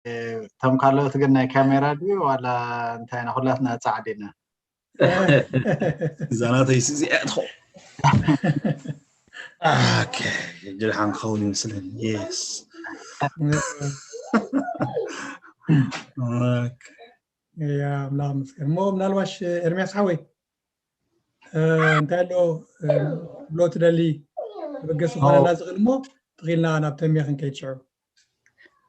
እቶም ካልኦት ግን ናይ ካሜራ ድዩ ዋላ እንታይ ኢና? ኩላትና ጻዕዲና። እዛ ናተይ እዚኣ ትኾ ጀልሓን ክኸውን ይመስለኒ። የስ ያ ኣምላኽ መስገን እሞ ምናልባሽ ኤርሚያስ ሓወይ እንታይ ኣሎ ብሎ ትደሊ ተበገስ ዝኾነና ዝኽእል እሞ ትኽኢልና ናብ ተሜ ክንከይድ ሽዑ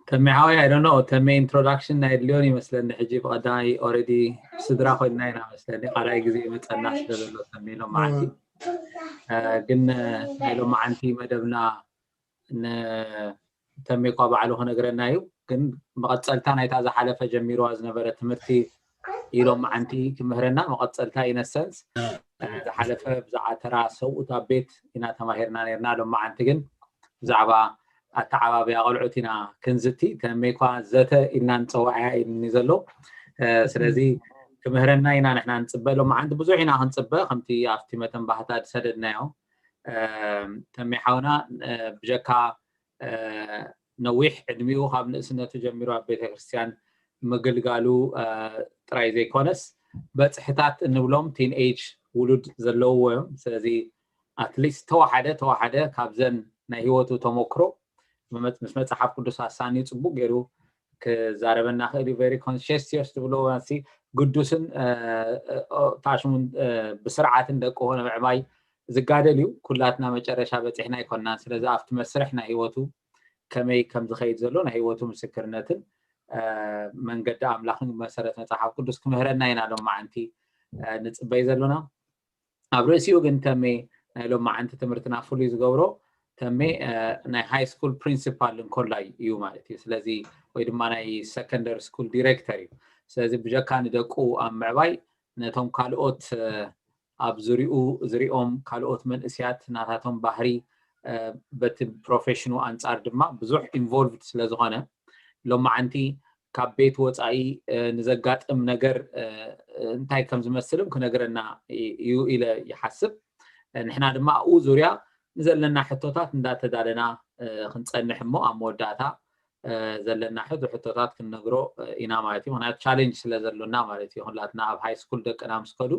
ተሜ ሓወይ ኣይደኖ ተሜ ኢንትሮዳክሽን ናይ ድልዮን ይመስለኒ ሕጂ ብቀዳማይ ኦረዲ ስድራ ኮይንና ኢና መስለኒ ካልኣይ ግዜ ይመፀና ስለዘሎ ተሜ ሎመዓንቲ ግን ናይ ሎመዓንቲ መደብና ንተሜ እኳ ባዕሉ ክነግረና እዩ ግን መቐፀልታ ናይታ ዝሓለፈ ጀሚርዋ ዝነበረ ትምህርቲ ኢሎም መዓንቲ ክምህረና መቐፀልታ ኢነሰንስ ዝሓለፈ ብዛዕባ ተራ ሰብኡት ኣብ ቤት ኢና ተማሂርና ነርና ሎም መዓንቲ ግን ብዛዕባ ኣተዓባብያ ቆልዑት ኢና ክንዝቲ ተሜኳ ዘተ ኢልና ንፀዋዕያ ኢልኒ ዘሎ ስለዚ ክምህረና ኢና ንሕና ንፅበ ሎም መዓንቲ ብዙሕ ኢና ክንፅበ ከምቲ ኣብቲ መተንባህታ ዝሰደድናዮ ተሜ ሓውና ብጀካ ነዊሕ ዕድሚኡ ካብ ንእስነቱ ጀሚሩ ኣብ ቤተክርስትያን ምግልጋሉ ጥራይ ዘይኮነስ በፅሕታት እንብሎም ቲን ኤጅ ውሉድ ዘለውዎ እዮም ስለዚ ኣትሊስት ተዋሓደ ተዋሓደ ካብዘን ናይ ህይወቱ ተሞክሮ ምስ መፅሓፍ ቅዱስ ኣሳንዩ ፅቡቅ ገይሩ ክዛረበና ክእል እዩ very conscientious ትብሎ ሲ ግዱስን ታሽሙን ብስርዓትን ደቅሆ ንምዕባይ ዝጋደል እዩ ኩላትና መጨረሻ በፂሕና ኣይኮናን ስለዚ ኣብቲ መስርሕ ናይ ህይወቱ ከመይ ከም ዝኸይድ ዘሎ ናይ ህይወቱ ምስክርነትን መንገዲ ኣምላኽን መሰረት መፅሓፍ ቅዱስ ክምህረና ኢና ሎም መዓንቲ ንፅበይ ዘሎና ኣብ ርእሲኡ ግን ተሜ ናይ ሎም መዓንቲ ትምህርትና ፍሉይ ዝገብሮ ተሜ ናይ ሃይ ስኩል ፕሪንሲፓል እንኮላይ እዩ ማለት እዩ ስለዚ ወይ ድማ ናይ ሰከንደሪ ስኩል ዲሬክተር እዩ ስለዚ ብጀካ ንደቁ ኣብ ምዕባይ ነቶም ካልኦት ኣብ ዙሪኡ ዝሪኦም ካልኦት መንእስያት ናታቶም ባህሪ በቲ ፕሮፌሽኑ ኣንፃር ድማ ብዙሕ ኢንቮልቭድ ስለዝኾነ ሎመዓንቲ ካብ ቤት ወፃኢ ንዘጋጥም ነገር እንታይ ከም ዝመስልም ክነግረና እዩ ኢለ ይሓስብ ንሕና ድማ ኣብኡ ዙርያ ንዘለና ሕቶታት እንዳተዳለና ክንፀንሕ እሞ ኣብ መወዳእታ ዘለና ሕቶ ሕቶታት ክንነግሮ ኢና ማለት እዩ ምክንያቱ ቻሌንጅ ስለ ዘሎና ማለት እዩ ኩላትና ኣብ ሃይ ስኩል ደቅና ምስ ከዱ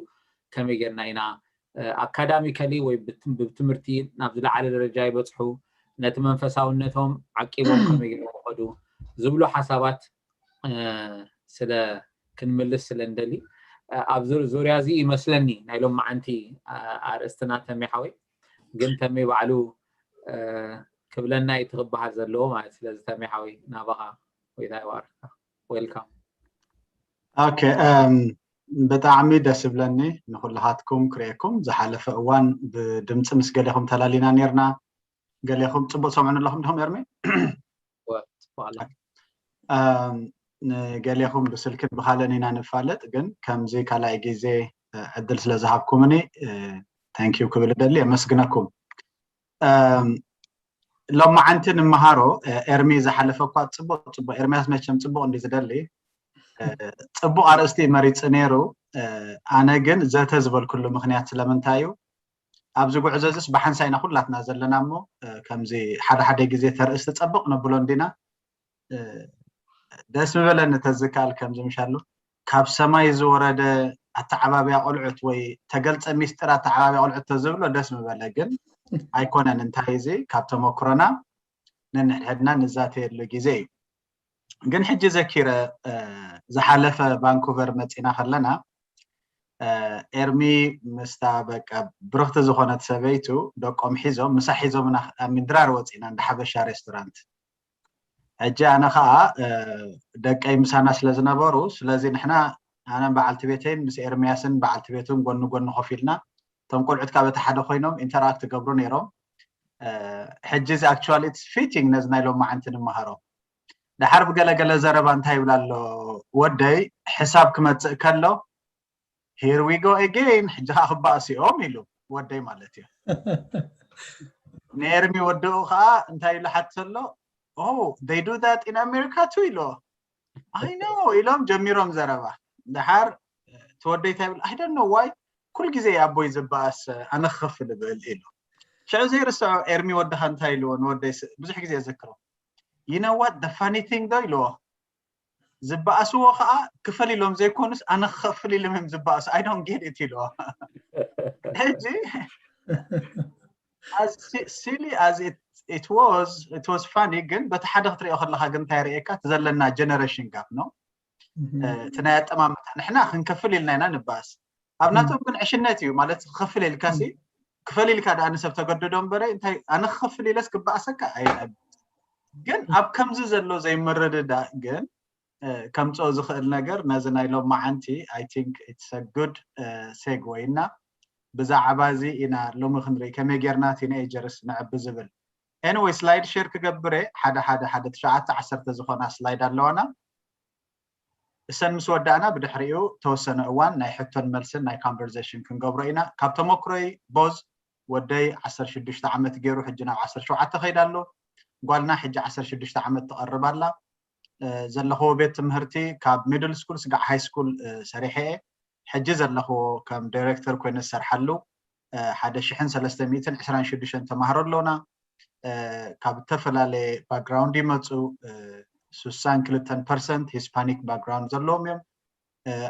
ከመይ ጌርና ኢና ኣካዳሚካሊ ወይ ብትምህርቲ ናብ ዝለዓለ ደረጃ ይበፅሑ ነቲ መንፈሳውነቶም ዓቂቦም ከመይ ጌሮም ይኸዱ ዝብሉ ሓሳባት ስለ ክንምልስ ስለ እንደሊ ኣብ ዙርያ እዚ ይመስለኒ ናይ ሎም መዓንቲ ኣርእስትና ተሜ ሓወይ ግን ተሜ ባዕሉ ክብለና እዩ ትክበሃል ዘለዎ ማለት ስለዚ ተሜ ሓወይ ናባኻ ወይታ ይባርካ welcome okay ብጣዕሚ ደስ ይብለኒ ንኩልኻትኩም ክርእየኩም ዝሓለፈ እዋን ብድምፂ ምስ ገሌኹም ተላሊና ነርና ገሌኹም ፅቡቅ ሰምዑ ኣለኹም ዲኹም ኤርሚ ወ- ጽቡቅ ኣሎ ንገሌኹም ብስልክን ብካልእን ኢና ንፋለጥ ግን ከምዚ ካልኣይ ግዜ ዕድል ስለ ዝሃብኩምኒ thank you ክብል እደሊ የመስግነኩም ሎማዓንቲ ንመሃሮ ኤርሚ ዝሓለፈ እኳ ፅቡቅ ፅቡቅ ኤርሚያስ መቸም ፅቡቅ እንዲ ዝደሊ ፅቡቅ ኣርእስቲ መሪፂ ነይሩ ኣነ ግን ዘተ ዝበልኩሉ ምክንያት ስለምንታይ እዩ ኣብዚ ጉዕዞ እዚስ ብሓንሳይና ኩላትና ዘለና እሞ ከምዚ ሓደ ሓደ ግዜ ተርእስቲ ፀብቕ ነብሎ እንዲና ደስ ምበለኒ ተዝከኣል ከምዚ ምሻሉ ካብ ሰማይ ዝወረደ ኣተዓባብያ ቆልዑት ወይ ተገልፀ ሚስጥር ኣተዓባብያ ቆልዑት ተዝብሎ ደስ ምበለ ግን ኣይኮነን እንታይ እዚ ካብ ተመክሮና ነንሕድሕድና ንዛተየሉ ግዜ እዩ ግን ሕጂ ዘኪረ ዝሓለፈ ቫንኩቨር መፂና ከለና ኤርሚ ምስታ በቃ ብርኽቲ ዝኾነት ሰበይቱ ደቆም ሒዞም ምሳ ሒዞምና ሚድራር ወፂና እንዳ ሓበሻ ሬስቶራንት ሕጂ ኣነ ከዓ ደቀይ ምሳና ስለ ዝነበሩ ስለዚ ንሕና ኣነን በዓልቲ ቤተይን ምስ ኤርሚያስን በዓልቲ ቤቱን ጎኒ ጎኒ ኮፍ ኢልና እቶም ቆልዑት ካብ እቲ ሓደ ኮይኖም ኢንተራክት ገብሩ ነይሮም ሕጂ እዚ actually it's fitting ነዚ ናይ ሎማዓንቲ ንመሃሮ ድሓር ብገለገለ ዘረባ እንታይ ይብል ኣሎ ወደይ ሕሳብ ክመፅእ ከሎ here we go again ሕጂ ከዓ ክባእሲኦም ኢሉ ወደይ ማለት እዩ ነኤርሚ ወደኡ ከዓ እንታይ ኢሉ ሓተሎ oh they do that in America too ኢልዎ I know ኢሎም ጀሚሮም ዘረባ ድሓር ትወደይ እንታይ ይብል I don't know why ኩል ግዜ ኣቦይ ዝበኣስ ኣነ ክኸፍል እብእል ኢሉ ሽዑ ዘይርስዖ ኤርሚ ወድኻ እንታይ ኢልዎ ንወደይ ብዙሕ ግዜ የዘክሮ you know what the funny thing ዶ ኢልዎ ዝበኣስዎ ከዓ ክፈል ኢሎም ዘይኮኑስ ኣነ ክኸፍል ኢሎም እዮም ዝበኣሱ። I don't get it ኢልዎ። ሕጂ as si- silly as it, it was, it was funny። ግን በቲ ሓደ ክትሪኦ ከለካ ግን እንታይ ርእየካ? እቲ ዘለና generation gap ነው። እቲ ናይ ኣጠማምታ ንሕና ክንከፍል ኢልና ኢና ንባኣስ። ኣብ ናቶም ግን ዕሽነት እዩ ማለት ክኸፍል ኢልካ ሲ ክፈል ኢልካ ደኣ ንሰብ ተገድዶ እምበረ እንታይ ኣነ ክኸፍል ኢለስ ክባኣሰካ ኣይ ግን ኣብ ከምዚ ዘሎ ዘይምርድዳእ ግን ከምፅኦ ዝኽእል ነገር ነዚ ናይ ሎማዓንቲ I think it's a good segue እና ብዛዕባ እዚ ኢና ሎሚ ክንርኢ ከመይ ጌርና teenagers ነዕቢ ዝብል። Anyway slide share ክገብር እየ። ሓደ ሓደ ሓደ ትሽዓተ ዓሰርተ ዝኾና slide ኣለዋና። እሰን ምስ ወዳእና ብድሕሪኡ ተወሰነ እዋን ናይ ሕቶን መልስን ናይ conversation ክንገብሮ ኢና። ካብ ተመክሮይ ቦዝ ወደይ ዓሰርተ ሽዱሽተ ዓመት ገይሩ ሕጂ ናብ ዓሰርተ ሸውዓተ ከይዳ ኣሎ። ጓልና ሕጂ ዓሰርተ ሽዱሽተ ዓመት ትቐርብ ኣላ። ዘለኽዎ ቤት ትምህርቲ ካብ middle school ስጋዕ high school ሰሪሐ እየ። ሕጂ ዘለኽዎ ከም ዳይሬክተር ኮይነ ዝሰርሓሉ ሓደ ሽሕን ሰለስተ ሚእትን ዕስራን ሽዱሽተን ተማሃሮ ኣለውና። ካብ ዝተፈላለየ background ይመፁ። ስሳን ክልተን ፐርሰንት Hispanic background ዘለዎም እዮም።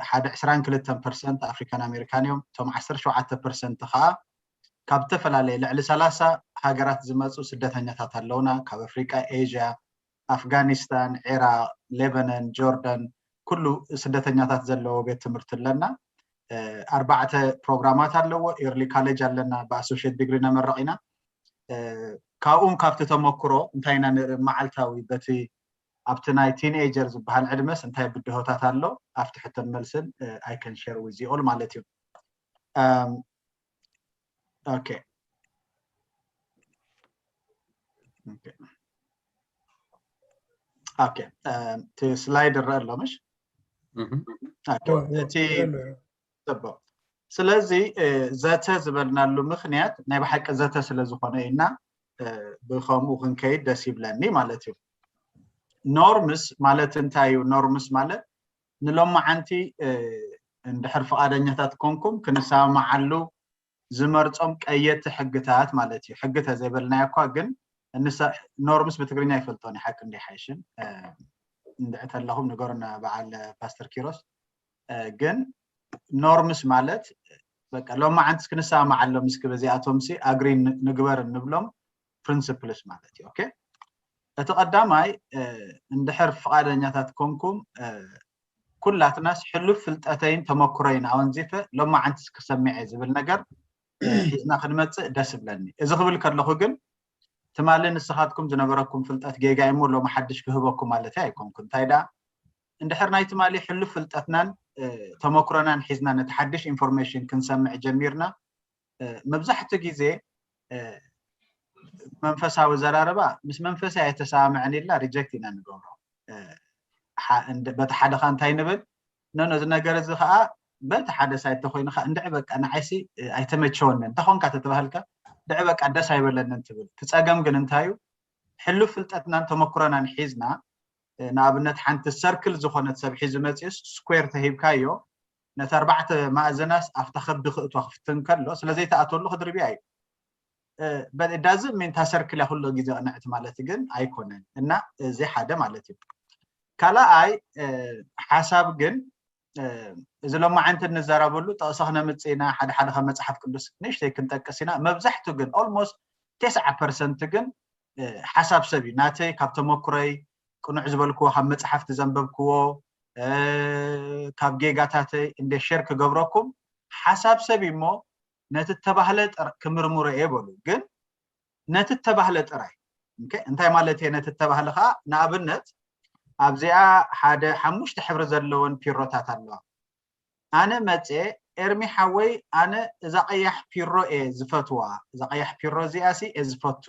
ሓደ ዕስራን ክልተን ፐርሰንት African American እዮም። እቶም ዓሰርተ ሸውዓተ ፐርሰንት ከዓ ካብ ዝተፈላለየ ልዕሊ ሰላሳ ሃገራት ዝመፁ ስደተኛታት ኣለውና። ካብ ኣፍሪቃ፣ ኤዥያ፣ ኣፍጋኒስታን፣ ዒራቅ፣ ሌበነን፣ ጆርደን ኩሉ ስደተኛታት ዘለዎ ቤት ትምህርቲ ኣለና። ኣርባዕተ ፕሮግራማት ኣለዎ። Early college ኣለና፣ ብ associate degree ነመርቕ ኢና። ካብኡም ካብቲ ተመክሮ እንታይ ኢና ንርኢ መዓልታዊ በቲ ኣብቲ ናይ teenager ዝበሃል ዕድመስ እንታይ ብድሆታት ኣሎ ኣብቲ ሕቶን መልስን I can share with you all ማለት እዩ። ኦኬ ኦኬ እቲ slide ይረአ ኣሎ ምሽ? እቲ ፅቡቅ። ስለዚ ዘተ ዝበልናሉ ምክንያት ናይ ብሓቂ ዘተ ስለ ዝኾነ ኢና ብከምኡ ክንከይድ ደስ ይብለኒ ማለት እዩ። Norms ማለት እንታይ እዩ? Norms ማለት ንሎማዓንቲ እንድሕር ፍቓደኛታት ኮንኩም ክንሰማማዓሉ ዝመርጾም ቀየድቲ ሕግታት ማለት እዩ። ሕጊ ተዘይበልናዮ እኳ ግን እንሰ norms ብትግርኛ ይፈልጦን ሓቂ እንዲሓይሽን እንድዒ ተለኹም ንገሩና በዓል ፓስተር ኪሮስ። ግን norms ማለት በቃ ሎማዓንትስ ክንሰማማዓሎም እስኪ በዚኣቶም ሲ agree ንግበር እንብሎም principles ማለት እዩ። ኦኬ እቲ ቀዳማይ እንድሕር ፍቓደኛታት ኮንኩም ኩላትናስ ሕሉፍ ፍልጠተይን ተመክሮይን ኣወንዚፈ ሎማዓንትስ ክሰምዕ እየ ዝብል ነገር ሒዝና ክንመፅእ ደስ ይብለኒ። እዚ ክብል ከለኹ ግን ትማሊ ንስኻትኩም ዝነበረኩም ፍልጠት ጌጋ እሞ ሎሚ ሓድሽ ክህበኩም ማለተይ ኣይኮንኩን። እንታይ ደኣ እንድሕር ናይ ትማሊ ሕሉፍ ፍልጠትናን ተመክሮናን ሒዝና ነቲ ሓድሽ information ክንሰምዕ ጀሚርና መብዛሕትኡ ግዜ መንፈሳዊ ዘራረባ ምስ መንፈሰይ ኣይተሰማምዕን ኢልና reject ኢና ንገብሮ። በቲ ሓደ ኸ እንታይ ንብል? ኖ ኖ እዚ ነገር እዚ ኸዓ በቲ ሓደ side ተኾይኑ ኸዓ እንድዒ በቃ ንዓይሲ ኣይተመቸወንን እንታይ ኾንካ ተተባህልካ እንድዒ በቃ ደስ ኣይበለንን ትብል። እቲ ፀገም ግን እንታይ እዩ? ሕሉፍ ፍልጠትናን ተመክሮናን ሒዝና ንኣብነት ሓንቲ circle ዝኾነት ሰብ ሒዙ መፂኡስ square ተሂብካዮ ነቲ ኣርባዕተ ማእዘናስ ኣብታ ከብዲ ክእትዋ ክፍትን ከሎ ስለ ዘይተኣትወሉ ክድርብያ እዩ። But it doesn't mean እታ circle እያ ኩሉ ግዜ ቅንዕቲ ማለት ግን ኣይኮነን እና እዚ ሓደ ማለት እዩ። ካልኣይ ሓሳብ ግን እዚ ሎማዓንቲ እንዘራበሉ ጥቕሲ ክነምፅእ ኢና፣ ሓደ ሓደ ካብ መፅሓፍ ቅዱስ ንእሽተይ ክንጠቅስ ኢና። መብዛሕቱ ግን almost ተስዓ ፐርሰንት ግን ሓሳብ ሰብ እዩ። ናተይ ካብ ተመክሮይ ቅኑዕ ዝበልክዎ ካብ መፅሓፍቲ ዘንበብክዎ ካብ ጌጋታተይ እንደ share ክገብረኩም ሓሳብ ሰብ እዩ እሞ ነቲ እተባህለ ጥር- ክምርምሮ እየ በሉ። ግን ነቲ እተባህለ ጥራይ። ኦኬ፣ እንታይ ማለት እየ ነቲ እተባህለ ከዓ? ንኣብነት ኣብዚኣ ሓደ ሓሙሽተ ሕብሪ ዘለወን ፒሮታት ኣለዋ። ኣነ መፅየ ኤርሚ ሓወይ ኣነ እዛ ቀያሕ ፒሮ እየ ዝፈትዋ፣ እዛ ቀያሕ ፒሮ እዚኣ ሲ እየ ዝፈቱ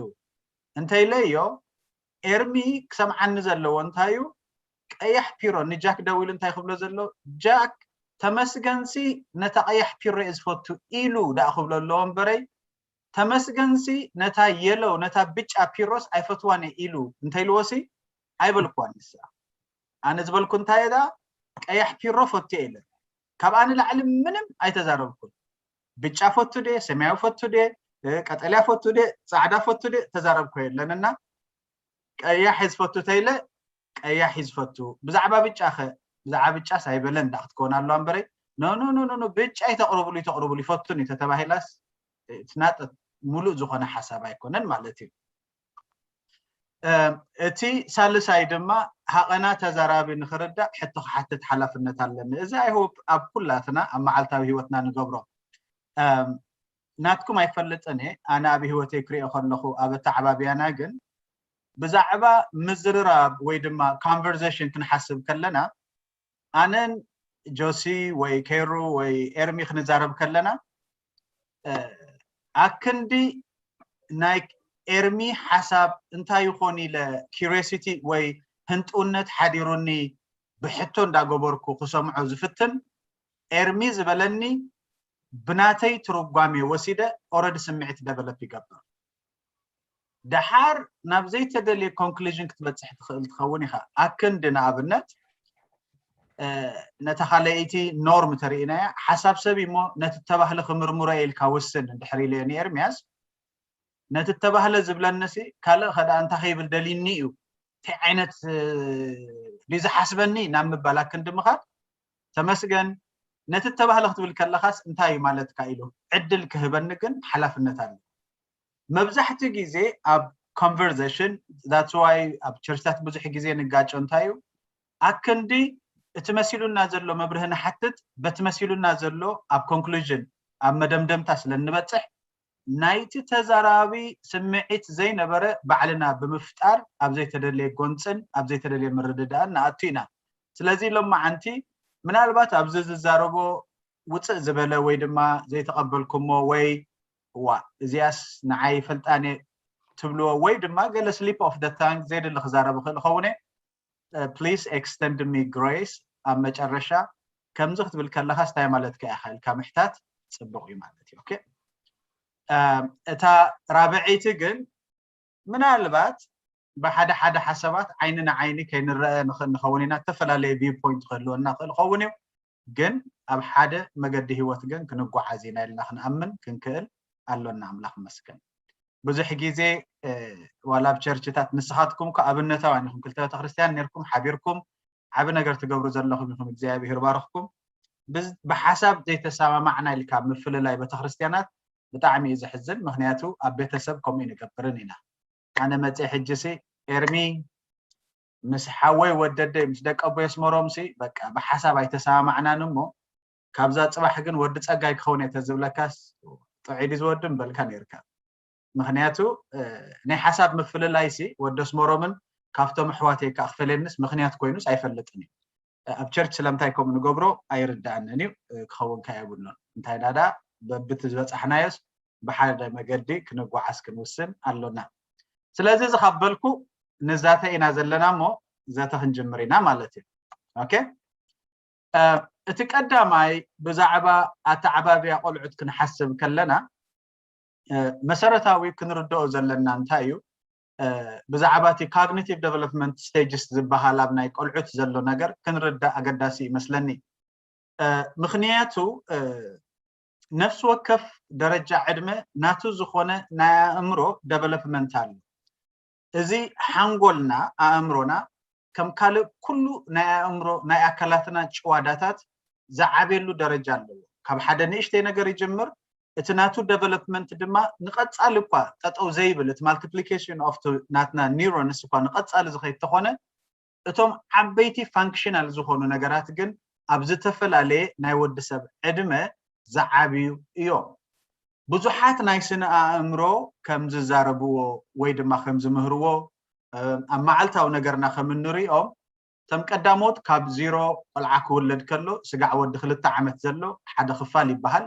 እንተኢለዮ ኤርሚ ክሰምዓኒ ዘለዎ እንታይ እዩ? ቀያሕ ፒሮ ንጃክ ደዊሉ እንታይ ክብሎ ዘሎ? ጃክ ተመስገንሲ ነታ ቀያሕ ፒሮ እየ ዝፈቱ ኢሉ ደኣ ክብሎ ኣለዎ እምበረይ ተመስገንሲ ነታ የሎው ነታ ብጫ ፒሮስ ኣይፈትዋን እየ ኢሉ እንተኢልዎሲ ኣይበልክዋን ንሳ። ኣነ ዝበልኩ እንታይ እየ ደኣ ቀያሕ ፒሮ ፈትየ ኢለ ካብኣ ንላዕሊ ምንም ኣይተዛረብኩን። ብጫ ፈቱ ድየ ሰማያዊ ፈቱ ድየ ቀጠልያ ፈቱ ድየ ፃዕዳ ፈቱ ድየ ተዛረብኮ የለን እና ቀያሕ እየ ዝፈቱ ተኢለ ቀያሕ እዩ ዝፈቱ። ብዛዕባ ብጫ ከ? ብዛዕባ ብጫስ ኣይበለን ዳ ክትከውን ኣለዋ እምበረይ፣ ኖ ኖ ኖ ኖ፣ ብጫ ይተቕርብሉ ይተቕርብሉ ይፈቱን እዩ ተተባሂላስ፣ ትናጠት ሙሉእ ዝኾነ ሓሳብ ኣይኮነን ማለት እዩ። እቲ ሳልሳይ ድማ ሃቐና ተዛራቢ ንክርዳእ ሕቶ ክሓትት ሓላፍነት ኣለኒ። እዚ ኣይሆፕ ኣብ ኩላትና ኣብ መዓልታዊ ህይወትና ንገብሮ። ናትኩም ኣይፈልጥን እየ፣ ኣነ ኣብ ህይወተይ ክሪኦ ከለኹ ኣብ ኣተዓባብያና ግን ብዛዕባ ምዝርራብ ወይ ድማ ኮንቨርሴሽን ክንሓስብ ከለና ኣነን ጆሲ ወይ ኬሩ ወይ ኤርሚ ክንዛረብ ከለና ኣክንዲ ናይ ኤርሚ ሓሳብ እንታይ ይኾን ኢለ ኪሪሲቲ ወይ ህንጥውነት ሓዲሩኒ ብሕቶ እንዳገበርኩ ክሰምዖ ዝፍትን ኤርሚ ዝበለኒ ብናተይ ትርጓሜ ወሲደ ኦረዲ ስምዒት ደቨሎፕ ይገብር። ደሓር ናብ ዘይተደልየ ኮንክሉዥን ክትበፅሕ ትኽእል ትኸውን ኢኻ። ኣክንዲ ንኣብነት ነታ ካልኣይቲ ኖርም ተርእናያ ሓሳብ ሰብ እሞ ነቲ ተባህለ ክምርምሮ ኢልካ ውስን እንድሕር ኢለ ንኤርምያስ ነቲ ተባህለ ዝብለንሲ ካልእ ከዳ እንታይ ከይብል ደሊኒ እዩ እንታይ ዓይነት ድዩ ዝሓስበኒ ናብ ምባል ኣክንዲ ምኻድ ተመስገን። ነቲ ተባህለ ክትብል ከለኻስ እንታይ እዩ ማለትካ ኢሉ ዕድል ክህበኒ ግን ሓላፍነት ኣሎ። መብዛሕትኡ ግዜ ኣብ ኮንቨርሴሽን that's why ኣብ ቸርችታት ብዙሕ ግዜ ንጋጮ እንታይ እዩ ኣክንዲ እቲ መሲሉና ዘሎ መብርህ ንሓትት በቲ መሲሉና ዘሎ ኣብ ኮንክሉዥን ኣብ መደምደምታ ስለ እንበፅሕ ናይቲ ተዛራቢ ስምዒት ዘይነበረ ባዕልና ብምፍጣር ኣብ ዘይተደለየ ጎንፅን ኣብ ዘይተደለየ ምርድዳእን ንኣቱ ኢና። ስለዚ ሎማዓንቲ ምናልባት ኣብዚ ዝዛረቦ ውፅእ ዝበለ ወይ ድማ ዘይተቐበልኩሞ ወይ ዋ እዚኣስ ንዓይ ፈልጣን እየ ትብልዎ ወይ ድማ ገለ slip of the tongue ዘየድሊ ክዛረብ ይኽእል ይኸውን እየ። Please extend me grace ኣብ መጨረሻ ከምዚ ክትብል ከለኻስ እንታይ ማለትካ ኢኻ ኢልካ ምሕታት ፅቡቕ እዩ ማለት እዩ። ኦኬ እታ ራብዐይቲ ግን ምናልባት ብሓደ ሓደ ሓሳባት ዓይኒ ንዓይኒ ከይንረአ ንኽእል ንኸውን ኢና። ዝተፈላለየ ቪው ፖይንት ክህልወና ክእል ኸውን እዩ። ግን ኣብ ሓደ መገዲ ህይወት ግን ክንጓዓዝ ኢና ኢልና ክንኣምን ክንክእል ኣሎና። ኣምላኽ ይመስገን። ብዙሕ ግዜ ዋላ ኣብ ቸርችታት ንስኻትኩም እኮ ኣብነታውያን ኢኹም። ክልተ ቤተክርስትያን ነርኩም ሓቢርኩም ዓቢ ነገር ትገብሩ ዘለኹም ኢኹም። እግዚኣብሔር ይባርኽኩም። ብሓሳብ ዘይተሰማማዕና ኢልካ ምፍልላይ ቤተክርስትያናት ብጣዕሚ እዩ ዘሕዝን። ምክንያቱ ኣብ ቤተሰብ ከምኡ ንገብርን ኢና። ኣነ መፅእ ሕጂ ሲ ኤርሚ ምስ ሓወይ ወደደይ ምስ ደቂ ኣቦይ ኣስመሮም ሲ በቃ ብሓሳብ ኣይተሰማማዕናን እሞ ካብዛ ፅባሕ ግን ወዲ ፀጋይ ክኸውን እየ ተዝብለካስ ጥዑይ ድዩ ዝወዱ ምበልካ ነይርካ። ምክንያቱ ናይ ሓሳብ ምፍልላይ ሲ ወዲ ኣስመሮምን ካብቶም ኣሕዋተይ ከዓ ክፈልየንስ ምክንያት ኮይኑስ ኣይፈልጥን እዩ። ኣብ ቸርች ስለምንታይ ከምኡ ንገብሮ ኣይርዳኣንን እዩ። ክኸውን ከ የብሉን። እንታይ ዳዳ በብቲ ዝበፃሕናዮስ ብሓደ መገዲ ክንጓዓዝ ክንውስን ኣሎና። ስለዚ እዚ ካብ በልኩ ንዛተ ኢና ዘለና እሞ ዘተ ክንጅምር ኢና ማለት እዩ። ኦኬ እቲ ቀዳማይ ብዛዕባ ኣተዓባብያ ቆልዑት ክንሓስብ ከለና መሰረታዊ ክንርድኦ ዘለና እንታይ እዩ? ብዛዕባ እቲ cognitive development stages ዝበሃል ኣብ ናይ ቆልዑት ዘሎ ነገር ክንርዳእ ኣገዳሲ ይመስለኒ። ምኽንያቱ ነፍሲ ወከፍ ደረጃ ዕድመ ናቱ ዝኾነ ናይ ኣእምሮ ደቨሎፕመንት ኣሎ። እዚ ሓንጎልና ኣእምሮና ከም ካልእ ኩሉ ናይ ኣእምሮ ናይ ኣካላትና ጭዋዳታት ዝዓብየሉ ደረጃ ኣለዎ። ካብ ሓደ ንእሽተይ ነገር ይጅምር። እቲ ናቱ ደቨሎፕመንት ድማ ንቐጻሊ እኳ ጠጠው ዘይብል እቲ multiplication of ናትና ኒውሮንስ እኳ ንቐጻሊ ዝኸይድ ተኾነ እቶም ዓበይቲ ፋንክሽናል ዝኾኑ ነገራት ግን ኣብ ዝተፈላለየ ናይ ወዲ ሰብ ዕድመ ዝዓብዩ እዮም። ብዙሓት ናይ ስነ ኣእምሮ ከም ዝዛረብዎ ወይ ድማ ከም ዝምህርዎ ኣብ መዓልታዊ ነገርና ከም እንሪኦም እቶም ቀዳሞት ካብ ዜሮ ቆልዓ ክውለድ ከሎ ስጋዕ ወዲ ክልተ ዓመት ዘሎ ሓደ ክፋል ይበሃል።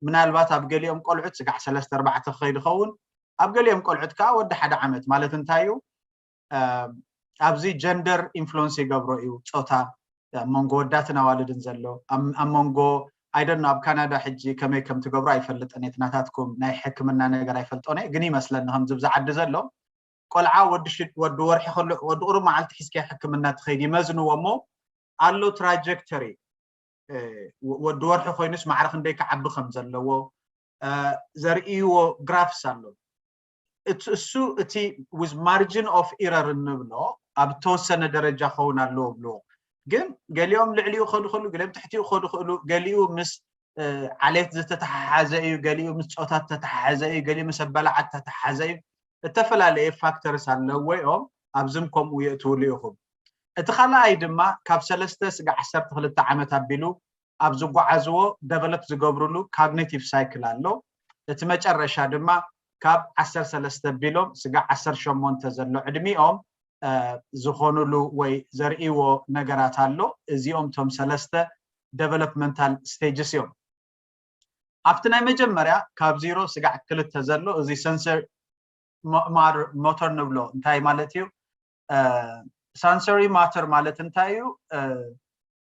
ምናልባት ኣብ ገሊኦም ቆልዑት ስጋዕ ሰለስተ ኣርባዕተ ክኸይድ ይኸውን። ኣብ ገሊኦም ቆልዑት ከዓ ወዲ ሓደ ዓመት ማለት እንታይ እዩ? ኣብዚ ጀንደር ኢንፍሉንስ ይገብሮ እዩ። ፆታ ኣብ መንጎ ወዳትን ኣዋልድን ዘሎ ኣብ መንጎ ኣይደኖ ኣብ ካናዳ ሕጂ ከመይ ከም ትገብሮ ኣይፈልጥን እየ። ናታትኩም ናይ ሕክምና ነገር ኣይፈልጦን እየ ግን ይመስለኒ ከምዚ ብዛ ዓዲ ዘሎ ቆልዓ ወዲ ወዲ ወርሒ ከሎ ወዲ ቁሩብ መዓልቲ ሒዝካዮ ሕክምና ትኸይድ ይመዝንዎ እሞ ኣሎ ትራጀክተሪ ወዲ ወርሒ ኮይኑስ ማዕረ ክንደይ ክዓቢ ከም ዘለዎ ዘርእይዎ ግራፍስ ኣሎ። እሱ እቲ with margin of error እንብሎ ኣብ ተወሰነ ደረጃ ክኸውን ኣለዎ ብልዎ። ግን ገሊኦም ልዕሊኡ ክኸዱ ክእሉ፣ ገሊኦም ትሕቲኡ ክኸዱ ክእሉ፣ ገሊኡ ምስ ዓሌት ዝተተሓሓዘ እዩ፣ ገሊኡ ምስ ፆታት ተተሓሓዘ እዩ፣ ገሊኡ ምስ ኣበላዓት ተተሓሓዘ እዩ። እተፈላለየ ፋክተርስ ኣለዎ እዮም። ኣብዝም ከምኡ የእትውሉ ኢኹም። እቲ ካልኣይ ድማ ካብ ሰለስተ ስጋ ዓሰርተ ክልተ ዓመት ኣቢሉ ኣብ ዝጓዓዝዎ ደቨሎፕ ዝገብሩሉ ካግኒቲቭ ሳይክል ኣሎ። እቲ መጨረሻ ድማ ካብ ዓሰርተ ሰለስተ ቢሎም ስጋ ዓሰርተ ሸሞንተ ዘሎ ዕድሚኦም ዝኾኑሉ ወይ ዘርእይዎ ነገራት ኣሎ። እዚኦም ቶም ሰለስተ ደቨሎፕመንታል ስቴጅስ እዮም። ኣብቲ ናይ መጀመርያ ካብ ዜሮ ስጋዕ ክልተ ዘሎ እዚ ሰንሰር ሞተር ንብሎ እንታይ ማለት እዩ? ሳንሰሪ ማተር ማለት እንታይ እዩ?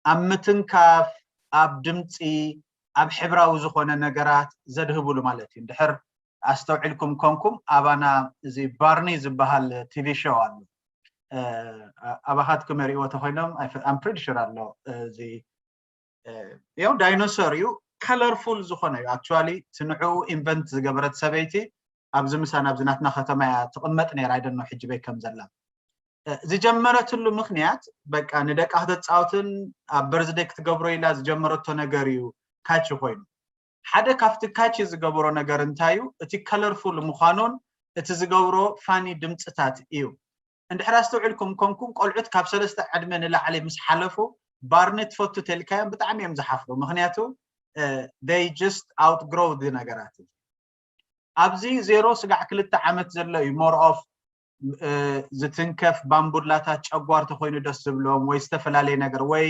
ኣብ ምትንካፍ፣ ኣብ ድምፂ፣ ኣብ ሕብራዊ ዝኾነ ነገራት ዘድህብሉ ማለት እዩ። እንድሕር ኣስተውዒልኩም ኮንኩም ኣባና እዚ ባርኒ ዝበሃል ቲቪ ሾው ኣሎ። ኣባኻትኩም የርእይዎ ተኮይኖም ኣም ፕሪቲ ሹር ኣሎ። እዚ ያው ዳይኖሰር እዩ፣ ከለርፉል ዝኾነ እዩ። ኣክቹዋሊ እቲ ንዕኡ ኢንቨንት ዝገበረት ሰበይቲ ኣብዚ ምሳና ኣብዚ ናትና ከተማ እያ ትቕመጥ ነይራ። ኣይደኖ ሕጂ በይ ከም ዘላ ዝጀመረትሉ ምክንያት በቃ ንደቃ ክተፃወትን ኣብ በርዝደይ ክትገብሮ ኢላ ዝጀመረቶ ነገር እዩ ካች ኮይኑ። ሓደ ካብቲ ካች ዝገበሮ ነገር እንታይ እዩ? እቲ ከለርፉል ምዃኑን እቲ ዝገብሮ ፋኒ ድምፅታት እዩ። እንድሕር ኣስተውዒልኩም ኮንኩም ቆልዑት ካብ ሰለስተ ዕድመ ንላዕሊ ምስ ሓለፉ ባርኒ ትፈቱ ተልካዮም ብጣዕሚ እዮም ዝሓፍሩ። ምክንያቱ they just outgrow ነገራት። ኣብዚ ዜሮ ስጋዕ ክልተ ዓመት ዘሎ እዩ more of ዝትንከፍ ባምቡላታት ጨጓር ተኮይኑ ደስ ዝብሎም ወይ ዝተፈላለየ ነገር ወይ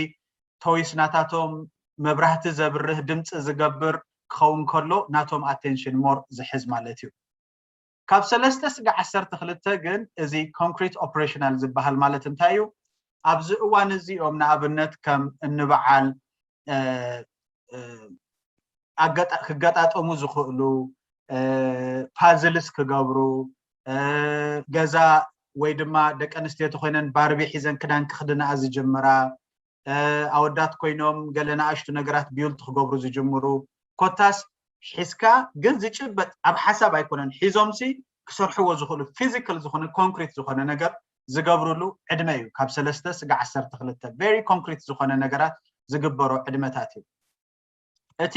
ቶይስ ናታቶም መብራህቲ ዘብርህ ድምፂ ዝገብር ክኸውን ከሎ ናቶም ኣቴንሽን ሞር ዝሕዝ ማለት እዩ። ካብ ሰለስተ ስጋ ዓሰርተ ክልተ ግን እዚ ኮንክሪት ኦፕሬሽናል ዝበሃል ማለት እንታይ እዩ? ኣብዚ እዋን እዚኦም ንኣብነት ከም እንበዓል ክገጣጠሙ ዝኽእሉ፣ ፓዝልስ ክገብሩ፣ ገዛ ወይ ድማ ደቂ ኣንስትዮ ተኮይነን ባርቢ ሒዘን ክዳን ክኽድንኣ ዝጅምራ፣ ኣወዳት ኮይኖም ገለ ንኣሽቱ ነገራት ቢውልት ክገብሩ ዝጅምሩ፣ ኮታስ ሒዝካ ግን ዝጭበጥ ኣብ ሓሳብ ኣይኮነን፣ ሒዞምሲ ክሰርሕዎ ዝኽእሉ ፊዚካል ዝኾነ ኮንክሪት ዝኾነ ነገር ዝገብርሉ ዕድመ እዩ። ካብ ሰለስተ ስጋ ዓሰርተ ክልተ ቨሪ ኮንክሪት ዝኾነ ነገራት ዝግበሮ ዕድመታት እዩ። እቲ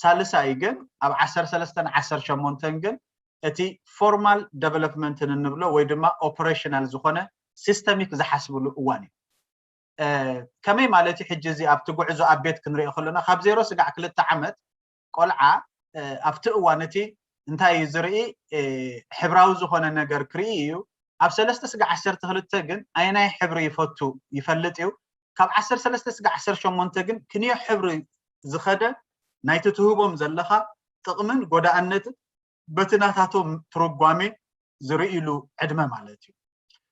ሳልሳይ ግን ኣብ ዓሰርተ ሰለስተን ዓሰርተ ሸሞንተን ግን እቲ ፎርማል ደቨሎፕመንትን እንብሎ ወይ ድማ ኦፐሬሽናል ዝኾነ ሲስተሚክ ዝሓስብሉ እዋን እዩ። ከመይ ማለት እዩ? ሕጂ እዚ ኣብቲ ጉዕዞ ኣብ ቤት ክንሪኦ ከለና ካብ ዜሮ ስጋዕ ክልተ ዓመት ቆልዓ ኣብቲ እዋን እቲ እንታይ እዩ ዝርኢ? ሕብራዊ ዝኾነ ነገር ክርኢ እዩ። ኣብ ሰለስተ ስጋዕ ዓሰርተ ክልተ ግን ኣየናይ ሕብሪ ይፈቱ ይፈልጥ እዩ። ካብ ዓሰርተ ሰለስተ ስጋዕ ዓሰርተ ሸሞንተ ግን ክንዮ ሕብሪ ዝኸደ ናይቲ ትህቦም ዘለኻ ጥቕምን ጎዳእነትን በቲ ናታቶም ትርጓሜ ዝርእይሉ ዕድመ ማለት እዩ።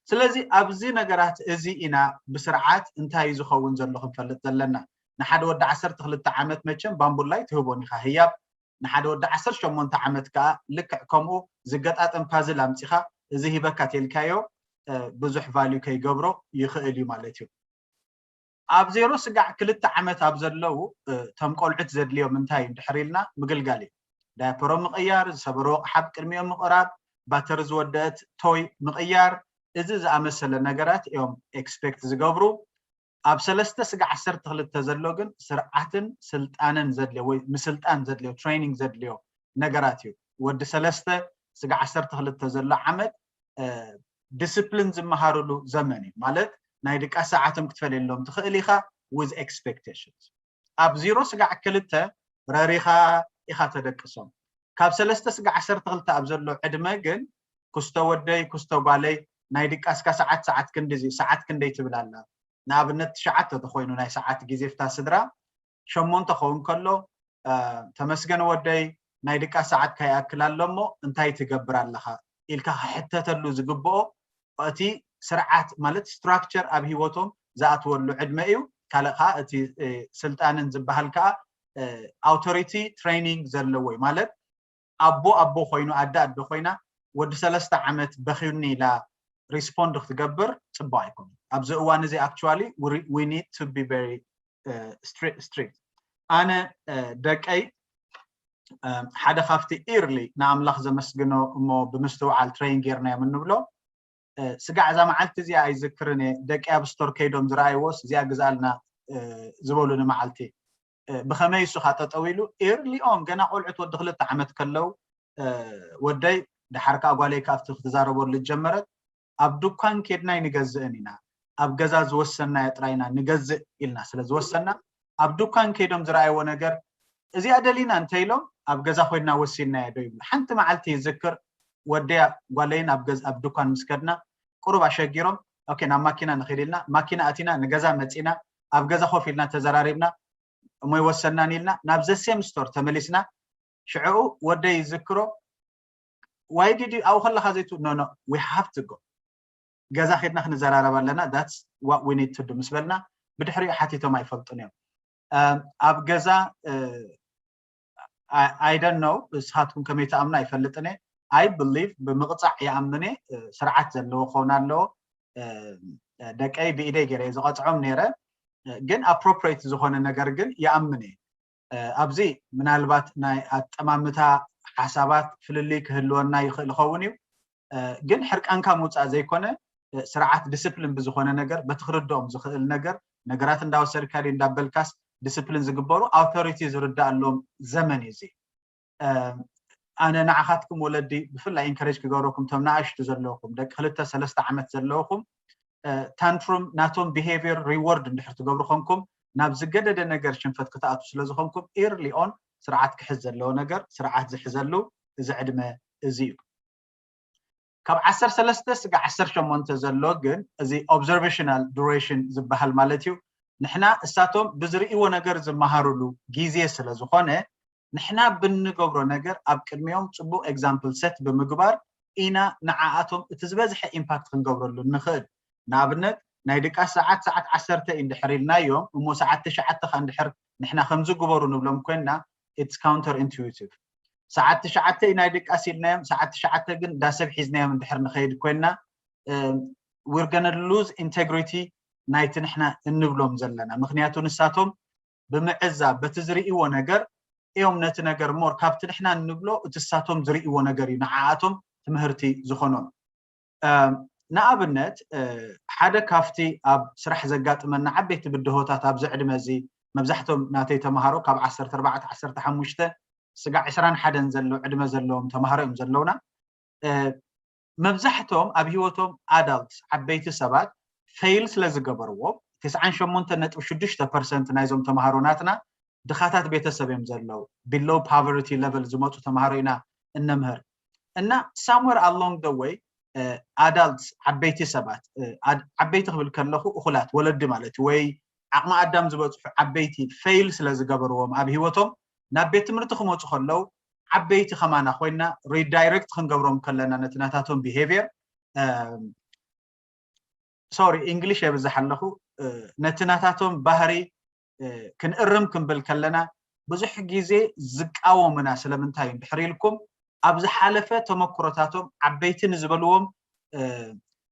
ስለዚ ኣብዚ ነገራት እዚ ኢና ብስርዓት እንታይ እዩ ዝኸውን ዘሎ ክንፈልጥ ዘለና። ንሓደ ወዲ ዓሰርተ ክልተ ዓመት መቸም ባምቡላይ ትህቦን ኢኻ ህያብ፣ ንሓደ ወዲ ዓሰርተ ሸሞንተ ዓመት ከኣ ልክዕ ከምኡ ዝገጣጠም ፓዝል ኣምጺኻ እዚ ሂበካ ቴልካዮ ብዙሕ ቫልዩ ከይገብሮ ይኽእል እዩ ማለት እዩ። ኣብ ዜሮ ስጋዕ ክልተ ዓመት ኣብ ዘለዉ እቶም ቆልዑት ዘድልዮም እንታይ እዩ እንድሕር ኢልና ምግልጋል እዩ። ዳያፐሮም ምቕያር፣ ዝሰበርዎ ኣቕሓ ኣብ ቅድሚኦም ምቕራብ፣ ባተሪ ዝወደአት ቶይ ምቕያር፣ እዚ ዝኣመሰለ ነገራት እዮም ኤክስፔክት ዝገብሩ። ኣብ ሰለስተ ስጋዕ ዓሰርተ ክልተ ዘሎ ግን ስርዓትን ስልጣንን ዘድልዮ ወይ ምስልጣን ዘድልዮ ትሬኒንግ ዘድልዮ ነገራት እዩ። ወዲ ሰለስተ ስጋዕ ዓሰርተ ክልተ ዘሎ ዓመት ዲስፕሊን ዝመሃርሉ ዘመን እዩ። ማለት ናይ ድቃስ ሰዓቶም ክትፈልየሎም ትኽእል ኢኻ with expectations። ኣብ ዜሮ ስጋዕ ክልተ ረሪኻ ኢኻ ተደቅሶም። ካብ ሰለስተ ስጋዕ ዓሰርተ ክልተ ኣብ ዘሎ ዕድመ ግን ክስቶ ወደይ ክስቶ ጓለይ ናይ ድቃስካ ሰዓት ሰዓት ክንድዚ ሰዓት ክንደይ ትብል ኣላ። ንኣብነት ትሽዓተ ተኮይኑ ናይ ሰዓት ግዜ ፍታ ስድራ ሸሞንተ ኸውን ከሎ ተመስገን ወደይ ናይ ድቃስ ሰዓት ካይኣክል ኣሎ እሞ እንታይ ትገብር ኣለኻ ኢልካ ክሕተተሉ ዝግብኦ እቲ ስርዓት ማለት ስትራክቸር ኣብ ህይወቶም ዝኣትወሉ ዕድመ እዩ። ካልእ ከዓ እቲ ስልጣንን ዝበሃል ከዓ ኣውቶሪቲ ትሬኒንግ ዘለዎ እዩ። ማለት ኣቦ ኣቦ ኮይኑ ኣደ ኣደ ኮይና ወዲ ሰለስተ ዓመት በኺዩኒ ኢላ ሪስፖንድ ክትገብር ፅቡቅ ኣይኮኑ። ኣብዚ እዋን እዚ actually we need to be very strict። ኣነ ደቀይ ሓደ ካብቲ early ንኣምላኽ ዘመስግኖ እሞ ብምስትውዓል train ጌርናዮም እንብሎ፣ ስጋዕ እዛ መዓልቲ እዚኣ ኣይዝክርን እየ፣ ደቂ ኣብ ስቶር ከይዶም ዝረኣይዎስ እዚኣ ግዛልና ዝበሉኒ መዓልቲ። ብኸመይ እሱ ካ ጠጠው ኢሉ early on፣ ገና ቆልዑት ወዲ ክልተ ዓመት ከለው፣ ወደይ፣ ደሓር ከዓ ጓለይ ካብቲ ክትዛረበሉ ጀመረት። ኣብ ድኳን ኬድና ኣይንገዝእን ኢና፣ ኣብ ገዛ ዝወሰናዮ ጥራይና ንገዝእ ኢልና ስለ ዝወሰና፣ ኣብ ድኳን ከይዶም ዝረኣይዎ ነገር እዚኣ ደሊና እንተኢሎም ኣብ ገዛ ኮይና ወሲናዮ ዶ ይብሉ። ሓንቲ መዓልቲ ይዝክር፣ ወደያ ጓለይን ኣብ ገዝ ኣብ ድኳን ምስ ከድና፣ ቁሩብ ኣሸጊሮም፣ ኦኬ፣ ናብ ማኪና ንኺድ ኢልና፣ ማኪና ኣቲና፣ ንገዛ መጺና፣ ኣብ ገዛ ኮፍ ኢልና ተዘራሪብና፣ እሞ ይወሰናን ኢልና ናብ ዘሴም ስቶር ተመሊስና። ሽዕኡ ወደይ ይዝክሮ፣ ዋይ ዲድ ኣብኡ ከለኻ ዘይቱ? ኖ ኖ፣ we have to go፣ ገዛ ኬድና ክንዘራረብ ኣለና፣ that's what we need to do ምስ በልና፣ ብድሕሪኡ ሓቲቶም ኣይፈልጡን እዮም። ኣብ ገዛ I don't know፣ ንስኻትኩም ከመይ ትኣምኑ ኣይፈልጥን እየ። I believe ብምቕፃዕ ይኣምን እየ። ስርዓት ዘለዎ ክኸውን ኣለዎ። ደቀይ ብኢደይ ገይረ እየ ዝቐፅዖም ነይረ፣ ግን appropriate ዝኾነ ነገር ግን ይኣምን እየ። ኣብዚ ምናልባት ናይ ኣጠማምታ ሓሳባት ፍልልይ ክህልወና ይኽእል ይኸውን እዩ፣ ግን ሕርቃንካ ምውፃእ ዘይኮነ፣ ስርዓት ዲስፕሊን ብዝኾነ ነገር፣ በቲ ክርድኦም ዝኽእል ነገር፣ ነገራት እንዳወሰድካ ድዩ እንዳበልካስ ዲስፕሊን ዝግበሩ ኣውቶሪቲ ዝርዳኣሎም ዘመን እዩ እዚ። ኣነ ንዓኻትኩም ወለዲ ብፍላይ ኢንከሬጅ ክገብረኩም፣ ቶም ንኣሽቱ ዘለኹም፣ ደቂ ክልተ ሰለስተ ዓመት ዘለኹም፣ ታንትሩም ናቶም ቢሄቪየር ሪዎርድ እንድሕር ትገብሩ ኮንኩም፣ ናብ ዝገደደ ነገር ሽንፈት ክትኣቱ ስለ ዝኾንኩም፣ early on ስርዓት ክሕዝ ዘለዎ ነገር ስርዓት ዝሕዘሉ እዚ ዕድመ እዚ እዩ። ካብ ዓሰርተ ሰለስተ ስጋዕ ዓሰርተ ሸሞንተ ዘሎ ግን እዚ ኦብዘርቬሽናል ዱሬሽን ዝበሃል ማለት እዩ። ንሕና እሳቶም ብዝርእይዎ ነገር ዝመሃሩሉ ግዜ ስለ ዝኾነ፣ ንሕና ብንገብሮ ነገር ኣብ ቅድሚኦም ጽቡቕ ኤግዛምፕል ሰት ብምግባር ኢና ንዓኣቶም እቲ ዝበዝሐ ኢምፓክት ክንገብረሉ ንኽእል። ንኣብነት ናይ ድቃስ ሰዓት፣ ሰዓት ዓሰርተ እዩ እንድሕር ኢልናዮም እሞ ሰዓት ትሽዓተ ኸ እንድሕር ንሕና ከምዚ ግበሩ ንብሎም ኮይንና፣ it's counter intuitive። ሰዓት ትሽዓተ እዩ ናይ ድቃስ ኢልናዮም፣ ሰዓት ትሽዓተ ግን ዳሰብ ሒዝናዮም እንድሕር ንኸይድ ኮይንና፣ we're gonna lose integrity ናይቲ ንሕና እንብሎም ዘለና። ምክንያቱ ንሳቶም ብምዕዛብ በቲ ዝርእይዎ ነገር እዮም ነቲ ነገር ሞር ካብቲ ንሕና እንብሎ እቲ እሳቶም ዝርእይዎ ነገር እዩ ንዓኣቶም ትምህርቲ ዝኾኖም። ንኣብነት ሓደ ካብቲ ኣብ ስራሕ ዘጋጥመና ዓበይቲ ብድሆታት ኣብዚ ዕድመ እዚ፣ መብዛሕቶም ናተይ ተምሃሮ ካብ ዓሰርተ ኣርባዕተ ዓሰርተ ሓሙሽተ ስጋዕ ዕስራን ሓደን ዘሎ ዕድመ ዘለዎም ተምሃሮ እዮም ዘለውና። መብዛሕቶም ኣብ ህይወቶም ኣዳልትስ ዓበይቲ ሰባት ፌይል ስለ ዝገበርዎም፣ ተስዓን ሸሞንተን ነጥቢ ሽዱሽተ ፐርሰንት ናይዞም ተምሃሮ ናትና ድኻታት ቤተሰብ እዮም ዘለዉ፣ ቢሎው ፓቨርቲ ለቨል ዝመፁ ተምሃሮ ኢና እነምህር። እና ሳምወር ኣሎንግ ደ ወይ ኣዳልትስ ዓበይቲ ሰባት፣ ዓበይቲ ክብል ከለኹ እኹላት ወለዲ ማለት እዩ፣ ወይ ዓቕሚ ኣዳም ዝበፅሑ ዓበይቲ ፌይል ስለ ዝገበርዎም ኣብ ህይወቶም ናብ ቤት ትምህርቲ ክመፁ ከለዉ ዓበይቲ ከማና ኮይና ሪዳይሬክት ክንገብሮም ከለና ነቲ ናታቶም ቢሄቪየር፣ ሶሪ እንግሊሽ የብዝሕ ኣለኹ፣ ነቲ ናታቶም ባህሪ ክንእርም ክንብል ከለና ብዙሕ ግዜ ዝቃወሙና ስለምንታይ እዩ እንድሕር ኢልኩም፣ ኣብ ዝሓለፈ ተመክሮታቶም ዓበይቲ ንዝበልዎም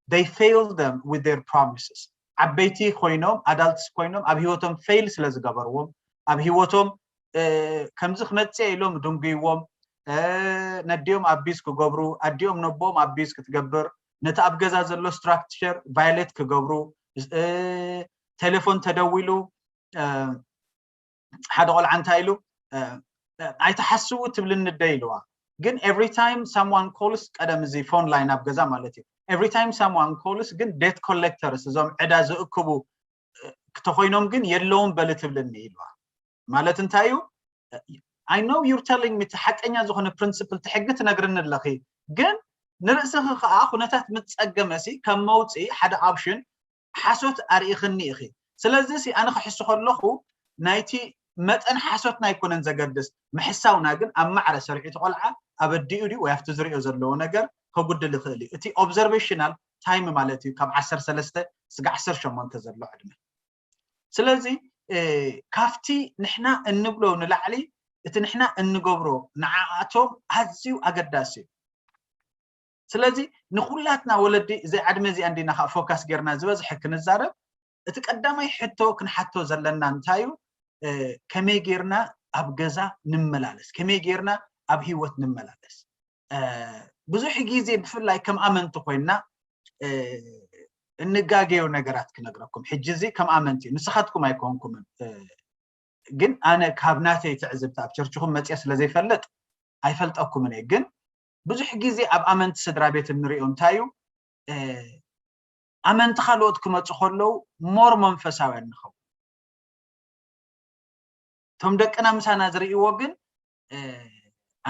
they failed them with their promises። ዓበይቲ ኮይኖም ኣዳልትስ ኮይኖም ኣብ ህይወቶም ፌይል ስለ ዝገበርዎም ኣብ ህይወቶም ከምዚ ክመፅእ ኢሎም ድንጉይዎም፣ ነዲኦም ኣቢዝ ክገብሩ፣ ኣዲኦም ነቦኦም ኣቢዝ ክትገብር፣ ነቲ ኣብ ገዛ ዘሎ ስትራክቸር ቫዮሌት ክገብሩ፣ ቴሌፎን ተደዊሉ ሓደ ቆልዓ እንታይ ኢሉ ኣይትሓስቡ ትብልኒ ደ ኢልዋ። ግን every time someone calls፣ ቀደም እዚ ፎን ላይን ኣብ ገዛ ማለት እዩ፣ every time someone calls ግን ዴት ኮሌክተርስ እዞም ዕዳ ዝእክቡ ተኾይኖም ግን የለውን በሊ ትብልኒ ኢልዋ። ማለት እንታይ እዩ? I know you're telling me እቲ ሓቀኛ ዝኾነ ፕሪንስፕል እቲ ሕጊ ትነግርኒ ኣለኺ፣ ግን ንርእስኺ ከዓ ኩነታት ምስ ፀገመሲ ከም መውፅኢ ሓደ ኦፕሽን ሓሶት ኣርኢኽኒ ኢኺ። ስለዚ ሲ ኣነ ክሕሱ ከለኹ ናይቲ መጠን ሓሶትና ኣይኮነን ዘገድስ፣ ምሕሳውና ግን ኣብ ማዕረ ሰሪዑ እቲ ቆልዓ ኣብ ኣዲኡ ድዩ ወይ ኣብቲ ዝሪኦ ዘለዎ ነገር ከጉድል ይኽእል እዩ። እቲ ኦብዘርቬሽናል ታይም ማለት እዩ ካብ ዓሰርተ ሰለስተ ስጋዕ ዓሰርተ ሸሞንተ ዘሎ ዕድመ። ስለዚ ካብቲ ንሕና እንብሎ ንላዕሊ እቲ ንሕና እንገብሮ ንዓኣቶም ኣዝዩ ኣገዳሲ እዩ። ስለዚ ንኩላትና ወለዲ እዚ ዕድመ እዚኣ እንዲና ከዓ ፎካስ ጌርና ዝበዝሐ ክንዛረብ፣ እቲ ቀዳማይ ሕቶ ክንሓቶ ዘለና እንታይ እዩ? ከመይ ጌርና ኣብ ገዛ ንመላለስ፣ ከመይ ጌርና ኣብ ህይወት ንመላለስ። ብዙሕ ግዜ ብፍላይ ከም ኣመንቲ ኮይና እንጋገዮ ነገራት ክነግረኩም። ሕጂ እዚ ከም ኣመንቲ እዩ፣ ንስኻትኩም ኣይኮንኩምን፣ ግን ኣነ ካብ ናተይ ትዕዝብቲ ኣብ ቸርችኹም መፅየ ስለዘይፈልጥ ኣይፈልጠኩምን እየ። ግን ብዙሕ ግዜ ኣብ ኣመንቲ ስድራ ቤት እንሪኦ እንታይ እዩ፣ ኣመንቲ ካልኦት ክመፁ ከለዉ ሞር መንፈሳውያን ንኸውን። እቶም ደቅና ምሳና ዝርእይዎ ግን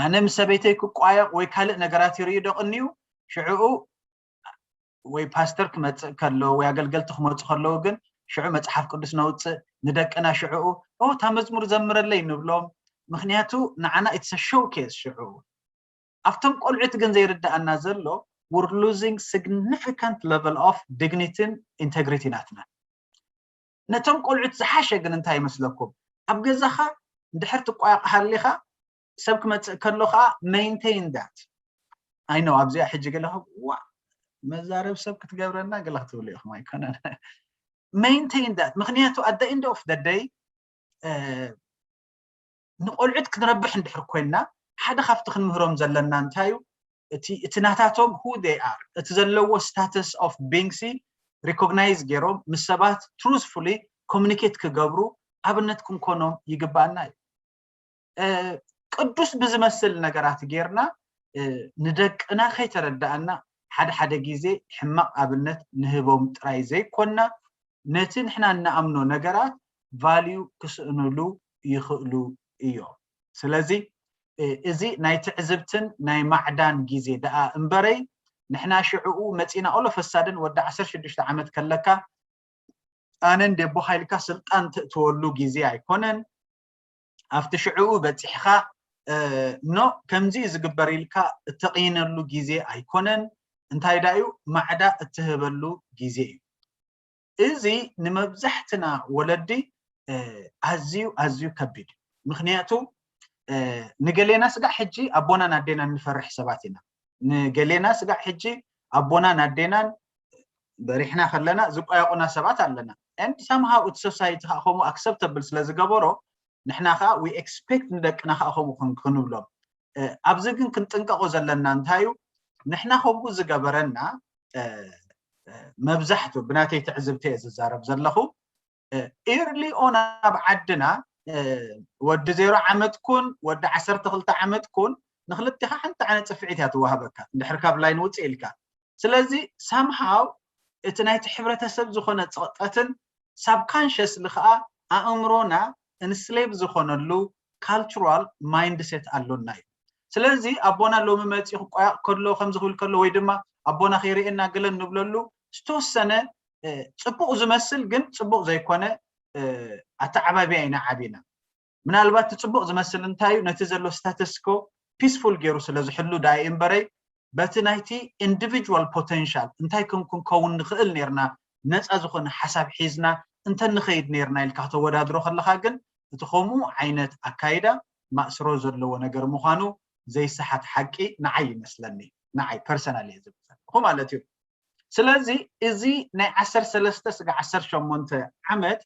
ኣነ ምስ ሰበይተይ ክቋየቕ ወይ ካልእ ነገራት ይርእዩ ዶ ቅንዩ ሽዕኡ ወይ ፓስተር ክመፅእ ከሎ ወይ ኣገልገልቲ ክመፁ ከለዉ ግን ሽዑ መፅሓፍ ቅዱስ ነውፅእ ንደቅና ሽዕኡ እታ መዝሙር ዘምረለይ ንብሎም። ምክንያቱ ንዓና it's a showcase ሽዑ ኣብቶም ቆልዑት ግን ዘይርዳኣና ዘሎ we're losing significant level of dignity integrity ናትና። ነቶም ቆልዑት ዝሓሸ ግን እንታይ ይመስለኩም? ኣብ ገዛኻ እንድሕር ትቋየቕ ሃሊኻ ሰብ ክመፅእ ከሎ ከዓ maintain that። I know ኣብዚኣ ሕጂ ገለ ዋ መዛረብ ሰብ ክትገብረና ገለ ክትብሉ ኢኹም ኣይኮነን። Maintain that ምክንያቱ at the end of the day ንቆልዑት ክንረብሕ እንድሕር ኮይንና ሓደ ካብቲ ክንምህሮም ዘለና እንታይ እዩ? እቲ ናታቶም who they are እቲ ዘለዎ status of being ሲ recognize ገይሮም ምስ ሰባት truthfully communicate ክገብሩ ኣብነት ክንኮኖም ይግባኣና እዩ። ቅዱስ ብዝመስል ነገራት ጌርና ንደቅና ከይተረዳኣና ሓደ ሓደ ግዜ ሕማቕ ኣብነት ንህቦም ጥራይ ዘይኮንና ነቲ ንሕና እንኣምኖ ነገራት value ክስእንሉ ይኽእሉ እዮም። ስለዚ እዚ ናይ ትዕዝብትን ናይ ማዕዳን ግዜ ደኣ እምበረይ ንሕና ሽዕኡ መፂና all of a sudden ወዲ ዓሰርተ ሽዱሽተ ዓመት ከለካ ኣነ እንደ ቦኻ ኢልካ ስልጣን ትእትወሉ ግዜ ኣይኮነን። ኣብቲ ሽዕኡ በፂሕኻ no ከምዚ ዝግበር ኢልካ እተቕይነሉ ግዜ ኣይኮነን። እንታይ ዳዩ ማዕዳ እትህበሉ ግዜ እዩ። እዚ ንመብዛሕትና ወለዲ ኣዝዩ ኣዝዩ ከቢድ እዩ። ምክንያቱ ንገሌና ስጋዕ ሕጂ ኣቦናን ኣዴናን ንፈርሕ ሰባት ኢና። ንገሌና ስጋዕ ሕጂ ኣቦናን ኣዴናን በሪሕና ከለና ዝቋየቑና ሰባት ኣለና። And somehow እቲ society ከዓ ከምኡ acceptable ስለ ዝገበሮ ንሕና ከዓ we expect ንደቅና ከዓ ከምኡ ክንብሎም። ኣብዚ ግን ክንጥንቀቆ ዘለና እንታይ እዩ? ንሕና ከምኡ ዝገበረና መብዛሕቱ ብናተይ ትዕዝብቲ እየ ዝዛረብ ዘለኹ። Early on ኣብ ዓድና ወዲ ዜሮ ዓመት ኩን ወዲ ዓሰርተ ክልተ ዓመት ኩን ንክልቲኻ ሓንቲ ዓይነት ፅፍዒት እያ ትወሃበካ እንድሕር ካብ line ውፅእ ኢልካ። ስለዚ somehow እቲ ናይቲ ሕብረተሰብ ዝኾነ ፅቕጠትን subconsciously ከዓ ኣእምሮና enslave ዝኾነሉ cultural mindset ኣሎና እዩ። ስለዚ ኣቦና ሎሚ መፂኡ ክቋየቕ ከሎ ከምዚ ክብል ከሎ ወይ ድማ ኣቦና ከይርእየና ገለ ንብለሉ ዝተወሰነ ፅቡቕ ዝመስል ግን ፅቡቕ ዘይኮነ ኣተዓባብያ ኢና ዓቢና። ምናልባት እቲ ፅቡቕ ዝመስል እንታይ እዩ ነቲ ዘሎ status quo peaceful ገይሩ ስለ ዝሕሉ ደኣ እምበረይ በቲ ናይቲ individual potential እንታይ ከም ክንከውን ንኽእል ነርና ነፃ ዝኾነ ሓሳብ ሒዝና እንተንኸይድ ነርና ኢልካ ከተወዳድሮ ከለኻ ግን እቲ ከምኡ ዓይነት ኣካይዳ ማእስሮ ዘለዎ ነገር ምዃኑ ዘይሰሓት ሓቂ ንዓይ ይመስለኒ። ንዓይ personally እየ ዝብል ዘለኹ ማለት እዩ። ስለዚ እዚ ናይ ዓሰርተ ሰለስተ ስጋዕ ዓሰርተ ሸሞንተ ዓመት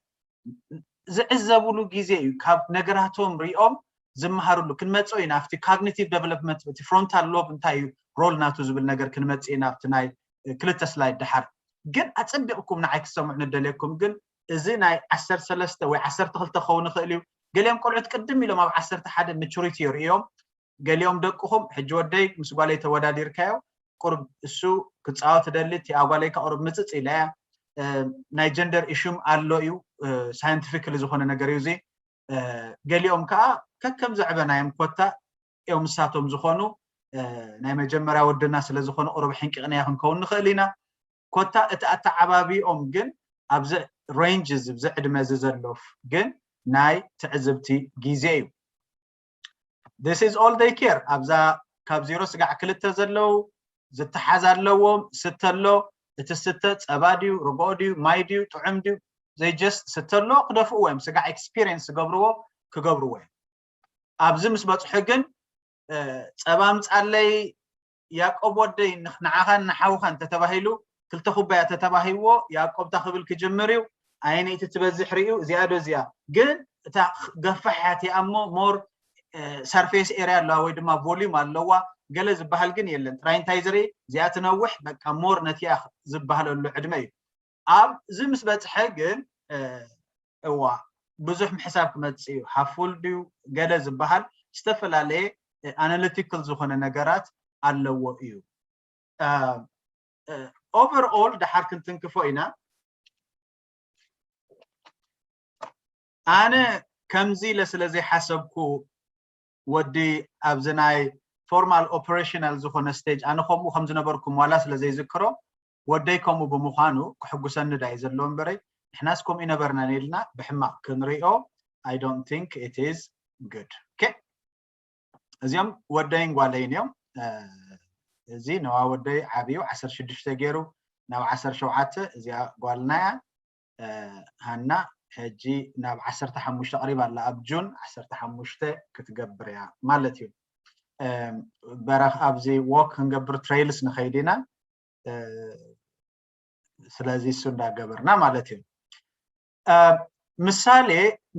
ዝዕዘብሉ ግዜ እዩ። ካብ ነገራቶም ሪኦም ዝመሃርሉ ክንመፅኦ ኢና ኣብቲ cognitive development እቲ frontal lobe እንታይ እዩ role ናቱ ዝብል ነገር ክንመፅእ ኢና ኣብቲ ናይ ክልተ slide ደሓር። ግን ኣፀቢቕኩም ንዓይ ክትሰምዑ ንደልየኩም ግን እዚ ናይ ዓሰርተ ሰለስተ ወይ ዓሰርተ ክልተ ክኸውን ይኽእል እዩ። ገሊኦም ቆልዑት ቅድም ኢሎም ኣብ ዓሰርተ ሓደ maturity የርእዮም። ገሊኦም ደቅኹም ሕጂ ወደይ ምስ ጓለይ ተወዳዲርካዮ ቁርብ እሱ ክፃወት ደሊ እቲ ኣጓለይ ቁርብ ምፅፅ ኢላ እያ። ናይ gender issue ኣሎ እዩ። Scientifically ዝኾነ ነገር እዩ እዚ። ገሊኦም ከዓ ከከም ዘዕበናዮም ኮታ እዮም ንሳቶም ዝኾኑ ናይ መጀመርያ ወድና ስለ ዝኾኑ ቁሩብ ሕንቂቕናዮ ክንከውን ንኽእል ኢና። ኮታ እቲ ኣተዓባቢኦም ግን ኣብዚ range እዚ ኣብዚ ዕድመ እዚ ዘሎ ግን ናይ ትዕዝብቲ ግዜ እዩ። This is all they care ኣብዛ ካብ ዜሮ ስጋዕ ክልተ ዘለዉ ዝተሓዝ ኣለዎም ስተ ኣሎ እቲ ስተ ፀባ ድዩ ርጎኦ ድዩ ማይ ድዩ ጥዑም ድዩ they just ስተ ኣሎ ክደፍእዎ እዮም ስጋዕ experience ዝገብርዎ ክገብርዎ እዮም። ኣብዚ ምስ በፅሑ ግን ፀባ ምፃለይ ያቆብ ወደይ ንዓኻን ንሓውኻን ተተባሂሉ ክልተ ኩባያ ተተባሂዎ ያቆብ ታ ክብል ክጅምር እዩ። ኣየነይቲ ትበዝሕ ርእዩ፣ እዚኣ ዶ እዚኣ? ግን እታ ገፋሕ እያ እቲኣ እሞ more surface area ኣለዋ ወይ ድማ volume ኣለዋ፣ ገለ ዝበሃል ግን የለን። ጥራይ እንታይ ዝርኢ፣ እዚኣ ትነውሕ፣ በቃ more ነቲኣ ዝበሃለሉ ዕድመ እዩ። ኣብዚ ምስ በፅሐ ግን እዋ ብዙሕ ምሕሳብ ክመፅእ እዩ። ሃፉል ድዩ ገለ ዝበሃል ዝተፈላለየ ኣናሊቲካል ዝኾነ ነገራት ኣለዎ እዩ። Overall ደሓር ክንትንክፎ ኢና። ኣነ ከምዚ ኢለ ስለ ዘይሓሰብኩ ወዲ ኣብዚ ናይ ፎርማል ኦፐሬሽናል ዝኾነ ስቴጅ ኣነ ከምኡ ከም ዝነበርኩም ዋላ ስለ ዘይዝክሮ ወደይ ከምኡ ብምዃኑ ክሕጉሰኒ ዳይ ዘለዎ እምበረይ ንሕናስ ከምኡ ይነበርናን ኢልና ብሕማቕ ክንሪኦ I don't think it is good። እዚኦም ወደይን ጓለይን እዮም። እዚ ነዋ ወደይ ዓብዩ ዓሰርተ ሽዱሽተ ገይሩ ናብ ዓሰርተ ሸውዓተ እዚኣ ጓልና እያ። ሃና ሕጂ ናብ ዓሰርተ ሓሙሽተ ቀሪባ ኣላ። ኣብ ጁን ዓሰርተ ሓሙሽተ ክትገብር እያ ማለት እዩ። በረኽ ኣብዚ ዎክ ክንገብር ትሬይልስ ንኸይድ ኢና። ስለዚ እሱ እንዳገበርና ማለት እዩ። ምሳሌ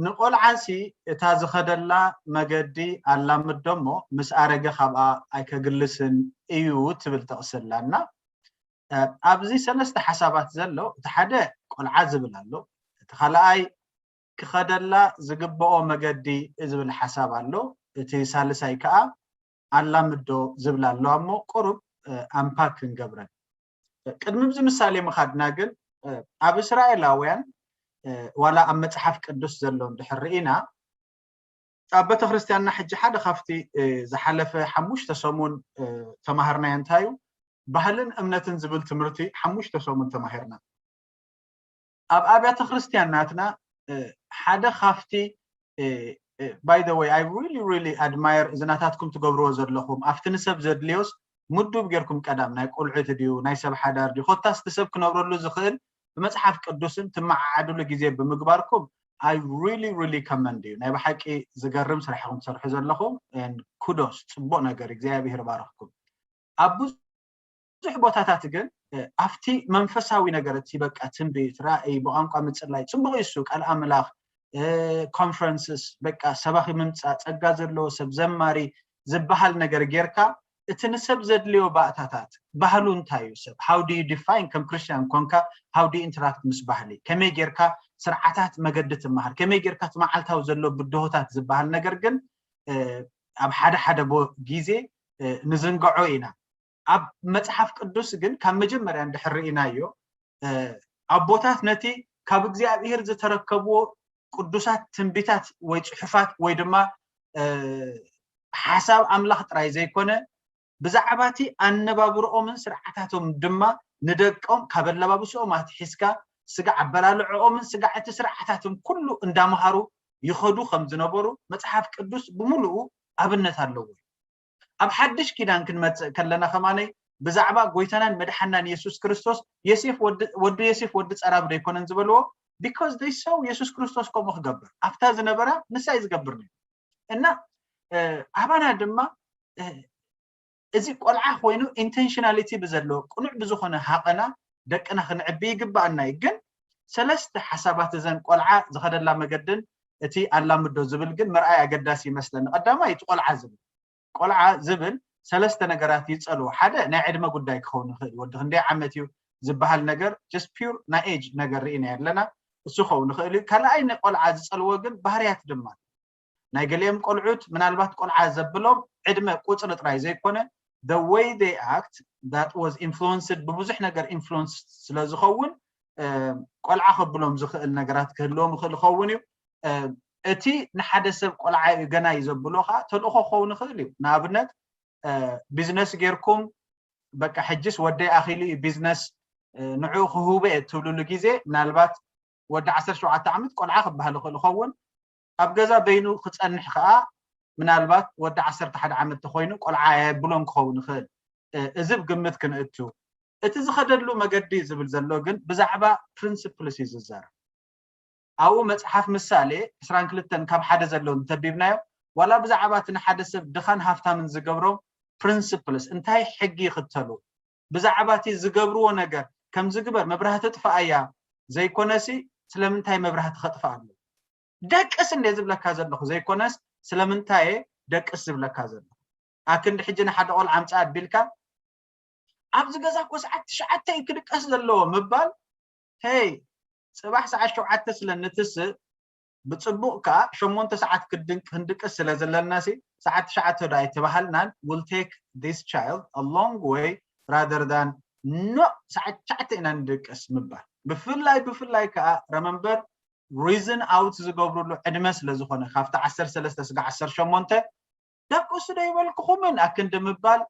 ንቆልዓሲ እታ ዝኸደላ መገዲ ኣላምዶ እሞ ምስ ኣረገ ካብኣ ኣይከግልስን እዩ ትብል ጥቕሲ ኣላና። ኣብዚ ሰለስተ ሓሳባት ዘሎ እቲ ሓደ ቆልዓ ዝብል ኣሎ፣ እቲ ካልኣይ ክኸደላ ዝግብኦ መገዲ ዝብል ሓሳብ ኣሎ፣ እቲ ሳልሳይ ከዓ ኣላምዶ ዝብል ኣሎ። እሞ ቁሩብ ኣምፓክ ክንገብረን ቅድሚ ብዚ ምሳሌ ምኻድና ግን ኣብ እስራኤላውያን ዋላ ኣብ መፅሓፍ ቅዱስ ዘሎ እንድሕር ርኢና ኣብ ቤተክርስትያንና ሕጂ ሓደ ካብቲ ዝሓለፈ ሓሙሽተ ሰሙን ተማሃርናዮ እንታይ እዩ ባህልን እምነትን ዝብል ትምህርቲ ሓሙሽተ ሰሙን ተማሂርና። ኣብ ኣብያተ ክርስትያን ናትና ሓደ ካብቲ by the way I really really admire እዚ ናታትኩም ትገብርዎ ዘለኹም ኣብቲ ንሰብ ዘድልዮስ ምዱብ ጌርኩም ቀዳም ናይ ቆልዑት ድዩ ናይ ሰብ ሓዳር ድዩ ኮታስ እቲ ሰብ ክነብረሉ ዝኽእል ብመፅሓፍ ቅዱስን ትመዓዓድሉ ግዜ ብምግባርኩም I really really commend you ናይ ብሓቂ ዝገርም ስራሕ ኢኹም ትሰርሑ ዘለኹም። Kudos ፅቡቅ ነገር እግዚኣብሔር ባርኽኩም። ኣብ ብዙሕ ቦታታት ግን ኣብቲ መንፈሳዊ ነገር እቲ በቃ ትንቢት ራእይ ብቋንቋ ምፅላይ ፅቡቅ እዩ እሱ ቃል ኣምላኽ ኮንፈረንስስ በቃ ሰባኺ ምምፃእ ፀጋ ዘለዎ ሰብ ዘማሪ ዝበሃል ነገር ጌርካ እቲ ንሰብ ዘድልዮ ባእታታት ባህሉ እንታይ እዩ ሰብ how do you define ከም ክርስቲያን ኮንካ how do you interact ምስ ባህሊ ከመይ ጌርካ ስርዓታት መገዲ ትመሃር ከመይ ጌርካ እቲ መዓልታዊ ዘሎ ብድሆታት ዝበሃል ነገር ግን ኣብ ሓደ ሓደ ግዜ ንዝንግዖ ኢና። ኣብ መፅሓፍ ቅዱስ ግን ካብ መጀመርያ እንድሕር ርኢናዮ ኣቦታት ነቲ ካብ እግዚኣብሔር ዝተረከብዎ ቅዱሳት ትንቢታት ወይ ፅሑፋት ወይ ድማ ሓሳብ ኣምላኽ ጥራይ ዘይኮነ ብዛዕባ እቲ ኣነባብርኦምን ስርዓታቶም ድማ ንደቆም ካብ ኣለባብስኦም ኣትሒዝካ ስጋዕ ኣበላልዕኦምን ስጋዕ እቲ ስርዓታትን ኩሉ እንዳምሃሩ ይኸዱ ከም ዝነበሩ መፅሓፍ ቅዱስ ብምሉኡ ኣብነት ኣለዎ። ኣብ ሓድሽ ኪዳን ክንመፅእ ከለና ከማነይ ብዛዕባ ጎይታናን መድሓናን የሱስ ክርስቶስ የሴፍ ወዲ ዮሴፍ ወዲ ፀራብ ዶ ኣይኮነን ዝበልዎ because they saw የሱስ ክርስቶስ ከምኡ ክገብር ኣብታ ዝነበራ ንሳ እዩ ዝገብር ነይሩ እና ኣባና ድማ እዚ ቆልዓ ኮይኑ ኢንቴንሽናሊቲ ብዘለዎ ቅኑዕ ብዝኾነ ሃቐና ደቅና ክንዕቢ ይግባኣና እዩ ግን ሰለስተ ሓሳባት እዘን ቆልዓ ዝኸደላ መገድን እቲ ኣላምዶ ዝብል ግን ምርኣይ ኣገዳሲ ይመስለኒ ቀዳማይ እቲ ቆልዓ ዝብል ቆልዓ ዝብል ሰለስተ ነገራት ይፀልዎ ሓደ ናይ ዕድመ ጉዳይ ክኸውን ይኽእል ወዲ ክንደይ ዓመት እዩ ዝበሃል ነገር just pure ናይ age ነገር ርኢና ኣለና እሱ ክኸውን ይኽእል እዩ ካልኣይ ንቆልዓ ዝፀልዎ ግን ባህርያት ድማ ናይ ገሊኦም ቆልዑት ምናልባት ቆልዓ ዘብሎም ዕድመ ቁፅሪ ጥራይ ዘይኮነ the way they act that was influenced ብብዙሕ ነገር influence ስለ ዝኸውን ቆልዓ ከብሎም ዝኽእል ነገራት ክህልዎም ይኽእል ይኸውን እዩ እቲ ንሓደ ሰብ ቆልዓ እዩ ገና እዩ ዘብሎ ከዓ ተልእኾ ክኸውን ይኽእል እዩ ንኣብነት ቢዝነስ ጌርኩም በቃ ሕጅስ ወደይ ኣኺሉ እዩ ቢዝነስ ንዕኡ ክህቦ እየ ትብልሉ ግዜ ምናልባት ወዲ ዓሰርተ ሸውዓተ ዓመት ቆልዓ ክበሃል ይኽእል ይኸውን ኣብ ገዛ በይኑ ክፀንሕ ከዓ ምናልባት ወዲ ዓሰርተ ሓደ ዓመት ተኮይኑ ቆልዓ ኣየብሎን ክኸውን ይኽእል እዚ ብግምት ክንእቱ እቲ ዝኸደሉ መገዲ ዝብል ዘሎ ግን ብዛዕባ ፕሪንስፕልስ እዩ ዝዛረብ ኣብኡ መፅሓፍ ምሳሌ ዕስራን ክልተን ካብ ሓደ ዘለዉ እንተቢብናዮ ዋላ ብዛዕባ እቲ ንሓደ ሰብ ድኻን ሃፍታምን ዝገብሮም ፕሪንስፕልስ እንታይ ሕጊ ይኽተሉ ብዛዕባ እቲ ዝገብርዎ ነገር ከምዚ ግበር መብራህቲ ጥፋኣያ ዘይኮነሲ ስለምንታይ መብራህቲ ከጥፋ ኣሎ? ደቅስ እንደ ዝብለካ ዘለኹ ዘይኮነስ ስለምንታየ ደቅስ ዝብለካ ዘለኹ። ኣክንዲ ሕጂ ንሓደ ቆልዓ ኣምፅእ ኣቢልካ ኣብዚ ገዛ እኮ ሰዓት ትሽዓተ እዩ ክድቀስ ዘለዎ ምባል፣ ሄይ፣ ፅባሕ ሰዓት ሸውዓተ ስለ ንትስእ ብፅቡቕ ከዓ ሸሞንተ ሰዓት ክድን- ክንድቅስ ስለ ዘለና ሲ ሰዓት ትሽዓተ ዶ ኣይተባሃልናን። Will take this child a long way rather than no ሰዓት ትሽዓተ ኢና ንድቅስ ምባል። ብፍላይ ብፍላይ ከዓ ረመንበር ሪዝን ኣውት ዝገብሩሉ ዕድመ ስለ ዝኾነ ካብቲ ዓሰርተ ሰለስተ ስጋ ዓሰርተ ሸሞንተ ደቅሱ ዶ ይበልኩኹምን ኣክንዲ ምባል፣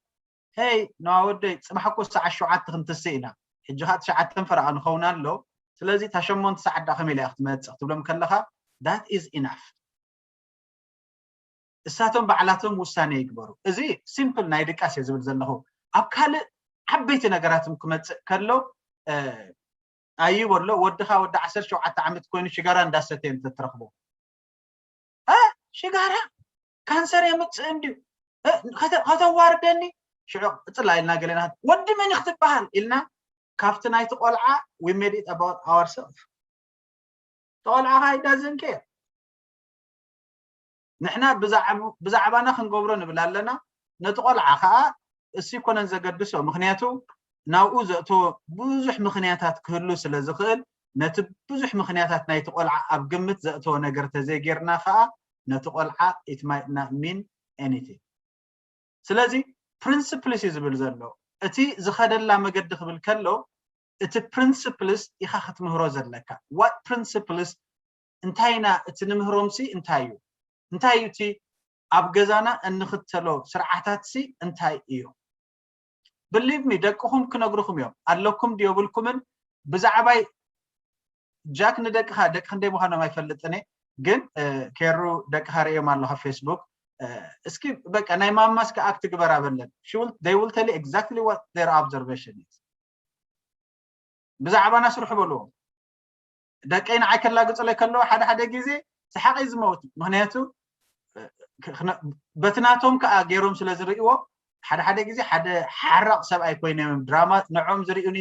ሄይ ነዋ ወደይ፣ ፅባሕ እኮ ሰዓት ሸውዓተ ክንትስእ ኢና፣ ሕጂ ከዓ ትሽዓተን ፈረቓ ንኸውን ኣሎ፣ ስለዚ እታ ሸሞንተ ሰዓት ደኣ ከመይ ኢላ እያ ክትመፅእ ክትብሎም ከለኻ that is enough። እሳቶም ባዕላቶም ውሳኔ ይግበሩ። እዚ ሲምፕል ናይ ድቃስ እየ ዝብል ዘለኹ። ኣብ ካልእ ዓበይቲ ነገራትም ክመፅእ ከሎ ኣዩ በሎ ወድኻ ወዲ ዓሰርተ ሸውዓተ ዓመት ኮይኑ ሽጋራ እንዳሰተ እዮም ተትረኽቦ። ሽጋራ ካንሰር የምፅእ እንድዩ፣ ከተዋርደኒ ሽዑ ቅፅላ ኢልና ገለና ወዲ መን ክትበሃል ኢልና ካብቲ ናይቲ ቆልዓ we made it about ourselves። ተቆልዓ ካይዳ ዘንኬ ንሕና ብዛዕባና ክንገብሮ ንብል ኣለና። ነቲ ቆልዓ ከዓ እሱ ይኮነን ዘገድሶ፣ ምክንያቱ ናብኡ ዘእተዎ ብዙሕ ምክንያታት ክህሉ ስለ ዝኽእል ነቲ ብዙሕ ምክንያታት ናይቲ ቆልዓ ኣብ ግምት ዘእተዎ ነገር ተዘይጌርና ከዓ ነቲ ቆልዓ it might not mean anything። ስለዚ principles እዩ ዝብል ዘሎ። እቲ ዝኸደላ መገዲ ክብል ከሎ እቲ principles ኢኻ ክትምህሮ ዘለካ። What principles እንታይ ኢና እቲ ንምህሮምሲ እንታይ እዩ? እንታይ እዩ እቲ ኣብ ገዛና እንኽተሎ ስርዓታትሲ እንታይ እዩ? Believe me ደቅኹም ክነግርኹም እዮም ኣለኩም ድዮ ብልኩምን ብዛዕባይ ጃክ ንደቅኻ ደቂ ክንደይ ምዃኖም ኣይፈልጥን እየ ግን ኬሩ ደቅኻ ርእዮም ኣለኻ ፌስቡክ እስኪ በቃ ናይ ማማስ ከኣ ክትግበር ኣበለን they will tell you exactly what their observation is ብዛዕባና ስርሑ በልዎም ደቀይ ንዓይ ከላግፅለይ ከለዎ ሓደ ሓደ ግዜ ሰሓቀይ ዝመውት ምክንያቱ በቲ ናቶም ከዓ ገይሮም ስለ ዝርእዎ ሓደ ሓደ ግዜ ሓደ ሓራቕ ሰብኣይ ኮይነ እዮም ድራማ ንዖም ዝርእዩኒ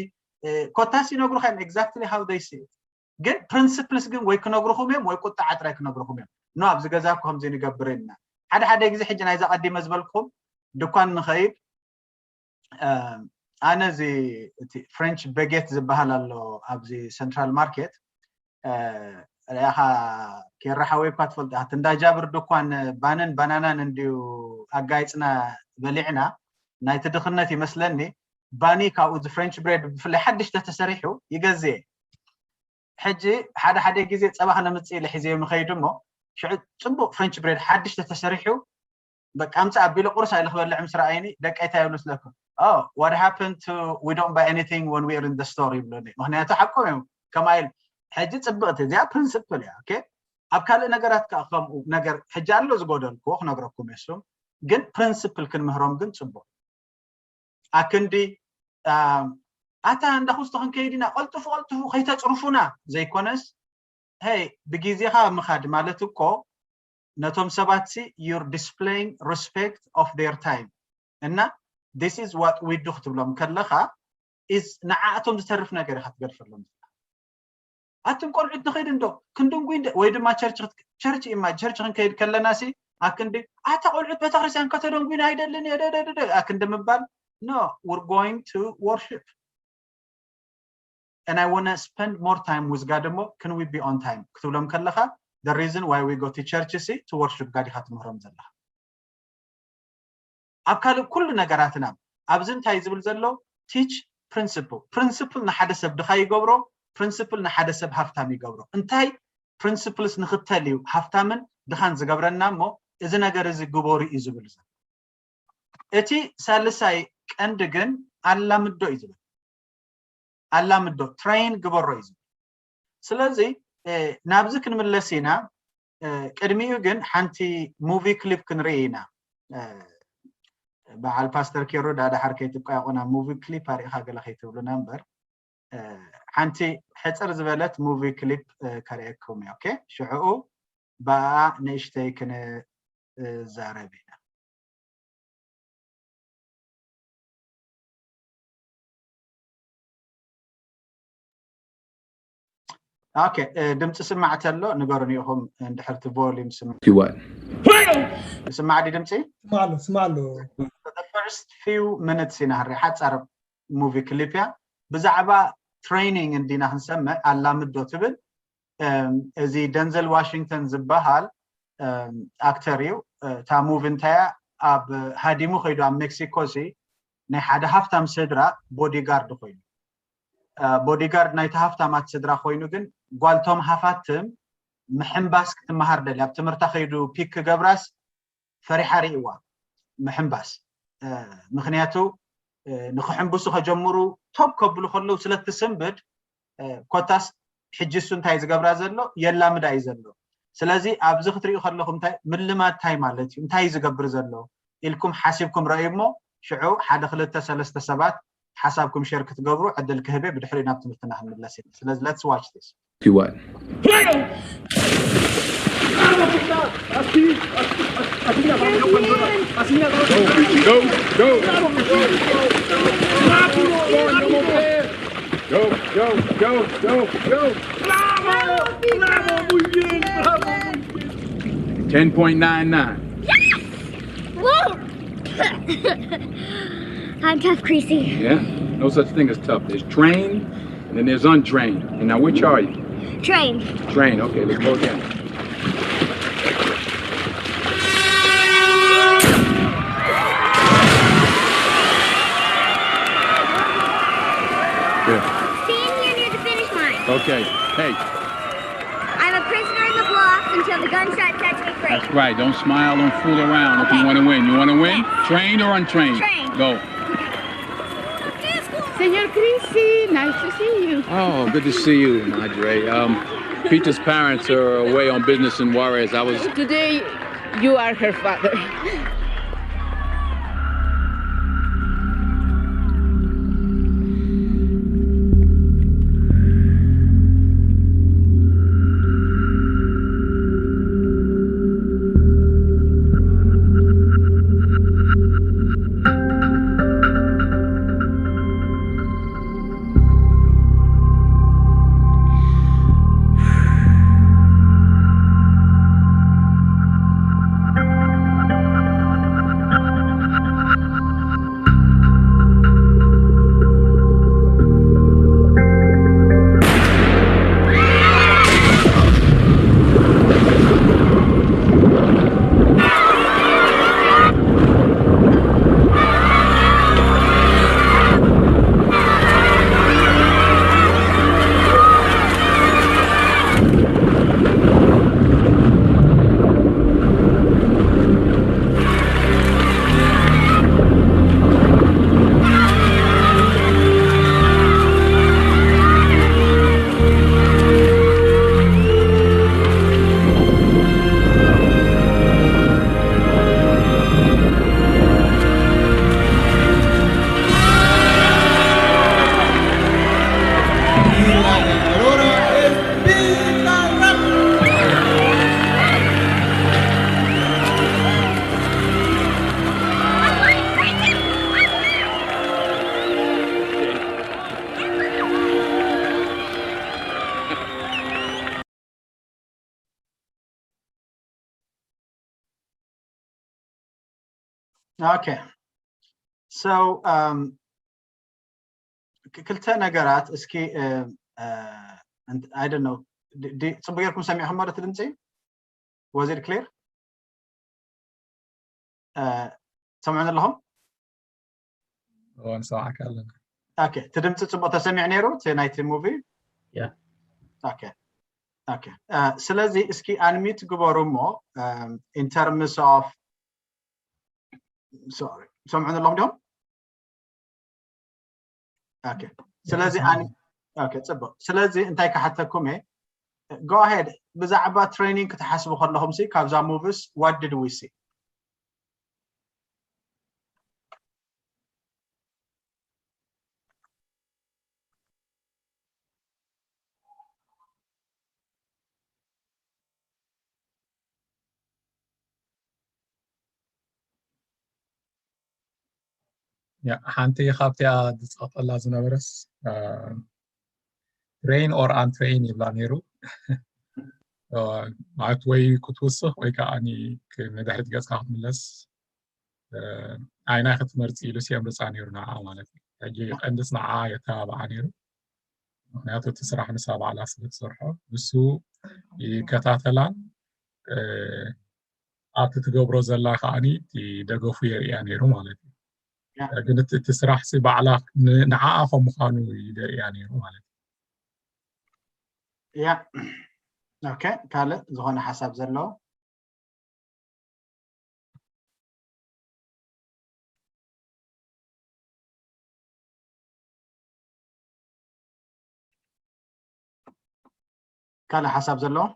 ኮታስ ይነግሩካ እዮም exactly how they see it ግን principles ግን ወይ ክነግርኹም እዮም ወይ ቁጣዓ ጥራይ ክነግርኹም እዮም ኖ ኣብዚ ገዛ እኮ ከምዚ ንገብር ኢና ሓደ ሓደ ግዜ ሕጂ ናይዛ ቀዲመ ዝበልኩም ድኳን ንኸይድ ኣነ እዚ እቲ French baguette ዝበሃል ኣሎ ኣብዚ central market ሪኣኻ ኬራ ሓወይ እኳ ትፈልጥ ኣቲ እንዳ ጃብር ድኳን ባንን ባናናን እንድዩ ኣጋይፅና በሊዕና ናይቲ ድኽነት ይመስለኒ ባኒ ካብኡ እዚ French bread ብፍላይ ሓድሽ ተተሰሪሑ ይገዝእ ሕጂ ሓደ ሓደ ግዜ ፀባ ክነምፅእ ኢለ ሒዘዮ ምኸይድ እሞ ሽዑ ፅቡቅ French bread ሓድሽ ተተሰሪሑ በቃ ኣምፅእ ኣቢለ ቁርስ ኣይለ ክበልዕ ምስ ረኣይኒ ደቀይ እንታይ ይብሉ ስለኩም oh what happened to we don't buy anything when we are in the store ይብሉኒ ምክንያቱ ሓቆም እዮም ከማይ ሕጂ ፅብቅቲ እዚኣ principle እያ okay ኣብ ካልእ ነገራት ከዓ ከምኡ ነገር ሕጂ ኣሎ ዝጎደልክዎ ክነግረኩም የሱ ግን principle ክንምህሮም ግን ፅቡቅ ኣክንዲ ኣታ እንዳ ኩስቶ ክንከይድ ኢና ቀልጥፉ ቀልጥፉ ከይተፅርፉና ዘይኮነስ ሄይ ብግዜኻ ምኻድ ማለት እኮ ነቶም ሰባት ሲ you're displaying respect of their time እና this is what we do ክትብሎም ከለኻ is ንዓእቶም ዝተርፍ ነገር ኢኻ ትገድፈሎም ኣቱም ቆልዑት ንኸይድ እንዶ ክንድንጉይ ወይ ድማ ቸርች ቸርች ኢማ ቸርች ክንከይድ ከለና ሲ ኣክንዲ ኣታ ቆልዑት ቤተክርስትያን ከተደንጉይና ኣይደልን ኣክንዲ ምባል no we're going to worship and I want to spend more time with God እሞ can we be on time ክትብሎም ከለኻ the reason why we go to church ሲ to worship God ኢኻ ትምህሮም ዘለኻ ኣብ ካልእ ኩሉ ነገራትና ኣብዚ እንታይ ዝብል ዘሎ teach principle principle ንሓደ ሰብ ድኻ ይገብሮ principle ንሓደ ሰብ ሃፍታም ይገብሮ እንታይ principles ንኽተል እዩ ሃፍታምን ድኻን ዝገብረና እሞ እዚ ነገር እዚ ግበሩ እዩ ዝብል ዘሎ እቲ ሳልሳይ ቀንዲ ግን ኣላምዶ እዩ ዝብል ኣላምዶ train ግበሮ እዩ ዝብል ስለዚ ናብዚ ክንምለስ ኢና ቅድሚኡ ግን ሓንቲ movie clip ክንርኢ ኢና በዓል ፓስተር ኬሮ ዳድሓር ከይትቋየቑና movie clip ኣሪእኻ ገለ ከይትብሉና እምበር ሓንቲ ሕፅር ዝበለት movie clip ከርእየኩም እየ okay ሽዕኡ ብኣ ንእሽተይ ክንዛረብ ኢና Okay, ድምፂ ስማዕ ተሎ ንገሩኒ ኢኹም። እንድሕር እቲ volume ስማዕ You what? ስማዕ ድዩ ድምፂ? ስማዕ ኣሎ ስማዕ ኣሎ። The first few minutes ኢና ህሪ ሓፃር movie clip እያ። ብዛዕባ training እንዲና ክንሰምዕ ኣላምዶ ትብል። እዚ ደንዘል ዋሽንግተን ዝበሃል actor እዩ። እታ movie እንታይ እያ? ኣብ ሃዲሙ ከይዱ ኣብ ሜክሲኮ ሲ ናይ ሓደ ሃፍታም ስድራ bodyguard ኮይኑ፣ bodyguard ናይቲ ሃፍታማት ስድራ ኮይኑ ግን ጓልቶም ሃፋትም ምሕንባስ ክትመሃር ደልያ ኣብ ትምህርታ ከይዱ pick ክገብራስ ፈሪሓ ርእይዋ ምሕንባስ። ምክንያቱ ንክሕንብሱ ከጀምሩ ቶብ ከብሉ ከለዉ ስለትስንብድ ኮታስ ሕጂ እሱ እንታይ ዝገብራ ዘሎ የላምዳ እዩ ዘሎ። ስለዚ ኣብዚ ክትሪኡ ከለኹም እንታይ ምልማድ እንታይ ማለት እዩ፣ እንታይ እዩ ዝገብር ዘሎ ኢልኩም ሓሲብኩም ረእዩ እሞ ሽዑ ሓደ ክልተ ሰለስተ ሰባት ሓሳብኩም share ክትገብሩ ዕድል ክህበ ብድሕሪኡ ናብ ትምህርትና ክንምለስ ኢና። ስለዚ let's watch this። You what? Go, go, go. Go, go, go, go, go. Bravo, bravo, muy bien, bravo, muy bien. Ten point nine nine. Whoa! I'm tough, Creasy. Yeah? No such thing as tough. There's trained and then there's untrained. And now which are you? Train. Trained. Okay, let's go again. Yeah. Stand here near the finish line. Okay. Hey, I'm a prisoner in the blocks until the gunshot sets me free. That's right. Don't smile. Don't fool around. If you want to win, you want to win. Trained or untrained? Trained. Go. Senor Creasy, nice to see you. Oh, good to see you, Madre. Um, Peter's parents are away on business in Juarez. I was. Today, you are her father. Okay. So, um, ክልተ ነገራት እስኪ I don't know, ጽቡቅ ጌርኩም ሰሚዕኹም ማለት ድምፂ? Was it clear? ሰምዑን ኣለኹም? ንሰማዕካ ኣለና። Okay፣ እቲ ድምፂ ጽቡቅ ተሰሚዕ ነይሩ እቲ ናይቲ movie? Yeah። Okay። Okay። ስለዚ እስኪ unmute ግበሩ እሞ in terms of sorry፣ ሰምዑን ኣለኹም ዲኹም? Okay። ስለዚ okay፣ ጽቡቅ። ስለዚ እንታይ ክሓተኩም እየ፣ go ahead፣ ብዛዕባ training ክትሓስቡ ከለኹም ሲ ካብዛ movies what did we see? ሓንቲ ካብቲኣ ዝፀቐጠላ ዝነበረስ train or untrain ይብላ ነይሩ። ማለት ወይ ክትውስኽ ወይ ከዓ ንድሕሪት ገፅካ ክትምለስ፣ ኣይናይ ክትመርፅ ኢሉ የምርፃ ነይሩ ንዓ ማለት እዩ። ሕጂ ቀንድስ ንዓ የተባብዓ ነይሩ። ምክንያቱ እቲ ስራሕ ንሳ ባዕላ ስለ ትሰርሖ ንሱ ይከታተላን ኣብቲ ትገብሮ ዘላ ከዓኒ ደገፉ የርእያ ነይሩ ማለት እዩ። ግን እቲ ስራሕ ሲ ባዕላ ንዓኣ ከም ምዃኑ ይደርእያ ነይሩ ማለት እዩ። ያ ኦኬ፣ ካልእ ዝኾነ ሓሳብ ዘለዎ? ካልእ ሓሳብ ዘለዎ?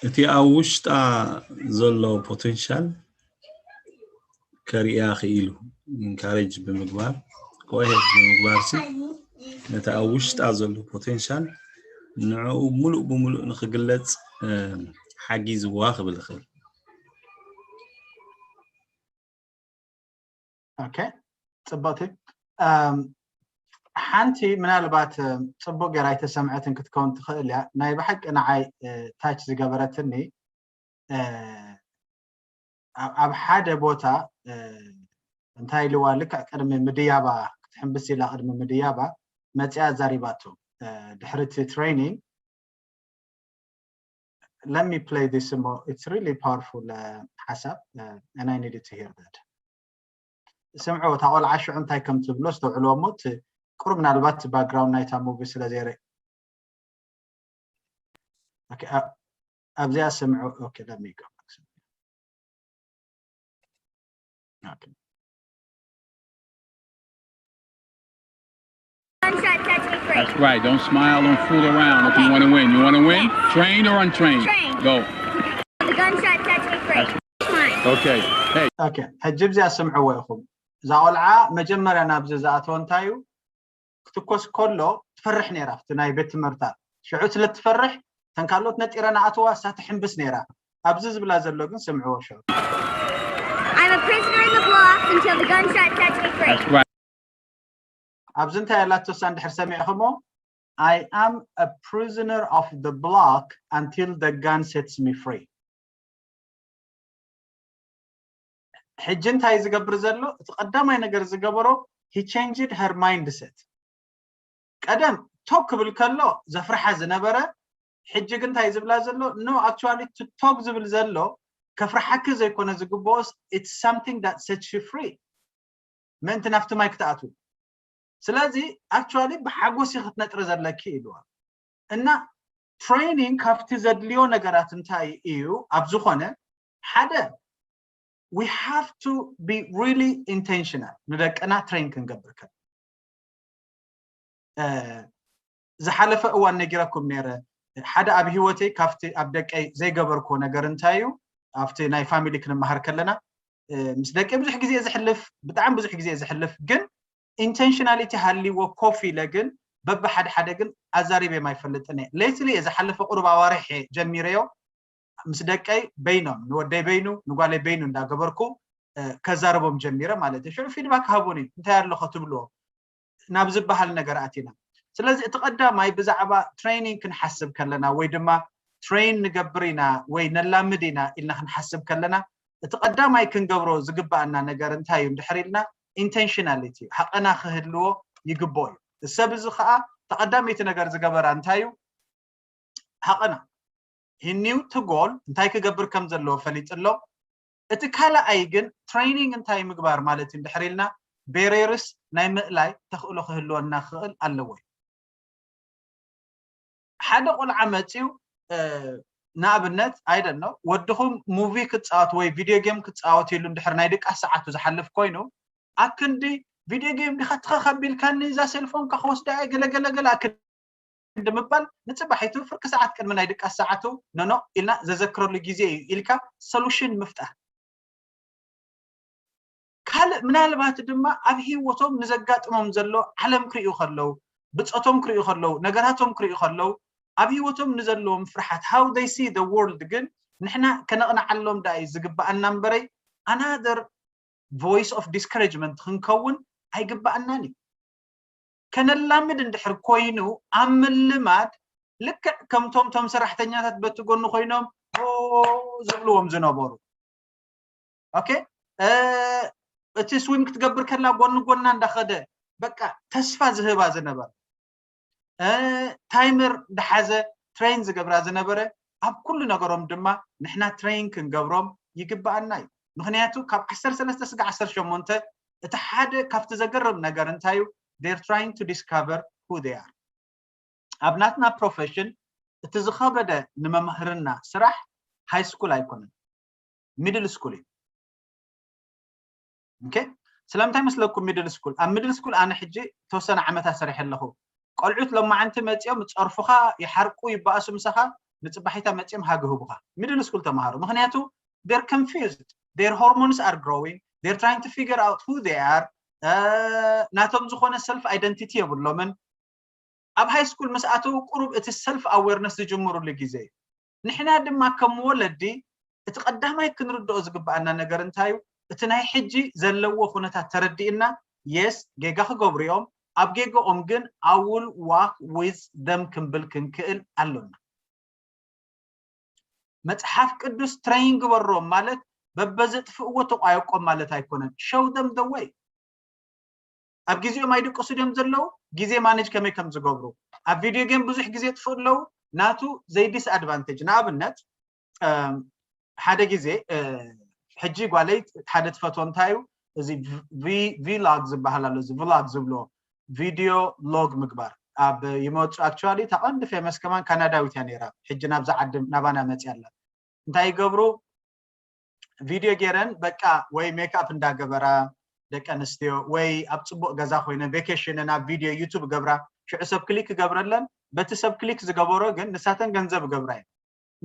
እቲ ኣብ ውሽጣ ዘሎ ፖቴንሻል ከርእያ ክኢሉ ኢንካሬጅ ብምግባር፣ ጎሄድ ብምግባር ሲ ነቲ ኣብ ውሽጣ ዘሎ ፖቴንሻል ንዕኡ ሙሉእ ብሙሉእ ንክግለፅ ሓጊዝዋ ክብል ይኽእል። ኦኬ፣ ፅብቕቲ ሓንቲ ምናልባት ፅቡቅ ገይራ ኣይተሰምዐትን ክትከውን ትኽእል እያ። ናይ ብሓቂ ንዓይ ታች ዝገበረትኒ ኣብ ሓደ ቦታ እንታይ ኢልዋ፣ ልክዕ ቅድሚ ምድያባ ክትሕምብስ ኢላ ቅድሚ ምድያባ መፅያ ኣዛሪባቶ ድሕሪ እቲ ትሬኒንግ let me play this more. It's really powerful uh, ሓሳብ uh, and I needed to hear that. ስምዑ፣ እታ ቆልዓ ሽዑ እንታይ ከም ትብሎ ዝተውዕልዎ እሞ እቲ ቁሩብ ምናልባት ባክግራውንድ ናይታ ሙቪ ስለ ዘይርኢ ኣብዚኣ ስምዑ። Okay, let me go back. Okay. That's right. Don't smile. Don't fool around. If you want to win, you want to win. Train or untrained. Go. Okay. Hey. Okay. ሕጂ ኣብዚኣ ስምዕዎ ኢኹም። እዛ ቆልዓ መጀመርያ ናብዚ ዝኣተወ እንታይ እዩ? ክትኮስ ከሎ ትፈርሕ ነይራ ኣብቲ ናይ ቤት ትምህርታ። ሽዑ ስለ ትፈርሕ እተን ካልኦት ነጢረን ኣእተዋ፣ እሳ ትሕምብስ ነይራ። ኣብዚ ዝብላ ዘሎ ግን ስምዕዎ ሽዑ። I'm a prisoner in the blocks until the gunshots set me free. That's right. ኣብዚ እንታይ ያላቶ እሳ እንድሕር ሰሚዕኹሞ፣ I am a prisoner of the block until the gun sets me free። ሕጂ እንታይ ዝገብር ዘሎ? እቲ ቀዳማይ ነገር ዝገበሮ he changed her mindset። ቀደም ቶክ ክብል ከሎ ዘፍርሓ ዝነበረ ሕጂ ግን እንታይ ዝብላ ዘሎ? No, actually to talk ዝብል ዘሎ ከፍርሓኪ ዘይኮነ ዝግብኦስ it's something that sets you free፣ ምእንቲ ናብቲ ማይ ክትኣትው። ስለዚ actually ብሓጎስ ክትነጥሪ ዘለኪ ኢልዋ። እና ትሬኒንግ ካብቲ ዘድልዮ ነገራት እንታይ እዩ? ኣብ ዝኾነ ሓደ we have to be really intentional ንደቅና ትሬን ክንገብር ከ ዝሓለፈ እዋን ነጊረኩም ነይረ። ሓደ ኣብ ህይወተይ ካብቲ ኣብ ደቀይ ዘይገበርኩዎ ነገር እንታይ እዩ? ኣብቲ ናይ ፋሚሊ ክንመሃር ከለና ምስ ደቀይ ብዙሕ ግዜ ዘሕልፍ፣ ብጣዕሚ ብዙሕ ግዜ ዘሕልፍ፣ ግን ኢንቴንሽናሊቲ ሃልይዎ ኮፍ ኢለ ግን በብሓደ ሓደ ግን ኣዛሪበዮም ኣይፈልጥን እየ። ሌትሊ እየ ዝሓለፈ ቁሩብ ኣዋርሕ እየ ጀሚረዮ ምስ ደቀይ በይኖም፣ ንወደይ በይኑ ንጓለይ በይኑ እንዳገበርኩ ከዛርቦም ጀሚረ ማለት እዩ። ሽዑ ፊድባክ ሃቡኒ፣ እንታይ ኣለኸ ትብልዎ ናብ ዝበሃል ነገር ኣቲና። ስለዚ እቲ ቀዳማይ ብዛዕባ ትሬኒንግ ክንሓስብ ከለና ወይ ድማ ትሬን ንገብር ኢና ወይ ነላምድ ኢና ኢልና ክንሓስብ ከለና እቲ ቀዳማይ ክንገብሮ ዝግባኣና ነገር እንታይ እዩ እንድሕር ኢልና ኢንቴንሽናሊቲ እዩ፣ ሃቐና ክህልዎ ይግብኦ እዩ። ሰብ እዚ ከዓ ተቐዳመይቲ ነገር ዝገበራ እንታይ እዩ? ሃቐና። He knew to goal እንታይ ክገብር ከም ዘለዎ ፈሊጡ ኣሎ። እቲ ካልኣይ ግን ትሬኒንግ እንታይ ምግባር ማለት እዩ እንድሕር ኢልና ቤሬርስ ናይ ምእላይ ተኽእሎ ክህልወና ክኽእል ኣለዎ እዩ። ሓደ ቆልዓ መፅዩ ንኣብነት ኣይደን ነው ወድኹም ሙቪ ክፃወት ወይ ቪድዮ ጌም ክፃወት ኢሉ እንድሕር ናይ ድቃስ ሰዓቱ ዝሓልፍ ኮይኑ ኣክንዲ ቪድዮ ጌም ዲኻ ትኸኸቢልካኒ እዛ ሴልፎንካ ክወስዳ እየ ገለገለገለ ኣክንዲ ምባል ንፅባሒቱ ፍርቂ ሰዓት ቅድሚ ናይ ድቃስ ሰዓቱ ኖኖ ኢልና ዘዘክረሉ ግዜ እዩ ኢልካ ሶሉሽን ምፍጣር። ካልእ ምናልባት ድማ ኣብ ህይወቶም ንዘጋጥሞም ዘሎ ዓለም ክርእዩ ከለዉ፣ ብፆቶም ክርእዩ ከለዉ፣ ነገራቶም ክርእዩ ከለዉ፣ ኣብ ህይወቶም ንዘለዎም ፍርሓት how they see the world ግን ንሕና ከነቕንዓሎም ደኣ እዩ ዝግብኣና እምበረይ ኣናደር voice of discouragement ክንከውን ኣይግባኣናን እዩ። ከነላምድ እንድሕር ኮይኑ ኣብ ምልማድ ልክዕ ከምቶም ቶም ሰራሕተኛታት በቲ ጎኑ ኮይኖም ዝብልዎም ዝነበሩ okay እቲ swim ክትገብር ከላ ጎኒ ጎና እንዳኸደ በቃ ተስፋ ዝህባ ዝነበረ timer እንዳሓዘ train ዝገብራ ዝነበረ ኣብ ኩሉ ነገሮም ድማ ንሕና train ክንገብሮም ይግባኣና እዩ። ምክንያቱ ካብ ዓሰርተ ሰለስተ ስጋ ዓሰርተ ሸሞንተ እቲ ሓደ ካብቲ ዘገርም ነገር እንታይ እዩ? They're trying to discover who they are። ኣብ ናትና profession እቲ ዝኸበደ ንመምህርና ስራሕ high school ኣይኮነን፣ middle school እዩ። okay ስለምንታይ መስለኩም middle school? ኣብ middle school ኣነ ሕጂ ተወሰነ ዓመታት ሰሪሐ ኣለኹ። ቆልዑት ሎማዓንቲ መፂኦም ጸርፉኻ ይሓርቁ ይበኣሱ ምሳኻ ንፅባሒታ መፂኦም ሃግ ህቡኻ middle school ተምሃሩ። ምክንያቱ they're confused, their hormones are growing, they're trying to figure out who they are. ናቶም ዝኾነ self identity የብሎምን። ኣብ high school ምስ ኣተዉ ቁሩብ እቲ self awareness ዝጅምሩሉ ግዜ እዩ። ንሕና ድማ ከም ወለዲ እቲ ቀዳማይ ክንርድኦ ዝግባኣና ነገር እንታይ እዩ? እቲ ናይ ሕጂ ዘለዎ ኩነታት ተረዲእና yes ጌጋ ክገብሩ እዮም። ኣብ ጌጋኦም ግን I will walk with them ክንብል ክንክእል ኣሎና። መጽሓፍ ቅዱስ train ግበሮም ማለት በበዘጥፍእዎ ተቋየቆም ማለት ኣይኮነን። Show them the way። ኣብ ግዜኦም ኣይድቅሱ ድዮም ዘለዉ? ግዜ manage ከመይ ከም ዝገብሩ ኣብ video game ብዙሕ ግዜ ጥፍኡ ኣለዉ። ናቱ ዘይ disadvantage ንኣብነት ሓደ ግዜ ሕጂ ጓለይ ሓደ ትፈትዎ እንታይ እዩ እዚ vlog ዝበሃል ኣሎ እዚ vlog ዝብሎ video log ምግባር ኣብ ይመፁ actually እታ ቀንዲ famous ከማን ካናዳዊት እያ ነይራ ሕጂ ናብዛ ዓዲ ናባና መፅያ ኣላ እንታይ ይገብሩ video ገይረን በቃ ወይ makeup እንዳገበራ ደቂ ኣንስትዮ ወይ ኣብ ፅቡቅ ገዛ ኮይነን vacation ኣብ video YouTube ገብራ ሽዑ ሰብ click ክገብረለን በቲ ሰብ click ዝገበሮ ግን ንሳተን ገንዘብ ገብራ እዩ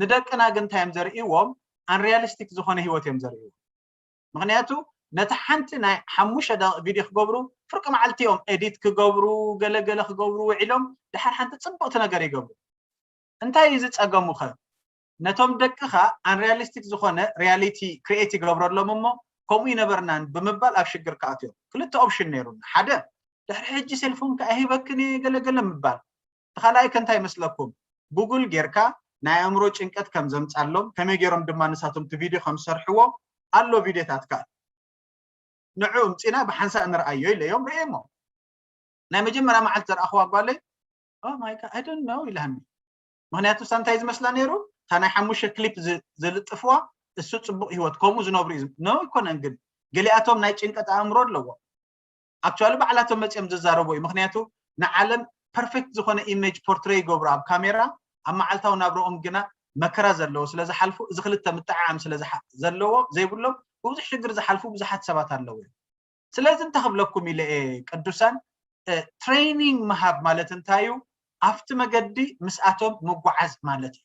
ንደቅና ግን እንታይ እዮም ዘርእዎም unrealistic ዝኾነ ህይወት እዮም ዘርእዎም ምክንያቱ ነቲ ሓንቲ ናይ ሓሙሽተ ደቂቅ video ክገብሩ ፍርቂ መዓልቲ እዮም edit ክገብሩ ገለገለ ክገብሩ ውዒሎም ድሓር ሓንቲ ፅብቅቲ ነገር ይገብሩ እንታይ እዩ ዝፀገሙኸ ነቶም ደቅኻ unrealistic ዝኾነ reality create ይገብረሎም እሞ ከምኡ ይነበርናን ብምባል ኣብ ሽግር ክኣትዮም ክልተ option ነይሩና ሓደ ድሕሪ ሕጂ cellphone ከ ኣይህበክን እየ ገለገለ ምባል እቲ ካልኣይ ከ እንታይ ይመስለኩም ጉግል ጌርካ ናይ ኣእምሮ ጭንቀት ከም ዘምፃሎም ከመይ ገይሮም ድማ ንሳቶም እቲ video ከም ዝሰርሕዎ ኣሎ ቪድዮታት ከ ንዑ እምፂና ብሓንሳእ ንርኣዮ ኢለዮም ርእየሞ ናይ መጀመርያ መዓልቲ ዘረኣኽዋ ጓለይ oh my god I don't know ኢላኒ ምክንያቱ እሳ እንታይ ዝመስላ ነይሩ እታ ናይ ሓሙሽተ clip ዝልጥፍዋ እሱ ፅቡቅ ህይወት ከምኡ ዝነብሩ እዩ no ኣይኮነን ግን ገሊኣቶም ናይ ጭንቀት ኣእምሮ ኣለዎ actually ባዕላቶም መፅኦም ዝዛረቡ እዩ ምክንያቱ ንዓለም perfect ዝኾነ image portray ይገብሩ ኣብ ካሜራ ኣብ መዓልታዊ ናብረኦም ግና መከራ ዘለዎ ስለ ዝሓልፉ እዚ ክልተ ምጥዕዓም ስለ ዘለዎ ዘይብሎም ብብዙሕ ሽግር ዝሓልፉ ብዙሓት ሰባት ኣለዉ እዮም ስለዚ እንታይ ክብለኩም ኢለ እየ ቅዱሳን training ምሃብ ማለት እንታይ እዩ ኣብቲ መገዲ ምስኣቶም ምጓዓዝ ማለት እዩ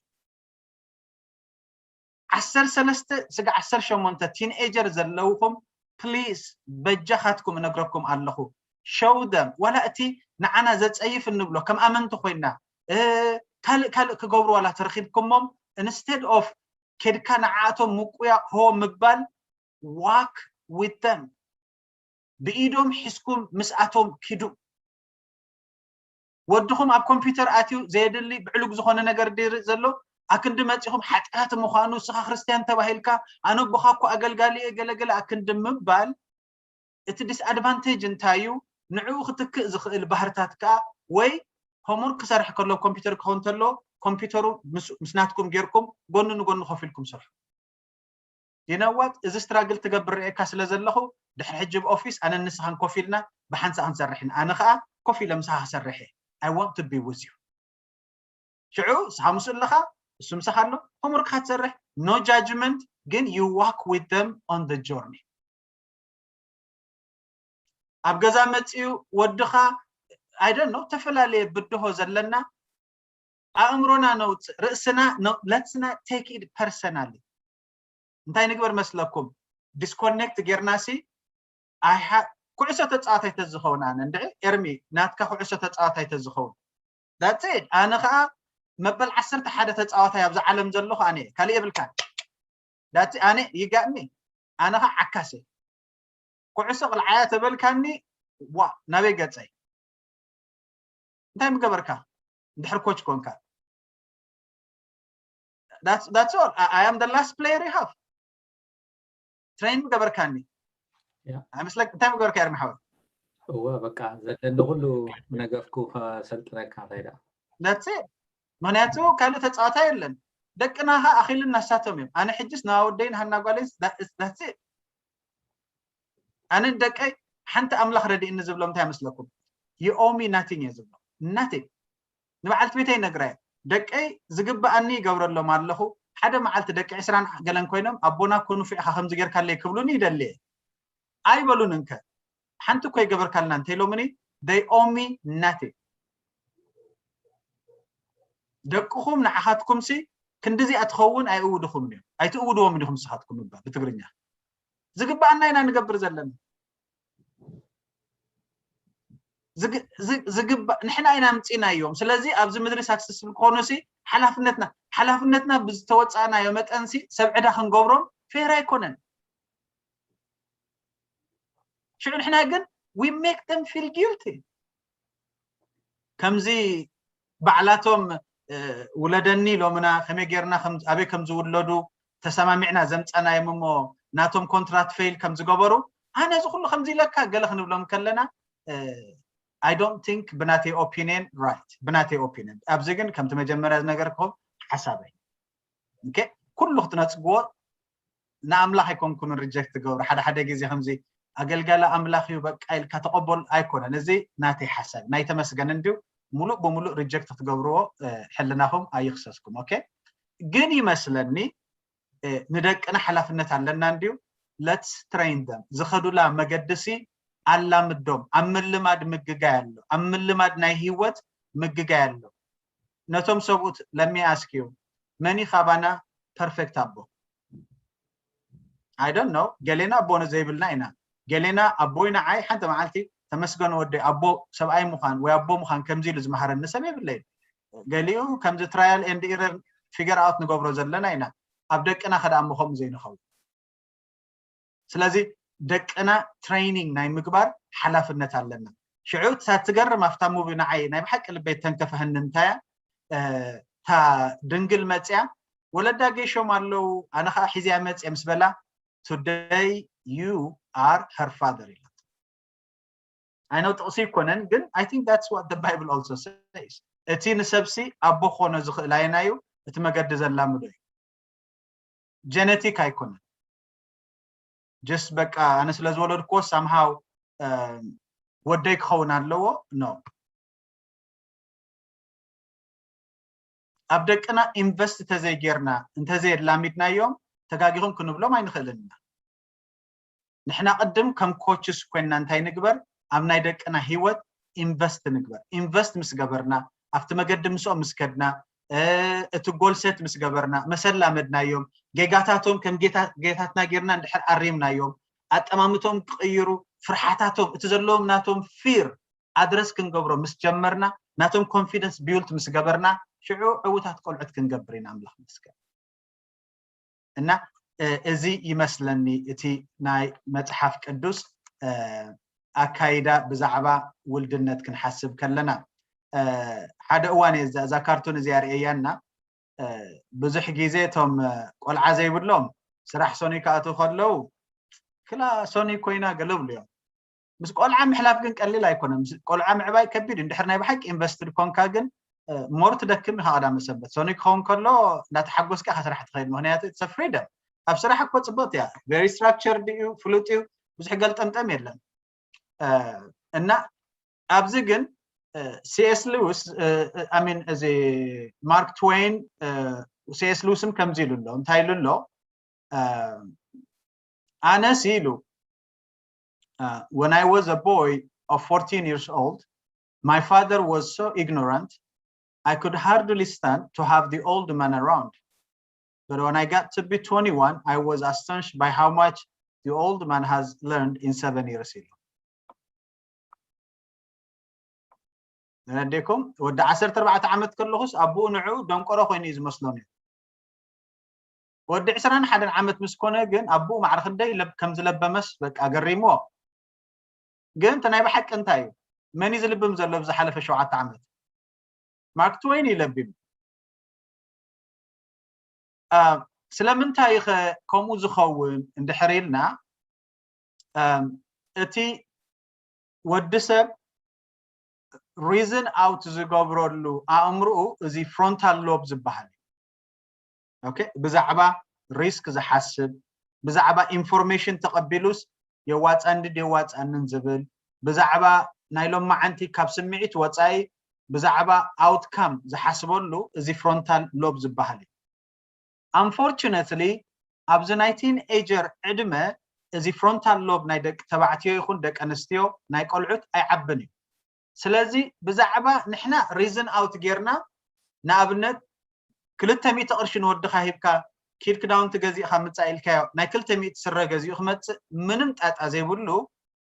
ዓሰርተ ሰለስተ ስጋ ዓሰርተ ሸሞንተ teenager ዘለውኹም please በጃኻትኩም እነግረኩም ኣለኹ show them ዋላ እቲ ንዓና ዘፀይፍ እንብሎ ከም ኣመንቲ ኮይና ካልእ ካልእ ክገብሩ ዋላ ተረኪብኩሞም instead of ኬድካ ንዓኣቶም ምቁያ ሆ ምባል walk with them ብኢዶም ሒዝኩም ምስኣቶም ኪዱ ወድኹም ኣብ ኮምፒውተር ኣትዩ ዘየድሊ ብዕሉግ ዝኾነ ነገር ድርኢ ዘሎ ኣክንዲ መፂኹም ሓጢኣት ምዃኑ እስኻ ክርስትያን ተባሂልካ ኣነ ኣቦኻ እኮ ኣገልጋሊ እየ ገለገለ ኣክንዲ ምባል እቲ disadvantage እንታይ እዩ ንዕኡ ክትክእ ዝኽእል ባህርታት ከዓ ወይ homework ክሰርሕ ከሎ ኮምፒውተር ክኸውን ተሎ ኮምፒውተሩ ምስ ናትኩም ጌርኩም ጎኒ ንጎኒ ኮፍ ኢልኩም ስርሑ you know what እዚ struggle ትገብር ርእየካ ስለ ዘለኹ ድሕሪ ሕጂ ብ office ኣነ ንስኻን ኮፍ ኢልና ብሓንሳእ ክንሰርሕ ኢና ኣነ ከዓ ኮፍ ኢለ ምሳኻ ክሰርሕ እየ I want to be with you ሽዑ ንስኻ ምስኡ ኣለኻ እሱ ምሳኻ ኣሎ homework ኻ ትሰርሕ no judgment ግን you walk with them on the journey ኣብ ገዛ መፅኡ ወድኻ I don't know ዝተፈላለየ ብድሆ ዘለና ኣእምሮና ነውፅእ ርእስና let's not take it personally እንታይ ንግበር መስለኩም disconnect ጌርናሲ ኩዕሶ ተፃዋታይ ተዝኸውን ኣነ እንድዒ ኤርሚ ናትካ ኩዕሶ ተፃዋታይ ተዝኸውን that's it ኣነ ከዓ መበል ዓሰርተ ሓደ ተፃዋታይ ኣብዚ ዓለም ዘለኹ ኣነ ካልእ የብልካን that's it ኣነ you got me ኣነ ከዓ ዓካሰ ኩዕሶ ቅልዓያ ተበልካኒ፣ ዋ ናበይ ገጸይ? እንታይ ምገበርካ? እንድሕር ኮች ኮንካ፣ that's all. I am the last player you have. ትሬን ምገበርካኒ? ያ። ኣይመስለክ? እንታይ ምገበርካ? ኤርሚ ሓወይ? እወ፣ በቃ ዘለኒ ኩሉ ነገፍኩ ከሰልጥነካ። እንታይ ደኣ? That's it. ምክንያቱ ካልእ ተጻዋታ የለን። ደቅና ከ ኣኺሉ እናሳቶም እዮም። ኣነ ሕጅስ ንወደይን ሃና ጓለይስ፣ that's it። ኣነ ደቀይ ሓንቲ ኣምላኽ ረድእኒ ዝብሎም እንታይ ይመስለኩም? You owe me nothing እየ ዝብሎም። Nothing። ንበዓልቲ ቤተይ ነግራ እየ። ደቀይ ዝግብኣኒ ይገብረሎም ኣለኹ። ሓደ መዓልቲ ደቂ ዕስራን ገለን ኮይኖም ኣቦና እኮ ንፉዕ ኢኻ ከምዚ ጌርካለይ ክብሉኒ ይደሊ እየ። ኣይበሉን እንከ ሓንቲ እኮ ይገበርካልና እንተኢሎምኒ፣ they owe me nothing። ደቅኹም ንዓኻትኩምሲ ክንድዚኣ ትኸውን ኣይእውድኹም እዮም። ኣይትእውድዎም እንዲኹም ንስኻትኩም እባ ብትግርኛ። ዝግብኣና ኢና ንገብር ዘለና። ዝግ- ዝግ- ዝግባ- ንሕና ኢና ኣምፂናዮም። ስለዚ ኣብዚ ምድሪ ሳክሰስፉል ክኾኑ ሲ ሓላፍነትና ሓላፍነትና ብዝተወፃእናዮ መጠን ሲ ሰብ ዕዳ ክንገብሮም ፌር ኣይኮነን። ሽዑ ንሕና ግን we make them feel guilty። ከምዚ ባዕላቶም እ፣ ውለደኒ ኢሎምና፣ ከመይ ጌርና ከም- ኣበይ ከም ዝውለዱ ተሰማሚዕና ዘምፀናዮም እሞ ናቶም ኮንትራት ፌል ከም ዝገበሩ፣ ኣነ እዚ ኩሉ ከምዚ ኢለካ ገለ ክንብሎም ከለና፣ እ፣ I don't think ብናተይ ኦፒኒየን ራይት፣ ብናተይ ኦፒኒየን። ኣብዚ ግን ከምቲ መጀመርያ ዝነገርኩም ሓሳበይ። ኦኬ፣ ኩሉ ክትነጽግዎ ንኣምላኽ ኣይኮንኩምን ሪጀክት ትገብሩ። ሓደ ሓደ ግዜ ከምዚ ኣገልጋሊ ኣምላኽ እዩ በቃ ኢልካ ተቐበል ኣይኮነን። እዚ ናተይ ሓሳብ ናይ ተመስገን እንድዩ። ሙሉእ ብሙሉእ ሪጀክት ክትገብርዎ እ፣ ሕልናኹም ኣይኽሰስኩም። ኦኬ፣ ግን ይመስለኒ እ፣ ንደቅና ሓላፍነት ኣለና እንድዩ። Let's train them። ዝኸዱላ መገዲ ሲ ኣላምዶም። ኣብ ምልማድ ምግጋይ ኣሎ። ኣብ ምልማድ ናይ ህይወት ምግጋይ ኣሎ። ነቶም ሰብኡት let me ask you፣ መን እዩ ካባና ፐርፌክት ኣቦ? I don't know። ገሌና ኣቦ ዘይብልና ኢና። ገሌና ኣቦይ ንዓይ ሓንቲ መዓልቲ ተመስገን ወደይ ኣቦ ሰብኣይ ምዃን ወይ ኣቦ ምዃን ከምዚ ኢሉ ዝመሃረኒ ሰብ የብለይን። ገሊኡ ከምዚ ትራያል ኤንድ ኢረር ፊገር ኣውት ንገብሮ ዘለና ኢና። ኣብ ደቅና ከ ደኣ እሞ ከምኡ ዘይንኸውን? ስለዚ ደቅና ትሬኒንግ ናይ ምግባር ሓላፍነት ኣለና። ሽዑ እታ ትገርም ኣብታ ሙቪ ንዓይ ናይ ብሓቂ ልበይ ተንከፈሀኒ እንታይ እያ፣ እ፣ እታ ድንግል መፅያ ወለዳ ገይሾም ኣለዉ ኣነ ከዓ ሒዝያ መፅየ ምስ በላ today you are her father ኢላ። I know ጥቕሲ ይኮነን ግን I think that's what the Bible also says። እቲ ንሰብሲ ኣቦ ክኾኖ ዝኽእል ኣየናዩ እቲ መገዲ ዘላምዶ እዩ። ጀነቲክ ኣይኮነን። ጀስት በቃ ኣነ ስለ ዝወለድክዎ ሳምሃው ወደይ ክኸውን ኣለዎ። ኖ፣ ኣብ ደቅና ኢንቨስት እንተዘይጌርና እንተዘየላሚድናዮም ተጋጊኹም ክንብሎም ኣይንኽእልን ኢና። ንሕና ቅድም ከም ኮችስ ኮይንና እንታይ ንግበር? ኣብ ናይ ደቅና ህይወት ኢንቨስት ንግበር። ኢንቨስት ምስ ገበርና ኣብቲ መገዲ ምስኦም ምስ ከድና እቲ ጎልሰት ምስ ገበርና መሰላመድናዮም ጌጋታቶም ከም ጌታትና ጌርና እንድሕር ኣሪምናዮም ኣጠማምቶም ክቕይሩ ፍርሓታቶም እቲ ዘለዎም ናቶም ፊር ኣድረስ ክንገብሮ ምስ ጀመርና ናቶም ኮንፊደንስ ቢውልት ምስ ገበርና ሽዑ ዕውታት ቆልዑት ክንገብር ኢና ኣምላኽ መስገን። እና እዚ ይመስለኒ እቲ ናይ መፅሓፍ ቅዱስ ኣካይዳ ብዛዕባ ውልድነት ክንሓስብ ከለና ሓደ እዋን እየ እዛ ካርቱን እዚኣ ርእየያ እና ብዙሕ ግዜ እቶም ቆልዓ ዘይብሎም ስራሕ ሶኒ ክኣትዉ ከለዉ ክላ ሶኒ ኮይና ገለ ብሉ እዮም። ምስ ቆልዓ ምሕላፍ ግን ቀሊል ኣይኮነን። ቆልዓ ምዕባይ ከቢድ እንድሕር ናይ ብሓቂ ኢንቨስትድ ኮንካ ግን ሞር ትደክም ኢኻ ቀዳመ ሰንበት ሶኒ ክኸውን ከሎ እንዳተሓጎስካ ኢኻ ስራሕ ትኸይድ ምክንያቱ it's freedom። ኣብ ስራሕ እኮ ፅብቕቲ እያ። ቨሪ ስትራክቸርድ እዩ፣ ፍሉጥ እዩ፣ ብዙሕ ገልጠምጠም የለን። እና ኣብዚ ግን ሲኤስ ሉዊስ ሚን እዚ ማርክ ትዌን ሲኤስ ሉዊስም ከምዚ ኢሉ ኣሎ። እንታይ ኢሉ ኣሎ? ኣነስ ኢሉ when I was a boy of fourteen years old, my father was so ignorant I could hardly stand to have the old man around. But when I got to be twenty-one, I was astonished by how much the old man has learned in seven years. ተረዴኩም ወዲ ዓሰርተ ኣርባዕተ ዓመት ከለኹስ ኣቦኡ ንዑ ደንቆሮ ኮይኑ እዩ ዝመስሎ ነይሩ። ወዲ ዕስራን ሓደን ዓመት ምስ ኮነ ግን ኣቦኡ ማዕረ ክንደይ ከም ዝለበመስ በቃ ገሪምዎ። ግን እቲ ናይ ብሓቂ እንታይ እዩ? መን እዩ ዝልብም ዘሎ ኣብዚ ሓለፈ ሸውዓተ ዓመት? ማርክ ትወይን እዩ ለቢሙ። ስለምንታይ ኸ ከምኡ ዝኸውን እንድሕር ኢልና፣ እቲ ወዲ ሰብ reason out ዝገብረሉ ኣእምርኡ እዚ frontal lobe ዝበሃል እዩ። ብዛዕባ risk ዝሓስብ፣ ብዛዕባ information ተቐቢሉስ የዋፃኒ የዋፃንን ዝብል፣ ብዛዕባ ናይ ሎማዓንቲ ካብ ስምዒት ወፃኢ ብዛዕባ outcome ዝሓስበሉ እዚ frontal lobe ዝበሃል እዩ። Unfortunately ኣብዚ ናይ teenager ዕድመ እዚ frontal lobe ናይ ደቂ ተባዕትዮ ይኹን ደቂ ኣንስትዮ ናይ ቆልዑት ኣይዓብን እዩ። ስለዚ ብዛዕባ ንሕና reason out ጌርና፣ ንኣብነት ክልተ ሚእቲ ቅርሺ ንወድኻ ሂብካ ኪድ ክዳውንቲ ገዚእካ ምፃእ ኢልካዮ ናይ ክልተ ሚእቲ ስረ ገዚኡ ክመፅእ ምንም ጣጣ ዘይብሉ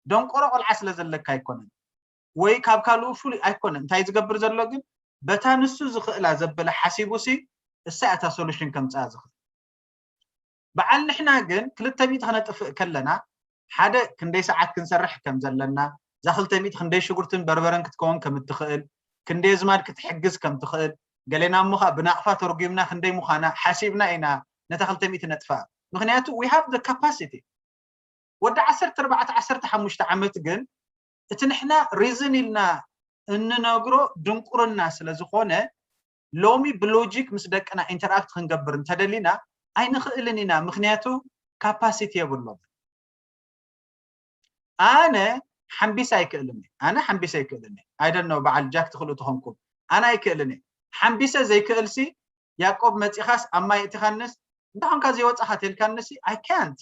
ደንቆሮ ቆልዓ ስለ ዘለካ ኣይኮነን፣ ወይ ካብ ካልኡ ፍሉይ ኣይኮነን። እንታይ ዝገብር ዘሎ ግን በታ ንሱ ዝኽእላ ዘበለ ሓሲቡ ሲ እሳ እታ solution ከምፅኣ ዝኽእል። በዓል ንሕና ግን ክልተ ሚእቲ ክነጥፍእ ከለና ሓደ ክንደይ ሰዓት ክንሰርሕ ከም ዘለና፣ እዛ ክልተ ሚእቲ ክንደይ ሽጉርትን በርበረን ክትከውን ከም እትኽእል፣ ክንደይ ኣዝማድ ክትሕግዝ ከም ትኽእል፣ ገሌና እሞ ከዓ ብናቕፋ ተርጒምና ክንደይ ምዃና ሓሲብና ኢና ነታ ክልተ ሚእቲ ነጥፍኣ። ምኽንያቱ we have the capacity። ወዲ ዓሰርተ ኣርባዕተ ዓሰርተ ሓሙሽተ ዓመት ግን እቲ ንሕና reason ኢልና እንነግሮ ድንቁርና ስለ ዝኾነ ሎሚ ብሎጂክ ምስ ደቅና interact ክንገብር እንተደሊና ኣይንኽእልን ኢና። ምኽንያቱ capacity የብሎም። ኣነ ሓምቢሰ ኣይክእልን እየ። ኣነ ሓምቢሰ ኣይክእልን እየ። I don't know በዓል ጃክ ትኽእሉ ተኾንኩም። ኣነ ኣይክእልን እየ። ሓምቢሰ ዘይክእል ሲ ያዕቆብ መፂኻስ ኣብ ማይ እቲኻንስ እንተኾንካ ዘይወፃኻ ተልካንስ I can't።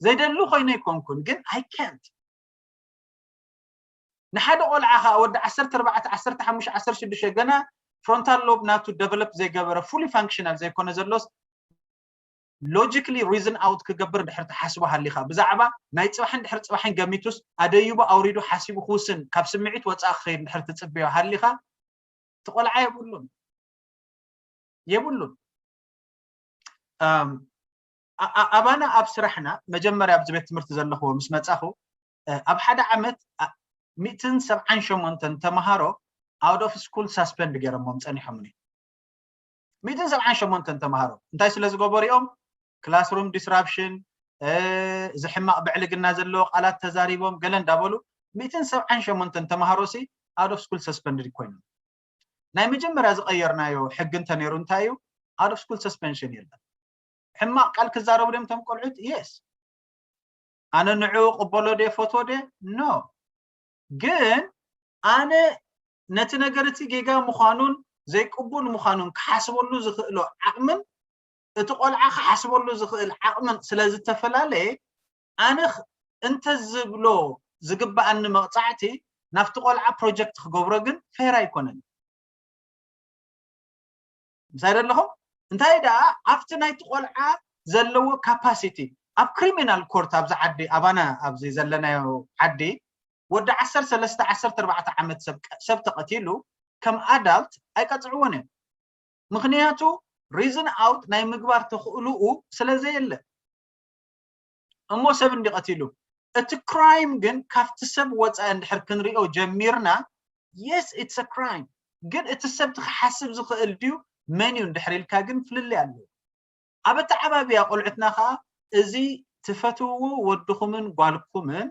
ዘይደሉ ኮይነ ኣይኮንኩን ግን I can't። ንሓደ ቆልዓ ከዓ ወዲ ዓሰርተ ኣርባዕተ ዓሰርተ ሓሙሽተ ዓሰርተ ሽዱሽተ ገና frontal lobe ናቱ develop ዘይገበረ fully functional ዘይኮነ ዘሎስ logically reason out ክገብር እንድሕር ትሓስቦ ሃሊኻ ብዛዕባ ናይ ፅባሕን ድሕሪ ፅባሕን ገሚቱስ ኣደይቡ ኣውሪዱ ሓሲቡ ክውስን ካብ ስምዒት ወፃኢ ክኸይድ እንድሕር ትፅብዮ ሃሊኻ እቲ ቆልዓ የብሉን የብሉን። ኣባና ኣብ ስራሕና መጀመርያ ኣብዚ ቤት ትምህርቲ ዘለኽዎ ምስ መፃኹ ኣብ ሓደ ዓመት ሚእትን ሰብዓን ሸሞንተን ተምሃሮ out of school suspend ገይሮሞም ፀኒሖምኒ። ሚእትን ሰብዓን ሸሞንተን ተምሃሮ እንታይ ስለ ዝገበሩ እዮም? Classroom disruption፣ እዚ ሕማቕ ብዕልግና ዘለዎ ቃላት ተዛሪቦም ገለ እንዳበሉ ሚእትን ሰብዓን ሸሞንተን ተምሃሮ ሲ out of school suspended ኮይኖም። ናይ መጀመርያ ዝቐየርናዮ ሕጊ እንተነይሩ እንታይ እዩ? Out of school suspension የለን። ሕማቕ ቃል ክዛረቡ ድዮም እቶም ቆልዑት? Yes። ኣነ ንዕኡ ቅበሎ ድየ ፈትዎ ድየ? No። ግን ኣነ ነቲ ነገር እቲ ጌጋ ምዃኑን ዘይቅቡል ምዃኑን ክሓስበሉ ዝኽእሎ ዓቕምን እቲ ቆልዓ ክሓስበሉ ዝኽእል ዓቕምን ስለ ዝተፈላለየ ኣነ እንተዝብሎ ዝግበኣኒ መቕፃዕቲ ናብቲ ቆልዓ project ክገብሮ ግን fair ኣይኮነን። ምሳይ ደለኹም እንታይ ደኣ ኣብቲ ናይቲ ቆልዓ ዘለዎ capacity ኣብ criminal court ኣብዚ ዓዲ ኣባና ኣብዚ ዘለናዮ ዓዲ ወዲ ዓሰርተ ሰለስተ ዓሰርተ ኣርባዕተ ዓመት ሰብ ተቐቲሉ ከም adult ኣይቀፅዕዎን እዮም። ምኽንያቱ reason out ናይ ምግባር ተኽእልኡ ስለ ዘየለ እሞ ሰብ እንዲ ቀቲሉ እቲ crime ግን ካብቲ ሰብ ወፃኢ እንድሕር ክንሪኦ ጀሚርና yes it's a crime ግን እቲ ሰብ ክሓስብ ዝኽእል ድዩ መን እዩ እንድሕር ኢልካ ግን ፍልልይ ኣለዎ። ኣብ ኣተዓባብያ ቆልዑትና ከዓ እዚ ትፈትውዎ ወድኹምን ጓልኩምን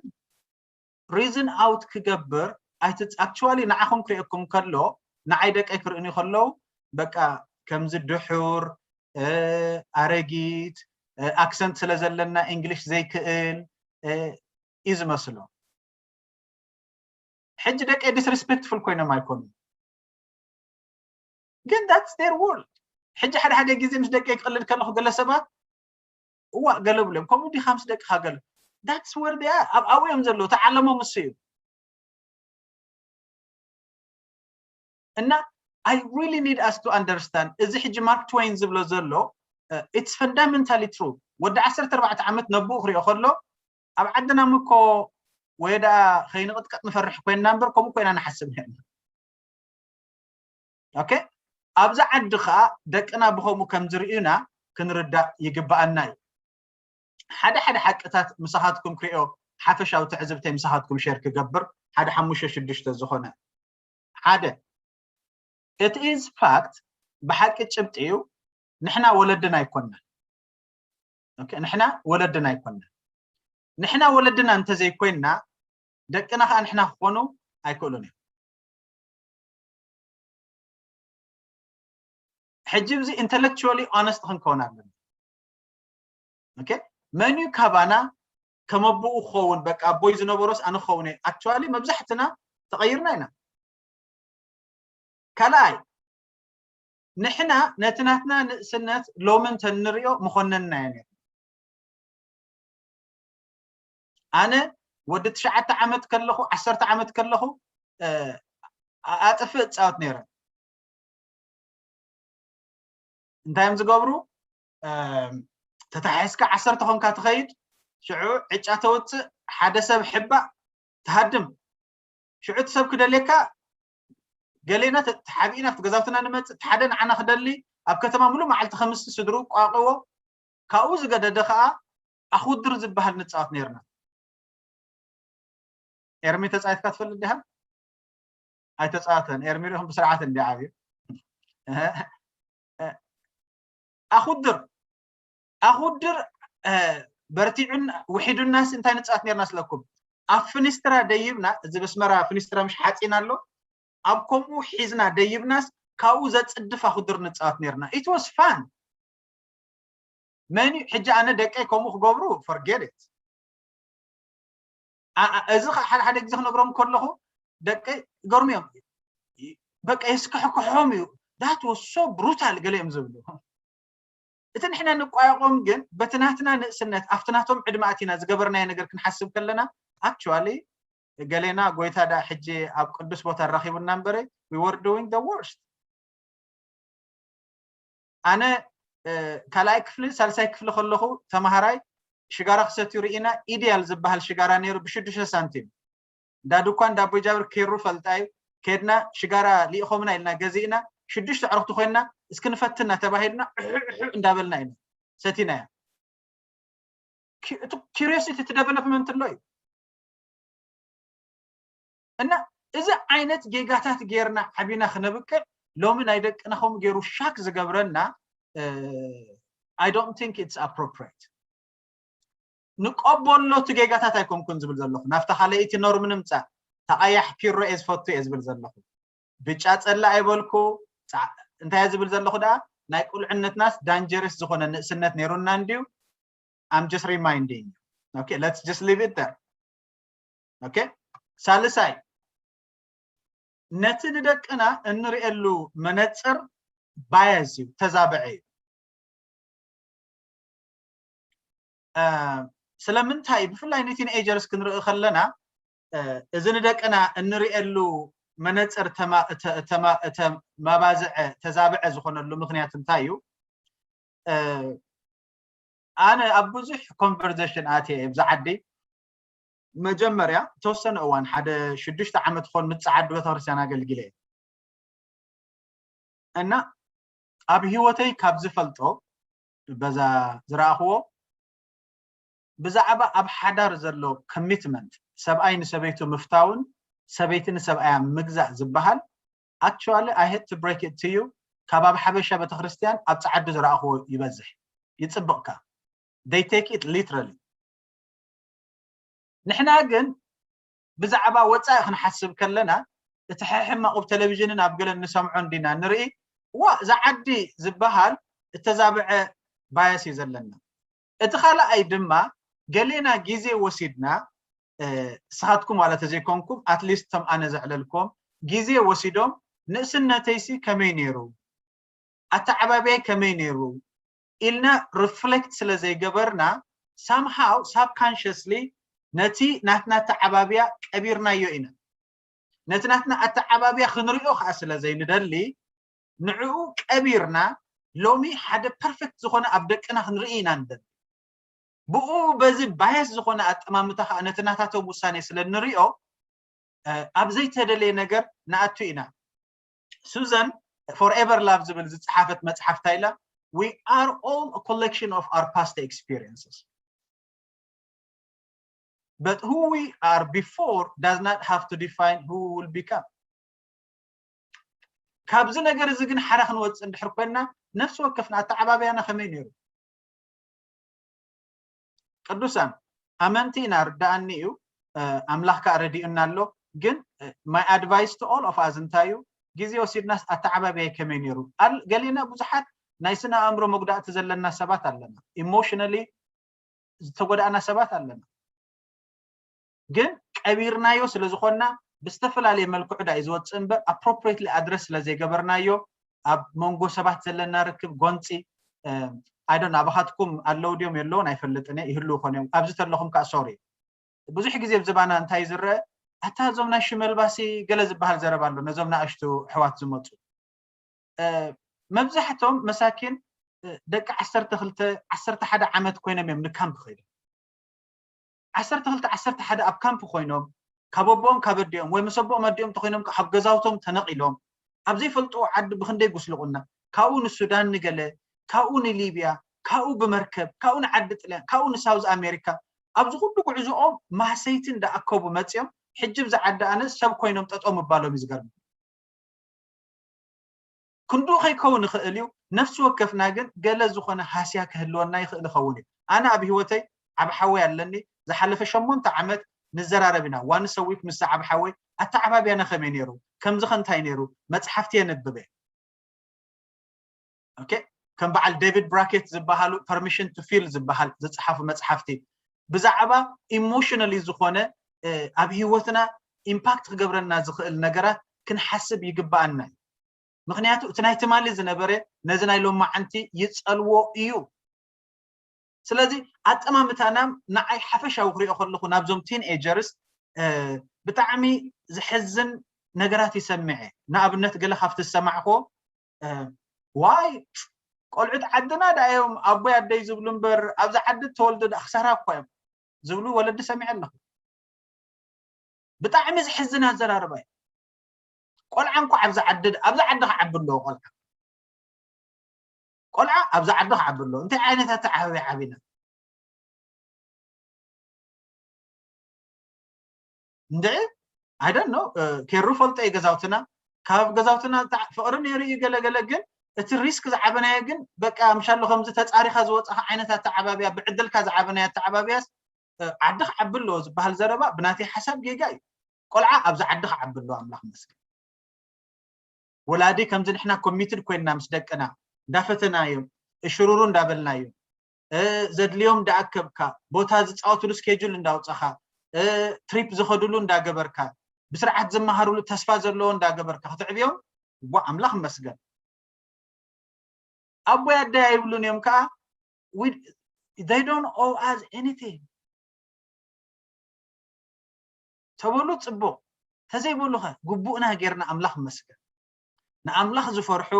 reason out ክገብር ኣይትፅ actually ንዓኹም ክርእየኩም ከሎ ንዓይ ደቀይ ክርእኒ ከለዉ በቃ ከምዚ ድሑር ኣረጊት accent ስለ ዘለና English ዘይክእል እዩ ዝመስሎ። ሕጂ ደቀይ disrespectful ኮይኖም ኣይኮኑን ግን that's their world። ሕጂ ሓደ ሓደ ግዜ ምስ ደቀይ ክቕልድ ከለኹ ገለ ሰባት እዋ ገለ ብሎም ከምኡ ዲኻ ምስ ደቅኻ ገለ that's where they are ኣብ ኣብኡ እዮም ዘለዉ እቲ ዓለሞም እሱ እዩ። እና I really need us to understand እዚ ሕጂ Mark Twain ዝብሎ ዘሎ it's fundamentally true። ወዲ ዓሰርተ ኣርባዕተ ዓመት ነብኡ ክሪኦ ከሎ ኣብ ዓድና ምኮ ወይ ደኣ ከይንቕጥቀጥ ንፈርሕ ኮይንና እምበር ከምኡ ኮይና ንሓስብ ነርና። Okay ኣብዛ ዓዲ ከዓ ደቅና ብከምኡ ከም ዝርእዩና ክንርዳእ ይግበኣና እዩ። ሓደ ሓደ ሓቅታት ምሳኻትኩም ክሪኦ ሓፈሻዊ ትዕዝብተይ ምሳኻትኩም ሸር ክገብር ሓደ ሓሙሽተ ሽዱሽተ ዝኾነ ሓደ it is fact ብሓቂ ጭብጢ እዩ። ንሕና ወለድና ኣይኮንና ንሕና ወለድና ኣይኮንና ንሕና ወለድና እንተዘይኮይንና ደቅና ከዓ ንሕና ክኾኑ ኣይክእሉን እዮም። ሕጂ እዚ intellectually honest ክንከውን ኣለና። መን እዩ ካባና ከመብኡ ክኸውን በቃ ኣቦይ ዝነበሮስ ኣነ ክኸውን እየ። Actually መብዛሕትና ተቐይርና ኢና። ካልኣይ ንሕና ነቲ ናትና ንእስነት ሎሚ እንተንሪኦ መኾነንና እየ ነይሩ። ኣነ ወዲ ትሽዓተ ዓመት ከለኹ ዓሰርተ ዓመት ከለኹ ኣጥፍእ እፃወት ነይረ። እንታይ እዮም ዝገብሩ? ተታሒዝካ ዓሰርተ ኮንካ ትኸይድ፣ ሽዑ ዕጫ ተውፅእ፣ ሓደ ሰብ ሕባእ ትሃድም። ሽዑ እቲ ሰብ ክደልየካ ገሌና ተሓቢእና ኣብቲ ገዛውትና ንመፅእ፣ ሓደ ንዓና ክደሊ ኣብ ከተማ ሙሉእ መዓልቲ ከምስቲ ስድሩ ቋቕዎ። ካብኡ ዝገደደ ከዓ ኣኹድር ዝበሃል ንፃወት ነይርና። ኤርሚ ተፃዊትካ ትፈልጥ ዲኻ? ኣይተፃወተን። ኤርሚ ሪኹም ብስርዓት እንዲ ዓብዩ ኣኹድር ኣኹድር በርቲዑን ውሒዱናስ እንታይ ንፃወት ነርና ስለኩም ኣብ ፍኒስትራ ደይብና እዚ በስመራ ፍኒስትራ ምሽ ሓፂን ኣሎ ኣብ ከምኡ ሒዝና ደይብናስ ካብኡ ዘፅድፍ ኣኹድር ንፃወት ነርና it was fun መን ሕጂ ኣነ ደቀይ ከምኡ ክገብሩ forget it እዚ ከዓ ሓደ ሓደ ግዜ ክነግሮም ከለኹ ደቀይ ገርሙ እዮም በቃ የስክሕክሖም እዩ that was so brutal ገለ እዮም ዝብሉ እቲ ንሕና ንቋየቖም ግን በቲ ናትና ንእስነት ኣብቲ ናቶም ዕድመ ኣቲና ዝገበርናዮ ነገር ክንሓስብ ከለና actually ገሌና ጎይታ ዳ ሕጂ ኣብ ቅዱስ ቦታ ኣራኺቡና እምበረ we were doing the worst ኣነ ካልኣይ ክፍሊ ሳልሳይ ክፍሊ ከለኹ ተምሃራይ ሽጋራ ክሰትዩ ርኢና ኢድያል ዝበሃል ሽጋራ ነይሩ ብሽዱሽተ ሳንቲም እንዳ ድኳን እንዳ ኣቦይ ጃብር ኬሩ ፈልጣ እዩ ከድና ሽጋራ ልኢኾምና ኢልና ገዚእና ሽዱሽተ ዕርክቲ ኮይንና እስኪ ንፈትና ተባሂልና ዕሑዕሑ እንዳበልና ኢና ሰቲናያ curiosity እቲ development ኣሎ እዩ እና እዚ ዓይነት ጌጋታት ጌርና ዓቢና ክነብቅዕ ሎሚ ናይ ደቅና ከምኡ ገይሩ ሻክ ዝገብረና I don't think it's appropriate ንቀበሎ እቲ ጌጋታት ኣይኮንኩን ዝብል ዘለኹ ናብታ ካልኣይቲ ኖርም ንምፃእ ተቐያሕ ፒሮ እየ ዝፈቱ እየ ዝብል ዘለኹ ብጫ ፀላ ኣይበልኩ እንታይ ዝብል ዘለኹ ደኣ ናይ ቁልዕነትናስ ዳንጀርስ ዝኾነ ንእስነት ነይሩና እንድዩ I'm just reminding you okay let's just leave it there okay ሳልሳይ ነቲ ንደቅና እንርእየሉ መነፅር bias እዩ ተዛብዐ እዩ ስለምንታይ ብፍላይ ን teenagers ክንርኢ ከለና እዚ ንደቅና እንርእየሉ መነፅር ተማባዝዐ ተዛብዐ ዝኾነሉ ምኽንያት እንታይ እዩ ኣነ ኣብ ብዙሕ conversation ኣትየ ኣብዚ ዓዲ መጀመርያ ተወሰነ እዋን ሓደ ሽዱሽተ ዓመት ኾን ምስ ፃዓዱ ቤተክርስትያን ኣገልግለ እየ እና ኣብ ህይወተይ ካብ ዝፈልጦ በዛ ዝረኣኽዎ ብዛዕባ ኣብ ሓዳር ዘሎ commitment ሰብኣይ ንሰበይቱ ምፍታውን ሰበይቲ ንሰብኣያ ምግዛእ ዝበሃል actually I hate to break it to you ካብ ኣብ ሓበሻ ቤተክርስትያን ኣብ ፃዓዱ ዝረኣኽዎ ይበዝሕ ይፅብቕካ they take it literally ንሕና ግን ብዛዕባ ወፃኢ ክንሓስብ ከለና እቲ ሕሕማቕ ብ ቴሌቪዥንን ኣብ ገለን ንሰምዖ እንዲና ንርኢ ዋ እዛ ዓዲ ዝበሃል እተዛብዐ bias እዩ ዘለና እቲ ካልኣይ ድማ ገሌና ግዜ ወሲድና ንስኻትኩም ዋላ ተዘይኮንኩም ኣትሊስት ቶም ኣነ ዘዕለልኩም ግዜ ወሲዶም ንእስነተይሲ ከመይ ነይሩ ኣተዓባብያይ ከመይ ነይሩ ኢልና reflect ስለ ዘይገበርና somehow subconsciously ነቲ ናትና ኣተዓባብያ ቀቢርናዮ ኢና ነቲ ናትና ኣተዓባብያ ክንሪኦ ከዓ ስለ ዘይንደሊ ንዕኡ ቀቢርና ሎሚ ሓደ perfect ዝኾነ ኣብ ደቅና ክንርኢ ኢና ንደሊ ብኡ በዚ bias ዝኾነ ኣጠማምታ ከዓ ነቲ ናታቶም ውሳኔ ስለ ንሪኦ ኣብ ዘይተደለየ ነገር ንኣቱ ኢና Susan Forever Love ዝብል ዝፀሓፈት መፅሓፍ እንታይ ኢላ we are all a collection of our past experiences But who we are before does not have to define who we will become. ካብዚ ነገር እዚ ግን ሓራ ክንወፅእ እንድሕር ኮይና፣ ነፍሲ ወከፍና ኣተዓባብያና ከመይ ነይሩ? ቅዱሳን ኣመንቲ ኢና፣ ርዳኣኒ እዩ። ኣምላኽ ከዓ ረዲኡና ኣሎ። ግን my advice to all of us እንታይ እዩ? ግዜ ወሲድናስ ኣተዓባብያይ ከመይ ነይሩ? ገሊና ብዙሓት ናይ ስነ ኣእምሮ መጉዳእቲ ዘለና ሰባት ኣለና። ኢሞሽናሊ ዝተጎዳእና ሰባት ኣለና። ግን ቀቢርናዮ ስለ ዝኾንና ብዝተፈላለየ መልክዑ ዳ እዩ ዝወፅእ እምበር፣ appropriately address ስለ ዘይገበርናዮ፣ ኣብ መንጎ ሰባት ዘለና ርክብ ጎንፂ፣ I don't know፣ ኣባኻትኩም ኣለዉ ድዮም የለውን ኣይፈልጥን እየ፣ ይህልዉ ኾን እዮም። ኣብዚ ተለኹም ከዓ ሶሪ። ብዙሕ ግዜ ኣብ ዝባና እንታይ ዝረአ፣ ኣታ እዞም ናይ ሽመልባሲ ገለ ዝበሃል ዘረባ ኣሎ፣ ነዞም ንኣሽቱ ኣሕዋት ዝመፁ። መብዛሕቶም መሳኪን ደቂ ዓሰርተ ክልተ ዓሰርተ ሓደ ዓመት ኮይኖም እዮም ንካምፕ ከይዶም። ዓሰርተ ክልተ ዓሰርተ ሓደ ኣብ ካምፕ ኮይኖም፣ ካብ ኣቦኦም ካብ ኣዲኦም ወይ ምስ ኣቦኦም ኣዲኦም ተኮይኖም ካብ ገዛውቶም ተነቂሎም፣ ኣብ ዘይፈልጥዎ ዓዲ ብክንደይ ጉስልቁና፣ ካብኡ ንሱዳን ንገለ፣ ካብኡ ንሊብያ፣ ካብኡ ብመርከብ፣ ካብኡ ንዓዲ ጥልያን፣ ካብኡ ንሳውዝ ኣሜሪካ፣ ኣብዚ ኩሉ ጉዕዞኦም ማህሰይቲ እንዳኣከቡ መፅዮም። ሕጂ ብዚ ዓዲ ኣነ ሰብ ኮይኖም ጠጠው ምባሎም እዩ ዝገርም። ክንድኡ ከይከውን ይኽእል እዩ። ነፍሲ ወከፍና ግን ገለ ዝኾነ ሃስያ ክህልወና ይኽእል ይኸውን እዩ። ኣነ ኣብ ህይወተይ ዓብ ሓወይ ኣለኒ። ዝሓለፈ ሸሞንተ ዓመት ንዘራረብ ኢና፣ ዋንስ ዊክ ምስ ዓብ ሓወይ ኣተዓባብያና ከመይ ነይሩ፣ ከምዚ ከ እንታይ ነይሩ፣ መፅሓፍቲ የንብብ እየ። ኦኬ፣ ከም በዓል ዴቪድ ብራኬት ዝበሃሉ ፐርሚሽን ቱ ፊል ዝበሃል ዝፀሓፉ መፅሓፍቲ ብዛዕባ ኢሞሽናሊ ዝኾነ ኣብ ህይወትና ኢምፓክት ክገብረና ዝኽእል ነገራት ክንሓስብ ይግባኣና እዩ። ምክንያቱ እቲ ናይ ትማሊ ዝነበረ ነዚ ናይ ሎማዓንቲ ይፀልዎ እዩ። ስለዚ ኣጠማምታና ንዓይ ሓፈሻዊ ክሪኦ ከለኹ ናብዞም ቲን ኤጀርስ ብጣዕሚ ዝሕዝን ነገራት ይሰምዐ። ንኣብነት ገለ ካብቲ ዝሰማዕኮ ዋይ ቆልዑት ዓድና ዳ እዮም ኣቦይ ኣደይ ዝብሉ እምበር ኣብዚ ዓዲ ተወልዶ ዳ ክሳራ እኳ እዮም ዝብሉ ወለዲ ሰሚዐ ኣለኹ። ብጣዕሚ ዝሕዝን ኣዘራርባ እዩ። ቆልዓ እንኳ ኣብዚ ዓዲ ኣብዚ ዓዲ ክዓቢ ኣለዎ። ቆልዓ ቆልዓ ኣብዚ ዓዲ ክዓቢ ኣለዎ። እንታይ ዓይነት ኣተዓባብያ ዓቢና እንድዒ? I don't know። ኬሩ ፈልጦ እዩ ገዛውትና። ካብ ገዛውትና ፍቕሪ ነይሩ እዩ ገለገለ። ግን እቲ ሪስክ ዝዓበናዮ ግን በቃ ምሻሎ ከምዚ ተፃሪኻ ዝወፃኻ ዓይነት ኣተዓባብያ ብዕድልካ ዝዓበናዮ ኣተዓባብያስ ዓዲ ክዓቢ ኣለዎ ዝበሃል ዘረባ ብናተይ ሓሳብ ጌጋ እዩ። ቆልዓ ኣብዚ ዓዲ ክዓቢ ኣለዎ ኣምላኽ መስገን። ወላዲ ከምዚ ንሕና ኮሚትድ ኮይንና ምስ ደቅና እንዳፈተናዮም እሽሩሩ እንዳበልናዮም ዘድልዮም እንዳኣከብካ ቦታ ዝፃወትሉ ስኬጁል እንዳውፀኻ ትሪፕ ዝኸድሉ እንዳገበርካ ብስርዓት ዝመሃርሉ ተስፋ ዘለዎ እንዳገበርካ ክትዕብዮም ዋ ኣምላኽ መስገን። ኣቦይ ኣደይ ኣይብሉን እዮም ከዓ they don't owe us anything። ተበሉ ፅቡቕ፣ ተዘይበሉኸ ግቡእና ጌርና ኣምላኽ መስገን። ንኣምላኽ ዝፈርሑ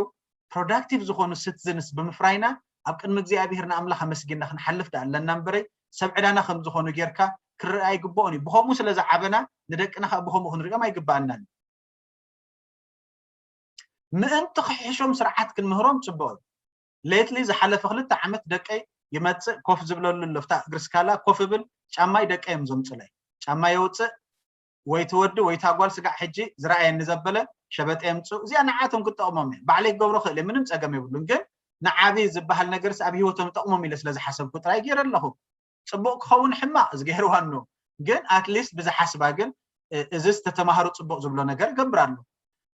ፕሮዳክቲቭ ዝኾኑ ሲቲዝንስ ብምፍራይና ኣብ ቅድሚ እግዚኣብሄር ንኣምላኽ ኣመስጊንና ክንሓልፍ ዳ ኣለና እምበረይ ሰብ ዕዳና ከም ዝኾኑ ጌርካ ክረኣ ኣይግብኦን እዩ። ብኸምኡ ስለ ዝዓበና ንደቅና ከዓ ብኸምኡ ክንሪኦም ኣይግበኣናን እዩ። ምእንቲ ክሕሾም ስርዓት ክንምህሮም ፅቡቕ እዩ። ሌትሊ ዝሓለፈ ክልተ ዓመት ደቀይ ይመፅእ ኮፍ ዝብለሉ ኣሎ ፍታ እግሪ ስካላ ኮፍ እብል ጫማይ ደቀይ እዮም ዘምፁለይ። ጫማ የውፅእ ወይ ትወዲ ወይ ታጓል ስጋዕ ሕጂ ዝረኣየኒ ዘበለ ሸበጠ የምፅኡ እዚኣ ንዓቶም ክጠቕሞም እየ ባዕለይ ክገብሮ ክእል ምንም ፀገም የብሉን። ግን ንዓብይ ዝበሃል ነገርስ ኣብ ህይወቶም ይጠቕሞም ኢለ ስለዝሓሰብኩ ጥራይ ገይረ ኣለኹ። ፅቡቕ ክኸውን ሕማቕ ዝገይርዋ ኖ ግን ኣትሊስት ብዝሓስባ ግን እዝስ ተተማሃሩ ፅቡቕ ዝብሎ ነገር ገብር ኣሎ።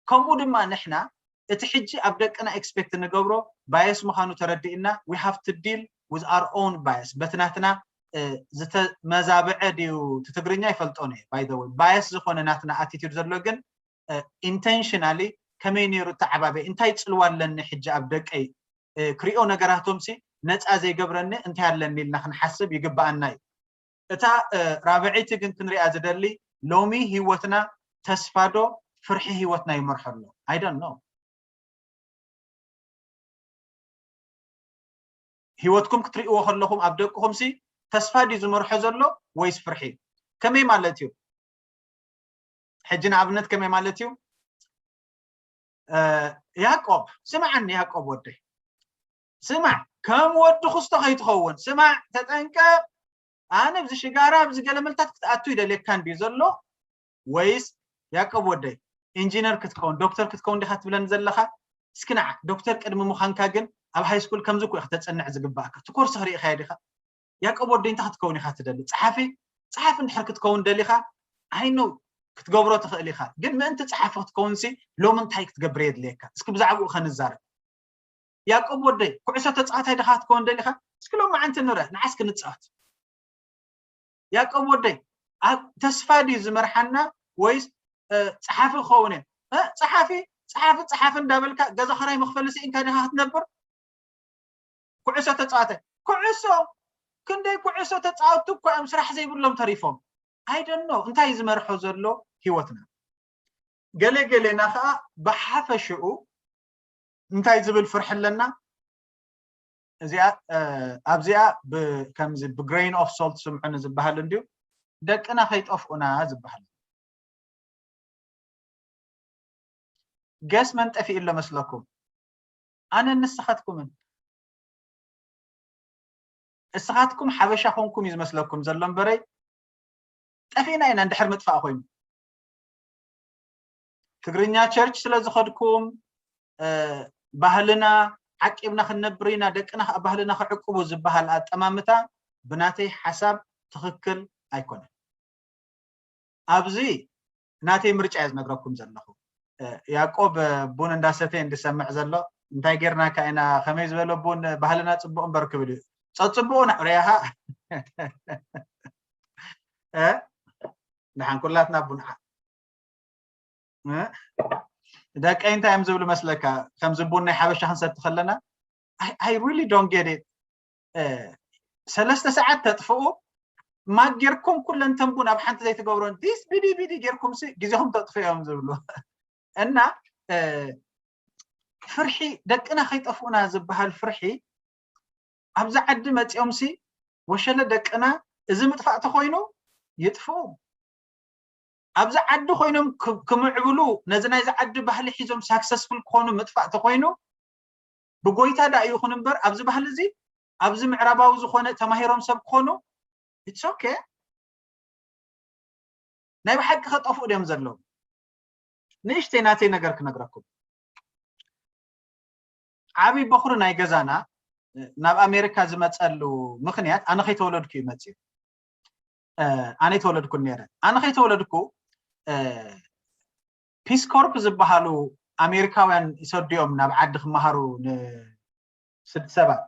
ከምኡ ድማ ንሕና እቲ ሕጂ ኣብ ደቅና ኤክስፔክት ንገብሮ ባየስ ምዃኑ ተረዲእና we have to deal with our own bias በቲ ናትና ዝተመዛብዐ ድዩ ትትግርኛ ይፈልጦ ነ ባይ ባየስ ዝኾነ ናትና ኣቲቱድ ዘሎ ግን ኢንቴንሽናሊ ከመይ ነይሩ ተዓባበይ እንታይ ፅልዋ ኣለኒ ሕጂ ኣብ ደቀይ ክሪኦ ነገራቶም ሲ ነፃ ዘይገብረኒ እንታይ ኣለኒ ኢልና ክንሓስብ ይግበኣና እዩ። እታ ራብዐይቲ ግን ክንሪኣ ዝደሊ ሎሚ ህይወትና ተስፋ ዶ ፍርሒ ህይወትና ይመርሖ ኣሎ? I don't know። ህይወትኩም ክትሪእዎ ከለኹም ኣብ ደቅኹም ሲ ተስፋ ድዩ ዝመርሖ ዘሎ ወይስ ፍርሒ? ከመይ ማለት እዩ? ሕጂ ንኣብነት ከመይ ማለት እዩ? ያዕቆብ ስምዓኒ ያዕቆብ ወደይ ስማዕ ከም ወዲ ክስቶ ከይትኸውን ስማዕ ተጠንቀቕ። ኣነ ኣብዚ ሽጋራ ኣብዚ ገለመልታት ክትኣቱ ይደልየካ እንድዩ ዘሎ? ወይስ ያዕቆብ ወደይ፣ ኢንጂነር ክትከውን ዶክተር ክትከውን ዲኻ ትብለኒ ዘለኻ? እስኪ ንዓ፣ ዶክተር ቅድሚ ምዃንካ ግን ኣብ ሃይ ስኩል ከምዚ እኮ ኢኻ ተጸንዕ ዝግባእካ። እቲ ኮርስ ክርኢኻዮ ዲኻ? ያዕቆብ ወደይ፣ እንታይ ክትከውን ኢኻ ትደሊ? ጸሓፊ? ጸሓፊ እንድሕር ክትከውን ደሊኻ፣ ኣይኖ ክትገብሮ ትኽእል ኢኻ። ግን ምእንቲ ጸሓፊ ክትከውንሲ ሎሚ እንታይ ክትገብር የድልየካ? እስኪ ብዛዕባኡ ከንዛረብ። ያዕቆብ ወደይ፣ ኩዕሶ ተጻዋታይ ዲኻ ክትከውን ደሊኻ? እስኪ ሎማዓንቲ ንርኣ፣ ንዓ እስኪ ንጻወት። ያዕቆብ ወደይ፣ ኣብ ተስፋ ድዩ ዝመርሓና ወይስ እ፣ ጸሓፊ ክኸውን እየ? እ፣ ጸሓፊ ጸሓፊ ጸሓፊ እንዳበልካ ገዛ ኸራይ መኽፈሊ ስኢንካ ዲኻ ክትነብር? ኩዕሶ ተጻዋታይ ኩዕሶ ክንደይ ኩዕሶ ተጻወትቲ እኮ እዮም ስራሕ ዘይብሎም ተሪፎም። I don't know እንታይ እዩ ዝመርሖ ዘሎ ህይወትና። ገለ ገሌና ኸኣ ብሓፈሽኡ እንታይ ዝብል ፍርሒ ኣለና? እዚኣ ኣብዚኣ ከምዚ ብ grain of salt ስምዑኒ ዝበሃል እንድዩ። ደቅና ከይጠፍኡና ዝበሃል። ገስ መን ጠፊኡ ኣሎ መስለኩም? ኣነን ንስኻትኩምን። እስኻትኩም ሓበሻ ኮንኩም እዩ ዝመስለኩም ዘሎ እምበረይ ጠፊእና ኢና እንድሕር ምጥፋእ ኮይኑ። ትግርኛ ቸርች ስለ ዝኸድኩም ባህልና ዓቂብና ክንነብር ኢና፣ ደቅና ከዓ ባህልና ክዕቅቡ ዝበሃል ኣጠማምታ ብናተይ ሓሳብ ትኽክል ኣይኮነን። ኣብዚ ናተይ ምርጫ እየ ዝነግረኩም ዘለኹ። ያዕቆብ ቡን እንዳሰተየ እንድሰምዕ ዘሎ እንታይ ጌርናካ ኢና ከመይ ዝበለ ቡን ባህልና ፅቡቅ እምበር ክብል እዩ። ፀፅቡቁ ናዕርያኻ ደሓን ኩላትና ቡን ደቀይ እንታይ እዮም ዝብሉ መስለካ? ከምዚ ቡን ናይ ሓበሻ ክንሰቲ ከለና I really don't get it። ሰለስተ ሰዓት ተጥፍኡ ማግ ጌርኩም ኩለን ተንቡን ኣብ ሓንቲ ዘይትገብሮን ዲስ ቢዲ ቢዲ ጌርኩም ሲ ግዜኹም ተጥፍኡ እዮም ዝብሉ እና ፍርሒ ደቅና ከይጠፍኡና ዝበሃል ፍርሒ ኣብዚ ዓዲ መፂኦም ሲ ወሸለ ደቅና እዚ ምጥፋእ ተኮይኑ ይጥፍኡ ኣብዚ ዓዲ ኮይኖም ክምዕብሉ ነዚ ናይዚ ዓዲ ባህሊ ሒዞም ሳክሰስፉል ክኾኑ ምጥፋእ ተኮይኑ ብጎይታ ዳ ይኹን እምበር ኣብዚ ባህሊ እዚ ኣብዚ ምዕራባዊ ዝኾነ ተማሂሮም ሰብ ክኾኑ it's okay ናይ ብሓቂ ከጠፍኡ ድዮም ዘለዉ ንእሽተይ ናተይ ነገር ክነግረኩም ዓብይ በኹሪ ናይ ገዛና ናብ ኣሜሪካ ዝመፀሉ ምክንያት ኣነ ከይተወለድኩ እዩ መፅዩ ኣነ ይተወለድኩ ነረ ኣነ ከይተወለድኩ ፒስኮርፕ ዝበሃሉ ኣሜሪካውያን ይሰድዮም ናብ ዓዲ ክመሃሩ ንስድ ሰባት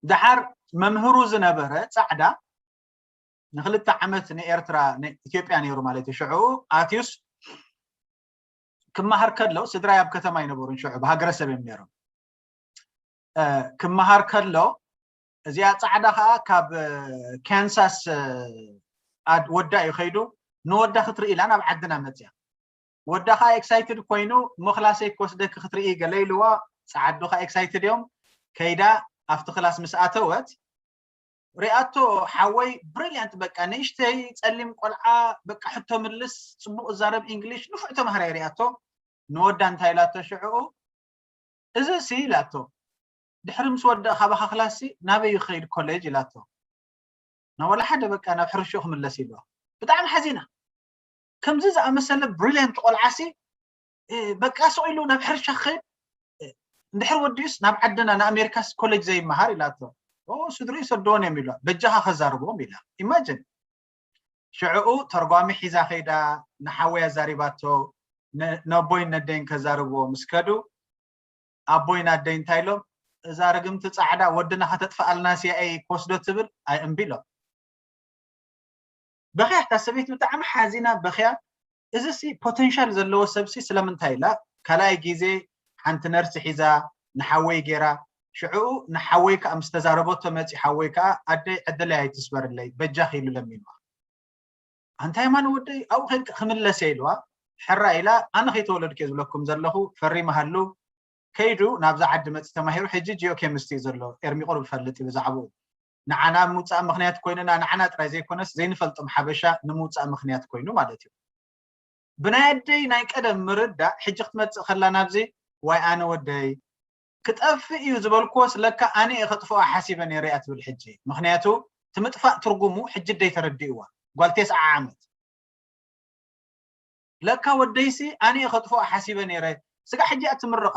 ደሓር መምህሩ ዝነበረ ፃዕዳ ንክልተ ዓመት ንኤርትራ ኢትዮጵያ ነይሩ ማለት እዩ ሽዑ ኣትዩስ ክመሃር ከሎ ስድራይ ኣብ ከተማ ኣይነበሩን ሽዑ ብሃገረሰብ እዮም ነይሮም ክመሃር ከሎ እዚኣ ፃዕዳ ከዓ ካብ ካንሳስ ወዳ እዩ ከይዱ ንወዳ ክትርኢ ኢላ ናብ ዓድና መፅያ ወዳ ከዓ ኤክሳይትድ ኮይኑ እሞ ክላሰይ ክወስደኪ ክትርኢ ገለ ኢልዋ ፃዓዱ ከዓ ኤክሳይትድ እዮም ከይዳ ኣብቲ ክላስ ምስ ኣተወት ሪኣቶ ሓወይ ብሪልያንት በቃ ንእሽተይ ፀሊም ቆልዓ በቃ ሕቶ ምልስ ፅቡቅ እዛረብ ኢንግሊሽ ንፉዕ ተማሃራይ ሪኣቶ ንወዳ እንታይ ኢላቶ ሽዕኡ እዚ ሲ ኢላቶ ድሕሪ ምስ ወደእ ካባኻ ክላሲ ናበይ ይኸይድ ኮሌጅ ኢላቶ ናብ ወላ ሓደ በቃ ናብ ሕርሽኡ ክምለስ ኢልዋ ብጣዕሚ ሓዚና ከምዚ ዝኣመሰለ ብሪልያንት ቆልዓሲ በቃ ስቕ ኢሉ ናብ ሕርሻ ክኸይድ እንድሕር ወዲኡስ ናብ ዓድና ንኣሜሪካስ ኮሌጅ ዘይመሃር ኢላቶ ስድሪኡ ሰደዎን እዮም ኢልዋ በጃኻ ከዛርቦም ኢላ ኢማጅን ሽዕኡ ተርጓሚ ሒዛ ከይዳ ንሓወይ ኣዛሪባቶ ነቦይን ነደይን ከዛርብዎ ምስ ከዱ ኣቦይን ኣደይ እንታይ ኢሎም እዛ ርግምቲ ፃዕዳ ወድና ከተጥፍኣልና ሲኣይ ክወስዶ ትብል ኣይ እምቢ ኢሎም በኽያ እታ ሰበይቲ ብጣዕሚ ሓዚና በኽያ እዚ ሲ ፖቴንሻል ዘለዎ ሰብ ሲ ስለምንታይ ኢላ ካልኣይ ግዜ ሓንቲ ነርሲ ሒዛ ንሓወይ ገይራ ሽዕኡ ንሓወይ ከዓ ምስ ተዛረበቶ መፂ ሓወይ ከዓ ኣደይ ዕድለይ ኣይትስበርለይ በጃኺ ኢሉ ለሚንዋ ኣንታይ ማን ወደይ ኣብኡ ከይድካ ክምለስ እየ ኢልዋ ሕራ ኢላ ኣነ ከይተወለድኩ እየ ዝብለኩም ዘለኹ ፈሪመሃሉ ከይዱ ናብዛ ዓዲ መፂ ተማሂሩ ሕጂ ጂኦ ኬሚስት እዩ ዘሎ ኤርሚ ቁሩብ ፈልጥ እዩ ብዛዕባኡ ንዓና ምውፃእ ምክንያት ኮይኑና ንዓና ጥራይ ዘይኮነስ ዘይንፈልጦም ሓበሻ ንምውፃእ ምክንያት ኮይኑ ማለት እዩ ብናይ ኣደይ ናይ ቀደም ምርዳእ ሕጂ ክትመፅእ ከላ ናብዚ ዋይ ኣነ ወደይ ክጠፍእ እዩ ዝበልክዎስ ለካ ኣነ እየ ከጥፍኦ ሓሲበ ነይረ እያ ትብል ሕጂ። ምኽንያቱ እቲ ምጥፋእ ትርጉሙ ሕጂ ደይ ተረዲእዋ ጓል ተስዓ ዓመት። ለካ ወደይሲ ኣነ እየ ከጥፍኦ ሓሲበ ነይረ። ስጋ ሕጂ እያ ትምርቓ።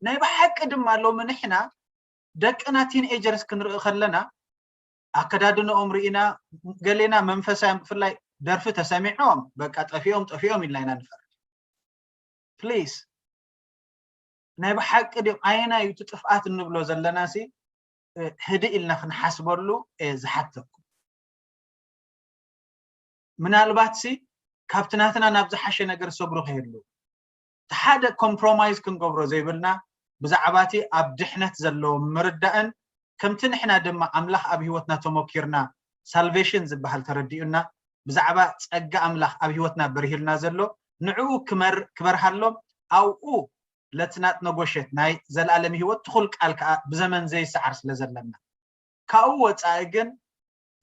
ናይ ብሓቂ ድማ ሎሚ ንሕና ደቅና ቲንኤጀርስ ክንርኢ ከለና ኣከዳድንኦም ርኢና ገሌና መንፈሳውያን ብፍላይ ደርፊ ተሰሚዖም በቃ ጠፊኦም ጠፊኦም ኢልና ኢና ንፈርድ። ፕሊስ ናይ ብሓቂ ድዮም ኣየናይ እዩ እቲ ጥፍኣት እንብሎ ዘለና ሲ ህድእ ኢልና ክንሓስበሉ እየ ዝሓተኩም። ምናልባት ሲ ካብቲ ናትና ናብ ዝሓሸ ነገር ሰግሩ ከየሉ እቲ ሓደ ኮምፕሮማይዝ ክንገብሮ ዘይብልና ብዛዕባ እቲ ኣብ ድሕነት ዘሎ ምርዳእን ከምቲ ንሕና ድማ ኣምላኽ ኣብ ህይወትና ተሞኪርና ሳልቬሽን ዝበሃል ተረዲኡና ብዛዕባ ጸጋ ኣምላኽ ኣብ ህይወትና በርሂልና ዘሎ ንዕኡ ክመር ክበርሃሎም ኣብኡ ለትናት ነጎሸት ናይ ዘላለም ህይወት ትኹል ቃል ከዓ ብዘመን ዘይሰዓር ስለ ዘለና ካብኡ ወፃኢ ግን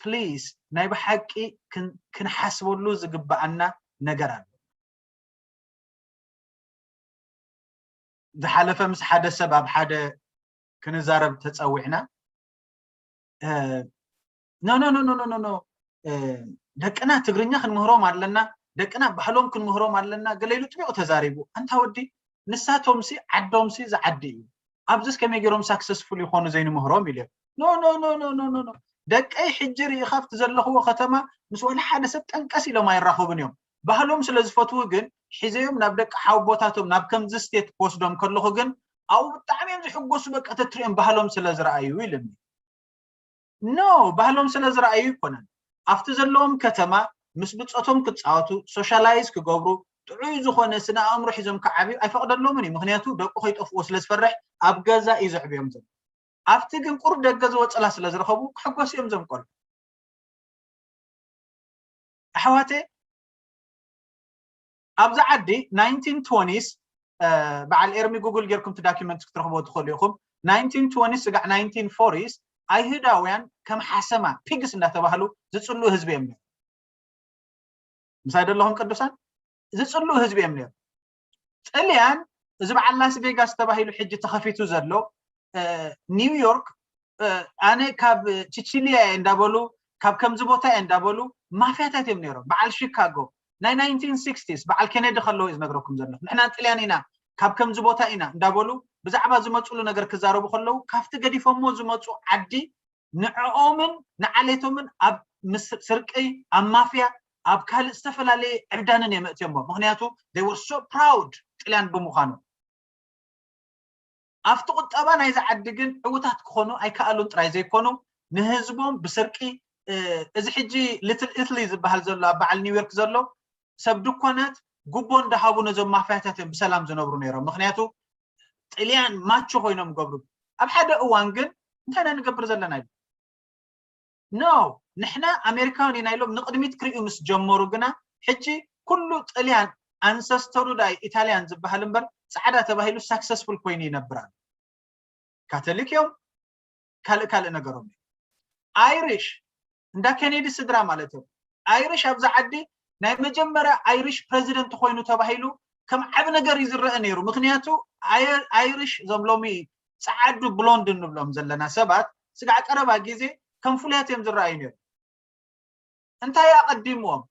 ፕሊስ ናይ ብሓቂ ክንሓስበሉ ዝግበኣና ነገር ኣሎ። ዝሓለፈ ምስ ሓደ ሰብ ኣብ ሓደ ክንዛረብ ተፀዊዕና ኖ ኖ ኖ ደቅና ትግርኛ ክንምህሮም ኣለና፣ ደቅና ባህሎም ክንምህሮም ኣለና ገለ ኢሉ ጥቢቑ ተዛሪቡ። ኣንታ ወዲ ንሳቶምሲ ዓዶምሲ ዝዓዲ እዩ። ኣብዚስ ከመይ ገይሮም ሳክሰስፉል ይኾኑ ዘይንምህሮም ኢለ ኖ ኖ ኖ ኖ ኖ ኖ ደቀይ ሕጂ ርኢኻ ኣብቲ ዘለኽዎ ከተማ ምስ ወላ ሓደ ሰብ ጠንቀስ ኢሎም ኣይራኸቡን እዮም። ባህሎም ስለ ዝፈትዉ ግን ሒዘዮም ናብ ደቂ ሓውቦታቶም ናብ ከምዚ ስቴት ክወስዶም ከለኹ ግን ኣብኡ ብጣዕሚ እዮም ዝሕጎሱ በቃ ተትሪኦም ባህሎም ስለ ዝረኣዩ ኢልኒ። ኖ ባህሎም ስለ ዝረኣዩ ኣይኮነን ኣብቲ ዘለዎም ከተማ ምስ ብፆቶም ክፃወቱ ሶሻላይዝ ክገብሩ ጥዑይ ዝኾነ ስነ ኣእምሮ ሒዞም ክዓብዩ ኣይፈቕደሎምን እዩ ምክንያቱ ደቁ ከይጠፍዎ ስለ ዝፈርሕ ኣብ ገዛ እዩ ዘዕብዮም ዘሎ ኣብቲ ግን ቁሩብ ደገ ዝወፅላ ስለ ዝረኸቡ ክሕጎስ እዮም ዘምቀሉ ኣሕዋተይ ኣብዚ ዓዲ ናይንቲን ትወንቲስ በዓል ኤርሚ ጉግል ጌርኩም እቲ ዳኪመንት ክትረኽቦ ትኽእሉ ኢኹም ናይንቲን ትወንቲስ ስጋዕ ናይንቲን ፎርቲስ ኣይሁዳውያን ከም ሓሰማ ፒግስ እንዳተባህሉ ዝፅልኡ ህዝቢ እዮም ነይሩ ምሳይ ደለኹም ቅዱሳን ዝፅልኡ ህዝቢ እዮም ነይሩ ጥልያን እዚ በዓል ላስ ቬጋስ ተባሂሉ ሕጂ ተኸፊቱ ዘሎ ኒውዮርክ ኣነ ካብ ቺቺሊያ እየ እንዳበሉ ካብ ከምዚ ቦታ እየ እንዳበሉ ማፍያታት እዮም ነይሮም በዓል ሺካጎ ናይ ናይንቲን ሲክስቲስ በዓል ኬነዲ ከለዉ እዩ ዝነግረኩም ዘለኹ ንሕና ጥልያን ኢና ካብ ከምዚ ቦታ ኢና እንዳበሉ ብዛዕባ ዝመፅሉ ነገር ክዛረቡ ከለዉ ካብቲ ገዲፎሞ ዝመፁ ዓዲ ንዕኦምን ንዓሌቶምን ኣብ ስርቂ ኣብ ማፍያ ኣብ ካልእ ዝተፈላለየ ዕብዳንን እዮም ኣእትዮሞ ምክንያቱ they were so proud ጥልያን ብምዃኑ ኣብቲ ቁጠባ ናይዚ ዓዲ ግን ዕውታት ክኾኑ ኣይከኣሉን ጥራይ ዘይኮኑ ንህዝቦም ብስርቂ እዚ ሕጂ ሊትል ኢትሊ ዝበሃል ዘሎ ኣብ በዓል ኒውዮርክ ዘሎ ሰብ ድኳናት ጉቦ እንዳሃቡ ነዞም ማፍያታት እዮም ብሰላም ዝነብሩ ነይሮም ምክንያቱ ጥልያን ማቹ ኮይኖም ገብሩ ኣብ ሓደ እዋን ግን እንታይ ኢና ንገብር ዘለና ኢሉ no ንሕና ኣሜሪካውያን ኢና ኢሎም ንቅድሚት ክሪኡ ምስ ጀመሩ ግና ሕጂ ኩሉ ጥልያን ኣንሰስተሩ ዳይ ኢታልያን ዝበሃል እምበር ፃዕዳ ተባሂሉ ሳክሰስፉል ኮይኑ ይነብር ኣሎ ካቶሊክ እዮም ካልእ ካልእ ነገሮም እዮም ኣይሪሽ እንዳ ኬኔዲ ስድራ ማለት እዮም ኣይሪሽ ኣብዚ ዓዲ ናይ መጀመርያ ኣይሪሽ ፕረዚደንት ኮይኑ ተባሂሉ ከም ዓብ ነገር እዩ ዝረአ ነይሩ ምክንያቱ ኣይሪሽ እዞም ሎሚ ፃዓዱ ብሎንድ እንብሎም ዘለና ሰባት ስጋዕ ቀረባ ግዜ ከም ፍሉያት እዮም ዝረኣዩ ነይሩ እንታይ ኣቐዲምዎም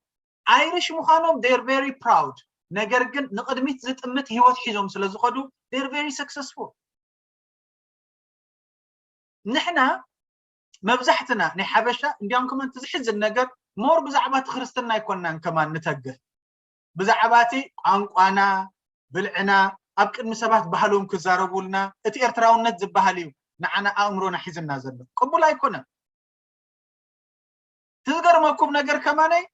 ኣይሪሽ ምዃኖም they're very proud ነገር ግን ንቕድሚት ዝጥምት ህይወት ሒዞም ስለ ዝኸዱ they're very successful ንሕና መብዛሕትና ናይ ሓበሻ እንዲያም ከማን ትዝሕዝን ነገር ሞር ብዛዕባ እቲ ክርስትና ኣይኮንናን ከማን ንተግህ ብዛዕባ እቲ ቋንቋና ብልዕና ኣብ ቅድሚ ሰባት ባህሎም ክዛረቡልና እቲ ኤርትራውነት ዝበሃል እዩ ንዓና ኣእምሮና ሒዝና ዘሎ ቅቡል ኣይኮነን እቲ ዝገርመኩም ነገር ከማነይ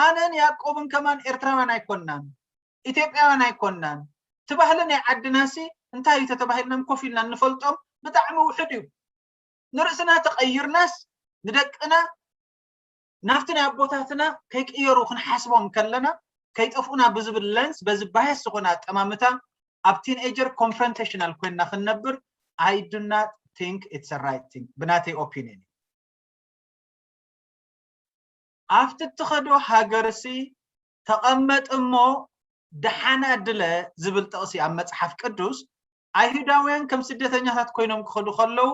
ኣነን ያቆብን ከማን ኤርትራውያን ኣይኮንናን ኢትዮጵያውያን ኣይኮንናን እቲ ባህሊ ናይ ዓድናሲ እንታይ እዩ ተተባሂልናም ኮፍ ኢልና እንፈልጦም ብጣዕሚ ውሕድ እዩ ንርእስና ተቐይርናስ ንደቅና ናብቲ ናይ ኣቦታትና ከይቅየሩ ክንሓስቦም ከለና ከይጠፍኡና ብዝብል ለንስ በዚ ባየስ ዝኾነ ኣጠማምታ ኣብ ቲንኤጀር ኮንፍሮንቴሽናል ኮይንና ክንነብር I do not think it's a right thing ብናተይ ኦፒኒየን ኣብቲ እትኸዶ ሃገርሲ ተቐመጥ እሞ ደሓና ድለ ዝብል ጥቕሲ ኣብ መጽሓፍ ቅዱስ ኣይሁዳውያን ከም ስደተኛታት ኮይኖም ክኸዱ ከለዉ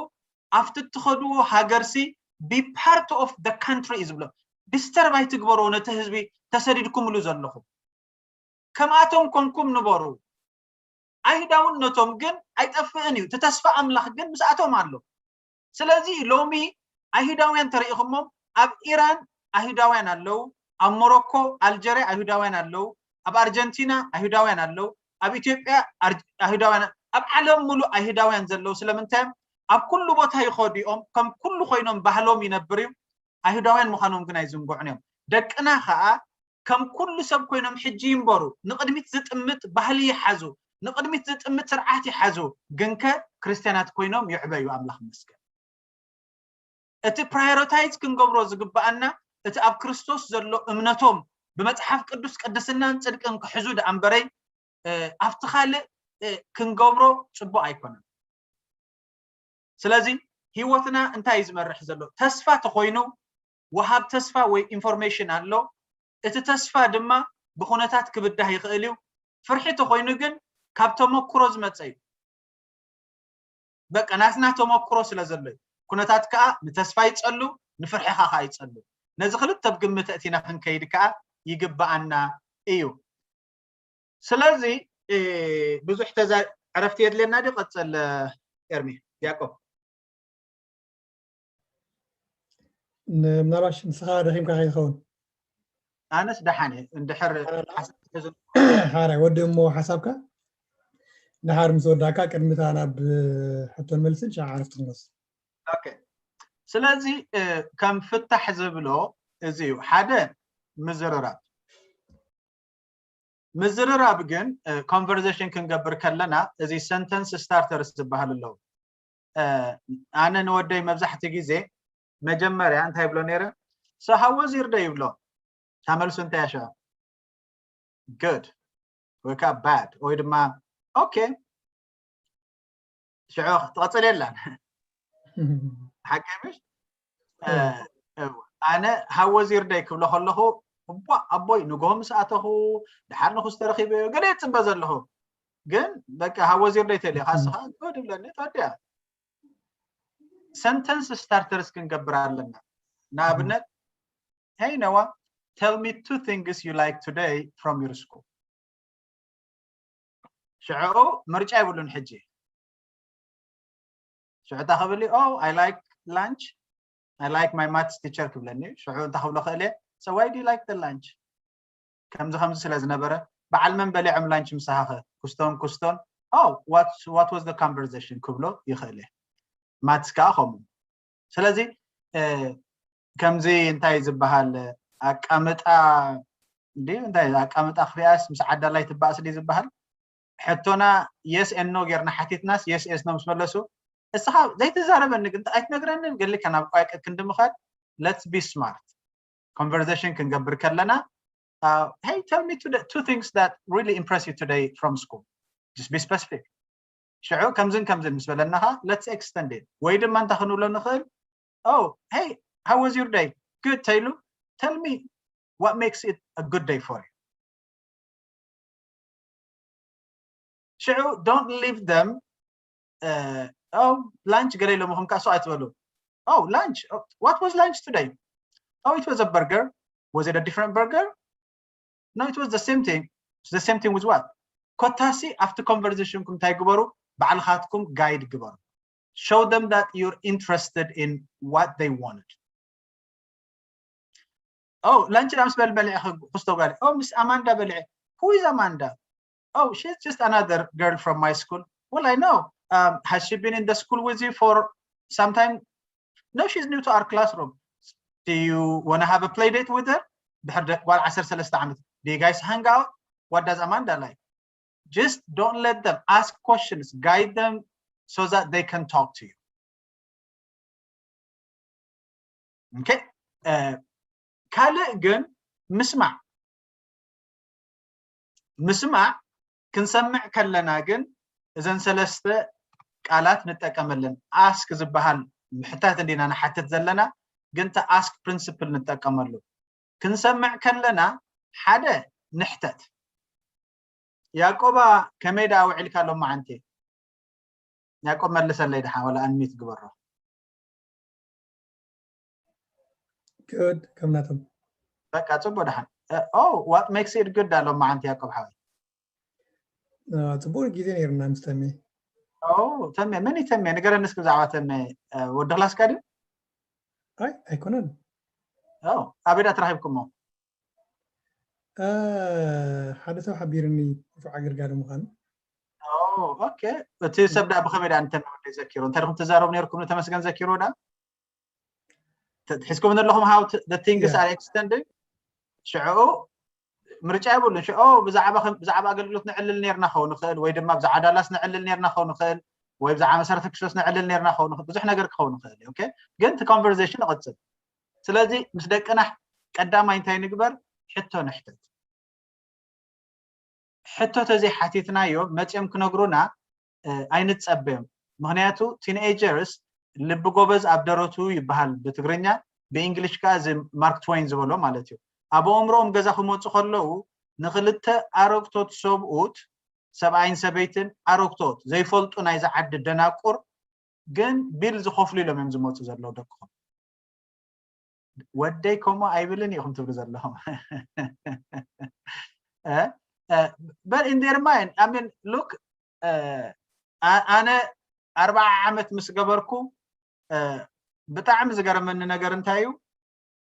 ኣብቲ እትኸድዎ ሃገርሲ be part of the country እዩ ዝብሎ። ዲስተርብ ኣይትግበርዎ ነቲ ህዝቢ ተሰዲድኩምሉ ዘለኹም። ከምኣቶም ኮንኩም ንበሩ። ኣይሁዳውነቶም ግን ኣይጠፍእን እዩ። እቲ ተስፋ ኣምላኽ ግን ምስኣቶም ኣሎ። ስለዚ ሎሚ ኣይሁዳውያን ተረኢኹሞም ኣብ ኢራን ኣይሁዳውያን ኣለዉ፣ ኣብ ሞሮኮ ኣልጀርያ ኣይሁዳውያን ኣለዉ፣ ኣብ ኣርጀንቲና ኣይሁዳውያን ኣለዉ፣ ኣብ ኢትዮጵያ ኣይሁዳውያን ኣብ ዓለም ሙሉእ ኣይሁዳውያን ዘለዉ ስለምንታይ ኣብ ኩሉ ቦታ ይኸዱ እዮም ከም ኩሉ ኮይኖም ባህሎም ይነብር እዩ። ኣይሁዳውያን ምዃኖም ግን ኣይዝንግዑን እዮም። ደቅና ከዓ ከም ኩሉ ሰብ ኮይኖም ሕጂ ይንበሩ፣ ንቕድሚት ዝጥምት ባህሊ ይሓዙ፣ ንቕድሚት ዝጥምት ስርዓት ይሓዙ። ግንከ ክርስትያናት ኮይኖም ይዕበዩ። ኣምላኽ ይመስገን። እቲ ፕራዮሪታይዝ ክንገብሮ ዝግባኣና እቲ ኣብ ክርስቶስ ዘሎ እምነቶም ብመጽሓፍ ቅዱስ ቅድስናን ጽድቅን ክሕዙ ደኣ እምበረይ ኣብቲ ካልእ ክንገብሮ ጽቡቕ ኣይኮነን። ስለዚ ህይወትና እንታይ እዩ ዝመርሕ ዘሎ? ተስፋ ተኾይኑ ወሃብ ተስፋ ወይ ኢንፎርሜሽን ኣሎ። እቲ ተስፋ ድማ ብኹነታት ክብዳህ ይኽእል እዩ። ፍርሒ ተኾይኑ ግን ካብ ተመክሮ ዝመፀ እዩ። በቃ ናትና ተመክሮ ስለ ዘሎ እዩ። ኩነታት ከዓ ንተስፋ ይፀሉ፣ ንፍርሕኻ ከዓ ይፀሉ። ነዚ ክልተ ብግምት እቲና ክንከይድ ከዓ ይግባኣና እዩ። ስለዚ ብዙሕ ተዛ ዕረፍቲ የድልየና ድዩ? ቀፀል ኤርሚ ያቆብ። ምናልባሽ ንስኻ ደኺምካ ከይትኸውን። ኣነስ ደሓን እየ። እንድሕር ሓራይ ወዲ እሞ ሓሳብካ ድሓር ምስ ወዳእካ ቅድሚታ ናብ ሕቶን መልስን ሻ ዓረፍቲ ክንወስድ። ስለዚ ከም ፍታሕ ዝብሎ እዚ እዩ። ሓደ ምዝርራብ ምዝርራብ ግን ኮንቨርሴሽን ክንገብር ከለና እዚ ሰንተንስ ስታርተርስ ዝበሃል ኣለዉ። ኣነ ንወደይ መብዛሕቲ ግዜ መጀመርያ እንታይ ይብሎ ነይረ? So how was your day ይብሎ። ታመልሱ እንታይ ያሸ? Good ወይ ከዓ bad ወይ ድማ okay ሽዑ ክትቐፅል የላን። ሓቂ ምሽ? ኣነ how was your day ክብሎ ከለኹ እቧ ኣቦይ ንግሆ ምስ ኣተኹ ድሓር ንኹስ ተረኺበዮ ገለ ይፅበ ዘለኹ። ግን በቃ how was your day ተልየ ካስኻ good ይብለኒ። ተወዲኣ። ሰንተንስ ስታርተርስ ክንገብር ኣለና። ንኣብነት hey Noah, tell me two things you like today from your school። ሽዑ ምርጫ ይብሉን ሕጂ። ሽዑ እንታይ ክብል? Oh, I like lunch, I like my maths teacher ክብለኒ። ሽዑ እንታይ ክብሎ ክእል እየ? So why do you like the lunch? ከምዚ ከምዚ ስለ ዝነበረ በዓል መን በሊዖም ላንች ምሳኻ? ኩስቶን ኩስቶን። Oh, what was the conversation ክብሎ ይኽእል እየ። ማትስ ከዓ ከምኡ። ስለዚ ከምዚ እንታይ ዝበሃል ኣቃምጣ ድዩ እንታይ ኣቃምጣ ክሪኣስ ምስ ዓዳላይ ትባእስ ድዩ ዝበሃል? ሕቶና yes and no ጌርና ሓቲትናስ yes yes no ምስ መለሱ እስኻ ዘይትዛረበኒ ግን ኣይትነግረንን ገሊካ ናብ ቋይቀ ክንዲ ምኻድ። Let's be smart. Conversation ክንገብር ከለና hey, tell me two things that really impress you today from school. Just be specific. ሽዑ ከምዝን ከምዝን ምስ በለናኻ let's extend it ወይ ድማ እንታይ ክንብሎ ንኽእል? Oh, hey, how was your day? Good ተይሉ tell me what makes it a good day for you. ሽዑ don't leave them oh, lunch ገለ ኢሎምኹም ከዓ so ኣይትበሉ። Oh, lunch. What was lunch today? Oh, it was a burger. Was it a different burger? No, it was the same thing. The same thing with what? ኮታሲ ኣብቲ ኮንቨርሴሽንኩም እንታይ ግበሩ? ባዕልኻትኩም ጋይድ ግበሩ። Show them that you're interested in what they wanted. Oh, ላንች ምስ በል በልዐ ክስቶ ጋር oh, ምስ ኣማንዳ በልዐ. Who is Amanda? Oh, she's just another girl from my school. Well, I know. Um, has she been in the school with you for some time? No, she's new to our classroom. Do you want to have a play date with her? ድሕር ጓል ዓሰርተ ሰለስተ ዓመት. Do you guys hang out? What does Amanda like? Just don't let them ask questions. Guide them so that they can talk to you. Okay? ካልእ ግን ምስማዕ ምስማዕ ክንሰምዕ ከለና ግን እዘን ሰለስተ ቃላት ንጠቀመለን። ኣስክ ዝበሃል ምሕታት እንዲና ንሓትት ዘለና ግን እቲ ኣስክ ፕሪንስፕል ንጠቀመሉ። ክንሰምዕ ከለና ሓደ ንሕተት። ያቆባ ከመይ ደኣ ውዒልካ ሎማዓንቲ? ያቆብ መልሰለይ ደሓን፣ ወላ ኣንሚት ግበሮ። Good፣ ከም ናቶም። በቃ ጽቡቅ ደሓን። ኦ፣ what makes it good ኣሎ መዓንቲ ያቆብ ሓወይ? አ፣ ጽቡቅ ግዜ ነይርና ምስ ተሜ። ኦ፣ ተሜ፣ መን እዩ ተሜ? ንገረኒ እስኪ ብዛዕባ ተሜ። እ፣ ወዲ ክላስካ ድዩ? ኣይ ኣይኮነን። ኦ፣ ኣበይ ደኣ ተራኺብኩሞ? አ፣ ሓደ ሰብ ሓቢርኒ ንፉዕ ኣገልጋሊ ምዃኑ። ኦ፣ ኦኬ። እቲ ሰብ ደኣ ብኸመይ ደኣ ንተሜ ወደይ ዘኪሮ? እንታይ ዲኹም ትዛረቡ ነይርኩም ንተመስገን ዘኪሮ ደኣ? ተ-፣ ሒዝኩም ዘለኹም how t-, the things Yeah። are extended? ሽዑ ምርጫ የብሉን። ሽዑ ብዛዕባ ከም-፣ ብዛዕባ ኣገልግሎት ነዕልል ነይርና ክኸውን ንኽእል፣ ወይ ድማ ብዛዕባ ዳላስ ነዕልል ነይርና ክኸውን ንኽእል፣ ወይ ብዛዕባ መሰረተ ክርስቶስ ነዕልል ነይርና ክኸውን ንኽእል፣ ብዙሕ ነገር ክኸውን ንኽእል እዩ። ኦኬ? ግን እቲ ኮንቨርሴሽን ይቕጽል። ስለዚ ምስ ደቅና ቀዳማይ እንታይ ንግበር? ሕቶ ንሕተት። ሕቶ ተዘይሓቲትናዮም መጺኦም ክነግሩና፣ እ፣ ኣይንጸበዮም። ምኽንያቱ ቲንኤጀርስ ልቢ ጎበዝ ኣብ ደረቱ ይበሃል ብትግርኛ፣ ብእንግሊሽ ከኣ እዚ ማርክ ትወይን ዝበሎ ማለት እዩ። ኣብ ኣእምሮኦም ገዛ ክመጹ ከለዉ ንኽልተ ኣረግቶት ሰብኡት፣ ሰብኣይን ሰበይትን ኣረግቶት፣ ዘይፈልጡ ናይዛ ዓዲ ደናቁር፣ ግን ቢል ዝኸፍሉ ኢሎም እዮም ዝመጹ ዘለዉ ደቅኹም። ወደይ ከምኡ ኣይብልን ኢኹም ትብሉ ዘለኹም። እ፣ እ፣ but in their mind, I mean, look፣ እ፣ ኣ-፣ ኣነ ኣርብዓ ዓመት ምስ ገበርኩ፣ እ፣ ብጣዕሚ ዝገረመኒ ነገር እንታይ እዩ?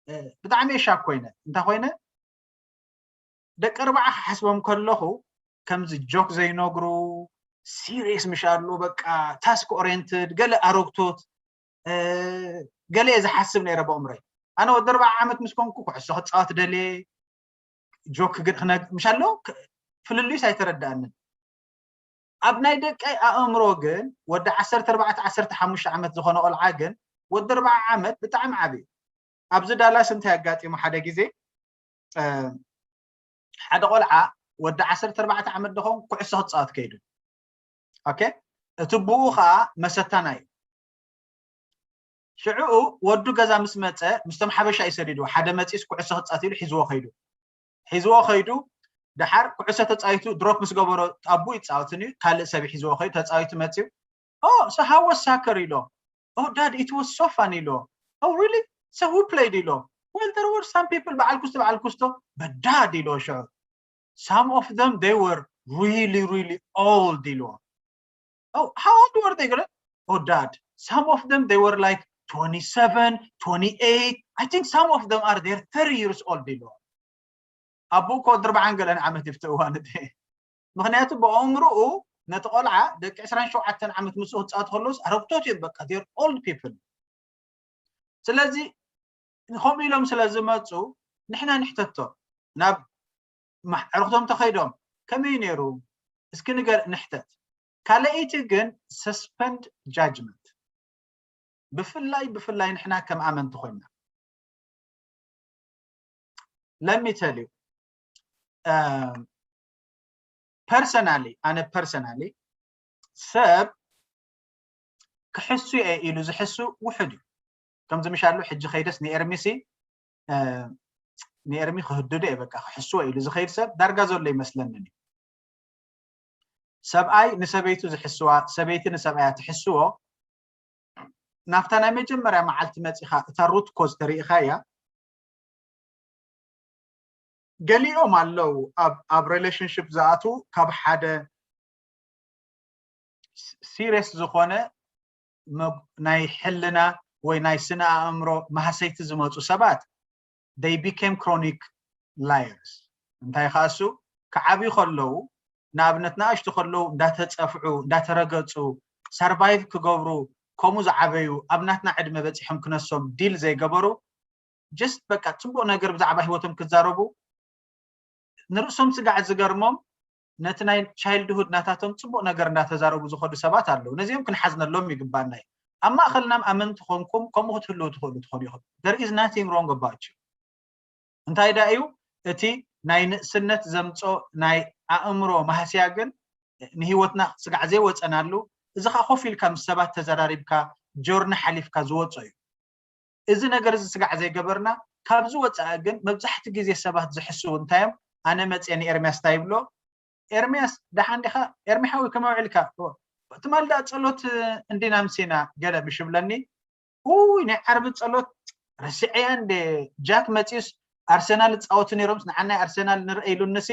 እ፣ ብጣዕሚ እየ ሻክ ኮይነ። እንታይ ኮይነ? ደቂ ኣርብዓ ክሓስቦም ከለኹ ከምዚ ጆክ ዘይነግሩ፣ ሲሪየስ ምሽ ኣሉ፣ በቃ ታስክ ኦሪየንትድ፣ ገለ ኣረግቶት፣ እ፣ ገለ እየ ዝሓስብ ነይረ ብኣእምሮይ። ኣነ ወዲ ኣርብዓ ዓመት ምስ ኮንኩ ኩዕሶ ክጻወት ደልየ፣ ጆክ ግን ክነግ-፣ ምሽ ኣሎ፣ ክ-፣ ፍልልዩስ ኣይተረድኣንን። ኣብ ናይ ደቀይ ኣእምሮ ግን ወዲ ዓሰርተ ኣርባዕተ ዓሰርተ ሓሙሽተ ዓመት ዝኾነ ቆልዓ ግን ወዲ ኣርብዓ ዓመት ብጣዕሚ ዓቢ እዩ። ኣብዚ ዳላስ እንታይ ኣጋጢሙ ሓደ ግዜ፣ እ፣ ሓደ ቆልዓ ወዲ ዓሰርተ ኣርባዕተ ዓመት ድኾን ኩዕሶ ክጻወት ከይዱ። ኦኬ፣ እቲ ብኡ ኸኣ መሰታና እዩ። ሽዕኡ ወዱ ገዛ ምስ መጸ ምስቶም ሓበሻ እዩ ሰዲድዎ። ሓደ መጺስ ኩዕሶ ክጻወት ኢሉ ሒዝዎ ኸይዱ። ሒዝዎ ኸይዱ፣ ደሓር ኩዕሶ ተጻዊቱ ድሮፕ ምስ ገበሮ፣ ኣቡ ይጻወትን እዩ፣ ካልእ ሰብ ሒዝዎ ኸይዱ ተጻዊቱ መጺኡ። "Oh, so how was soccer?" ኢሎ። "Oh, Dad, it was so fun," ኢሎ። "Oh, really? So who played?" ኢሎ። "Well, there were some people," በዓል ኩስቶ፣ በዓል ኩስቶ። "But Dad," ኢሎ ሽዑ፣ "some of them, they were really, really old," ኢሎ። "Oh, how old were they?" ኢሎ። "Oh, Dad, some of them, they were like twenty-seven, twenty-eight. I think some of them are, they're thirty years old," ኢሎ። ኣቦ እኮ ወዲ ኣርብዓን ገለን ዓመት እዩ ኣብቲ እዋን እቲ። ምኽንያቱ ብኣእምሮኡ ነቲ ቆልዓ ደቂ ዕስራን ሸውዓተን ዓመት ምስኡ ክጻወት ከለውስ ኣረግቶት እዮም፣ በቃ፣ they're old people። ስለዚ ከምኡ ኢሎም ስለ ዝመጹ ንሕና ንሕተቶ፣ ናብ ማሕ-፣ ኣዕሩኽቶም ተኸይዶም፣ "ከመይ ነይሩ? እስኪ ንገር-፣ ንሕተት።" ካልኣይቲ ግን suspend judgment። ብፍላይ፣ ብፍላይ ንሕና ከም ኣመንቲ ኮይና። Let me tell you፣ እ፣ personally፣ ኣነ personally ሰብ ክሕሱ እየ ኢሉ ዝሕሱ ውሑድ እዩ። ከምዚ ምሽ ኣሉ ሕጂ ከይደስ ንኤርሚሲ፣ እ፣ ንኤርሚ ክህድዶ እየ በቃ ክሕስዎ ኢሉ ዝኸይድ ሰብ ዳርጋ ዘሎ ይመስለንን እዩ። ሰብኣይ ንሰበይቱ ዝሕስዋ፣ ሰበይቲ ንሰብኣያ ትሕስዎ፣ ናብታ ናይ መጀመርያ መዓልቲ መጺኻ እታ ሩት ኮዝ ተሪኢኻ እያ። ገሊኦም ኣለዉ ኣብ፣ ኣብ ሪሌሽንሽፕ ዝኣትዉ ካብ ሓደ ስ-፣ ሲሪየስ ዝኾነ መግ-፣ ናይ ሕልና ወይ ናይ ስነ ኣእምሮ ማህሰይቲ ዝመጹ ሰባት፣ they became chronic liars። እንታይ ከኣ እሱ ክዓብዩ ከለዉ፣ ንኣብነት ንኣሽቱ ከለዉ እንዳተጸፍዑ፣ እንዳተረገጹ፣ ሰርቫይቭ ክገብሩ፣ ከምኡ ዝዓበዩ፣ ኣብ ናትና ዕድመ በጺሖም ክነሶም ዲል ዘይገበሩ፣ just በቃ ጽቡቕ ነገር ብዛዕባ ህይወቶም ክዛረቡ፣ ንርእሶም ስጋዕ ዝገርሞም፣ ነቲ ናይ ቻይልድሁድ ናታቶም ጽቡቕ ነገር እንዳተዛረቡ ዝኸዱ ሰባት ኣለዉ። ነዚኦም ክንሓዝነሎም ይግባና እዩ። ኣብ ማእኸልና ኣመንቲ ኮንኩም ከምኡ ክትህልዉ ትኽእሉ ትኾኑ ኢኹም። There is nothing wrong about you። እንታይ ደኣ እዩ እቲ ናይ ንእስነት ዘምጾ ናይ ኣእምሮ ማህስያ ግን ንህይወትና ስጋዕ ዘይወጸናሉ፣ እዚ ኸኣ ኮፍ ኢልካ ምስ ሰባት ተዘራሪብካ ጆርኒ ሓሊፍካ ዝወጾ እዩ። እዚ ነገር እዚ ስጋዕ ዘይገበርና፣ ካብዚ ወጻኢ ግን መብዛሕቲ ግዜ ሰባት ዝሕስዉ እንታይ እዮም? ኣነ መጽየ ንኤርምያስ እንታይ ይብሎ? ኤርሚያስ ደሓን ዲኻ? ኤርሚ ሓዊ ከመይ ውዒልካ? ትማል ደኣ ጸሎት እንዲና ምሲና ገለ ምሽ ብለኒ። ውይ ናይ ዓርቢ ጸሎት ረሲዐያ እንደ ጃክ መጺኡስ ኣርሰናል ይጻወቱ ነይሮምስ ንዓናይ ኣርሰናል ንርኢ ኢሉንሲ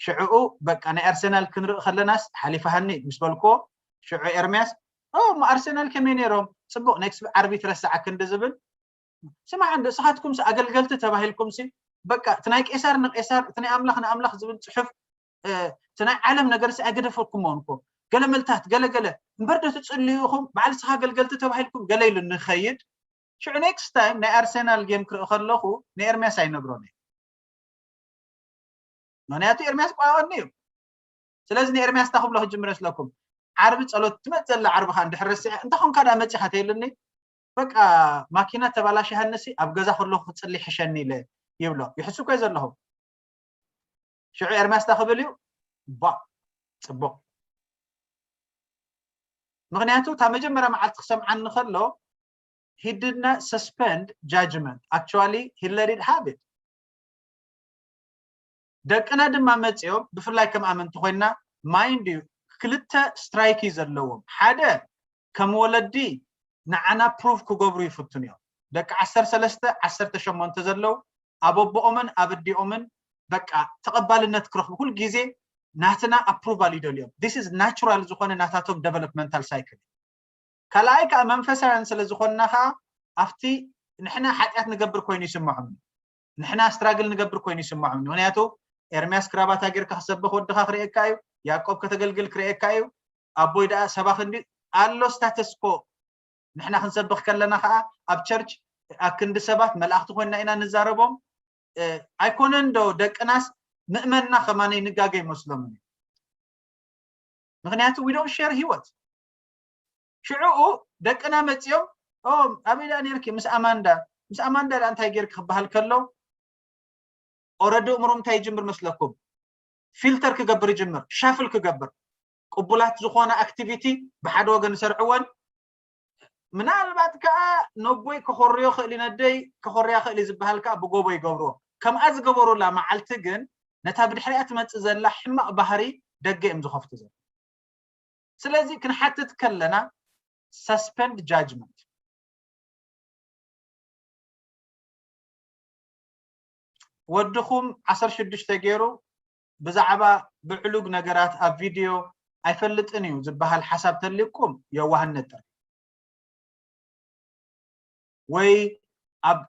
ሽዕኡ በቃ ናይ ኣርሰናል ክንርኢ ከለናስ ሓሊፋሃኒ ምስ በልክዎ ሽዑ ኤርሚያስ ኦ እሞ ኣርሰናል ከመይ ነይሮም ጽቡቕ ናይ ክስብ ዓርቢ ትረስዓ ክንዲ ዝብል ስማዕ እንዶ ንስኻትኩምሲ ኣገልገልቲ ተባሂልኩምሲ በቃ እቲ ናይ ቄሳር ንቄሳር እቲ ናይ ኣምላኽ ንኣምላኽ ዝብል ፅሑፍ እቲ ናይ ዓለም ነገርሲ ኣይገደፈኩሞን እኮ ገለ መልታት ገለ ገለ እምበር ዶ ትፅልዩ ኢኹም በዓል ንስኻ ኣገልገልቲ ተባሂልኩም ገለ ኢሉ ንኸይድ ሽዑ next time ናይ ኣርሰናል game ክርኢ ከለኹ ንኤርሚያስ ኣይነግሮን እየ ምክንያቱ ኤርሚያስ ቋወኒ እዩ ስለዚ ንኤርሚያስ እንታይ ክብሎ ክጅምር ይመስለኩም ዓርቢ ፀሎት ትመፅ ዘላ ዓርቢ ከዓ እንድሕር ረሲዐ እንተኾንካ ደኣ መፂኻ ተይልኒ በቃ ማኪና ተባላሽሃንሲ ኣብ ገዛ ከለኹ ክፅሊ ሕሸኒ ኢለ ይብሎ ይሕሱ ኮ ዘለኹ ሽዑ ኤርሚያስ እንታይ ክብል እዩ ባ ፅቡቅ ምክንያቱ እታ መጀመርያ መዓልቲ ክሰምዓኒ ከሎ he did not suspend judgment actually he let it have it ደቅና ድማ መፂኦም ብፍላይ ከም ኣመንቲ ኮይና mind you ክልተ strike እዩ ዘለዎም ሓደ ከም ወለዲ ንዓና prove ክገብሩ ይፍትኑ እዮም ደቂ ዓሰርተ ሰለስተ ዓሰርተ ሸሞንተ ዘለዉ ኣብ ኣቦኦምን ኣብ ኣዲኦምን በቃ ተቐባልነት ክረኽቡ ኩል ግዜ ናትና approval ይደልዮም this is natural ዝኾነ ናታቶም developmental cycle ካልኣይ ከዓ መንፈሳውያን ስለ ዝኾንና ከዓ ኣብቲ ንሕና ሓጢኣት ንገብር ኮይኑ ይስምዖም ንሕና struggle ንገብር ኮይኑ ይስምዖም ምክንያቱ ኤርሚያስ ክራባታ ጌርካ ክሰብኽ ወድኻ ክርእየካ እዩ ያዕቆብ ከተገልግል ክርእየካ እዩ ኣቦይ ደኣ ሰባኽ እንዲ ኣሎ status quo ንሕና ክንሰብኽ ከለና ከዓ ኣብ church ኣክንዲ ሰባት መላእኽቲ ኮይና ኢና ንዛረቦም ኣይኮነን ዶ ደቅናስ ምእመንና ከማነይ ንጋገ ይመስሎም ምክንያቱ we don't share ህይወት ሽዑኡ ደቅና መፂኦም ኣበይ ደኣ ነርኪ ምስ ኣማንዳ ምስ ኣማንዳ ደኣ እንታይ ጌርኪ ክበሃል ከሎ already እምሮም እንታይ ይጅምር መስለኩም filter ክገብር ይጅምር shuffle ክገብር ቅቡላት ዝኾነ activity ብሓደ ወገን ይሰርዕወን ምናልባት ከዓ ነቦይ ከኾርዮ ክእል ነደይ ከኾርያ ክእል ዝበሃል ከዓ ብጎቦ ይገብርዎ ከምኣ ዝገበሩላ መዓልቲ ግን ነታ ብድሕሪኣ ትመፅእ ዘላ ሕማቕ ባህሪ ደገ እዮም ዝኸፍቱ ዘሎ ስለዚ ክንሓትት ከለና suspend judgment ወድኹም ዓሰርተ ሽዱሽተ ገይሩ ብዛዕባ ብዕሉግ ነገራት ኣብ ቪድዮ ኣይፈልጥን እዩ ዝበሃል ሓሳብ ተልኩም የዋህነት ጥራይ ወይ ኣብ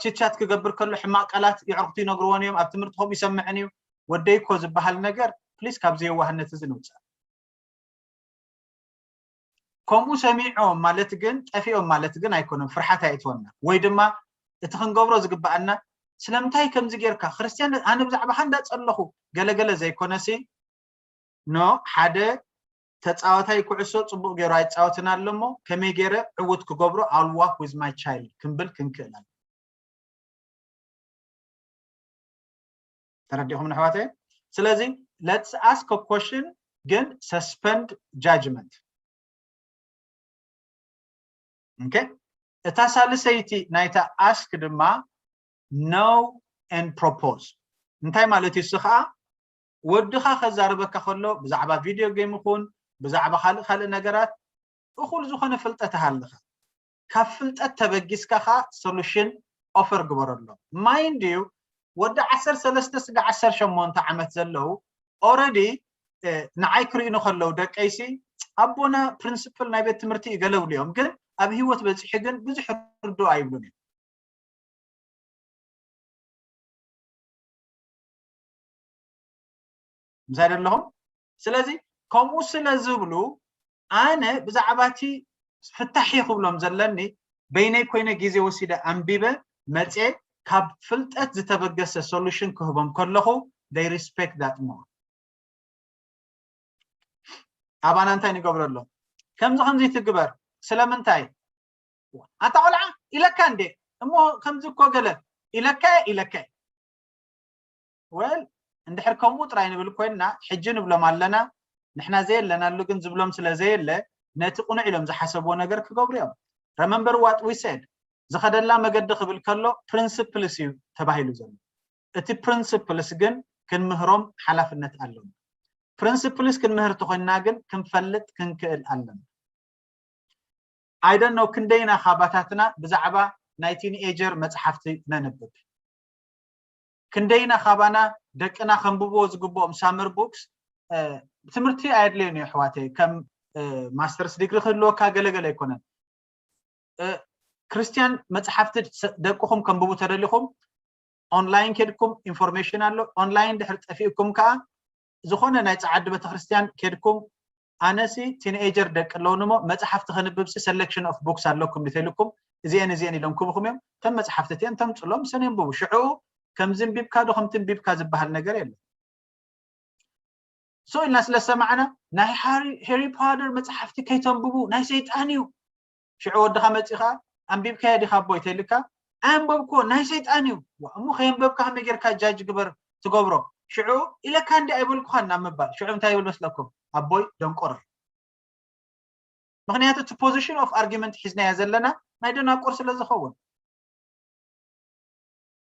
ችቻት ክገብር ከሎ ሕማቅ ቃላት የዕርክቱ ይነግርዎን እዮም ኣብ ትምህርቲ ከምኡ ይሰምዕን እዩ ወደይ እኮ ዝበሃል ነገር ፕሊስ ካብ ዘየዋህነት እዚ ንውፃእ ከምኡ ሰሚዖም ማለት ግን ጠፊኦም ማለት ግን ኣይኮነን ፍርሓት ኣየእትወና ወይ ድማ እቲ ክንገብሮ ዝግበኣና ስለምንታይ ከምዚ ጌርካ ክርስትያን ኣነ ብዛዕባኻ እንዳፀለኹ ገለገለ ዘይኮነሲ ኖ ሓደ ተፃዋታይ ኩዕሶ ፅቡቅ ገይሩ ኣይፃወትን ኣሎ እሞ ከመይ ገይረ ዕውት ክገብሮ I'll walk with my child ክንብል ክንክእል ኣሎ ተረዲኹም ኣሕዋተይ ስለዚ let's ask a question ግን suspend judgment okay እታ ሳልሰይቲ ናይታ ask ድማ know and propose እንታይ ማለት እዩ እሱ ከዓ ወድኻ ከዛርበካ ከሎ ብዛዕባ ቪድዮ ጌም ይኹን ብዛዕባ ካልእ ካልእ ነገራት እኹል ዝኾነ ፍልጠት ሃልኻ ካብ ፍልጠት ተበጊስካ ኻ solution offer ግበረሎም mind you ወዲ ዓሰርተ ሰለስተ ስጋ ዓሰርተ ሸሞንተ ዓመት ዘለዉ already ንዓይ ክርእዩኒ ከለዉ ደቀይሲ ኣቦና principal ናይ ቤት ትምህርቲ እዩ ገለ ብሉ እዮም ግን ኣብ ህይወት በፂሑ ግን ብዙሕ ርድኡ ኣይብሉን እዮም ምሳይ ደለኹም ስለዚ ከምኡ ስለ ዝብሉ ኣነ ብዛዕባ እቲ ፍታሕ ክብሎም ዘለኒ በይነይ ኮይነ ግዜ ወሲደ ኣንቢበ መፅየ ካብ ፍልጠት ዝተበገሰ solution ክህቦም ከለኹ they respect that more ኣባና እንታይ ንገብረሎም ከምዚ ከምዚ ትግበር ስለምንታይ ኣታ ቆልዓ ኢለካ እንዴ እሞ ከምዚ እኮ ገለ ኢለካ ኢለካ well እንድሕር ከምኡ ጥራይ ንብል ኮይንና ሕጂ ንብሎም ኣለና ንሕና ዘየለናሉ ግን ዝብሎም ስለ ዘየለ ነቲ ቅኑዕ ኢሎም ዝሓሰብዎ ነገር ክገብሩ እዮም remember what we said ዝኸደላ መገዲ ክብል ከሎ principles እዩ ተባሂሉ ዘሎ እቲ principles ግን ክንምህሮም ሓላፍነት ኣለና Principles ክንምህር ተኾይንና ግን ክንፈልጥ ክንክእል ኣለና። I don't know ክንደይና ካባታትና ብዛዕባ ናይ teenager መፅሓፍቲ ነንብብ? ክንደይና ካባና ደቅና ከንብብዎ ዝግብኦም summer books? ትምህርቲ ኣየድልዮን እዩ ኣሕዋተይ። ከም masters degree ክህልወካ ገለገለ ኣይኮነን። ክርስቲያን መፅሓፍቲ ደቅኹም ከንብቡ ተደሊኹም online ከድኩም information ኣሎ። Online ድሕር ጠፊእኩም ከዓ ዝኾነ ናይ ፀዓዲ ቤተክርስትያን ከድኩም ኣነሲ teenager ደቂ ኣለውኒ እሞ መፅሓፍቲ ከንብብሲ selection of books ኣለኩም ድተልኩም እዚአን እዚአን ኢሎም ክብኹም እዮም። ከም መፅሓፍቲ እቲአን ተምፅሎም ሰን የንብቡ። ሽዑ ከምዚ እንቢብካ ዶ ከምቲ እንቢብካ ዝበሃል ነገር የለን። So ኢልና ስለ ሰማዕና ናይ Harry Potter መፅሓፍቲ ከይተንብቡ ናይ ሰይጣን እዩ። ሽዑ ወድኻ መፂኻ ኣንቢብካዮ ዲኻ ኣቦይ ተልካ ኣንበብኮ ናይ ሰይጣን እዩ። እሞ ከየንበብካ ከመይ ጌርካ judge ግበር ትገብሮ? ሽዑ ኢለካ እንዲ ኣይበልኩኻን ናብ ምባል ሽዑ እንታይ ይብል መስለኩም? ኣቦይ ደንቆሮ እዩ። ምክንያቱ እቲ position of argument ሒዝናዮ ዘለና ናይ ደናቁር ስለ ዝኸውን።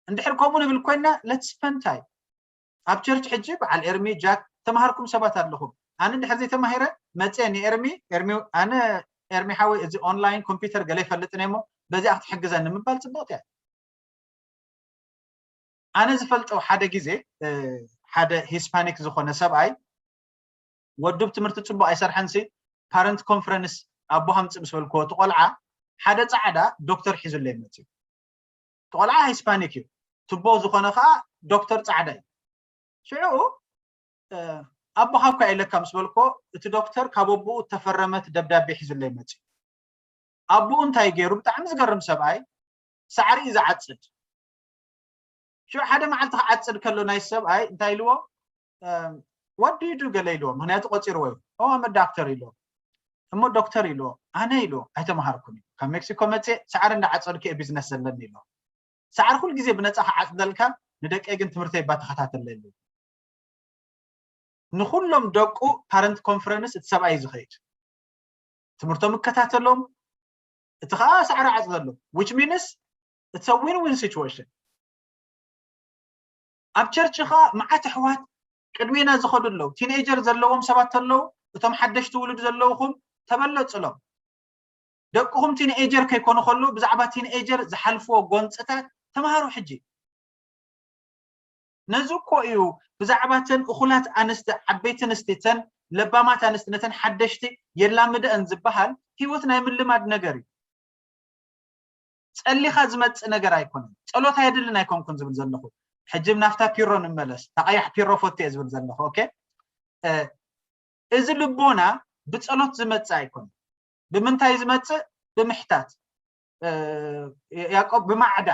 እንድሕር ከምኡ ንብል ኮይና let's spend time ኣብ church ሕጂ በዓል ኤርሚ ጃክ ተማሃርኩም ሰባት ኣለኹም። ኣነ እንድሕር ዘይተማሂረ መፀ ንኤርሚ ኤርሚ ኣነ ኤርሚ ሓወይ እዚ online computer ገለ ይፈልጥን እሞ በዚኣ ክትሕግዘኒ ምባል ፅቡቅቲ እያ። ኣነ ዝፈልጦ ሓደ ግዜ ሓደ Hispanic ዝኾነ ሰብኣይ ወዱብ ትምህርቲ ፅቡቅ ኣይሰርሐንሲ parent conference ኣቦ ሃምፅእ ምስ በልክዎ እቲ ቆልዓ ሓደ ፃዕዳ ዶክተር ሒዙለይ መፅዩ። እቲ ቆልዓ Hispanic እዩ። ትቦ ዝኾነ ከዓ ዶክተር ፃዕዳ እዩ። ሽዑ ኣቦ ሃብካ ኢለካ ምስ በልክዎ እቲ ዶክተር ካብ ኣቦኡ እተፈረመት ደብዳቤ ሒዙለይ መፅዩ። ኣቦኡ እንታይ ገይሩ? ብጣዕሚ ዝገርም ሰብኣይ ሳዕሪ እዩ ዝዓፅድ። ሽዑ ሓደ መዓልቲ ክዓፅድ ከሎ ናይ ሰብኣይ እንታይ ኢልዎ? What do you do ገለ ኢልዎ። ምክንያቱ ቆፂርዎ እዩ። Oh I'm a doctor ኢልዎ። እሞ ዶክተር ኢልዎ። ኣነ ኢልዎ ኣይተምሃርኩን እዩ። ካብ ሜክሲኮ መፅእ ሳዕሪ እንዳዓፀድኩ እየ ቢዝነስ ዘለኒ ኢልዎ። ሳዕሪ ኩል ግዜ ብነፃ ክዓፅደልካ ንደቀይ ግን ትምህርተይ እባ ተኸታተለሉ። ንኩሎም ደቁ parent conference እቲ ሰብኣይ እዩ ዝኸይድ። ትምህርቶም ይከታተሎም፣ እቲ ከዓ ሳዕሪ ዓፅደሎም። Which means it's a win win situation። ኣብ ቸርች ከዓ መዓት ኣሕዋት ቅድሜና ዝኸዱ ኣለዉ። Teenager ዘለዎም ሰባት ኣለዉ። እቶም ሓደሽቲ ውሉድ ዘለውኹም ተበለፅሎም። ደቅኹም teenager ከይኮኑ ከለዉ ብዛዕባ teenager ዝሓልፍዎ ጎንፅታት ተምሃሩ። ሕጂ ነዚ እኮ እዩ ብዛዕባ ተን እኹላት ኣንስቲ ዓበይቲ ኣንስቲ ተን ለባማት ኣንስቲ ነተን ሓደሽቲ የላምደአን ዝበሃል። ህይወት ናይ ምልማድ ነገር እዩ። ፀሊኻ ዝመፅእ ነገር ኣይኮነን። ፀሎት ኣየድልን ኣይኮንኩን ዝብል ዘለኹ። ሕጂ ናፍታ ፒሮ ንመለስ። ታቐያሕ ፒሮ ፈቱ እየ ዝብል ዘለኹ። ኦኬ እዚ ልቦና ብፀሎት ዝመፅእ ኣይኮነን። ብምንታይ ዝመፅእ? ብምሕታት። ያዕቆብ ብማዕዳ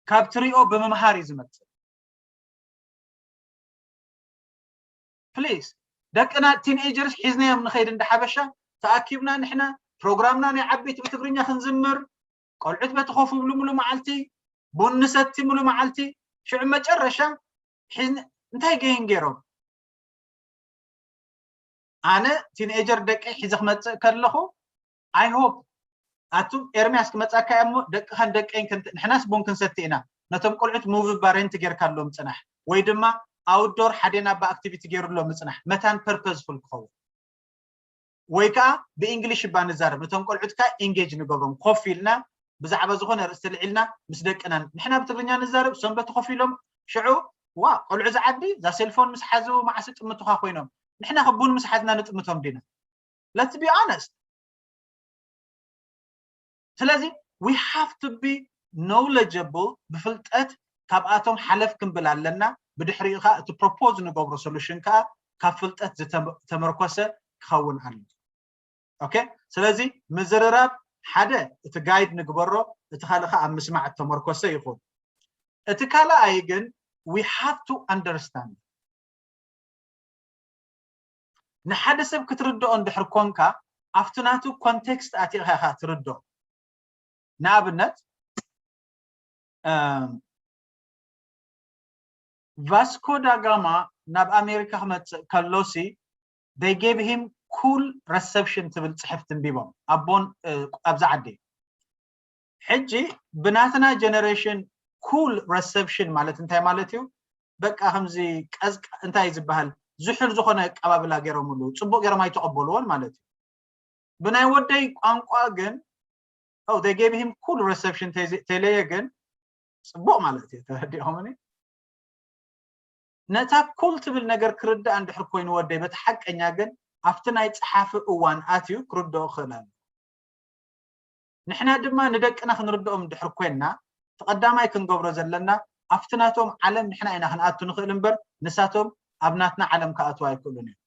ካብ ትሪኦ ብምምሃር እዩ ዝመፅእ። ፕሊዝ ደቅና teenagers ሒዝናዮም ንኸይድ እንደ ሓበሻ ተኣኪብና ንሕና ፕሮግራምና ናይ ዓበይቲ ብትግርኛ ክንዝምር ቆልዑት በቲ ኮፍ ይብሉ ሙሉ መዓልቲ ቡን ንሰቲ ሙሉ መዓልቲ ሽዑ መጨረሻ እንታይ ገይን ገይሮም ኣነ teenager ደቂ ሒዘ ክመፅእ ከለኹ I hope ኣቱም ኤርምያስ ክመፃካ እሞ ደቅኻን ደቀይን ንሕናስ ቡን ክንሰቲ ኢና ነቶም ቆልዑት ሙቭ ባሬንት ጌርካሎም ፅናሕ ወይ ድማ outdoor ሓደ ናባ activity ገይሩሎም ምፅናሕ መታን purposeful ክኸውን ወይ ከዓ ብእንግሊሽ እባ ንዛረብ ነቶም ቆልዑት ከዓ engage ንገብሮም ኮፍ ኢልና ብዛዕባ ዝኾነ ርእስቲ ልዒልና ምስ ደቅና ንሕና ብትግርኛ ንዛረብ እሶም በቲ ኮፍ ኢሎም ሽዑ ዋ ቆልዑ ዝዓዲ እዛ ሴልፎን ምስ ሓዙ መዓስ ይጥምቱኻ ኮይኖም ንሕና ከ ቡን ምስ ሓዝና ንጥምቶም ዲና let's be honest ስለዚ we have to be knowledgeable ብፍልጠት ካብኣቶም ሓለፍ ክንብል ኣለና ብድሕሪኡ ከዓ እቲ propose ንገብሮ solution ከዓ ካብ ፍልጠት ዝተመርኮሰ ክኸውን ኣሎ okay ስለዚ ምዝርራብ ሓደ እቲ guide ንግበሮ እቲ ካልእ ከዓ ኣብ ምስማዕ እተመርኮሰ ይኹን እቲ ካልኣይ ግን we have to understand ንሓደ ሰብ ክትርድኦ እንድሕር ኮንካ ኣብቲ ናቱ context ኣቲኻ ኢኻ ትርድኦ ንኣብነት ቫስኮ ዳጋማ ናብ ኣሜሪካ ክመፅእ ከሎሲ they gave him cool reception ትብል ፅሕፍቲ እንቢቦም ኣቦን ኣብዚ ዓዲ ሕጂ ብናትና generation cool reception ማለት እንታይ ማለት እዩ በቃ ከምዚ ቀዝቃ እንታይ ዝበሃል ዝሑል ዝኾነ ኣቀባብላ ገይሮምሉ፣ ጽቡቕ ገይሮም ኣይተቐበልዎን ማለት እዩ። ብናይ ወደይ ቋንቋ ግን፣ oh, they gave him cool reception ተይለየ ግን ጽቡቕ ማለት እዩ። ተረዲኦምኒ? ነታ ኩል ትብል ነገር ክርዳእ እንድሕር ኮይኑ ወደይ በቲ ሓቀኛ ግን ኣብቲ ናይ ጸሓፊ እዋን ኣትዩ ክርድኦ ክእል ኣሎ። ንሕና ድማ ንደቅና ክንርድኦም እንድሕር ኮይንና፣ እቲ ቀዳማይ ክንገብሮ ዘለና ኣብቲ ናቶም ዓለም ንሕና ኢና ክንኣቱ ንኽእል እምበር ንሳቶም ኣብ ናትና ዓለም ክኣትዉ ኣይክእሉን እዮም።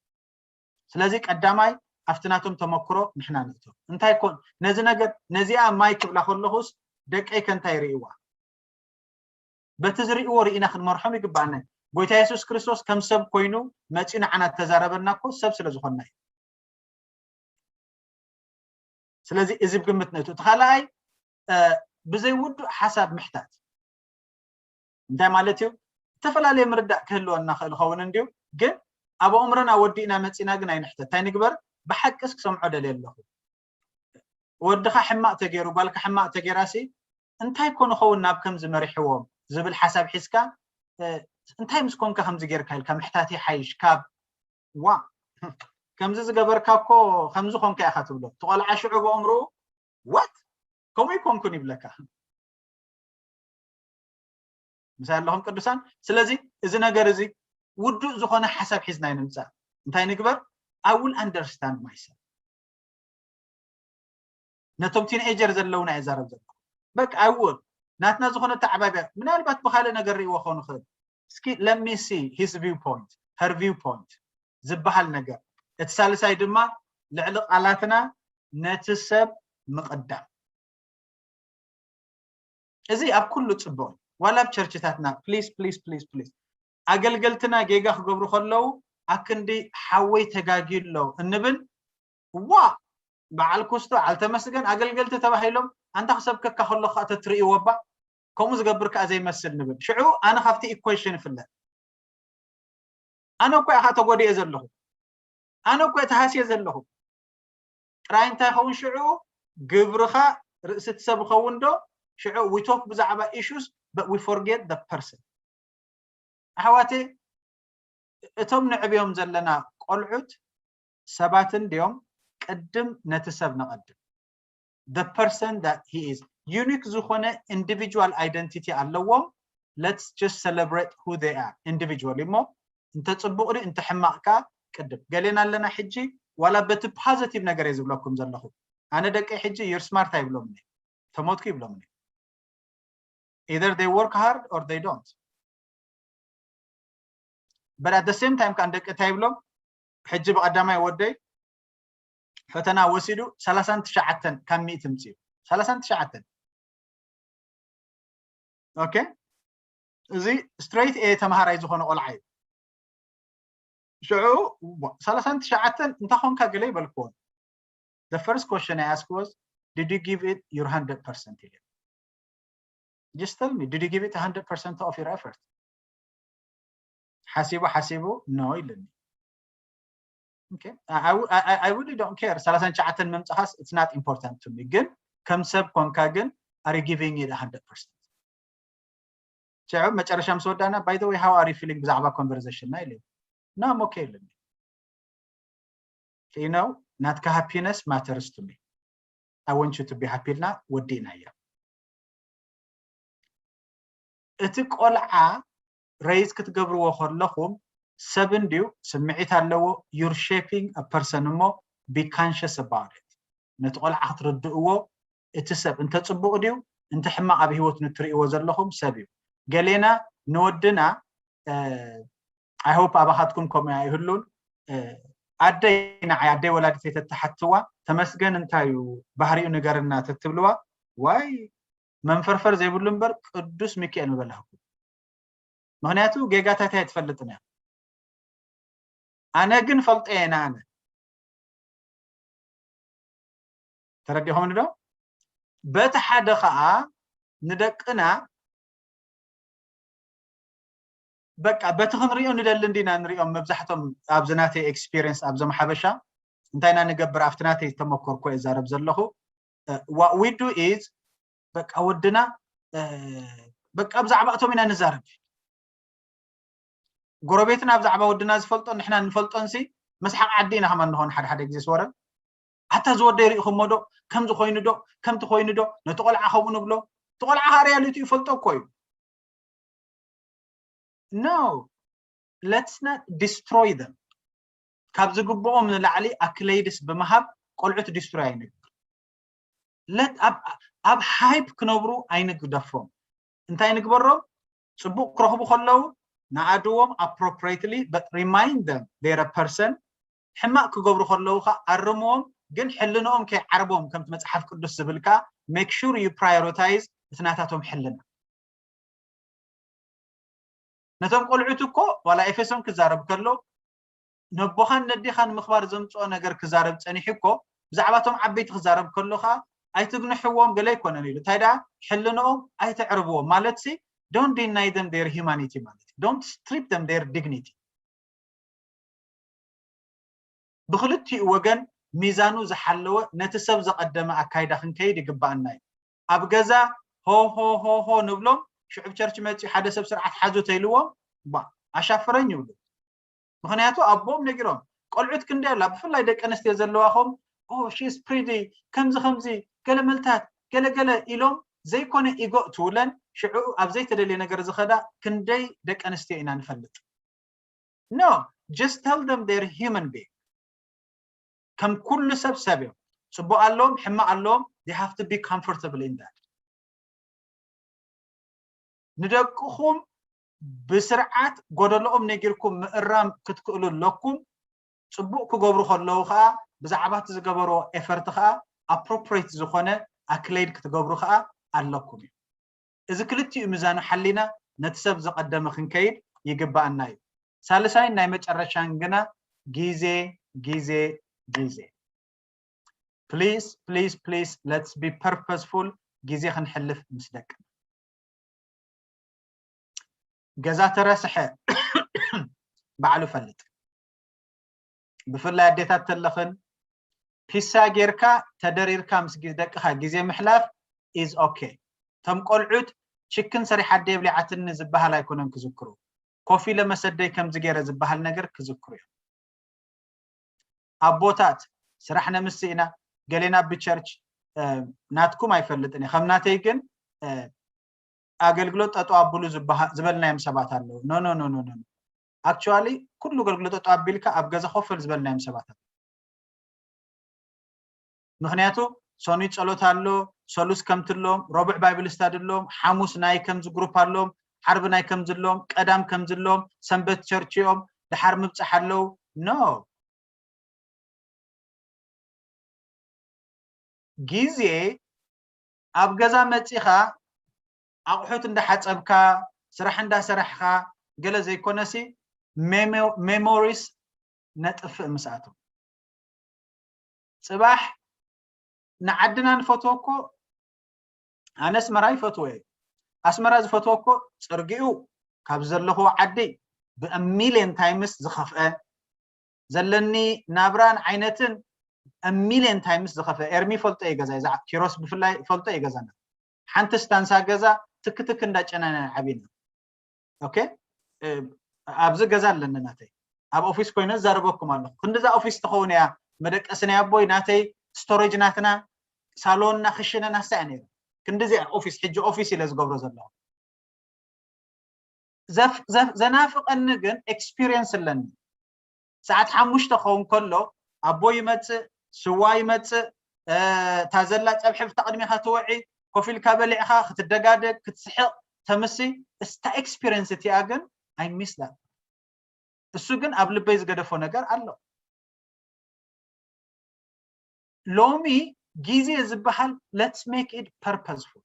ስለዚ ቀዳማይ ኣብቲ ናቶም ተመክሮ ንሕና ንእቶ። እንታይ ኮን ነዚ ነገር ነዚኣ ማይ ክብላ ከለኹስ ደቀይ ከ እንታይ ርእይዋ? በቲ ዝርእይዎ ርኢና ክንመርሖም ይግባኣና። ጎይታ የሱስ ክርስቶስ ከም ሰብ ኮይኑ መጺኡ ንዓና ተዛረበና እኮ ሰብ ስለ ዝኾንና እዩ። ስለዚ እዚ ብግምት ነእቱ። እቲ ካልኣይ ብዘይ ውዱእ ሓሳብ ምሕታት እንታይ ማለት እዩ? ዝተፈላለየ ምርዳእ ክህልወና ክእል ኸውን እንድዩ፣ ግን ኣብ ኣእምሮና ወዲእና መጺና ግን ኣይንሕተት። እንታይ ንግበር? ብሓቅስ ክሰምዖ ደልየ ኣለኹ። ወድኻ ሕማቕ ተገይሩ፣ ጓልካ ሕማቕ ተገይራሲ እንታይ ኮ ንኸውን ናብ ከምዚ መሪሕዎም ዝብል ሓሳብ ሒዝካ እንታይ ምስ ኮንካ ከምዚ ጌርካ ኢልካ ምሕታት ይሓይሽ ካብ ዋ ከምዚ ዝገበርካ እኮ ከምዚ ኮንካ ኢኻ ትብሎ። እቲ ቆልዓ ሽዑ ብኣእምርኡ ዋት ከምኡ ይኮንኩን ይብለካ። ምሳይ ኣለኹም ቅዱሳን። ስለዚ እዚ ነገር እዚ ውዱእ ዝኾነ ሓሳብ ሒዝና ይንምፃእ። እንታይ ንግበር? I will understand myself። ነቶም ቲንኤጀር ዘለውና እየ ዛረብ ዘለኹ። በቃ I will ናትና ዝኾነ ተዓባቢያ ምናልባት ብካልእ ነገር ርእይዎ ክኸውን ይኽእል። እስኪ let me see his view point, her view point ዝበሃል ነገር። እቲ ሳልሳይ ድማ ልዕሊ ቃላትና ነቲ ሰብ ምቕዳም። እዚ ኣብ ኩሉ ጽቡቕ እዩ። ዋላ ኣብ ቸርችታትና please please please please ኣገልገልትና ጌጋ ክገብሩ ከለዉ ኣክንዲ ሓወይ ተጋግዩ ኣሎ እንብል ዋ በዓል ኩስቶ በዓል ተመስገን ኣገልገልቲ ተባሂሎም ኣንታ ክሰብከካ ከሎ ከዓ ተትርእይዎ እባ ከምኡ ዝገብር ከዓ ዘይመስል ንብል። ሽዑ ኣነ ካብቲ ኢኩዌሽን ይፍለ። ኣነ እኮ ኢኻ ተጎዲኤ ዘለኹ። ኣነ እኮ ተሃስየ ዘለኹ። ጥራይ እንታይ ይኸውን ሽዑ ግብርኻ ርእሲ እቲ ሰብ ይኸውን ዶ? ሽዑ we talk ብዛዕባ issues but we forget the person። ኣሕዋተይ እቶም ንዕብዮም ዘለና ቆልዑት ሰባትን ድዮም ቅድም ነቲ ሰብ ነቐድም። The person that he is unique ዝኾነ individual identity ኣለዎም። Let's just celebrate who they are individually እሞ እንተ ጽቡቕ ድዩ እንተ ሕማቕ ከኣ ቅድም ገሌና ኣለና። ሕጂ ዋላ በቲ positive ነገር እየ ዝብለኩም ዘለኹ። ኣነ ደቀይ ሕጂ you're smart ኣይብሎምን እየ፣ ተሞትኩ ይብሎምን እየ። Either they work hard or they don't but at the same time ከዓ ደቂ እንታይ ይብሎም ሕጂ ብቐዳማይ ወደይ ፈተና ወሲዱ ሰላሳን ትሽዓተን ካብ ሚእቲ ምፅኡ። ሰላሳን ትሽዓተን okay። እዚ straight A ተምሃራይ ዝኾነ ቆልዓ እዩ። ሽዑ ሰላሳን ትሽዓተን እንታይ ኾንካ ገለ ይበልክዎን። The first question I ask was, did you give it your hundred percent ኢለ። Just tell me, did you give it a hundred percent of your effort? ሓሲቡ ሓሲቡ no ኢለኒ። Okay, I, I, I really don't care። ሰላሳን ትሽዓተን ምምጻኻስ it's not important to me። ግን ከም ሰብ ኮንካ ግን are you giving it a hundred percent? ሽዑ መጨረሻ ምስ ወዳእና by the way how are you feeling ብዛዕባ conversation ና ኢለ። No, I'm okay ኢለኒ። You know ናትካ happiness matters to me. I want you to be happy ኢልና ወዲእናዮ። እቲ ቆልዓ raise ክትገብርዎ ከለኹም ሰብ እንድዩ ስምዒት ኣለዎ። You're shaping a person እሞ be conscious about it። ነቲ ቆልዓ ክትርድእዎ እቲ ሰብ እንተ ጽቡቕ ድዩ እንተ ሕማቕ ኣብ ህይወት ንትርእይዎ ዘለኹም ሰብ እዩ። ገሌና ንወድና I hope ኣባኻትኩም ከምኡ ኣይህሉን። ኣደይ ንዓይ ኣደይ ወላዲተይ ተተሓትዋ ተመስገን እንታይ እዩ ባህሪኡ ንገርና ተትብልዋ ዋይ መንፈርፈር ዘይብሉ እምበር ቅዱስ ሚካኤል ምበላህኩም። ምክንያቱ ጌጋታት ኣይትፈልጥን እያ። ኣነ ግን ፈልጠ እየ ንኣነ ተረዲኹምኒ ዶ? በቲ ሓደ ከዓ ንደቅና በቃ በቲ ክንሪኦ ንደሊ እንዲና ንሪኦም መብዛሕቶም ኣብዚ ናተይ experience ኣብዞም ሓበሻ እንታይ ኢና ንገብር ኣብቲ ናተይ ዝተመኮርኮ እዛረብ ዘለኹ what we do is በቃ ወድና በቃ ብዛዕባ እቶም ኢና ንዛረብ ጎረቤትና ብዛዕባ ወድና ዝፈልጦ ንሕና እንፈልጦንሲ መስሓቕ ዓዲ ኢና ከማን ንኾን ሓደ ሓደ ግዜ ስወረን ኣታ ዝወደይ ርኢኹሞ ዶ ከምዚ ኮይኑ ዶ ከምቲ ኮይኑ ዶ ነቲ ቆልዓ ከምኡ ንብሎ እቲ ቆልዓ ከዓ ሪያሊቲ ይፈልጦ እኮ እዩ no let's not destroy them ካብ ዝግብኦም ንላዕሊ ኣክለይድስ ብምሃብ ቆልዑት ዲስትሮይ ኣይንግበር let ኣብ hype ክነብሩ ኣይንግደፎም እንታይ ንግበሮም ፅቡቅ ክረኽቡ ከለዉ ንኣድዎም appropriately but remind them they're a person ሕማቅ ክገብሩ ከለዉ ከዓ ኣርምዎም ግን ሕልንኦም ከይዓርቦም ከምቲ መፅሓፍ ቅዱስ ዝብል ከዓ make sure you prioritize እቲ ናታቶም ሕልና ነቶም ቆልዑት እኮ ዋላ ኤፌሶን ክዛረብ ከሎ ነቦኻን ነዴኻ ንምኽባር ዘምፅኦ ነገር ክዛረብ ፀኒሑ እኮ ብዛዕባቶም ዓበይቲ ክዛረብ ከሎ ከዓ ኣይትግንሕዎም ገለ ኣይኮነን ኢሉ እንታይ ደኣ ሕልንኦም ኣይተዕርብዎም ማለት ሲ don't deny them their humanity ማለት don't strip them their dignity ብክልቲኡ ወገን ሚዛኑ ዝሓለወ ነቲ ሰብ ዘቐደመ ኣካይዳ ክንከይድ ይግባኣና እዩ ኣብ ገዛ ሆ ሆ ሆ ሆ ንብሎም ሽዑብ ቸርች መፂኡ ሓደ ሰብ ስርዓት ሓዙ ተይልዎም ባ ኣሻፍረኝ ይብሉ ምክንያቱ ኣቦም ነጊሮም ቆልዑት ክንደይ ኣላ ብፍላይ ደቂ ኣንስትዮ ዘለዋ ኹም ኦ ሺስ ፕሪዲ ከምዚ ከምዚ ገለ መልታት ገለገለ ኢሎም ዘይኮነ ኢጎ እትውለን ሽዑ ኣብ ዘይተደልየ ነገር ዝኸዳ ክንደይ ደቂ ኣንስትዮ ኢና ንፈልጥ no just tell them they're human being ከም ኩሉ ሰብ ሰብ እዮም ፅቡቅ ኣለዎም ሕማቅ ኣለዎም they have to be comfortable in that ንደቅኹም ብስርዓት ጎደሎኦም ነጊርኩም ምእራም ክትክእሉ ኣለኩም ፅቡቅ ክገብሩ ከለዉ ከዓ ብዛዕባ እቲ ዝገበርዎ ኤፈርት ከዓ appropriate ዝኾነ ኣክለይድ ክትገብሩ ከዓ ኣለኩም እዩ እዚ ክልቲኡ ምዛኑ ሓሊና ነቲ ሰብ ዘቐደመ ክንከይድ ይግባኣና እዩ። ሳልሳይን ናይ መጨረሻን ግና ግዜ ግዜ ግዜ please please please let's be purposeful ግዜ ክንሕልፍ ምስ ደቅና ገዛ ተረስሐ ባዕሉ ፈልጥ ብፍላይ ኣዴታት ተለኽን ፒሳ ጌርካ ተደሪርካ ምስ ደቅኻ ግዜ ምሕላፍ is okay። እቶም ቆልዑት ችክን ሰሪሓ ኣደይ ኣብሊዓትኒ ዝበሃል ኣይኮነን ክዝክሩ። ኮፍ ኢለ መሰደይ ከምዚ ገይረ ዝበሃል ነገር ክዝክሩ እዮም። ኣቦታት ስራሕ ነምስ ኢና ገሌና ብቸርች ናትኩም ኣይፈልጥን እየ ከም ናተይ ግን ኣገልግሎት ጠጠው ኣብሉ ዝበልናዮም ሰባት ኣለዉ no no no no no actually ኩሉ ኣገልግሎት ጠጠው ኣቢልካ ኣብ ገዛ ኮፈል ዝበልናዮም ሰባት ኣለዉ ምክንያቱ ሰኑይ ጸሎት ኣሎ ሰሉስ ከምትሎም ረቡዕ ባይብል ስታዲ ኣሎም ሓሙስ ናይ ከምዚ ግሩፕ ኣሎም ዓርቢ ናይ ከምዚ ኣሎም ቀዳም ከምዚ ኣሎም ሰንበት ቸርች እዮም ድሓር ምብጻሕ ኣለዉ no ግዜ ኣብ ገዛ መጺኻ ኣቑሑት እንዳሓጸብካ ስራሕ እንዳሰራሕኻ ገለ ዘይኮነሲ memories ነጥፍእ ምስ ኣቶም ጽባሕ ንዓድና ንፈትዎ እኮ ኣነ ኣስመራ ይፈትዎ እየ ኣስመራ ዝፈትዎ እኮ ጽርግኡ ካብ ዘለኹዎ ዓዲ ብሚልዮን ታይምስ ዝኸፍአ ዘለኒ ናብራን ዓይነትን ሚልዮን ታይምስ ዝኸፍአ ኤርሚ ይፈልጦ እዩ ገዛ ዛ ኪሮስ ብፍላይ ይፈልጦ እዩ ገዛና ሓንቲ ስታንሳ ገዛ ትክትክ እንዳጨናና ዓቢና okay ኣብዚ ገዛ ኣለኒ ናተይ ኣብ ኦፊስ ኮይነ ዝዛረበኩም ኣለኹ ክንዲዛ ኦፊስ ትኸውን እያ መደቀሲ ናይ ኣቦይ ናተይ ስቶሬጅ ናትና ሳሎንና ክሽነን ኣሳ እያ ነይሩ ክንዲዚ እያ ኦፊስ ሕጂ ኦፊስ ኢለ ዝገብሮ ዘለኹ ዘናፍቐኒ ግን ኤክስፒሪየንስ ኣለኒ ሰዓት ሓሙሽተ ክኸውን ከሎ ኣቦ ይመፅእ ስዋ ይመፅእ እታ ዘላ ፀብሒ ብታ ቅድሚኻ ትውዒ ኮፍ ኢልካ በሊዕኻ ክትደጋደግ ክትስሕቕ ተምሲ እስታ ኤክስፒሪየንስ እቲኣ ግን I miss that እሱ ግን ኣብ ልበይ ዝገደፎ ነገር ኣሎ ሎሚ ግዜ ዝበሃል let's make it purposeful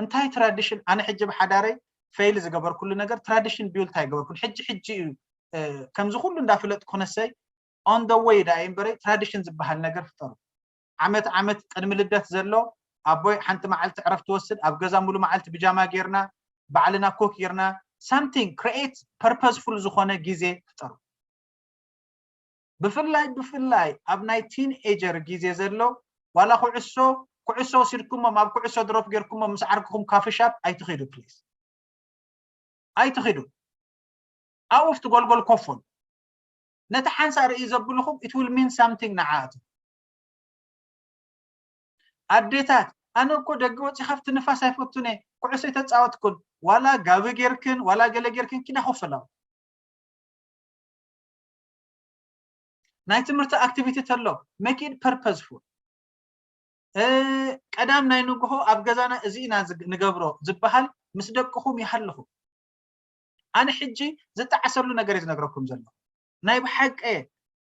እንታይ ትራዲሽን ኣነ ሕጂ ብሓዳረይ ፌል ዝገበርኩሉ ነገር ትራዲሽን ቢውልት ኣይገበርኩን ሕጂ ሕጂ እዩ ከምዚ ኩሉ እንዳፍለጥ ኮነሰይ on the way ዳ እምበረይ ትራዲሽን ዝበሃል ነገር ፍጠሩ ዓመት ዓመት ቅድሚ ልደት ዘሎ ኣቦይ ሓንቲ መዓልቲ ዕረፍቲ ወስድ ኣብ ገዛ ሙሉ መዓልቲ ብጃማ ጌርና ባዕልና ኮክ ጌርና something create purposeful ዝኾነ ግዜ ፍጠሩ ብፍላይ ብፍላይ ኣብ ናይ ቲን ኤጀር ግዜ ዘሎ ዋላ ኩዕሶ ኩዕሶ ወሲድኩሞም ኣብ ኩዕሶ ድሮፕ ጌርኩሞም ምስ ዓርክኹም ካፊ ሻፕ ኣይትኺዱ ፕሊዝ ኣይትኺዱ ኣብኡ ኣብቲ ጎልጎል ኮፍ በሉ። ነቲ ሓንሳእ ርእዩ ዘብልኹም it will mean something ንዓኣቶም። ኣዴታት፣ ኣነ እኮ ደገ ወፂ ካብቲ ንፋስ ኣይፈቱን እየ፣ ኩዕሶ ኣይተፃወትኩን፣ ዋላ ጋቢ ጌርክን ዋላ ገለ ጌርክን ኪዳ ኮፍ በላ። ናይ ትምህርቲ ኣክቲቪቲ ተሎ make it purposeful። ቀዳም ናይ ንግሆ ኣብ ገዛና እዚ ኢና ንገብሮ ዝበሃል ምስ ደቅኹም ይሃልኹ። ኣነ ሕጂ ዝጠዓሰሉ ነገር እዩ ዝነግረኩም ዘሎ። ናይ ብሓቂ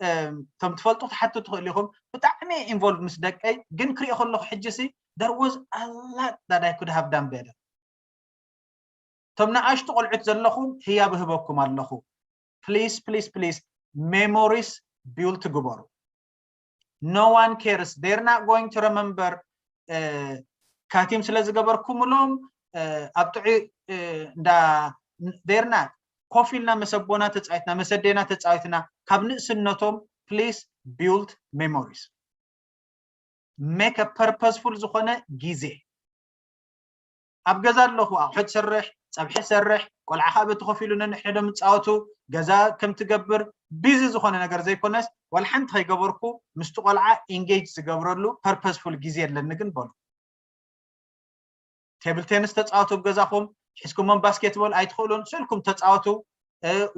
እቶም ትፈልጡ ክትሓቱ ትኽእሉ ኢኹም። ብጣዕሚ ኢንቮልቭ ምስ ደቀይ ግን ክሪኦ ከለኹ ሕጂ ሲ there was a lot that I could have done better። እቶም ንኣሽቱ ቆልዑት ዘለኹም ህያብ እህበኩም ኣለኹ። Please please please memories build ግበሩ። No one cares, they're not going to remember። ካቲም ስለ ዝገበርኩምሎም ኣብ ጥዑይ እንዳ they're not ኮፍ ኢልና መሰቦና ተፃዊትና መሰዴና ተፃዊትና ካብ ንእስነቶም please build memories። Make a purposeful ዝኾነ ግዜ ኣብ ገዛ ኣለኹ ኣቑሑት ሰርሕ፣ ፀብሒ ሰርሕ፣ ቆልዓ ከዓ በቲ ኮፍ ኢሉ ነንሕድሕዶም ይፃወቱ፣ ገዛ ከም ትገብር ቢዚ ዝኾነ ነገር ዘይኮነስ ዋላ ሓንቲ ከይገበርኩ ምስቲ ቆልዓ ኢንጌጅ ዝገብረሉ ፐርፐስፉል ግዜ ኣለኒ ግን በሉ። ቴብል ቴንስ ተፃወቱ ኣብ ገዛኹም፣ ሒዝኩሞም ባስኬትቦል ኣይትኽእሉን፣ ስእልኩም ተፃወቱ፣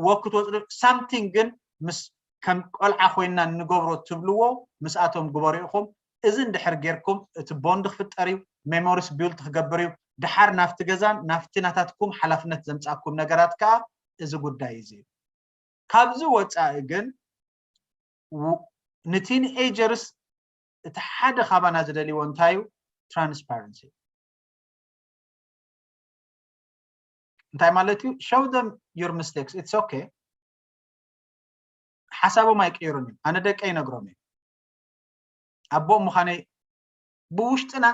ወክ ክትወፅሉ ሳምቲንግ ግን ምስ ከም ቆልዓ ኮይና እንገብሮ ትብልዎ ምስኣቶም ግበሩ ኢኹም። እዚ እንድሕር ጌርኩም እቲ ቦንድ ክፍጠር እዩ፣ ሜሞሪስ ቢልድ ክገብር እዩ። ድሓር ናብቲ ገዛን ናብቲ ናታትኩም ሓላፍነት ዘምፃኩም ነገራት ከዓ እዚ ጉዳይ እዚ እዩ። ካብዚ ወፃኢ ግን ንቲንኤጀርስ እቲ ሓደ ካባና ዝደልይዎ እንታይ እዩ? ትራንስፓረንሲ። እንታይ ማለት እዩ? Show them your mistakes, it's okay። ሓሳቦም ኣይቅይሩን እዮም። ኣነ ደቀ ይነግሮም እዩ ኣቦ ምዃነይ ብውሽጥና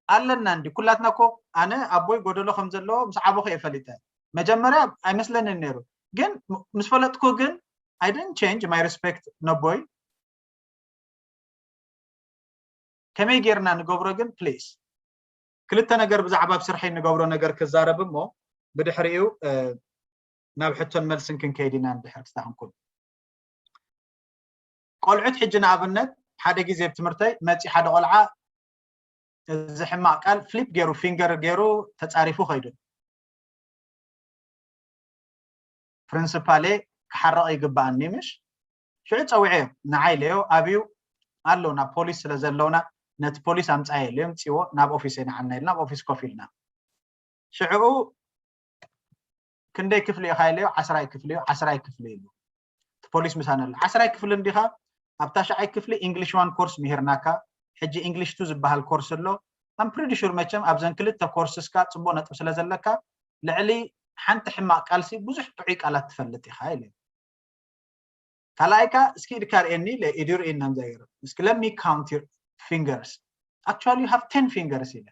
ኣለና እንዲ ኩላትና እኮ ኣነ ኣቦይ ጎደሎ ከም ዘለዎ ምስ ዓበኹ እየ ፈሊጠ። መጀመርያ ኣይመስለንን ነይሩ፣ ግን ምስ ፈለጥኩ ግን I didn't change my respect ነቦይ። ከመይ ጌርና ንገብሮ ግን ፕሊስ ክልተ ነገር ብዛዕባ ኣብ ስርሐይ ንገብሮ ነገር ክዛረብ እሞ ብድሕሪኡ ናብ ሕቶን መልስን ክንከይድ ኢና። እንድሕር ክስታኽንኩም ቆልዑት ሕጂ ንኣብነት ሓደ ግዜ ኣብ ትምህርተይ መፂ ሓደ ቆልዓ እዚ ሕማቕ ቃል ፍሊፕ ገይሩ ፊንገር ገይሩ ተፃሪፉ ከይዱ። ፕሪንስፓሌ ክሓረቕ ይግባኣኒ ምሽ ሽዑ ፀዊዐ ንዓይ ለዮ ኣብዩ ኣሎ ናብ ፖሊስ ስለ ዘለውና ነቲ ፖሊስ ኣምፃየ ኢለዮም ፅዎ ናብ ኦፊስ ንዓና ኢልና ኣብ ኦፊስ ኮፍ ኢልና ሽዕኡ ክንደይ ክፍሊ ኢኻ ኢለዮ ዓስራይ ክፍሊ እዩ ዓስራይ ክፍሊ ኢሉ እቲ ፖሊስ ምሳና ኣሎ ዓስራይ ክፍሊ እንዲኻ ኣብ ታሽዓይ ክፍሊ ኢንግሊሽ ዋን ኮርስ ምሂርናካ ሕጂ ኢንግሊሽ ቱ ዝበሃል ኮርስ ኣሎ I'm pretty sure መቸም ኣብዘን ክልተ ኮርስስካ ፅቡቅ ነጥብ ስለ ዘለካ ልዕሊ ሓንቲ ሕማቅ ቃልሲ ብዙሕ ጥዑይ ቃላት ትፈልጥ ኢኻ ኢለ ካልኣይካ እስኪ ኢድካ ርእየኒ ኢለ ኢዱ ርእየኒ ናምዛ ገይሩ እስኪ let me count your fingers actually you have ten fingers ኢለ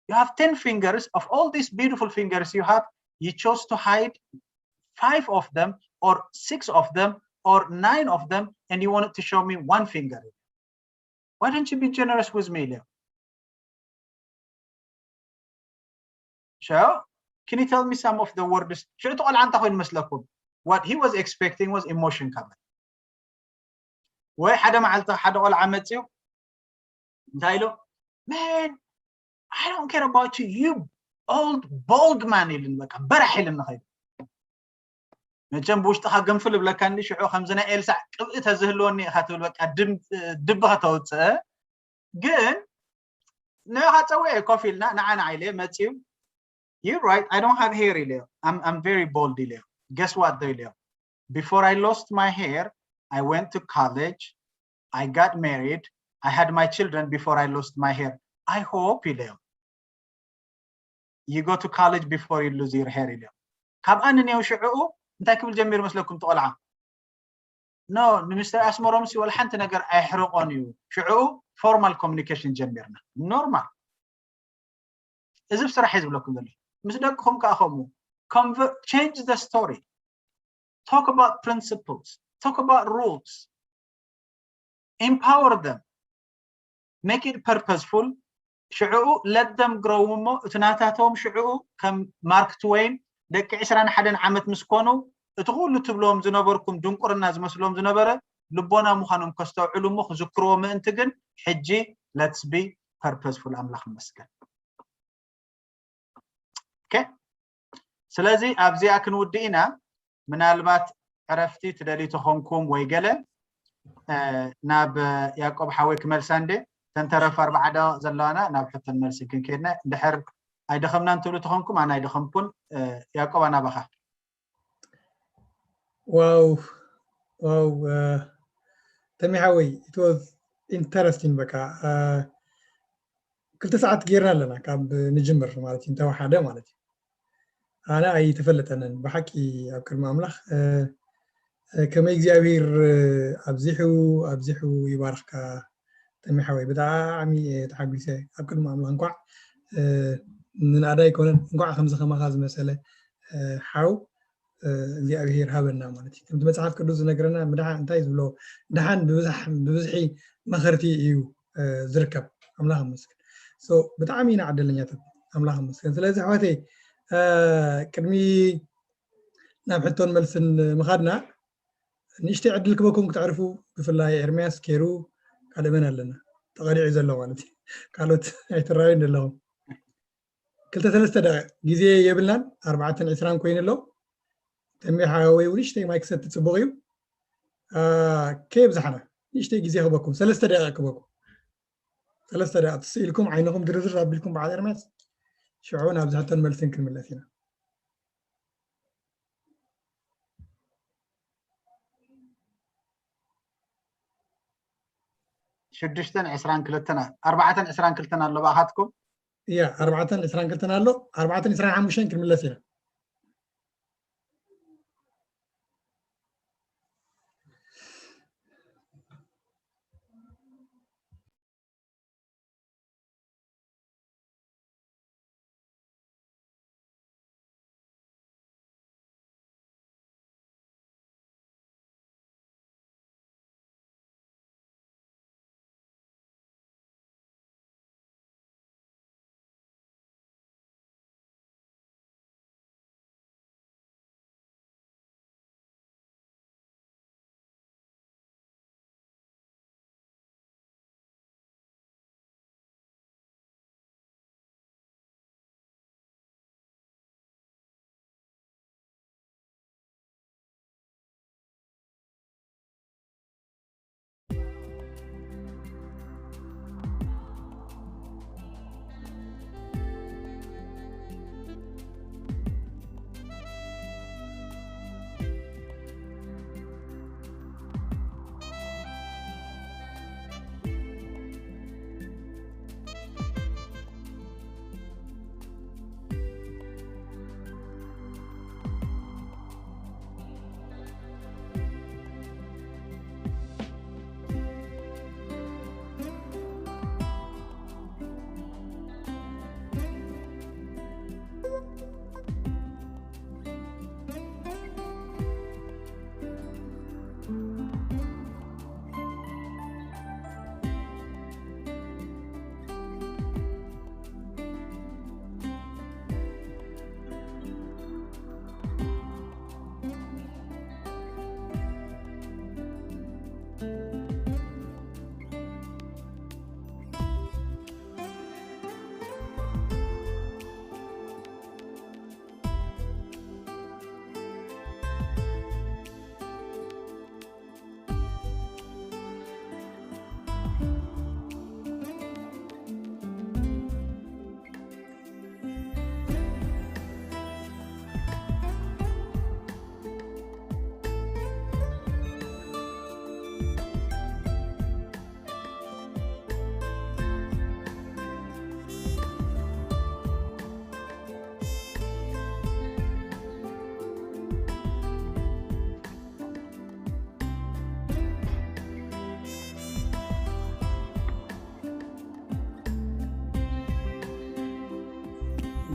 you have ten fingers of all these beautiful fingers you have you chose to hide five of them or six of them or nine of them and you wanted to show me one finger why don't you be generous with me ኢለ So, can you tell me some of the words ሽዑ እቲ ቆልዓ እንታይ ኮይኑ መስለኩም what he was expecting was emotion ካብ ወይ ሓደ መዓልቲ ሓደ ቆልዓ መፅዩ እንታይ ኢሉ man I don't care about you you old bald man ኢሉኒ በቃ በራሕ ኢሉኒ ከይዱ መቸም ብውሽጥኻ ግንፍል እብለካ እንዲ ሽዑ ከምዚ ናይ ኤልሳዕ ቅብኢ ተዝህልወኒ ኢኻ ትብል በቃ ድቢ ከተውፅእ ግን ንዕኻ ፀዊዐ ኮፍ ኢልና ንዓ ንዓ ኢለ መፅዩ you right I don't have hair ኢለዮ I'm very bald ኢለዮ guess what though ኢለዮ before I lost my hair I went to college I got married I had my children before I lost my hair I hope ኢለዮ you go to college before you lose your hair ኢለዮ ካብኣ ንኔው ሽዕኡ እንታይ ክብል ጀሚሩ መስለኩም ትቆልዓ no ንሚስተር ኣስመሮም ሲ ወላ ሓንቲ ነገር ኣይሕርቆን እዩ ሽዑ formal communication ጀሚርና normal እዚ ብስራሕ እየ ዝብለኩም ዘሎ ምስ ደቅኹም ከዓ ከምኡ change the story talk about principles talk about rules empower them make it purposeful ሽዕኡ let them grow እሞ እቲ ናታቶም ሽዕኡ ከም ማርክ ትወይን ደቂ ዕስራን ሓደን ዓመት ምስ ኮኑ እቲ ኩሉ ትብሎም ዝነበርኩም ድንቁርና ዝመስሎም ዝነበረ ልቦና ምዃኖም ከስተውዕሉ እሞ ክዝክርዎ ምእንቲ ግን ሕጂ let's be purposeful ኣምላኽ ይመስገን። Okay? ስለዚ ኣብዚኣ ክንውድእ ኢና። ምናልባት ዕረፍቲ ትደልዩ ተኾንኩም ወይ ገለ ናብ ያቆብ ሓወይ ክመልሳ እንደ ተንተረፍ ኣርባዕዳ ዘለዋና ናብ ሕቶን መልሲ ክንከድና እንድሕር ኣይደኸምናን ትብሉ ተኾንኩም ኣነ ኣይደኸምኩን። ያቆብ ኣናባኻ። ዋው ዋው ተሚ ሓወይ it was interesting በቃ ክልተ ሰዓት ጌርና ኣለና ካብ ንጅምር ማለት እዩ እንተወሓደ ማለት እዩ። ኣነ ኣይተፈለጠንን ብሓቂ ኣብ ቅድሚ ኣምላኽ ከመይ እግዚኣብሔር ኣብዚሑ ኣብዚሑ ይባርኽካ። ተሚ ሓወይ ብጣዕሚ ተሓጒሰ ኣብ ቅድሚ ኣምላኽ እንኳዕ ንናዳ ኣይኮነን እንኳዕ ከምዚ ከማኻ ዝመሰለ ሓው እግዚኣብሔር ሃበና ማለት እዩ። ከምቲ መፅሓፍ ቅዱስ ዝነግረና ምድሓን እንታይ ዝብሎ ድሓን ብብዝሒ መኸርቲ እዩ ዝርከብ። ኣምላኽ መስገን። ብጣዕሚ ኢና ዕደለኛታት ኣምላኽ መስገን። ስለዚ ኣሕዋተይ ቅድሚ ናብ ሕቶን መልስን ምኻድና ንእሽተይ ዕድል ክበኩም ክተዕርፉ ብፍላይ ኤርምያስ ኬሩ ካልእ መን ኣለና ተቐሪዑ ዘሎ ማለት እዩ። ካልኦት ኣይትረኣዩ ዘለኹም ክልተ ሰለስተ ደቂቕ ግዜ የብልናን። ኣርባዕተን ዕስራን ኮይኑ ኣሎ። ተንቤ ሓወይ ንእሽተይ ማይ ክሰቲ ፅቡቕ እዩ። ከየብዛሕና ንእሽተይ ግዜ ክበኩም ሰለስተ ደቂቕ ክበኩም ሰለስተ ደቂቕ ትስኢልኩም ዓይንኹም ድርዝር ኣቢልኩም በዓል ኤርምያስ ሽዑ ናብ ዝሕቶን መልስን ክንምለስ ኢና። ሽዱሽተን ዕስራን ክልተን ኣርባዕተን ዕስራን ክልተን ኣሎ ብኣኻትኩም እያ ኣርባዕተን ዕስራን ክልተን ኣሎ ኣርባዕተን ዕስራን ሓሙሽተን ክንምለስ ኢና።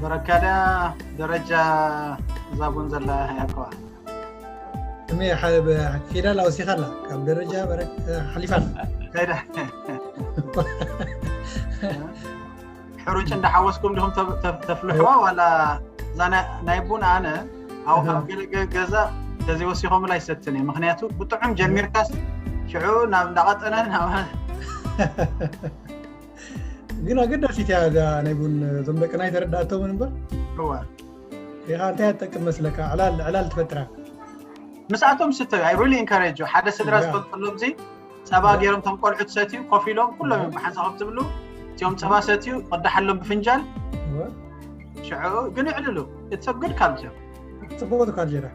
በረካ ደረጃ እዛ ቡን ዘላ ያከዋ እሜ ፊደል ኣውሲኻ ኣላ ካብ ደረጃ በረ ሓሊፋ ከይዳ ሕሩጭ እንዳሓወስኩም ዲኹም ተፍልሕዋ ዋላ እዛ ናይ ቡን ኣነ ኣብ ገለ ገዛ ተዘይወሲኾምላ ኣይሰትን እየ። ምኽንያቱ ብጥዑም ጀሚርካስ ሽዑ ናብ እንዳቐጠነ ናብ ግን ኣገዳሲት እያ እዛ ናይ ቡን። እዞም ደቅና ኣይተረዳእቶምን እምበር እዋ ኢኻ እንታይ ትጠቅም መስለካ? ዕላል ዕላል ትፈጥራ። ምስኣቶም ስተዩ I really encourage ሓደ ስድራ ያ። ዝፈልጠሎም ዚ ጸባ ገይሮም ቶም ቆልዑት ሰትዩ ኮፍ ኢሎም ኩሎም እዮም ብሓንሳብ ትብሉ እቲኦም ጸባ ሰትዩ ቅዳሓሎም ብፍንጃል እወ፣ ሽዑ ግን ይዕልሉ። It's a good culture። ጽቡቅ ካልጀራ።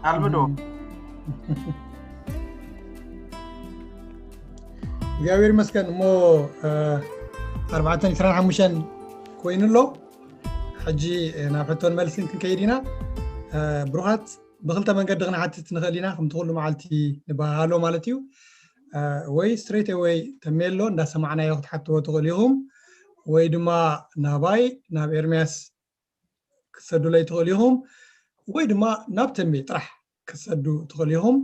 ኣልምዶ እግዚኣብሔር ይመስገን። እሞ ኣርባዕተን ዕስራን ሓሙሽተን ኮይኑ ኣሎ። ሕጂ ናብ ሕቶን መልስን ክንከይድ ኢና። ብሩኻት፣ ብክልተ መንገዲ ክንሓትት ንኽእል ኢና። ከምቲ ኩሉ መዓልቲ ንበሃሃሎ ማለት እዩ። ወይ ስትሬት ወይ ተሜሎ እንዳሰማዕናዮ ክትሓትዎ ትኽእል ኢኹም፣ ወይ ድማ ናባይ ናብ ኤርሚያስ ክትሰዱለይ ትኽእል ኢኹም፣ ወይ ድማ ናብ ተሜ ጥራሕ ክትሰዱ ትኽእል ኢኹም።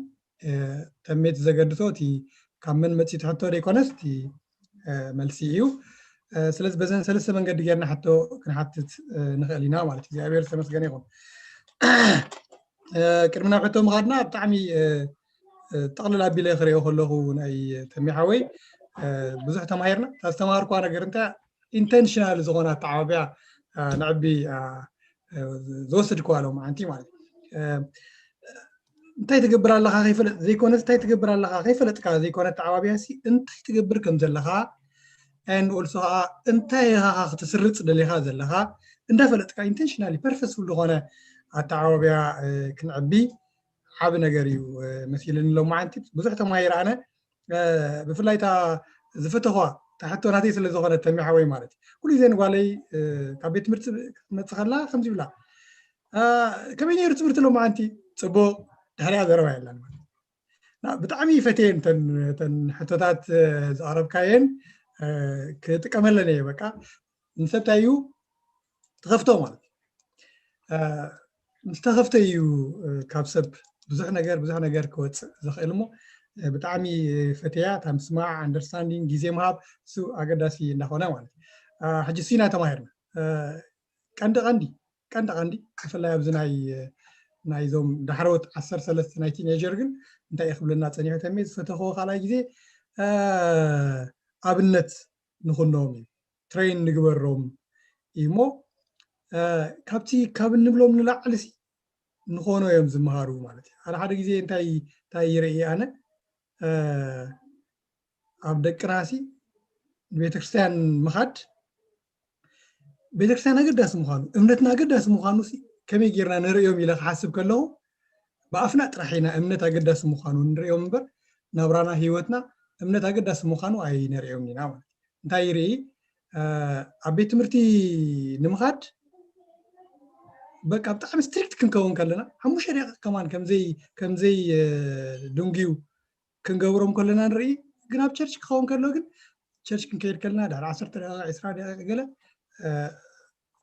ተሜ እቲ ዘገድሶ እቲ ካብ መን መፂእ ትሕቶ ዘይኮነስ እቲ መልሲ እዩ። ስለዚ በዘን ሰለስተ መንገዲ ጌርና ሕቶ ክንሓትት ንኽእል ኢና ማለት እዩ። እግዚኣብሔር ዝተመስገነ ይኹን። ቅድሚ ናብ ሕቶ ምኻድና ብጣዕሚ ጠቕልል ኣቢለ ክሪኦ ከለኹ ናይ ተሜ ሓወይ ብዙሕ ተማሂርና። እታ ዝተማሃርኳ ነገር እንታይ ኢንተንሽናል ዝኾነ ኣተዓባብያ ንዕቢ ዝወስድክዋ ሎም ዓንቲ ማለት እንታይ ትገብር ኣለኻ ከይፈለጥ ዘይኮነ እንታይ ትገብር ኣለኻ ከይፈለጥካ ዘይኮነ ኣተዓባብያ ሲ እንታይ ትገብር ከም ዘለኻ and also ከዓ እንታይ ኢኻ ክትስርፅ ደሊኻ ዘለኻ እንዳፈለጥካ ኢንተንሽናሊ ፐርፐስፉል ዝኾነ ኣተዓባብያ ክንዕቢ ዓቢ ነገር እዩ መሲልኒ ሎም ዓንቲ። ብዙሕ ተማሂር ኣነ ብፍላይ እታ ዝፈተኳ እታ ሕቶ ናተይ ስለ ዝኾነ ተሚሓወይ ማለት እዩ። ኩሉ ግዜ ንጓለይ ካብ ቤት ትምህርቲ ክትመፅእ ከላ ከምዚ ይብላ፣ ከመይ ነይሩ ትምህርቲ ሎማዓንቲ? ፅቡቅ። ድሕሪያ ዘረባ የላን ማለት። ብጣዕሚ ፈትየን እተን ሕቶታት ዝቀረብካየን ክጥቀመለን እየ። በቃ ንሰብታይ እዩ ትኸፍቶ ማለት እዩ። ምስ ተኸፍተ እዩ ካብ ሰብ ብዙሕ ነገር ብዙሕ ነገር ክወፅእ ዝኽእል እሞ ብጣዕሚ ፈተያ እታ ምስማዕ፣ ኣንደርስታንዲንግ፣ ግዜ ምሃብ እሱ ኣገዳሲ እንዳኾነ ማለት እዩ። ሕጂ እሱ ኢና ተማሂርና። ቀንዲ ቀንዲ ቀንዲ ቀንዲ ብፍላይ ኣብዚ ናይ ናይዞም ዳሕረዎት ዓሰርተ ሰለስተ ናይ ቲኔጀር ግን እንታይ እዩ ክብለና ፀኒሑ ተሜ ዝፈተኽዎ ካልኣይ ግዜ ኣብነት ንኹኖም እዩ ትሬን ንግበሮም እዩ እሞ ካብቲ ካብ እንብሎም ንላዕሊ ሲ ንኾኖ እዮም ዝመሃሩ ማለት እዩ። ሓደ ሓደ ግዜ እንታይ እንታይ ይርኢ ኣነ ኣብ ደቅና ሲ ንቤተክርስትያን ምኻድ ቤተክርስትያን ኣገዳሲ ምዃኑ እምነትና ኣገዳሲ ምዃኑ ሲ ከመይ ጌርና ንርእዮም ኢለ ክሓስብ ከለኹ ብኣፍና ጥራሕ ኢና እምነት ኣገዳሲ ምዃኑ ንርእዮም እምበር ናብራና ህይወትና እምነት ኣገዳሲ ምዃኑ ኣይነርእዮም ኢና ማለት እዩ። እንታይ ይርኢ ኣብ ቤት ትምህርቲ ንምኻድ በቃ ብጣዕሚ ስትሪክት ክንከውን ከለና ሓሙሽተ ደቂቕ ከማን ከምዘይ ከምዘይ ድንጉዩ ክንገብሮም ከለና ንርኢ። ግን ኣብ ቸርች ክኸውን ከሎ ግን ቸርች ክንከይድ ከለና ድሕሪ ዓሰርተ ደቂቕ ዒስራ ደቂቕ ገለ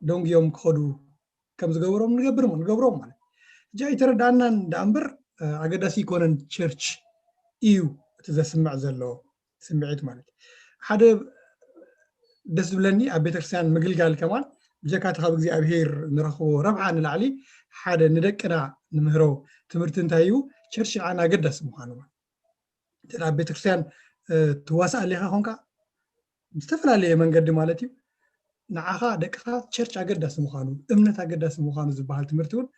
ደንጉዮም ክኸዱ ከም ዝገብሮም ንገብር ንገብሮም ማለት ሕጂ ኣይተረዳእናን ደኣ እምበር ኣገዳሲ ኣይኮነን። ቸርች እዩ እቲ ዘስምዕ ዘሎ ስምዒት ማለት ሓደ ደስ ዝብለኒ ኣብ ቤተክርስትያን ምግልጋል ከማን ብጀካ እቲ ካብ እግዚኣብሄር ንረኽቦ ረብሓ ንላዕሊ ሓደ ንደቅና ንምህሮ ትምህርቲ እንታይ እዩ ቸርች ንዓና ኣገዳሲ ምዃኑ ማለት እንተ ኣብ ቤተክርስትያን ትዋሳእ ኣሊኻ ኮንካ ብዝተፈላለየ መንገዲ ማለት እዩ ንዓኻ ደቅኻ ቸርች ኣገዳሲ ምዃኑ እምነት ኣገዳሲ ምዃኑ ዝበሃል ትምህርቲ እውን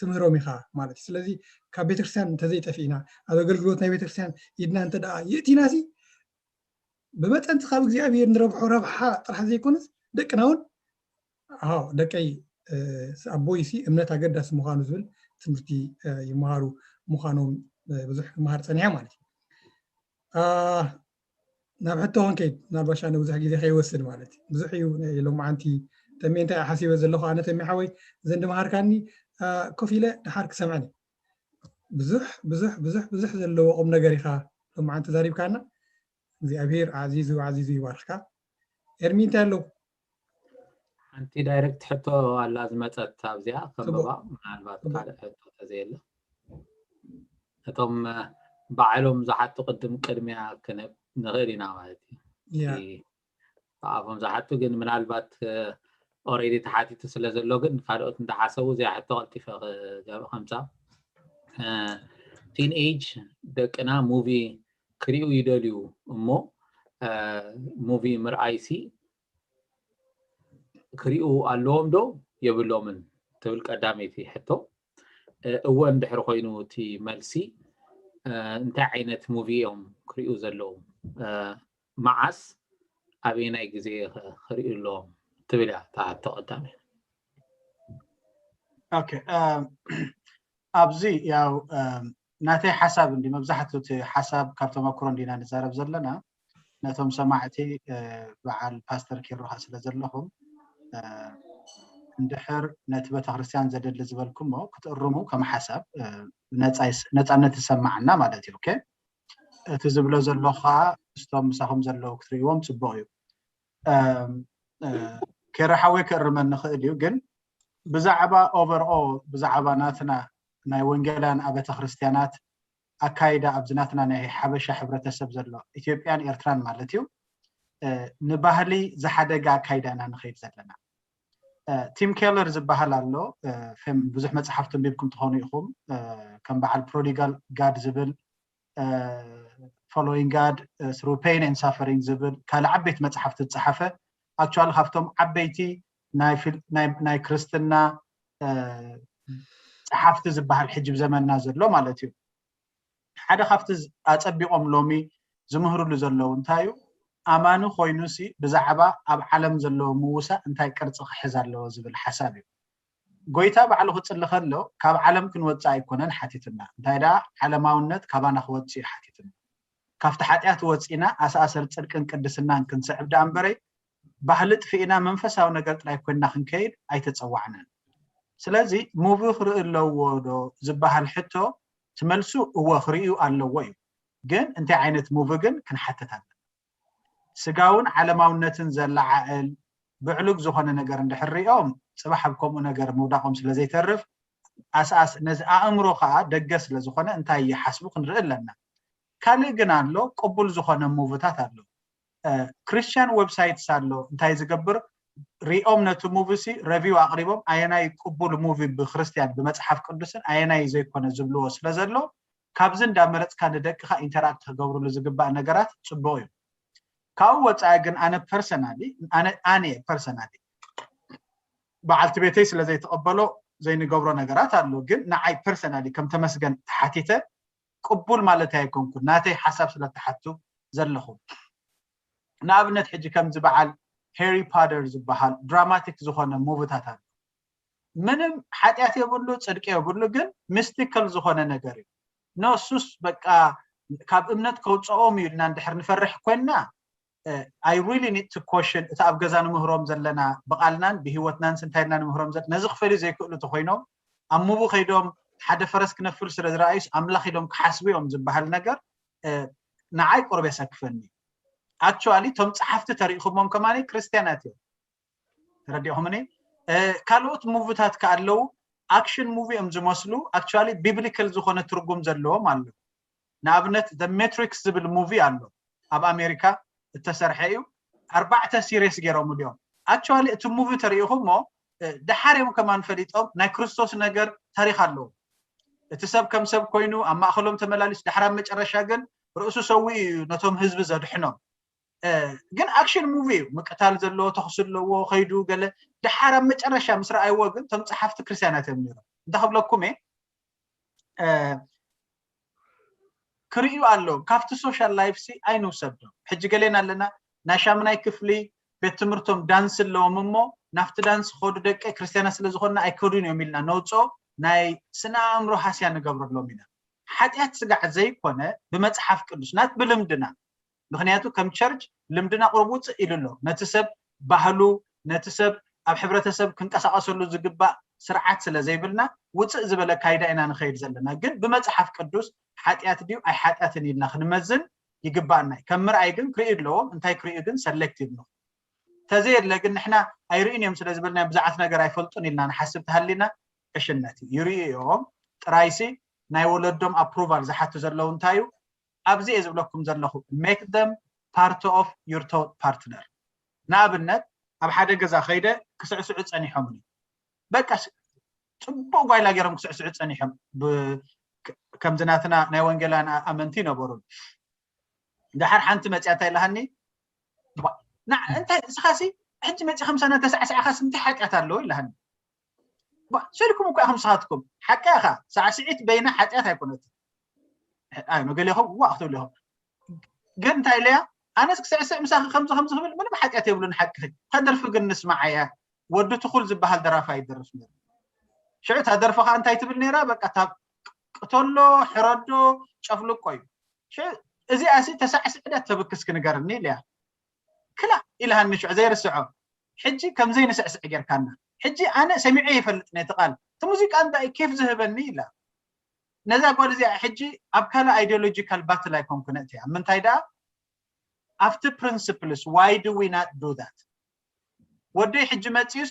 ትምህሮም ኢኻ ማለት እዩ። ስለዚ ካብ ቤተክርስትያን እንተዘይጠፊእና ኣብ ኣገልግሎት ናይ ቤተክርስትያን ኢድና እንተ ደኣ ይእቲና ሲ ብመጠንቲ ካብ እግዚኣብሔር ንረብሖ ረብሓ ጥራሕ ዘይኮነስ ደቅና እውን ኣዎ ደቀይ ኣቦይ ሲ እምነት ኣገዳሲ ምዃኑ ዝብል ትምህርቲ ይመሃሩ ምዃኖም ብዙሕ ክመሃር ፀኒሐ ማለት እዩ። ናብ ሕቶ ክንከይድ ምናልባሽ ኣነ ብዙሕ ግዜ ከይወስድ ማለት እዩ ብዙሕ እዩ ሎማዓንቲ ተሜ እንታይ ሓሲበ ዘለኹ ኣነ ተሜ ሓወይ እዘን ድመሃርካኒ ኮፍ ኢለ ድሓር ክሰምዐን ብዙሕ ብዙሕ ብዙሕ ብዙሕ ዘለዎ ቁም ነገር ኢኻ ሎማዓንቲ ተዛሪብካና እግዚኣብሔር ኣዕዚዙ ኣዕዚዙ ይባርኽካ ኤርሚ እንታይ ኣለዉ ሓንቲ ዳይረክት ሕቶ ኣላ ዝመፀት ኣብዚኣ ከንብባ ምናልባት ካልእ ሕቶ ተዘየለ እቶም ባዕሎም ዝሓቱ ቅድም ቅድሚያ ክንብ ንኽእል ኢና ማለት እዩ ብኣፎም ዝሓቱ ግን ምናልባት already ተሓቲቱ ስለ ዘሎ ግን ካልኦት እንዳሓሰቡ እዚኣ ሕቶ ቀልጢፈ ክገብር ከምፃ። ቲን ኤጅ ደቅና ሙቪ ክሪኡ ይደልዩ እሞ ሙቪ ምርኣይሲ ክሪኡ ኣለዎም ዶ የብሎምን ትብል ቀዳመይቲ ሕቶ። እወ እንድሕር ኮይኑ እቲ መልሲ እንታይ ዓይነት ሙቪ እዮም ክሪኡ ዘለዎም፣ መዓስ ኣበየናይ ግዜ ክሪኡ ኣለዎም ትብል እያ እታ ሕቶ ቀዳመይቲ። ኦኬ ኣብዚ ያው ናተይ ሓሳብ እንዲ መብዛሕትኡ እቲ ሓሳብ ካብ ተመክሮ እንዲና ንዛረብ ዘለና ነቶም ሰማዕቲ በዓል ፓስተር ኪሮኻ ስለ ዘለኹም እንድሕር ነቲ ቤተክርስትያን ዘደሊ ዝበልኩሞ ክትእርሙ ከም ሓሳብ ነፃነት ይሰማዓና ማለት እዩ። ኦኬ እቲ ዝብሎ ዘሎ ከዓ እስቶም ምሳኹም ዘለዉ ክትርእይዎም ፅቡቅ እዩ። ኬረ ሓወይ ክእርመኒ ንኽእል እዩ ግን ብዛዕባ overall ብዛዕባ ናትና ናይ ወንጌላውያን ኣብያተ ክርስትያናት ኣካይዳ ኣብዚ ናትና ናይ ሓበሻ ሕብረተሰብ ዘሎ ኢትዮጵያን ኤርትራን ማለት እዩ ንባህሊ ዝሓደገ ኣካይዳ ኢና ንኸይድ ዘለና። ቲም ኬለር ዝበሃል ኣሎ። ብዙሕ መፅሓፍቲ ኣንቢብኩም ትኾኑ ኢኹም። ከም በዓል ፕሮዲጋል ጋድ ዝብል፣ ፎሎዊንግ ጋድ ትሩ ፔን ኤንድ ሳፈሪንግ ዝብል ካልእ ዓበይቲ መፅሓፍቲ ዝፀሓፈ፣ ኣክቹዋሊ ካብቶም ዓበይቲ ናይ ክርስትና ፀሓፍቲ ዝበሃል ሕጂ ብዘመንና ዘሎ ማለት እዩ። ሓደ ካብቲ ኣፀቢቆም ሎሚ ዝምህርሉ ዘለዉ እንታይ እዩ? ኣማኒ ኮይኑ ሲ ብዛዕባ ኣብ ዓለም ዘለዉ ምውሳእ እንታይ ቅርፂ ክሕዝ ኣለዎ ዝብል ሓሳብ እዩ። ጎይታ ባዕሉ ክፅሊ ከሎ ካብ ዓለም ክንወፅእ ኣይኮነን ሓቲትና፣ እንታይ ደኣ ዓለማውነት ካባና ክወፅእ እዩ ሓቲትና። ካብቲ ሓጢኣት ወፂና ኣስኣሰር ፅድቅን ቅድስናን ክንስዕብ ደኣ እምበረይ ባህሊ ጥፊእና መንፈሳዊ ነገር ጥራይ ኮይንና ክንከይድ ኣይተፀዋዕናን። ስለዚ ሙቪ ክርኢ ኣለዎ ዶ ዝበሃል ሕቶ ትመልሱ እወ ክርእዩ ኣለዎ እዩ። ግን እንታይ ዓይነት ሙቪ ግን ክንሓትት ኣለና። ስጋውን ዓለማውነትን ዘለዓዕል ብዕሉግ ዝኾነ ነገር እንድሕር ሪኦም ፅባሕ ኣብ ከምኡ ነገር ምውዳቆም ስለ ዘይተርፍ ኣስኣስ ነዚ ኣእምሮ ከዓ ደገ ስለ ዝኾነ እንታይ ይሓስቡ ክንርኢ ኣለና። ካልእ ግን ኣሎ ቅቡል ዝኾነ ሙቪታት ኣሎ። ክርስቲያን ዌብሳይትስ ኣሎ እንታይ ዝገብር ሪኦም ነቲ ሙቪ ሲ ረቪው ኣቅሪቦም ኣየናይ ቅቡል ሙቪ ብክርስትያን ብመፅሓፍ ቅዱስን ኣየናይ ዘይኮነ ዝብልዎ ስለ ዘሎ ካብዚ እንዳመረፅካ ንደቅካ ኢንተራክት ክገብርሉ ዝግባእ ነገራት ፅቡቅ እዩ። ካብኡ ወፃኢ ግን ኣነ ፐርሰናሊ ኣነ ፐርሰናሊ በዓልቲ ቤተይ ስለ ዘይተቀበሎ ዘይንገብሮ ነገራት ኣሎ። ግን ንዓይ ፐርሰናሊ ከም ተመስገን ተሓቲተ ቅቡል ማለት ኣይኮንኩን ናተይ ሓሳብ ስለ ተሓቱ ዘለኹም። ንኣብነት ሕጂ ከምዚ በዓል ሃሪ ፓተር ዝበሃል ድራማቲክ ዝኾነ ሙቪታት ኣሎ። ምንም ሓጢኣት የብሉ ፅድቂ የብሉ ግን ሚስቲካል ዝኾነ ነገር እዩ። ኖ እሱስ በቃ ካብ እምነት ከውፅኦም እዩ ኢልና እንድሕር ንፈርሕ ኮይንና I really need to question እቲ ኣብ ገዛ ንምህሮም ዘለና ብቃልናን ብሂወትናን ስንታይ ኢልና ንምህሮም ዘለና ነዚ ክፈልዩ ዘይክእሉ ተኮይኖም ኣብ ሙቪ ከይዶም ሓደ ፈረስ ክነፍር ስለ ዝረኣዩስ ኣምላኽ ኢሎም ክሓስቡ እዮም ዝበሃል ነገር ንዓይ ቁሩብ የሰክፈኒ። ኣክቹዋሊ እቶም ፀሓፍቲ ተሪኢኹሞም ከማኒ ክርስትያናት እዮም። ተረዲእኹምኒ? ካልኦት ሙቪታት ከ ኣለዉ ኣክሽን ሙቪ እዮም ዝመስሉ ኣክቹዋሊ ቢብሊካል ዝኾነ ትርጉም ዘለዎም ኣለዉ። ንኣብነት ሜትሪክስ ዝብል ሙቪ ኣሎ ኣብ ኣሜሪካ እተሰርሐ እዩ። ኣርባዕተ ሲሪስ ገይሮምሉ እዮም። ኣክቹዋሊ እቲ ሙቪ ተሪኢኹሞ ደሓር እዮም ከማን ፈሊጦም ናይ ክርስቶስ ነገር ታሪክ ኣለዎ። እቲ ሰብ ከም ሰብ ኮይኑ ኣብ ማእኸሎም ተመላሊሱ ደሓር ኣብ መጨረሻ ግን ርእሱ ሰዊኡ እዩ ነቶም ህዝቢ ዘድሕኖም። ግን ኣክሽን ሙቪ እዩ። ምቅታል ዘለዎ ተኩሲ ኣለዎ ከይዱ ገለ ደሓር ኣብ መጨረሻ ምስ ረኣይዎ ግን እቶም ፀሓፍቲ ክርስትያናት እዮም ነይሮም። እንታይ ክብለኩም እየ ክርእዩ ኣለዎም። ካብቲ ሶሻል ላይፍ ሲ ኣይንውሰዶም። ሕጂ ገሌና ኣለና ናይ ሻምናይ ክፍሊ ቤት ትምህርቶም ዳንስ ኣለዎም እሞ ናብቲ ዳንስ ክኸዱ ደቂ ክርስትያናት ስለ ዝኾንና ኣይከዱን እዮም ኢልና ነውፅኦ ናይ ስነ ኣእምሮ ሃስያ ንገብረሎም ኢና። ሓጢኣት ስጋዕ ዘይኮነ ብመፅሓፍ ቅዱስ ናት ብልምድና ምክንያቱ ከም ቸርች ልምድና ቁሩብ ውፅእ ኢሉ ኣሎ። ነቲ ሰብ ባህሉ ነቲ ሰብ ኣብ ሕብረተሰብ ክንቀሳቀሰሉ ዝግባእ ስርዓት ስለ ዘይብልና ውፅእ ዝበለ ካይዳ ኢና ንኸይድ ዘለና። ግን ብመፅሓፍ ቅዱስ ሓጢኣት ድዩ ኣይ ሓጢኣትን ኢልና ክንመዝን ይግባኣና እዩ። ከም ምርኣይ ግን ክርኢ ኣለዎም እንታይ ክርእዩ ግን ሰሌክቲቭ ንኹን። ተዘየለ ግን ንሕና ኣይርእን እዮም ስለ ዝበልና ብዙሓት ነገር ኣይፈልጡን ኢልና ንሓስብ ተሃሊና ዕሽነት እዩ። ይርእዩ እዮም ጥራይሲ ናይ ወለዶም ኣፕሩቫል ዝሓቱ ዘለዉ እንታይ እዩ ኣብዚ እየ ዝብለኩም ዘለኹ make them part of your thought partner። ንኣብነት ኣብ ሓደ ገዛ ከይደ ክስዕስዑ ጸኒሖምኒ። በቃ ጽቡቕ ጓይላ ገይሮም ክስዕስዑ ጸኒሖም። ከምዚ ናትና ናይ ወንጌላን ኣመንቲ ነበሩን። ደሓር ሓንቲ መፅያ እንታይ ኢላሃኒ? እንታይ ንስኻሲ ሕጂ መፂ ከምሳና ተሳዕሳዕኻስ እንታይ ሓጢኣት ኣለዎ ኢላሃኒ። ስልኩም እኳ ኢኹም ንስኻትኩም ሓቂ ኢኻ። ሳዕስዒት በይና ሓጢኣት ኣይኮነትን። ኣይ መገሌኹም እዋ ክትብሉ ኢኹም። ግን እንታይ ኢለያ? ኣነስ ክስዕስዕ ምሳኺ ከምዚ ከምዚ ክብል ምንም ሓጢኣት የብሉን። ሓቂ ተደርፊ ግን ንስማዓያ። ወዲ ትኹል ዝበሃል ደራፋይ ይደርፍ ነይሩ። ሽዑ እታ ደርፊ ከዓ እንታይ ትብል ነይራ? በቃ እታ ቅተሎ፣ ሕረዶ፣ ጨፍልቆ እዩ። ሽዑ እዚኣሲ ተሳዕስዕ ዳ ተብክስ ክንገርኒ ኢለያ። ክላ ኢልሃኒ ሽዑ ዘይርስዖ። ሕጂ ከምዘይ ንስዕስዕ ጌርካና። ሕጂ ኣነ ሰሚዐ ይፈልጥ ነቲ ቃል። እቲ ሙዚቃ እንታይ ኬፍ ዝህበኒ ኢላ። ነዛ ጓል እዚኣ ሕጂ ኣብ ካልእ ኣይዲዮሎጂካል ባትል ኣይኮንኩን እትያ። ምንታይ ደኣ ኣብቲ ፕሪንስፕልስ why do we not do that? ወደይ ሕጂ መፂኡስ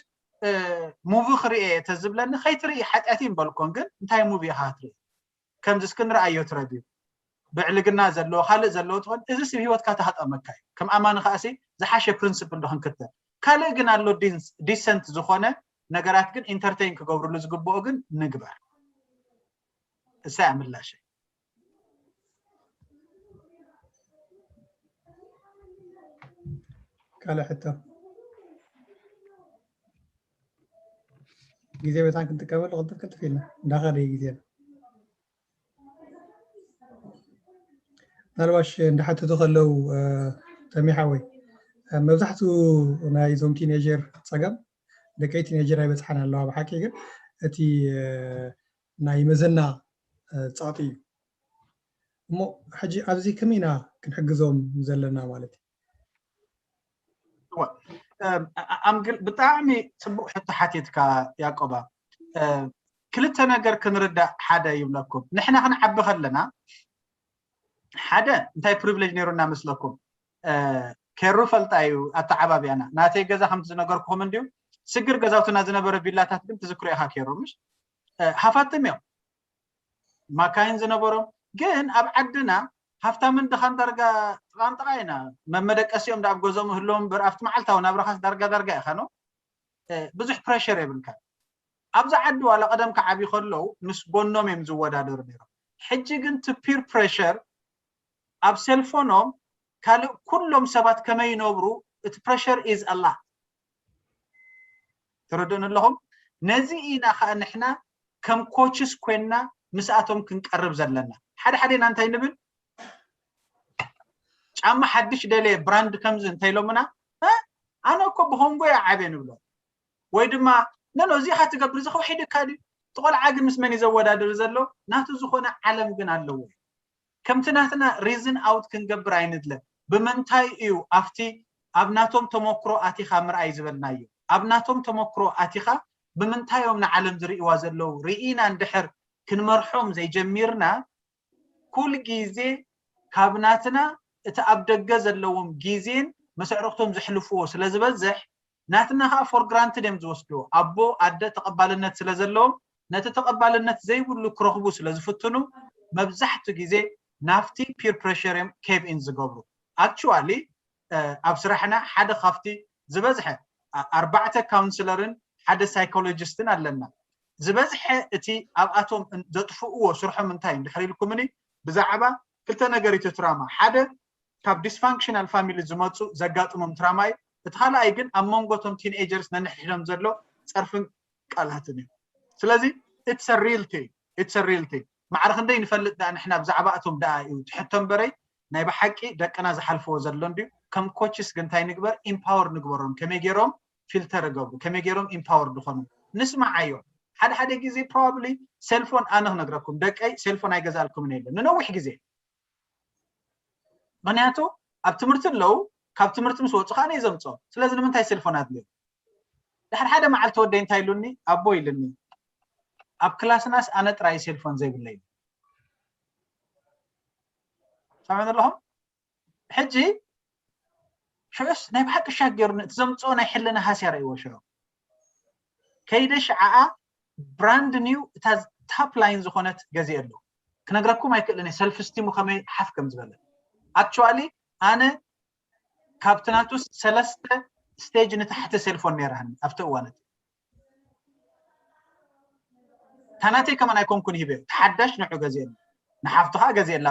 ሙቪ ክርኢ እየ ተዝብለኒ ከይትርኢ ሓጢኣት ይምበልኮን ግን እንታይ ሙቪ ኢኻ ክትርኢ? ከምዚ እስኪ ንርኣዮ ትረድዩ ብዕልግና ዘለዎ ካልእ ዘለዎ ትኾን እዚ ስብ ህይወትካ ተሃጠመካ እዩ። ከም ኣማኒ ከኣሲ ዝሓሸ ፕሪንስፕል ዶ ክንክተል ካልእ ግን ኣሎ ዲሰንት ዝኾነ ነገራት ግን ኢንተርቴን ክገብርሉ ዝግብኦ ግን ንግበር። እሳ እያ ምላሸይ። ካልእ ሕቶ ግዜ በታን ክንጥቀመሉ ቅልጥፍ ቅልጥፍ ኢልና እንዳኸደ እዩ ግዜና። ምናልባሽ እንዳሓተቱ ከለው ተሚሓወይ መብዛሕትኡ ናይ ዞም ቲኔጀር ፀገም ደቂ ቲኔጀር ኣይበፅሓን ኣለዋ። ብሓቂ ግን እቲ ናይ መዘና ፀቕጢ እዩ። እሞ ሕጂ ኣብዚ ከመይ ኢና ክንሕግዞም ዘለና ማለት እዩ? ኣምግል ብጣዕሚ ፅቡቅ ሕቶ ሓቲትካ ያቆባ። ክልተ ነገር ክንርዳእ ሓደ ይብለኩም። ንሕና ክንዓቢ ከለና ሓደ እንታይ ፕሪቪሌጅ ነይሩና መስለኩም? ኬሩ ፈልጣ እዩ ኣተዓባቢያና። ናተይ ገዛ ከምቲ ዝነገርኩኹም እንድዩ ስግር ገዛውትና ዝነበረ ቪላታት ግን ትዝክሮ ኢኻ ኬሩ ምሽ ሃፋትም እዮም ማካይን ዝነበሮም ግን ኣብ ዓድና ሃፍታምን ድኻን ዳርጋ ጥቓንጥቓ ኢና። መመደቀሲኦም ዳ ኣብ ገዞም ህልዎም እምበር ኣብቲ መዓልታዊ ናብራኻስ ዳርጋ ዳርጋ ኢኻ ነው ብዙሕ ፕሬሸር የብልካ። ኣብዚ ዓዲ ዋላ ቀደም ክዓብዩ ከለዉ ምስ ጎኖም እዮም ዝወዳደሩ ነይሮም። ሕጂ ግን እቲ ፒር ፕሬሸር ኣብ ሴልፎኖም ካልእ ኩሎም ሰባት ከመይ ይነብሩ እቲ ፕሬሸር ኢዝ ኣላ ተረድኡን ኣለኹም። ነዚ ኢና ከዓ ንሕና ከም ኮችስ ኮይንና ምስኣቶም ክንቀርብ ዘለና። ሓደ ሓደና እንታይ ንብል ጫማ ሓድሽ ደልየ ብራንድ ከምዚ እንተኢሎምና ኣነ እኮ ብኮንጎ እየ ዓብየ ንብሎ ወይ ድማ ነኖ እዚኻ ትገብር እዚ ከውሒድካ ድዩ እቲ ቆልዓ ግን ምስ መን እዩ ዘወዳድር ዘሎ ናቱ ዝኾነ ዓለም ግን ኣለዎ ከምቲ ናትና ሪዝን ኣውት ክንገብር ኣይንድለ ብምንታይ እዩ ኣብቲ ኣብ ናቶም ተመክሮ ኣቲኻ ምርኣይ ዝበልናዮ ኣብ ናቶም ተመክሮ ኣቲኻ ብምንታይ እዮም ንዓለም ዝርእይዋ ዘለዉ ርኢና እንድሕር ክንመርሖም ዘይጀሚርና ኩል ግዜ ካብ ናትና እቲ ኣብ ደገ ዘለዎም ግዜን መሰዕርክቶም ዘሕልፍዎ ስለ ዝበዝሕ ናትና ከዓ ፎር ግራንትድ እዮም ዝወስድዎ ኣቦ ኣደ ተቐባልነት ስለ ዘለዎም ነቲ ተቐባልነት ዘይብሉ ክረኽቡ ስለ ዝፍትኑ መብዛሕቱ ግዜ ናብቲ ፒር ፕሬሸር እዮም ኬቭ ኢን ዝገብሩ ኣክቹዋሊ ኣብ ስራሕና ሓደ ካብቲ ዝበዝሐ ኣርባዕተ ካውንስለርን ሓደ ሳይኮሎጂስትን ኣለና ዝበዝሐ እቲ ኣብኣቶም ዘጥፍእዎ ስርሖም እንታይ እንድሕር ኢልኩምኒ ብዛዕባ ክልተ ነገር እዩ ትራማ ሓደ ካብ ዲስፋንክሽናል ፋሚሊ ዝመፁ ዘጋጥሞም ትራማ እዩ እቲ ካልኣይ ግን ኣብ መንጎቶም ቲንኤጀርስ ነንሕድሕዶም ዘሎ ፀርፍን ቃላትን እዩ ስለዚ it's a real thing it's a real thing ማዕረ ክንደይ ንፈልጥ ደኣ ንሕና ብዛዕባ እቶም ደኣ እዩ ትሕቶ እምበረይ ናይ ብሓቂ ደቅና ዝሓልፍዎ ዘሎ እንድዩ ከም ኮችስ ግን እንታይ ንግበር ኢምፓወር ንግበሮም ከመይ ገይሮም ፊልተር እገብሩ ከመይ ገይሮም ኢምፓወር ድኾኑ ንስማዓዮም ሓደ ሓደ ግዜ ፕሮባብሊ ሴልፎን ኣነ ክነግረኩም ደቀይ ሴልፎን ኣይገዛልኩምን የለን ንነዊሕ ግዜ ምክንያቱ ኣብ ትምህርቲ ኣለዉ ካብ ትምህርቲ ምስ ወፁ ከዓ ነይ ዘምፅኦም ስለዚ ንምንታይ ሴልፎን ኣድልዮም ድሕሪ ሓደ መዓልቲ ወደይ እንታይ ኢሉኒ ኣቦ ኢሉኒ ኣብ ክላስናስ ኣነ ጥራይ ሴልፎን ዘይብለይ ሰምዑ ዘለኹም ሕጂ ሽዑስ ናይ ብሓቂ ሻገሩኒ እቲ ዘምፅኦ ናይ ሕልና ሃስያ ረእይዎ ሽዑ ከይደ ሽዓኣ ብራንድ ኒው እታ ታፕ ላይን ዝኾነት ገዚአ ኣለዉ ክነግረኩም ኣይክእልን ሰልፍ ስቲሙ ከመይ ሓፍ ከም ዝበለ ኣክቹዋሊ ኣነ ካብቲ ናቱ ሰለስተ stage ንታሕቲ ሴልፎን ነይራህኒ ኣብቲ እዋን እቲ። ታናተይ ከማን ኣይኮንኩን ሂበ፣ ተሓዳሽ ንዑ ገዚኤላ፣ ንሓፍቱ ከዓ ገዚኤላ።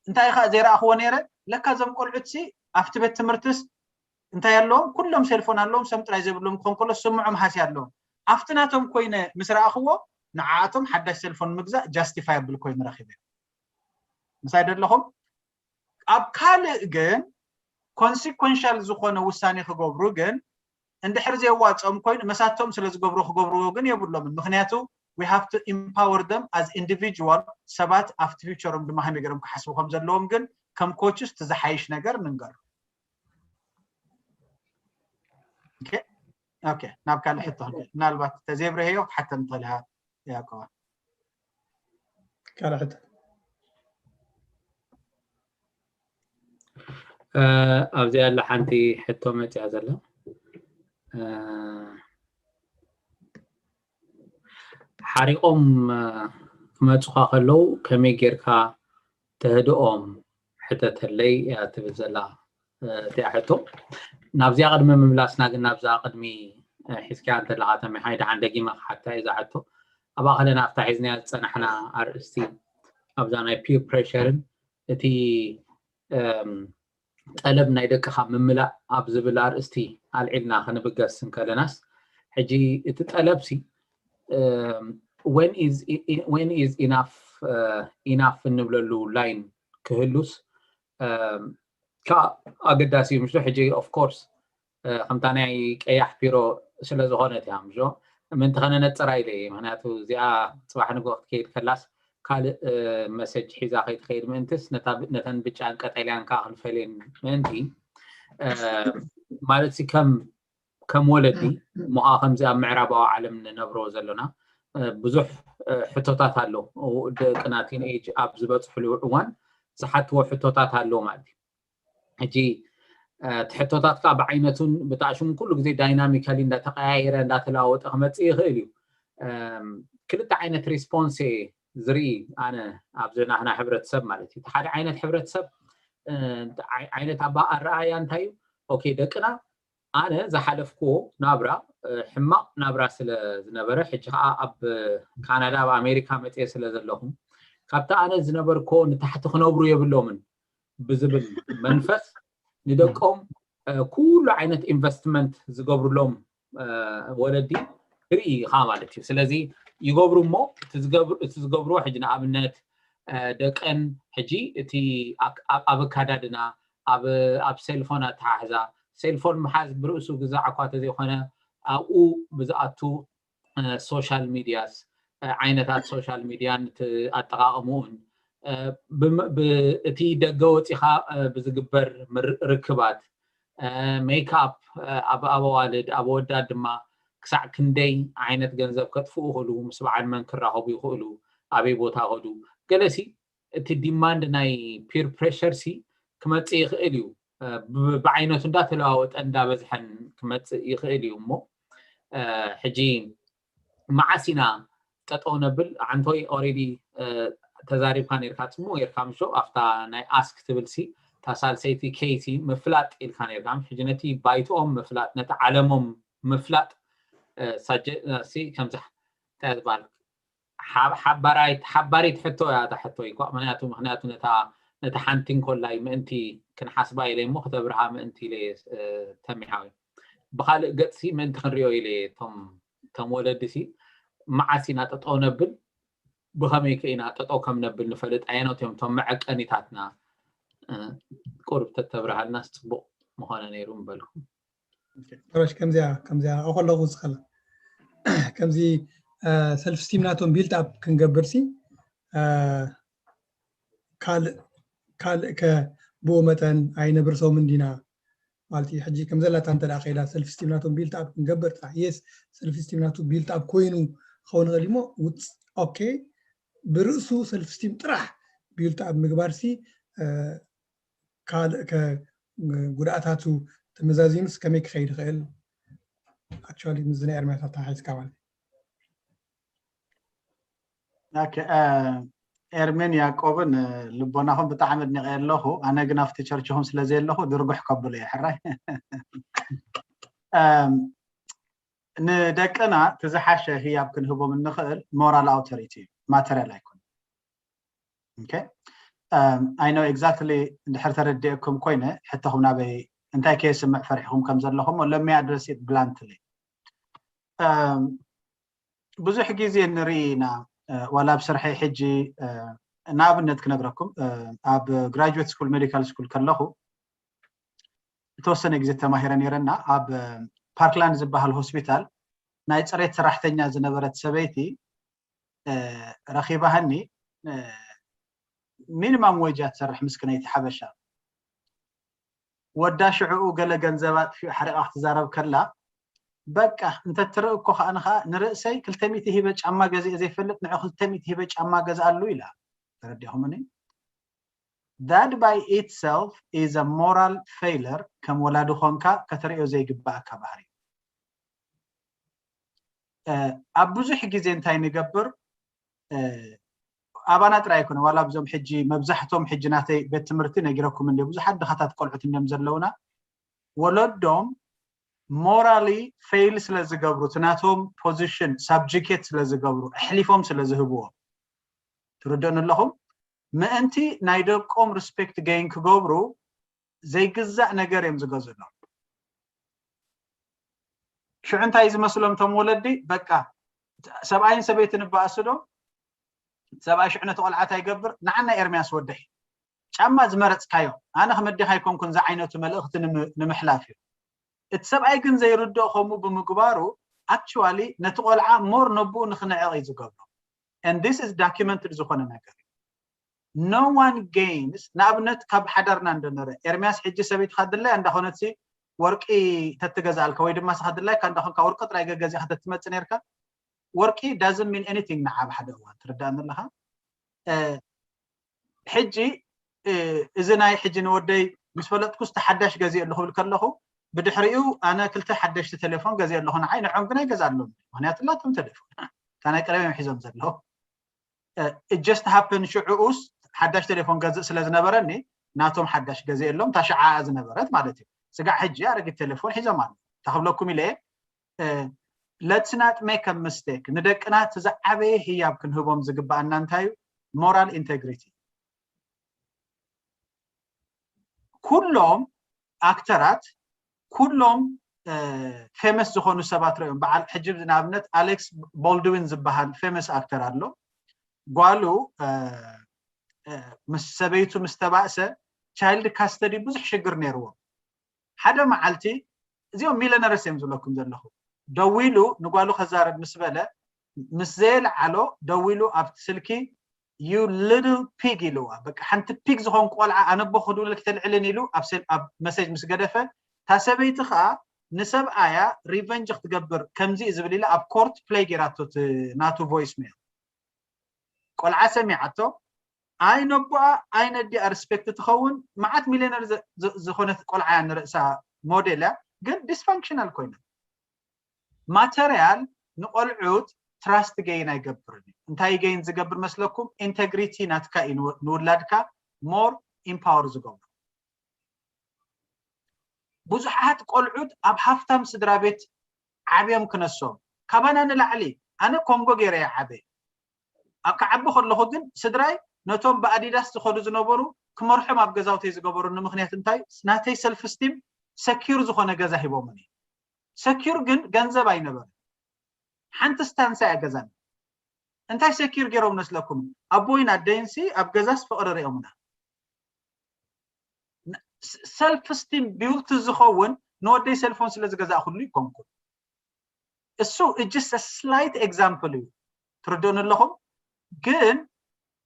እንታይ ከዓ ዘይረኣኽዎ ነይረ፣ ለካ እዞም ቆልዑት ሲ ኣብቲ ቤት ትምህርትስ እንታይ ኣለዎም፣ ኩሎም ሴልፎን ኣለዎም፣ ሰም ጥራይ ዘይብሎም ክኾን ከሎ ስምዖም ሃሲ ኣለዎም። ኣብቲ ናቶም ኮይነ ምስ ረኣኽዎ ንዓኣቶም ሓዳሽ ሴልፎን ምግዛእ ጃስቲፋየብል ኮይኑ ረኺበ። ምሳይ ደለኹም? ኣብ ካልእ ግን ኮንሲኮንሻል ዝኾነ ውሳኔ ክገብሩ ግን እንድሕር ዘየዋፅኦም ኮይኑ መሳቶም ስለ ዝገብሩ ክገብርዎ ግን የብሎምን። ምክንያቱ we have to empower them as individual፣ ሰባት ኣብቲ ፊውቸሮም ድማ ከመይ ገይሮም ክሓስቡ ከም ዘለዎም ግን ከም ኮችስ እቲ ዝሓይሽ ነገር ንንገር። ኦኬ፣ ኦኬ፣ ናብ ካልእ ሕቶ ክንከይድ። ምናልባት ተዘይብረህዮ ክትሓተኒ ትኽእል ኢኻ ያዕቆባ። ካልእ ሕቶ እ፣ ኣብዚ ያለ ሓንቲ ሕቶ መፅያ ዘላ እ፣ ሓሪቆም እ፣ ክመፁኻ ከለዉ ከመይ ጌርካ ተህድኦም ሕተተለይ እያ ትብል ዘላ እ፣ እቲኣ ሕቶ። ናብዚኣ ቅድሚ ምምላስና ግን ናብዛ ቅድሚ እ፣ ሒዝካያ እንተለኻ ተሚሓይ ደሓን ደጊመ ክሓታ እየ እዛ ሕቶ። ኣብ ኣኸለ ናብታ ሒዝናያ ዝፀናሕና ኣርእስቲ ኣብዛ ናይ ፒር ፕሬሸርን እቲ እም፣ ጠለብ ናይ ደቅኻ ምምላእ ኣብ ዝብል ኣርእስቲ ኣልዒልና ክንብገስ እንከለናስ ሕጂ እቲ ጠለብ ሲ when is when is enough enough እንብለሉ ላይን ክህሉስ እም፣ ከዓ ኣገዳሲ እዩ ምሽ ሕጂ of course እ፣ ከምታ ናይ ቀያሕ ፒሮ ስለ ዝኾነት እያ ምሽ ምእንቲ ከነነፅራ ኢለ እየ። ምክንያቱ እዚኣ ፅባሕ ንግሆ ክትከይድ ከላስ ካልእ እ፣ መሰጅ ሒዛ ከይትኸይድ ምእንትስ ነታ ብ- ነተን ብጫን ቀጠልያን ከዓ ክንፈልየን ምእንቲ እ፣ ማለት ሲ ከም ከም ወለዲ እሞ ከዓ ከምዚ ኣብ ምዕራባዊ ዓለም ንነብሮ ዘለና እ፣ ብዙሕ እ፣ ሕቶታት ኣሎ። ደቅና ቲን ኤጅ ኣብ ዝበፅሕሉ እዋን ዝሓትዎ ሕቶታት ኣሎ ማለት እዩ። ሕጂ እ፣ እቲ ሕቶታት ከዓ ብዓይነቱን ብጣዕሽሙን ኩሉ ግዜ ዳይናሚካሊ እንዳተቀያየረ እንዳተለዋወጠ ክመፅእ ይኽእል እዩ። እም፣ ክልተ ዓይነት ሪስፖንስ እየ ዝርኢ ኣነ ኣብዚ ናህና ሕብረተሰብ ማለት እዩ። እቲ ሓደ ዓይነት ሕብረተሰብ እ፣ እንታይ ዓይ- ዓይነት ኣባ ኣረኣያ እንታይ እዩ? ኦኬ ደቅና ኣነ ዝሓለፍክዎ ናብራ እ፣ ሕማቕ ናብራ ስለ ዝነበረ ሕጂ ከዓ ኣብ ካናዳ ኣብ ኣሜሪካ መፅየ ስለ ዘለኹ ካብቲ ኣነ ዝነበርክዎ ንታሕቲ ክነብሩ የብሎምን ብዝብል መንፈስ ንደቆም እ፣ ኩሉ ዓይነት ኢንቨስትመንት ዝገብሩሎም እ፣ ወለዲ ትርኢ ኢኻ ማለት እዩ። ስለዚ ይገብሩ እሞ እቲ ዝገብሩ- እቲ ዝገብርዎ ሕጂ ንኣብነት እ፣ ደቀን ሕጂ እቲ ኣክ- ኣብ- ኣብ ኣካዳድና ኣብ ኣብ ሴልፎን ኣተሓሕዛ ሴልፎን ምሓዝ ብርእሱ ግዛዕ እኳ ተዘይኮነ ኣብኡ ብዝኣቱ ሶሻል ሚዲያስ ዓይነታት ሶሻል ሚዲያን እቲ ኣጠቃቅምኡን እ፣ ብም- ብ- እቲ ደገ ወፂኻ እ፣ ብዝግበር ምር- ርክባት እ፣ ሜክኣፕ እ፣ ኣብ ኣብ ኣዋልድ ኣብ ኣወዳት ድማ ክሳዕ ክንደይ ዓይነት ገንዘብ ከጥፍኡ ይኽእሉ ምስ በዓል መን ክራኸቡ ይኽእሉ ኣበይ ቦታ ከዱ ገለሲ እቲ ዲማንድ ናይ ፒር ፕሬሸር ሲ ክመፅእ ይኽእል እዩ እ፣ ብ- ብዓይነቱ እንዳተለዋወጠ እንዳበዝሐን ክመፅእ ይኽእል እዩ እሞ እ፣ ሕጂ መዓስ ኢና ጠጠው ነብል ኣንቶይ ኦሬዲ ተዛሪብካ ነርካ ፅሙ ጌርካ ምሾ ኣብታ ናይ ኣስክ ትብል ሲ እታ ሳልሰይቲ ኬይ ሲ ምፍላጥ ኢልካ ነርካ ሕጂ ነቲ ባይትኦም ምፍላጥ ነቲ ዓለሞም ምፍላጥ እ፣ ሳጀ- እ፣ ሲ ከምዚ እንታይ ዝበሃል ሓብ- ሓባራይ ሓባሪት ሕቶ እያ እታ ሕቶ ይኳ ምክንያቱ ምክንያቱ ነታ ነታ ሓንቲ እንኮላይ ምእንቲ ክንሓስባ ኢለ እሞ ክተብርሃ ምእንቲ ኢለ እ፣ ተሚሓዊ ብካልእ ገፅሲ ምእንቲ ክንሪኦ ኢለ እየ እቶም እቶም ወለዲ ሲ መዓስ ኢና ጠጠው ነብል ብኸመይ ከ ኢና ጠጠው ከም ነብል ንፈልጥ ኣየኖት እዮም እቶም መዐቀኒታትና እ፣ ቁሩብ ተተብርሃልናስ ፅቡቅ ምኾነ ነይሩ ምበልኩ ሮሽ ከምዚያ ከምዚያ ኣኸለኹ ዝኸላ ከምዚ ሰልፍ ስቲም ናቶም ቢልት ኣፕ ክንገብር ሲ ካልእ ካልእ ከ ብኡ መጠን ኣይነብርሶም እንዲና ማለት እዩ ሕጂ ከም ዘላታ እንተ ከይዳ ሰልፍ ስቲም ናቶም ቢልት ኣፕ ክንገብር ጥራሕ የስ ሰልፍ ስቲም ናቱ ቢልት ኣፕ ኮይኑ ክኸውን ይኽእል እሞ ውፅ ኦኬ ብርእሱ ሰልፍ ስቲም ጥራሕ ቢልት ኣፕ ምግባር ሲ ካልእ ከ ጉድኣታቱ ተመዛዚኑስ ከመይ ክኸይድ ይኽእል ኣክቹዋሊ ምስዚ ናይ ኤርምያስ ኣተሓሒዝካ ማለት ኦኬ፣ እ፣ ኤርሜን ያዕቆብን እ፣ ልቦናኹም ብጣዕሚ ኣድኒቐ ኣለኹ። ኣነ ግን ኣብቲ ቸርችኹም ስለ ዘየለኹ ድርጉሕ ከብሎ እየ ሕራይ። ንደቅና እቲ ዝሓሸ ህያብ ክንህቦም እንኽእል moral authority እዩ፣ ማተርያል ኣይኮነን። I know exactly እንድሕር ተረዲኤኩም ኮይነ ሕቶኹም ናበይ እንታይ ከየስምዕ ፈሪሕኹም ከም ዘለኹም let me address it bluntly። ብዙሕ ግዜ ንርኢ ኢና፣ ዋላ ኣብ ስርሐይ ሕጂ ንኣብነት ክነግረኩም፣ ኣብ ግራጁዌት ስኩል ሜዲካል ስኩል ከለኹ ዝተወሰነ ግዜ ተማሂረ ነይረና። ኣብ ፓርክላንድ ዝበሃል ሆስፒታል ናይ ፅሬት ሰራሕተኛ ዝነበረት ሰበይቲ ረኺባሃኒ። ሚኒማም ወጅ እያ ትሰርሕ ምስክነይቲ ሓበሻ። ወዳ ሽዕኡ ገለ ገንዘብ ኣጥፊኡ ሓሪቓ ክትዛረብ ከላ በቃ እንተትርኢ እኮ ከኣ ንኸኣ ንርእሰይ ክልተ ሚእቲ ሂበ ጫማ ገዚኤ ዘይፈልጥ ንዑ ክልተ ሚእቲ ሂበ ጫማ ገዝኣሉ ኢላ። ተረዲኹምኒ? That by itself is a moral failure። ከም ወላዲ ኮንካ ከተርእዮ ዘይግባኣካ ባህሪ። ኣብ ብዙሕ ግዜ እንታይ ንገብር፣ ኣባና ጥራይ ኣይኮነ ዋላ ኣብዞም ሕጂ መብዛሕቶም ሕጂ ናተይ ቤት ትምህርቲ ነጊረኩም እንደ ብዙሓት ድኻታት ቆልዑት እንዲም ዘለውና ወለዶም ሞራሊ ፌይል ስለ ዝገብሩ እቲ ናቶም ፖዚሽን ሳብጅኬት ስለ ዝገብሩ ኣሕሊፎም ስለ ዝህብዎም ትርደኑ ኣለኹም ምእንቲ ናይ ደቆም ሪስፔክት ገይን ክገብሩ ዘይግዛእ ነገር እዮም ዝገዝሎም። ሽዑ እንታይ ዝመስሎም እቶም ወለዲ በቃ ሰብኣይን ሰበይትን እበኣስዶ ሰብኣይ ሽዑ ነቲ ቆልዓ እንታይ ይገብር ንዓና ኤርምያስ ወደይ ጫማ ዝመረፅካዮ ኣነ ክመዲኻ ኣይኮንኩን ዝዓይነቱ መልእኽቲ ንምሕላፍ እዩ። እቲ ሰብኣይ ግን ዘይርድኦ ከምኡ ብምግባሩ ኣክቹዋሊ ነቲ ቆልዓ ሞር ነብኡ ንክንዕቕ እዩ ዝገብሮ። And this is documented ዝኾነ ነገር እዩ። No one gains ንኣብነት ካብ ሓዳርና እንደነረ ኤርምያስ ሕጂ ሰበይትካ ድላይ እንዳኾነትሲ ወርቂ ተትገዛልካ ወይ ድማ ስኻ ድላይካ እንዳኾንካ ወርቂ ጥራይ ገገዚኻ ተትመጽእ ነርካ ወርቂ doesn't mean anything ንዓብ ሓደ እዋን ትርዳእ ዘለኻ ሕጂ እዚ ናይ ሕጂ ንወደይ ምስ ፈለጥኩስ ተሓዳሽ ገዚእ ኣለኹ ብል ከለኹ ብድሕሪኡ ኣነ ክልተ ሓደሽቲ ቴሌፎን ገዚእ ኣለኹ ንዓይ ንዖም ግን ኣይገዛሎም ምክንያቱ ናቶም ቴሌፎን እታ ናይ ቀደም እዮም ሒዞም ዘለዉ just happen ሽዑኡስ ሓዳሽ ቴሌፎን ገዝእ ስለ ዝነበረኒ ናቶም ሓዳሽ ገዚእ ኣሎም እታ ሽዓኣ ዝነበረት ማለት እዩ ስጋዕ ሕጂ ኣረጊት ቴሌፎን ሒዞም ኣሎ ተኽብለኩም ኢለ let's not make a mistake ንደቅና እቲ ዝዓበየ ህያብ ክንህቦም ዝግባኣና እንታይ እዩ moral integrity ኩሎም ኣክተራት ኩሎም ፌመስ ዝኾኑ ሰባት ርኦም በዓል ሕጂ ንኣብነት ኣሌክስ ቦልድዊን ዝበሃል ፌመስ ኣክተር ኣሎ ጓሉ ምስ ሰበይቱ ምስ ተባእሰ ቻይልድ ካስተዲ ብዙሕ ሽግር ነይርዎም ሓደ መዓልቲ እዚኦም ሚለነርስ እዮም ዝብለኩም ዘለኹ ደዊሉ ንጓሉ ከዛረብ ምስ በለ ምስ ዘየልዓሎ ደዊሉ ኣብቲ ስልኪ you little pig ኢልዋ በቃ ሓንቲ ፒግ ዝኾንኩ ቆልዓ ኣነ ኣቦ ክድውለልኪ ተልዕልን ኢሉ ኣብ መሴጅ ምስ ገደፈ እታ ሰበይቲ ከዓ ንሰብኣያ ሪቨንጅ ክትገብር ከምዚ እዩ ዝብል ኢለ ኣብ ኮርት ፕለይ ገይራቶ ናቱ ቮይስ ሜል ቆልዓ ሰሚዓቶ ኣይ ነቦኣ ኣይ ነዲኣ ሪስፔክት ትኸውን መዓት ሚሊዮነር ዝኾነት ቆልዓ እያ ንርእሳ ሞዴል እያ ግን ዲስፋንክሽናል ኮይና ማተርያል ንቆልዑት ትራስት ገይን ኣይገብርን እዩ እንታይ ገይን ዝገብር መስለኩም ኢንቴግሪቲ ናትካ እዩ ንውላድካ ሞር ኢምፓወር ዝገብሩ ብዙሓት ቆልዑት ኣብ ሃፍታም ስድራ ቤት ዓብዮም ክነሶም ካባና ንላዕሊ ኣነ ኮንጎ ገይረ እየ ዓበ ኣብ ክዓቢ ከለኹ ግን ስድራይ ነቶም ብኣዲዳስ ዝኸዱ ዝነበሩ ክመርሖም ኣብ ገዛውተይ ዝገበሩኒ ምክንያት እንታይ ናተይ ሰልፍ ስቲም ሰኪር ዝኾነ ገዛ ሂቦምኒ ሰኪር ግን ገንዘብ ኣይነበረ ሓንቲ ስታንሳ እያ ገዛኒ እንታይ ሰኪር ገይሮም መስለኩም ኣቦይን ኣደይንሲ ኣብ ገዛስ ፍቕሪ ሪኦምና ሰልፍ ስቲም ቢውልት ዝኸውን ንወደይ ሰልፎን ስለ ዝገዛእኩሉ ይኮንኩ እሱ just slight example እዩ ትርድኡን ኣለኹም ግን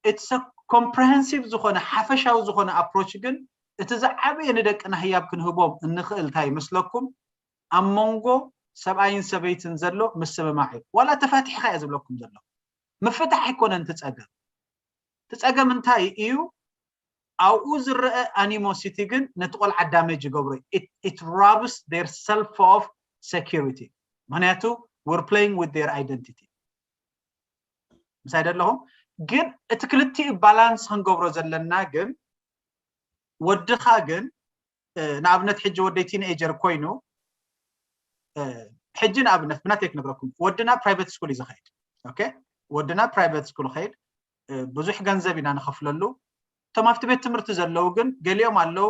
it's comprehensive ዝኾነ ሓፈሻዊ ዝኾነ ኣፕሮች ግን እቲ ዝዓበየ ንደቅና ህያብ ክንህቦም እንኽእል እንታይ ይመስለኩም ኣብ መንጎ ሰብኣይን ሰበይትን ዘሎ ምስምማዕ እዩ ዋላ ተፋቲሕካ እየ ዝብለኩም ዘሎ ምፍታሕ ኣይኮነን ትፀገም ትፀገም እንታይ እዩ ኣብኡ ዝረአ ኣኒሞሲቲ ግን ነቲ ቆልዓ ዳሜጅ ይገብሮ it robs their self of security ምክንያቱ we're playing with their identity ምሳይ ደለኹም ግን እቲ ክልቲኡ ባላንስ ክንገብሮ ዘለና ግን ወድኻ ግን ንኣብነት ሕጂ ወደይ ቲንኤጀር ኮይኑ ሕጂ ንኣብነት ብናተይ ክነግረኩም፣ ወድና private school እዩ ዝኸይድ። Okay፣ ወድና private school ይኸይድ፣ ብዙሕ ገንዘብ ኢና ንኸፍለሉ። እቶም ኣብቲ ቤት ትምህርቲ ዘለዉ ግን ገሊኦም ኣለዉ፣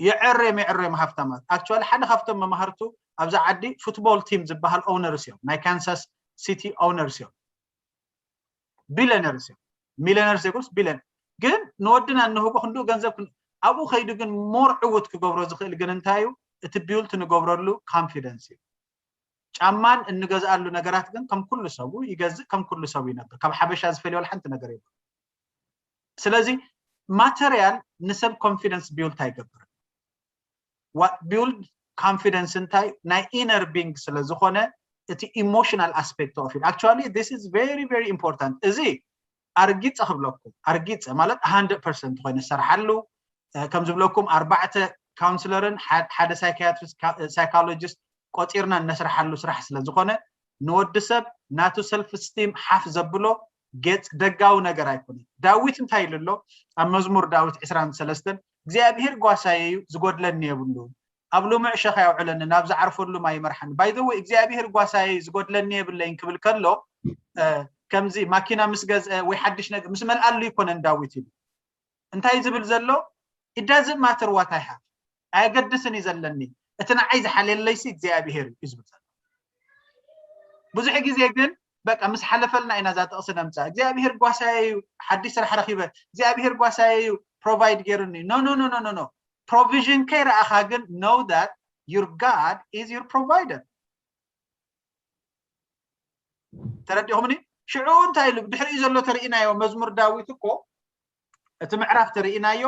የዕርዮም የዕርዮም ሃፍታማት። Actually ሓደ ካብቶም መማህርቱ ኣብዛ ዓዲ football team ዝበሃል owners እዮም፣ ናይ Kansas City owners እዮም፣ billionaires እዮም፣ millionaires ዘይኮኑስ billion። ግን ንወድና እንህቦ ክንድኡ ገንዘብ ኣብኡ ከይዱ ግን more ዕውት ክገብሮ ዝኽእል ግን እንታይ እዩ? እቲ build ንገብረሉ confidence እዩ። ጫማን እንገዝኣሉ ነገራት ግን ከም ኩሉ ሰቡ ይገዝእ፣ ከም ኩሉ ሰቡ ይነብር። ካብ ሓበሻ ዝፈልዮ ሓንቲ ነገር የብሉን። ስለዚ ማተርያል ንሰብ confidence build ኣይገብርን። What build confidence እንታይ? ናይ inner being ስለ ዝኾነ እቲ emotional aspect of it. Actually this is very very important። እዚ ኣርጊፀ ክብለኩም፣ ኣርጊፀ ማለት hundred percent ኮይነ ዝሰርሓሉ፣ ከም ዝብለኩም ኣርባዕተ counselor ን ሓደ psychiatrist psychologist ቆፂርና እነስርሓሉ ስራሕ ስለ ዝኾነ ንወዲ ሰብ ናቱ self esteem ሓፍ ዘብሎ ገፅ ደጋዊ ነገር ኣይኮነን። ዳዊት እንታይ ኢሉ ኣሎ? ኣብ መዝሙር ዳዊት ዕስራን ሰለስተን እግዚኣብሄር ጓሳየ እዩ፣ ዝጎድለኒ የብሉን፣ ኣብ ልሙዕ ሸኻ የውዕለኒ፣ ናብ ዝዓርፈሉ ማይ ይመርሓኒ። By the way እግዚኣብሄር ጓሳየ እዩ፣ ዝጎድለኒ የብለይን ክብል ከሎ ከምዚ ማኪና ምስ ገዝአ ወይ ሓድሽ ነገር ምስ መልኣሉ ይኮነን ዳዊት ኢሉ። እንታይ ዝብል ዘሎ? It doesn't matter what I have፣ ኣየገድስን እዩ ዘለኒ፣ እቲ ንዓይ ዝሓልየለይሲ እግዚኣብሄር እዩ ዝብል ዘሎ። ብዙሕ ግዜ ግን በቃ ምስ ሓለፈልና ኢና እዛ ጥቕሲ ነምፅኣ። እግዚኣብሄር ጓሳየ እዩ፣ ሓድሽ ስራሕ ረኺበ፣ እግዚኣብሄር ጓሳየ እዩ provide ገይሩኒ። No no no no no no። Provision ከይረኣኻ ግን know that your God is your provider። ተረዲኹምኒ? ሽዑ እንታይ ኢሉ ብድሕሪኡ ዘሎ ተርእናዮ? መዝሙር ዳዊት እኮ እቲ ምዕራፍ ተርእናዮ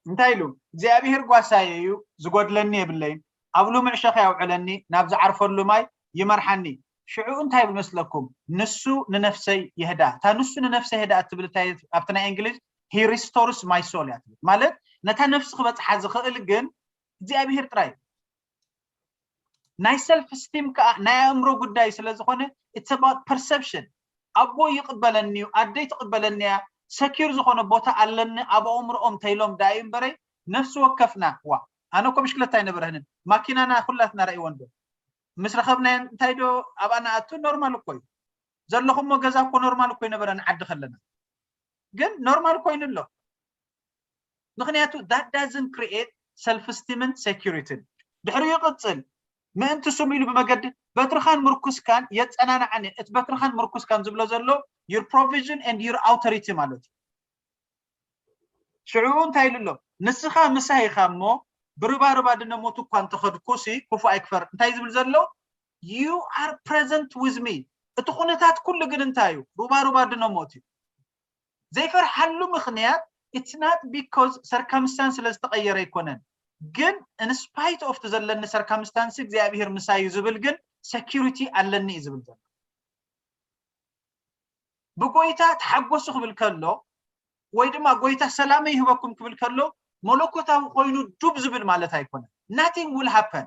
እንታይ ኢሉ? እግዚኣብሄር ጓሳየ እዩ፣ ዝጎድለኒ የብለይን፣ ኣብ ልሙዕ ሸኽ ያውዕለኒ፣ ናብ ዝዓርፈሉ ማይ ይመርሓኒ። ሽዑ እንታይ ይብል መስለኩም? ንሱ ንነፍሰይ የህዳ። እታ ንሱ ንነፍሰይ የህዳ እትብል እንታይ ኣብቲ ናይ እንግሊዝ? He restores my soul እያ ትብል። ማለት ነታ ነፍሲ ክበፅሓ ዝኽእል ግን እግዚኣብሄር ጥራይ እዩ። ናይ self esteem ከዓ ናይ ኣእምሮ ጉዳይ ስለ ዝኾነ it's about perception። ኣቦ ይቕበለኒ እዩ፣ ኣደይ ትቕበለኒ እያ፣ secure ዝኾነ ቦታ ኣለኒ ኣብ ኣእምሮኦም ተይሎም ደኣ እዩ እምበረይ። ነፍሲ ወከፍና ዋ ኣነ እኮ ብሽክለታ ኣይነበረህንን ማኪናና ኩላትና ረእይወን ዶ ምስ ረኸብናዮ እንታይ ዶ ኣብኣ ንኣቱ ኖርማል እኮ እዩ። ዘለኹሞ ገዛ እኮ ኖርማል እኮ ይነበረን ዓዲ ከለና ግን ኖርማል ኮይኑ ኣሎ። ምክንያቱ that doesn't create self esteem ን security ን። ድሕሪኡ ይቕፅል ምእንቲ ስሙ ኢሉ ብመገዲ በትርኻን ምርኩስካን የፀናንዓኒ። እቲ በትርኻን ምርኩስካን ዝብሎ ዘሎ your provision and your authority ማለት እዩ። ሽዑ እንታይ ኢሉ ኣሎ? ንስኻ ምሳይ ኢኻ እሞ ብርባርባ ድነሞት እኳ እንተኸድኩሲ ክፉእ ኣይክፈር። እንታይ ዝብል ዘሎ? You are present with me። እቲ ኩነታት ኩሉ ግን እንታይ እዩ? ሩባሩባ ድነሞት እዩ። ዘይፈርሓሉ ምኽንያት it's not because circumstance ስለ ዝተቐየረ ኣይኮነን። ግን in spite of ዘለኒ circumstance እግዚኣብሄር ምሳይ እዩ ዝብል ግን security ኣለኒ እዩ ዝብል ዘሎ። ብጎይታ ተሓጎሱ ክብል ከሎ ወይ ድማ ጎይታ ሰላመይ ይህበኩም ክብል ከሎ መለኮታዊ ኮይኑ ዱብ ዝብል ማለት ኣይኮነን። Nothing will happen።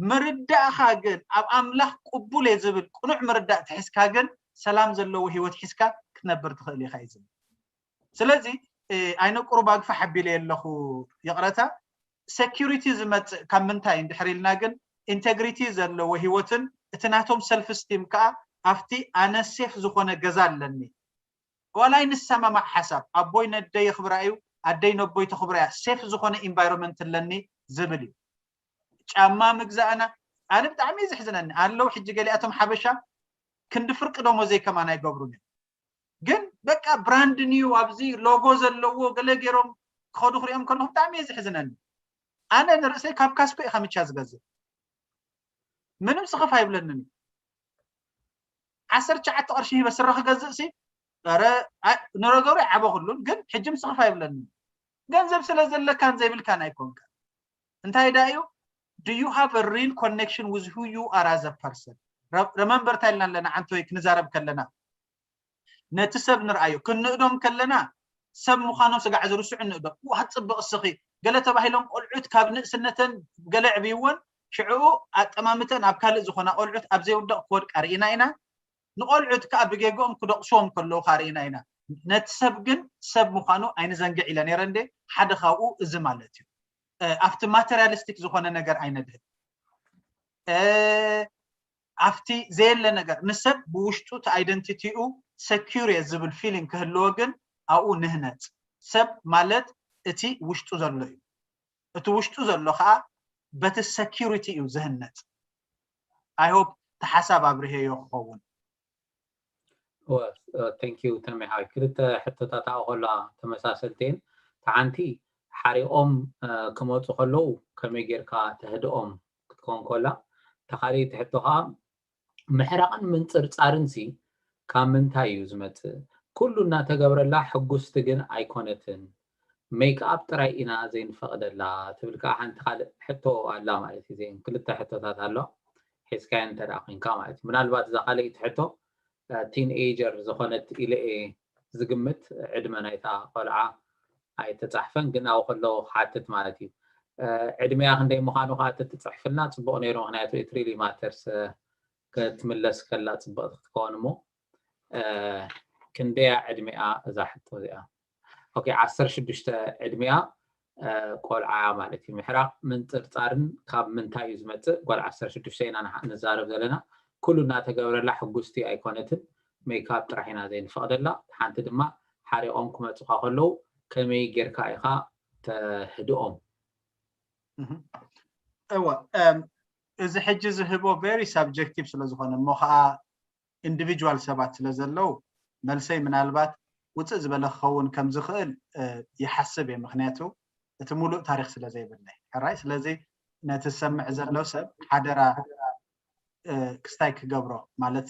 ምርዳእኻ ግን ኣብ ኣምላኽ ቅቡል እየ ዝብል ቅኑዕ ምርዳእ ትሒዝካ ግን ሰላም ዘለዎ ህይወት ሒዝካ ክትነብር ትኽእል ኢኻ እዩ ዝብል። ስለዚ ኣይነ ቁሩብ ኣግፋሕ ኣቢለ ኣለኹ ይቕረታ። Security ዝመፅእ ካብ ምንታይ እንድሕር ኢልና ግን integrity ዘለዎ ህይወትን እቲ ናቶም self esteem ከዓ ኣብቲ ኣነ safe ዝኾነ ገዛ ኣለኒ ዋላ ኣይንሰማማዕ ሓሳብ ኣቦይ ነደይ የኽብራ እዩ ኣደይ ነቦይ ተኽብራ እያ safe ዝኾነ environment ኣለኒ ዝብል እዩ። ጫማ ምግዛእና ኣነ ብጣዕሚ እዩ ዘሕዝነኒ ኣለዉ ሕጂ ገሊኣቶም ሓበሻ ክንዲ ፍርቂ ደሞዘይ ከማን ኣይገብሩን እዮም። ግን በቃ brand new ኣብዚ logo ዘለዎ ገለ ገይሮም ክኸዱ ክሪኦም ከለኹ ብጣዕሚ እዩ ዘሕዝነኒ። ኣነ ንርእሰይ ካብ ካስኮ እየ ካምቻ ዝገዝእ ምንም ስኽፍ ኣይብለንን። ዓሰርተ ትሽዓተ ቅርሺ ሂበ ስረ ክገዝእ ሲ ረ ንነገሩ ይዓበ ኩሉን ግን ሕጂ ምስኽፍ ኣይብለንን። ገንዘብ ስለ ዘለካን ዘይብልካን ኣይኮንካ እንታይ ዳ እዩ? Do you have a real connection with who you are as a person? Remember እንታይ ኢልና ኣለና ዓንተወይ ክንዛረብ ከለና ነቲ ሰብ ንርኣዮ ክንእዶም ከለና ሰብ ምዃኖም ስጋዕ ዝርስዑ ንእዶም ዋ ጽብቕ እስኺ ገለ ተባሂሎም ቆልዑት ካብ ንእስነተን ገለ ዕብይወን ሽዕኡ ኣጠማምተን ኣብ ካልእ ዝኾና ቆልዑት ኣብ ዘይውደቕ ክወድቃ ርኢና ኢና። ንቆልዑት ከዓ ብጌግኦም ክደቕስዎም ከለዉ ከዓ ርኢና ኢና። ነቲ ሰብ ግን ሰብ ምዃኑ ኣይንዘንግዕ ኢለ ነይረ እንዴ። ሓደ ካብኡ እዚ ማለት እዩ። ኣብቲ ማቴሪያሊስቲክ ዝኾነ ነገር ኣይነድህብ። ኣብቲ ዘየለ ነገር ንሰብ ብውሽጡ እቲ ኣይደንቲቲኡ ሰኪር እየ ዝብል ፊሊንግ ክህልዎ ግን ኣብኡ ንህነፅ። ሰብ ማለት እቲ ውሽጡ ዘሎ እዩ። እቲ ውሽጡ ዘሎ ከዓ በቲ ሰኪሪቲ እዩ ዝህነፅ። I hope እቲ ሓሳብ ኣብርሄዮ ክኸውን። Thank you ተሜ ሓወይ። ክልተ ሕቶታት ኣብኡ ከለዋ ተመሳሰልቲ እየን። እቲ ሓንቲ ሓሪቖም ክመፁ ከለዉ ከመይ ጌርካ ተህድኦም ክትከውን ከላ፣ እታ ካልኣይቲ ሕቶ ከዓ ምሕራቕን ምንፅርፃርን ሲ ካብ ምንታይ እዩ ዝመፅእ? ኩሉ እናተገብረላ ሕጉስቲ ግን ኣይኮነትን። ሜክኣፕ ጥራይ ኢና ዘይንፈቕደላ ትብል ከዓ ሓንቲ ካልእ ሕቶ ኣላ ማለት እዩ። እዚአን ክልተ ሕቶታት ኣሎ ሒዝካየን እንተ ደኣ ኮይንካ ማለት እዩ። ምናልባት እዛ ካልኣይቲ ሕቶ ቲን ኤጀር ዝኾነት ኢለ እየ ዝግምት። ዕድመ ናይታ ቆልዓ ኣይተፃሕፈን፣ ግን ኣብኡ ከለዉ ክሓትት ማለት እዩ። ዕድመያ ክንደይ ምዃኑ ከዓ ተትፅሕፍልና ፅቡቕ ነይሩ፣ ምክንያቱ it really matters ክትምለስ ከላ ፅብቕቲ ክትከውን እሞ ክንደያ ዕድሜኣ እዛ ሕቶ እዚኣ? ኦኬ ዓሰርተ ሽዱሽተ ዕድሜኣ ቆልዓ ማለት እዩ። ምሕራቕ ምንፅርፃርን ካብ ምንታይ እዩ ዝመፅእ? ጓል ዓሰርተ ሽዱሽተ ኢና ንዛረብ ዘለና። ኩሉ እናተገበረላ ሕጉስቲ ኣይኮነትን። ሜካፕ ጥራሕ ኢና ዘይንፈቕደላ። ሓንቲ ድማ ሓሪቖም ክመፁኻ ከለዉ ከመይ ጌርካ ኢኻ ተህድኦም? እወ እዚ ሕጂ ዝህቦ very subjective ስለ ዝኾነ እሞ ከዓ ኢንዲቪጁዋል ሰባት ስለ ዘለዉ መልሰይ ምናልባት ውፅእ ዝበለ ክኸውን ከም ዝኽእል ይሓስብ እየ። ምክንያቱ እቲ ሙሉእ ታሪክ ስለ ዘይብለይ ሕራይ። ስለዚ ነቲ ዝሰምዕ ዘሎ ሰብ ሓደራ ክስታይ ክገብሮ ማለት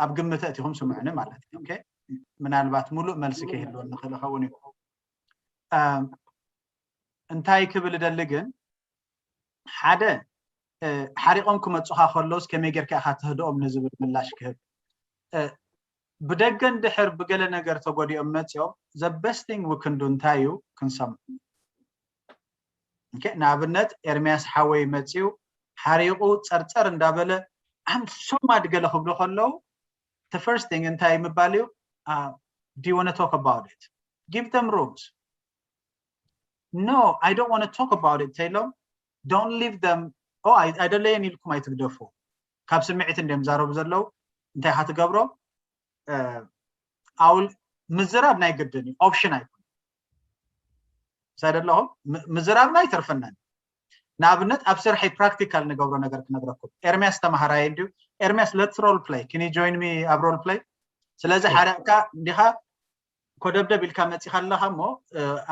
ኣብ ግምት ኣእቲኹም ስምዑኒ ማለት እዩ። ምናልባት ሙሉእ መልሲ ከይህልወኒ ይኽእል ይኸውን እዩ። እንታይ ክብል እደሊ ግን ሓደ ሓሪቖም ክመፁኻ ከለውስ ከመይ ጌርካ ኢኻ ትህድኦም ንዝብል ምላሽ ክህብ። ብደገ እንድሕር ብገለ ነገር ተጎዲኦም መፂኦም the best thing we can do እንታይ እዩ ክንሰምዖም። ንኣብነት ኤርሚያስ ሓወይ መፂኡ ሓሪቑ ፀርፀር እንዳበለ I'm so mad ገለ ክብሉ ከለዉ the first thing እንታይ ምባል እዩ? Do you want to talk about it? Give them rooms. No, I don't want to talk about it ተይሎም don't leave them. ኣይደለየን ኢልኩም ኣይትግደፉ። ካብ ስምዒት እንድዮም ዛረቡ ዘለዉ። እንታይ ኢኻ ትገብሮ? ኣውል ምዝራብ ናይ ግድን እዩ፣ ኦፕሽን ኣይኮን ሳይደለኹም ምዝራብና ኣይተርፈናን። ንኣብነት ኣብ ስርሐይ ፕራክቲካል ንገብሮ ነገር ክነግረኩም። ኤርሚያስ ተማሃራይ እንድዩ። ኤርሚያስ let's role play, can you join me ኣብ role play? ስለዚ ሓረቕካ እንዲኻ ኮደብደብ ኢልካ መፂኻ ኣለኻ እሞ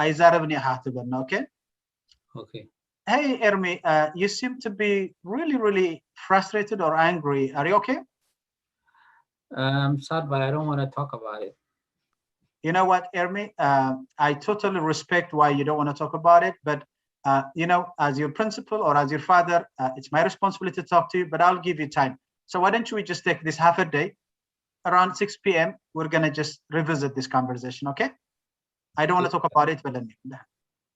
ኣይዛረብን ኢኻ ትብለና። ኦኬ Okay. Hey Ermi, uh, you seem to be really, really frustrated or angry. Are you okay? I'm sad, but I don't want to talk about it. You know what, Ermi? Uh, I totally respect why you don't want to talk about it, but uh, you know, as your principal or as your father, uh, it's my responsibility to talk to you, but I'll give you time. So why don't we just take this half a day? Around six p.m., we're going to just revisit this conversation, okay? I don't want to talk about it, but let me.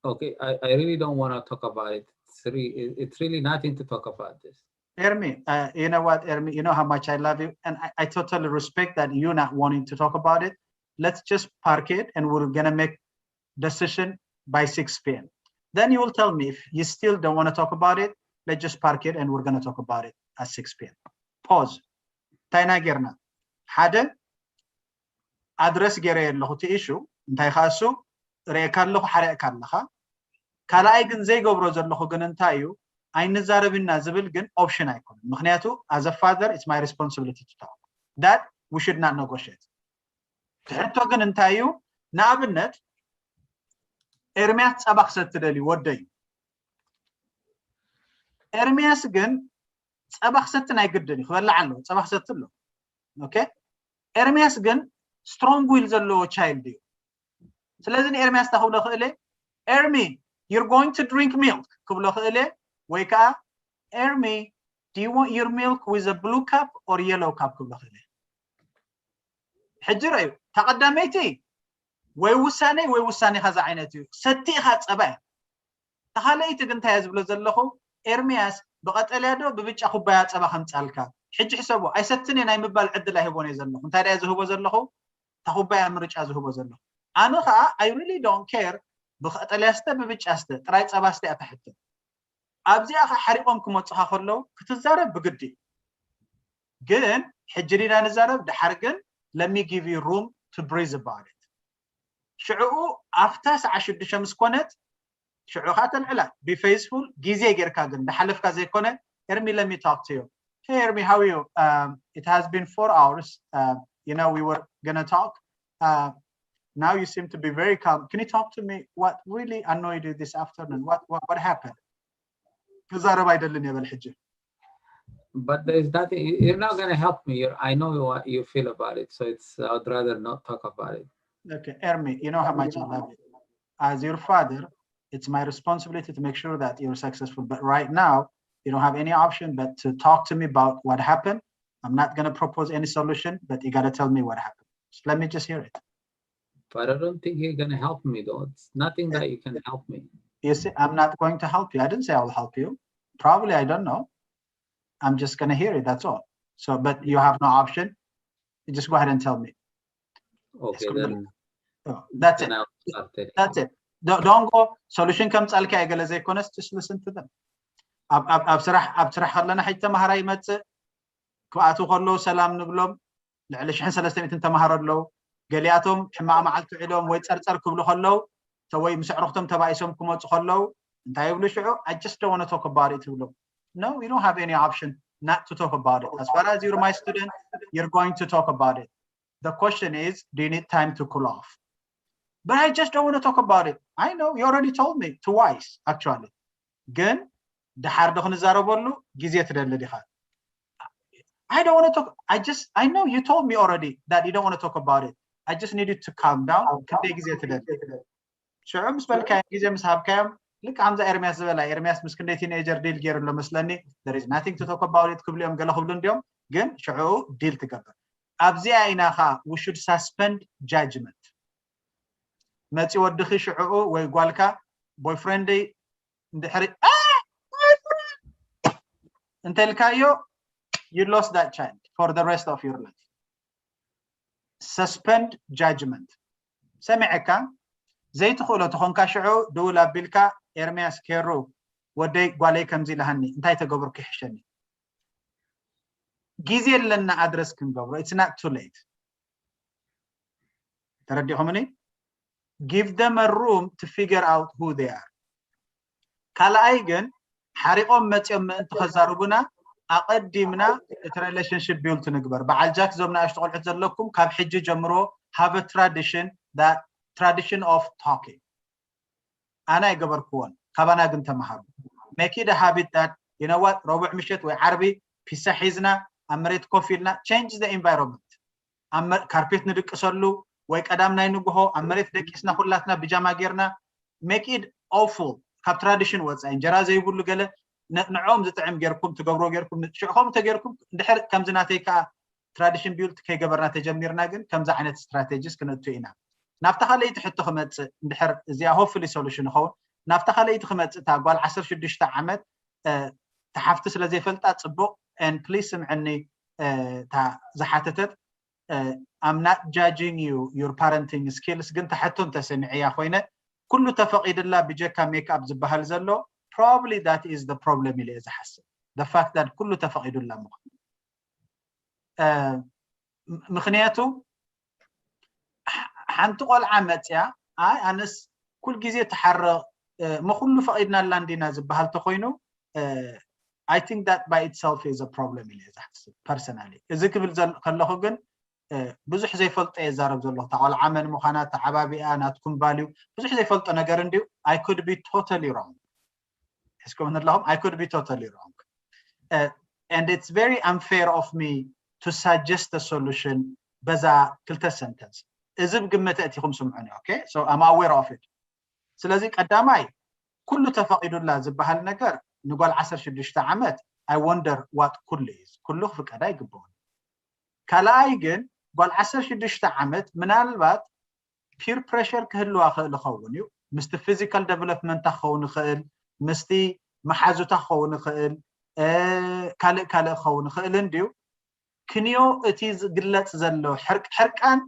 Okay, I, I really don't want to talk about it. It's really, it's really nothing to talk about this. Ermi, uh, you know what, Ermi, you know how much I love you, and I, I totally respect that you're not wanting to talk about it. Let's just park it, and we're gonna make decision by six p.m. Then you will tell me if you still don't want to talk about it. Let's just park it, and we're gonna talk about it at six p.m. Pause. እንታይ ኢና ጌርና? ሓደ ኣድረስ ገይረዮ ኣለኹ እቲ ኢሹ እንታይ ከዓ እሱ ርእየካ ኣለኹ ሓሪቕካ ኣለኻ። ካልኣይ ግን ዘይገብሮ ዘለኹ ግን እንታይ እዩ? ኣይንዛረብና ዝብል ግን ኦፕሽን ኣይኮነን። ምክንያቱ as a father it's my responsibility to talk that we should not negotiate. እቲ ሕቶ ግን እንታይ እዩ? ንኣብነት ኤርሚያስ ፀባ ክሰቲ ደልዩ ወደይ ኤርሚያስ ግን ፀባ ክሰቲ ናይ ግድን እዩ ክበልዕ ኣለዎ። ፀባ ክሰቲ ኣለዎ። ኦኬ ኤርሚያስ ግን ስትሮንግ ዊል ዘለዎ ቻይልድ እዩ። ስለዚ ንኤርሚያስ እንታይ ክብሎ ክእለ? Ermi, you're going to drink milk ክብሎ ክእለ ወይ ከዓ Ermi, do you want your milk with a blue cup or yellow cup ክብሎ ክእለ። ሕጂ ረእዩ እታ ቀዳመይቲ ወይ ውሳኔ ወይ ውሳኔኻ ዝዓይነት እዩ። ሰቲ ኢኻ ፀባ እያ። ተኻለይቲ ግን እንታይ እየ ዝብሎ ዘለኹ? ኤርሚያስ ብቐጠልያ ዶ ብብጫ ኩባያ ፀባ ከምፃልካ ሕጂ ሕሰቦ ኣይሰትን እየ ናይ ምባል ዕድል ኣይህቦን እየ ዘለኹ። እንታይ ደኣ ዝህቦ ዘለኹ? እታ ኩባያ ምርጫ ዝህቦ ዘሎ። ኣነ ከዓ I really don't care ብቀጠልያ ስተ ብብጫ ስተ ጥራይ ጸባ ስተ እያ ትሕተት። ኣብዚኣ ከዓ ሓሪቆም ክመፁኻ ከለዉ ክትዛረብ ብግዲ እዩ። ግን ሕጂ ዲና ንዛረብ ድሓር ግን let me give you room to breathe about it። ሽዕኡ ኣብታ ሰዓ ሽዱሽተ ምስ ኮነት ሽዑ ከዓ ተልዕላ be faithful ግዜ ጌርካ ግን ድሓለፍካ ዘይኮነ ኤርሚ let me talk to you. Hey Ermi, how are you? Um, it has been four hours. Uh, you know, we were gonna talk. Uh, now you seem to be very calm. Can you talk to me? What really annoyed you this afternoon? What what, what happened? ክዛረብ ኣይደልን የበል ሕጂ። But there's nothing. You're not gonna help me. You're, I know what you feel about it, so it's. I'd rather not talk about it. Okay, Ermi, you know how much I love you. As your father, it's my responsibility to make sure that you're successful. But right now, you don't have any option but to talk to me about what happened. I'm not gonna propose any solution, but you gotta tell me what happened. Just let me just hear it. But I don't think you're gonna help me though. It's nothing that you can help me. You see, I'm not going to help you. I didn't say I will help you. Probably I don't know. I'm just gonna hear it. That's all. So, but you have no option. You just go ahead and tell me. Okay, then. Oh, that's it. That's it. Don't, don't go solution ከምጻልካ የገለ ዘይኮነስ just listen to them. ኣብ ኣብ ኣብ ስራሕ ኣብ ስራሕ ከለና ሕጂ ተማሃራይ ይመጽእ ክኣቱ ከለዉ ሰላም ንብሎም። ልዕሊ ሽሕን ሰለስተ ሚእትን ተማሃሮ ኣለዉ። ገሊኣቶም ሕማቕ መዓልቲ ውዒሎም ወይ ጸርጸር ክብሉ ከለዉ ወይ ምስ ኣዕሩኽቶም ተባኢሶም ክመጹ ከለዉ እንታይ ይብሉ ሽዑ? I just don't want to talk about it ትብሎም። No, you don't have any option not to talk about it. As far as you're my student, you're going to talk about it. The question is, do you need time to cool off? But I just don't want to talk about it. I know you already told me twice, actually. ግን ድሓር ዶ ክንዛረበሉ ግዜ ትደሊ ዲኻ? I don't want to talk. I just, I know you told me already that you don't want to talk about it. I just need you to calm down. ክንደይ ግዜ ትደሊ? ሽዑ ምስ በልካዮም ግዜ ምስ ሃብካዮም ልክ ከምዛ ኤርሚያስ ዝበላ ኤርሚያስ ምስ ክንደይ ቲኔጀር ዲል ገይሩ ኣሎ መስለኒ there is nothing to talk about it ክብሉ እዮም ገለ ክብሉ እንዲዮም ግን ሽዑ ዲል ትገብር ኣብዚኣ ኢና ኻ we should suspend judgment መፂ ወድኺ ሽዑ ወይ ጓልካ boyfriend ይ እንድሕሪ እንተልካዮ you lost that child for the rest of your life suspend judgment ሰሚዐካ ዘይትኽእሎ ተኾንካ ሽዑ ድውል ኣቢልካ ኤርምያስ ኬሩ ወደይ ጓለይ ከምዚ ኢላሃኒ እንታይ ተገብርኩ ይሕሸኒ ግዜ ኣለና ኣድረስ ክንገብሮ it's not too late ተረዲኹምኒ give them a room to figure out who they are ካልኣይ ግን ሓሪቆም መፂኦም ምእንቲ ከዛርቡና ኣቐዲምና እቲ relationship build ንግበር በዓል ጃክ ዞም ንኣሽቱ ቆልዑት ዘለኩም ካብ ሕጂ ጀምሮ have a tradition that tradition of talking ኣነ ኣይገበርክዎን ካባና ግን ተምሃሩ make it a habit that you know what ረቡዕ ምሸት ወይ ዓርቢ ፒሳ ሒዝና ኣብ መሬት ኮፍ ኢልና change the environment ኣብ ካርፔት ንድቅሰሉ ወይ ቀዳም ናይ ንግሆ ኣብ መሬት ደቂስና ኩላትና ብጃማ ጌርና make it awful ካብ tradition ወፃኢ እንጀራ ዘይብሉ ገለ ንዕኦም ዝጥዕም ጌርኩም ትገብሮ ጌርኩም ሽዕኹም ተጌርኩም እንድሕር ከምዚ ናተይ ከዓ tradition build ከይገበርና ተጀሚርና ግን ከምዚ ዓይነት strategies ክነእቱ ኢና ናብታ ካልኣይቲ ሕቶ ክመፅእ እንድሕር እዚኣ hopefully solution ይኸውን ናብታ ካልኣይቲ ክመፅእ እታ ጓል ዓሰርተ ሽዱሽተ ዓመት ተሓፍቲ ስለ ዘይፈልጣ ፅቡቅ and please ስምዕኒ እታ ዝሓተተት I'm not judging you your parenting skills ግን ተሕቶ እንተሰሚዐያ ኮይነ ኩሉ ተፈቂድላ ብጀካ make up ዝበሃል ዘሎ probably that is the problem ኢለ እየ ዝሓስብ the fact that ኩሉ ተፈቂዱላ ምኳኑ ምክንያቱ ሓንቲ ቆልዓ መፅያ ኣይ ኣነስ ኩል ግዜ ተሓረ እሞ ኩሉ ፈቂድናላ እንዲና ዝበሃል ተኮይኑ I think that by itself is a problem ኢለ ዝሓስብ personally እዚ ክብል ከለኹ ግን ብዙሕ ዘይፈልጦ የዛረብ ዘለኹ እታ ቆልዓ መን ምዃና ተዓባቢኣ ናትኩም value ብዙሕ ዘይፈልጦ ነገር እንድዩ I could be totally wrong ሒዝኩም ኣለኹም I could be totally wrong uh, and it's very unfair of me to suggest a solution በዛ ክልተ sentence እዚ ብግምት እቲኹም ስምዑኒ okay so I'm aware of it ስለዚ ቀዳማይ ኩሉ ተፈቂዱላ ዝበሃል ነገር ንጓል ዓሰርተ ሽዱሽተ ዓመት I wonder what ኩሉ is ኩሉ ክፍቀዳ ይግበኡን ካልኣይ ግን ጓል ዓሰርተ ሽዱሽተ ዓመት ምናልባት peer pressure ክህልዋ ክእል ይኸውን እዩ ምስቲ physical development ክኸውን ይኽእል ምስቲ መሓዙታ ክኸውን ይኽእል ካልእ ካልእ ክኸውን ይኽእል እንድዩ ክንዮ እቲ ዝግለፅ ዘሎ ሕርቃን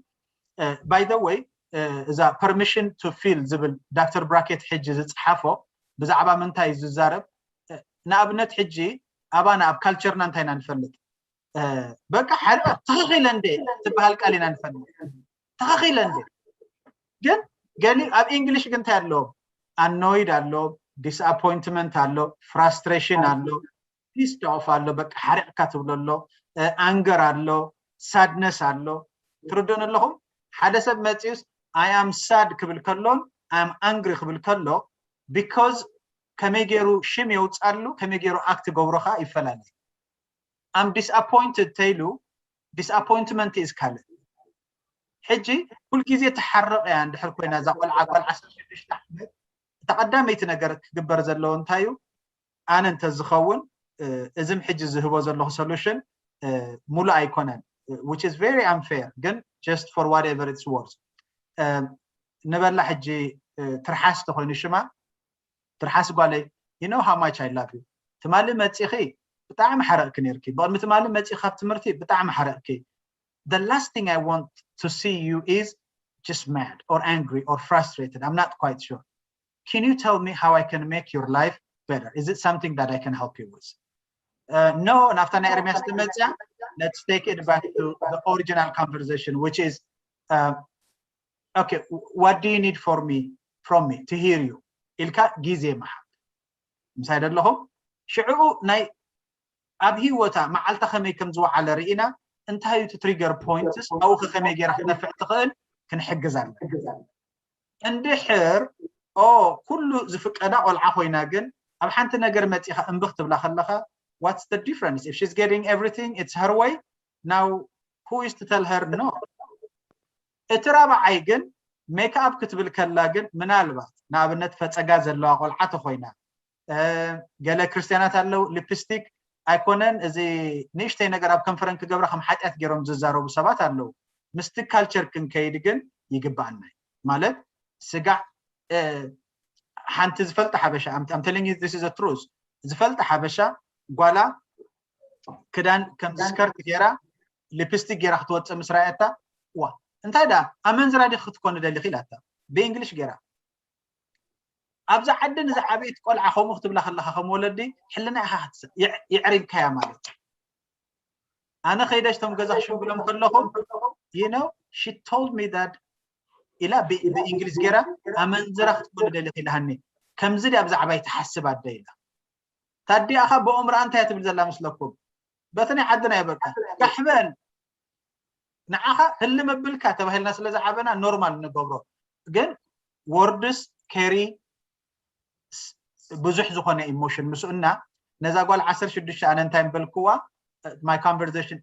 by the way እዛ permission to feel ዝብል ዳክተር ብራኬት ሕጂ ዝፅሓፎ ብዛዕባ ምንታይ እዩ ዝዛረብ? ንኣብነት ሕጂ ኣባና ኣብ ካልቸርና እንታይ ኢና ንፈልጥ? በቃ ሓደ ተኸኺለ እንደ ትበሃል ቃል ኢና ንፈልጥ። ተኸኺለ እንደ ግን ገሊ ኣብ ኢንግሊሽ ግን እንታይ ኣለዎም? ኣኖይድ ኣሎ፣ ዲስኣፖይንትመንት ኣሎ፣ ፍራስትሬሽን ኣሎ፣ ፒስድ ኦፍ ኣሎ፣ በቃ ሓሪቕካ ትብሎ ኣሎ፣ ኣንገር ኣሎ፣ ሳድነስ ኣሎ። ትርድኡን ኣለኹም? ሓደ ሰብ መፂኡስ I am sad ክብል ከሎን I am angry ክብል ከሎ because ከመይ ገይሩ ሽም የውፃሉ ከመይ ገይሩ ኣክት ገብሮ ከዓ ይፈላለ። I'm disappointed ተይሉ disappointment is ካልእ። ሕጂ ኩልግዜ ትሓርቕ እያ እንድሕር ኮይና እዛ ቆልዓ ጓል ዓሰርተ ሽዱሽተ ዓመት እታ ቀዳመይቲ ነገር ክግበር ዘለዎ እንታይ እዩ? ኣነ እንተዝኸውን እዝም ሕጂ ዝህቦ ዘለኹ solution ሙሉእ ኣይኮነን which is very unfair ግን just for whatever it's worth ንበላ ሕጂ ትርሓስ ተኮይኑ ሽማ ትርሓስ ጓለይ you know how much I love you ትማሊ መፂኺ ብጣዕሚ ሓረቕኪ ነርኪ ብቕድሚ ትማሊ መፂ ካብ ትምህርቲ ብጣዕሚ ሓረቕኪ the last thing I want to see you is just mad or angry or frustrated I'm not quite sure can you tell me how I can make your life better is it something that I can help you with uh, no ናብታ ናይ ኤርሚያስ ትመፅያ let's take it back to the original conversation which is uh, okay what do you need for me from me to hear you ኢልካ ግዜ ምሃብ ምሳይ ደለኹም ሽዕኡ ናይ ኣብ ህይወታ መዓልታ ከመይ ከም ዝወዓለ ርኢና እንታይ እዩ trigger points ኣብኡ ከመይ ገይራ ክነፍዕ ትኽእል ክንሕግዝ ኣለና እንድሕር ኦ ኩሉ ዝፍቀዳ ቆልዓ ኮይና ግን ኣብ ሓንቲ ነገር መፂኻ እምብኽ ትብላ ከለኻ what's the difference if she's getting everything it's her way now who is to tell her no እቲ ራብዓይ ግን ሜክኣፕ ክትብል ከላ ግን ምናልባት ንኣብነት ፈፀጋ ዘለዋ ቆልዓ ተኮይና ገለ ክርስትያናት ኣለው ሊፕስቲክ ኣይኮነን እዚ ንእሽተይ ነገር ኣብ ከንፈረን ክገብራ ከም ሓጢኣት ገይሮም ዝዛረቡ ሰባት ኣለው ምስቲ ካልቸር ክንከይድ ግን ይግባኣና ማለት ስጋዕ ሓንቲ ዝፈልጥ ሓበሻ I'm telling you this is a truth ዝፈልጥ ሓበሻ ጓላ ክዳን ከም ስከርት ገይራ ሊፕስቲክ ገይራ ክትወፅእ ምስ ረኣየታ ዋ እንታይ ደኣ ኣመንዝራ ዲኺ ክትኮኒ ደሊኺ ኢላታ ብእንግሊሽ ገይራ ኣብዚ ዓዲ ንዝዓበየት ቆልዓ ከምኡ ክትብላ ከለኻ ከም ወለዲ ሕልና ኢኻ የዕሪብካያ ማለት እዩ ኣነ ከይደ ሽቶም ገዛ ክሽምግሎም ከለኹ you know she told me that ኢላ ብእንግሊዝ ገይራ ኣመንዝራ ክትኮኒ ደሊኺ ኢላሃኒ ከምዚ ድያ ብዛዕባይ ትሓስብ ኣደ ኢላ ታዲኣኻ ብኦም ርኣ እንታይ ትብል ዘላ ምስለኩም በቲ ናይ ዓድና ይበቃ ጋሕበል ንዓኻ ህሊ መብልካ ተባሂልና ስለ ዝዓበና ኖርማል ንገብሮ ግን ወርድስ ኬሪ ብዙሕ ዝኾነ ኢሞሽን ምስኡ እና ነዛ ጓል ዓሰርተ ሽዱሽተ ኣነ እንታይ ምበልክዋ my conversation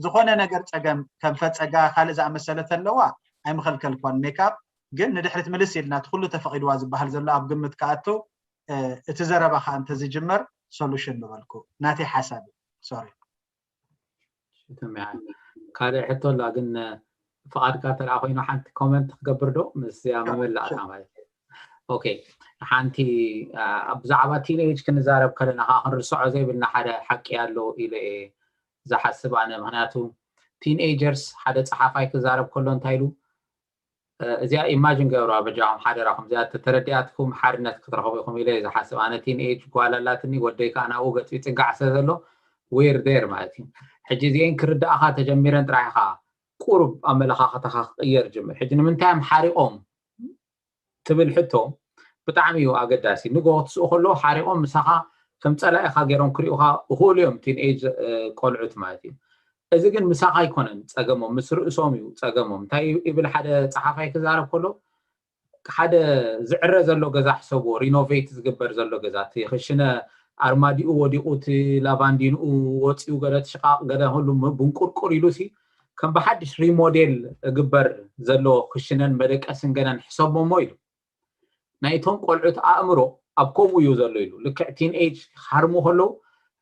ዝኾነ ነገር ፀገም ከም ፈፀጋ ካልእ ዝኣመሰለ ተለዋ ኣይምኸልከልኳን ሜካፕ ግን ንድሕሪት ምልስ ኢልና እቲ ኩሉ ተፈቒድዋ ዝበሃል ዘሎ ኣብ ግምት ክኣቱ እቲ ዘረባ ከዓ እንተዝጅመር ሶሉሽን ምበልኩ ናተይ ሓሳብ ሶሪ ካልእ ሕቶ ኣላ ግን ፍቓድካ ተደኣ ኮይኑ ሓንቲ ኮመንት ክገብር ዶ ምስያ ምምላእካ ማለት ኦኬ ሓንቲ ብዛዕባ ቲንኤጅ ክንዛረብ ከለና ከዓ ክንርስዖ ዘይብልና ሓደ ሓቂ ኣሎ ኢለ እየ ዝሓስብ ኣነ ምክንያቱ ቲንኤጀርስ ሓደ ፀሓፋይ ክዛረብ ከሎ እንታይ ኢሉ እዚኣ ኢማጅን ገብሩ ኣበጃኹም ሓደራኹም እዚኣ ተተረዲኣትኩም ሓርነት ክትረኽቡ ኢኹም ኢለ ዝሓስብ ኣነ ቲንኤጅ ጓል ኣላትኒ ወደይ ከዓ ናብኡ ገፂ ፅጋዕ ስለ ዘሎ ዌር ዴር ማለት እዩ ሕጂ እዚአን ክርዳእኻ ተጀሚረን ጥራሕ ኢኻ ቁሩብ ኣመለኻኽታኻ ክቕየር ጅምር ሕጂ ንምንታይ እዮም ሓሪቖም ትብል ሕቶ ብጣዕሚ እዩ ኣገዳሲ ንጎ ክትስኡ ከለዉ ሓሪቖም ምሳኻ ከም ፀላኢኻ ገይሮም ክሪኡኻ ይኽእሉ እዮም ቲንኤጅ ቆልዑት ማለት እዩ እዚ ግን ምሳኻ ኣይኮነን ፀገሞም ምስ ርእሶም እዩ ፀገሞም እንታይ ይብል ሓደ ፀሓፋይ ክዛረብ ከሎ ሓደ ዝዕረ ዘሎ ገዛ ሕሰብዎ ሪኖቬት ዝግበር ዘሎ ገዛ እቲ ክሽነ ኣርማዲኡ ወዲቑ እቲ ላቫንዲንኡ ወፂኡ ገለ ትሽቃቕ ገለ ሁሉ ብንቁርቁር ኢሉ ሲ ከም ብሓድሽ ሪሞዴል እግበር ዘሎ ክሽነን መደቀስን ገለን ሕሰቦሞ ኢሉ ናይቶም ቆልዑት ኣእምሮ ኣብ ከምኡ እዩ ዘሎ ኢሉ ልክዕ ቲን ኤጅ ክሃርሙ ከለዉ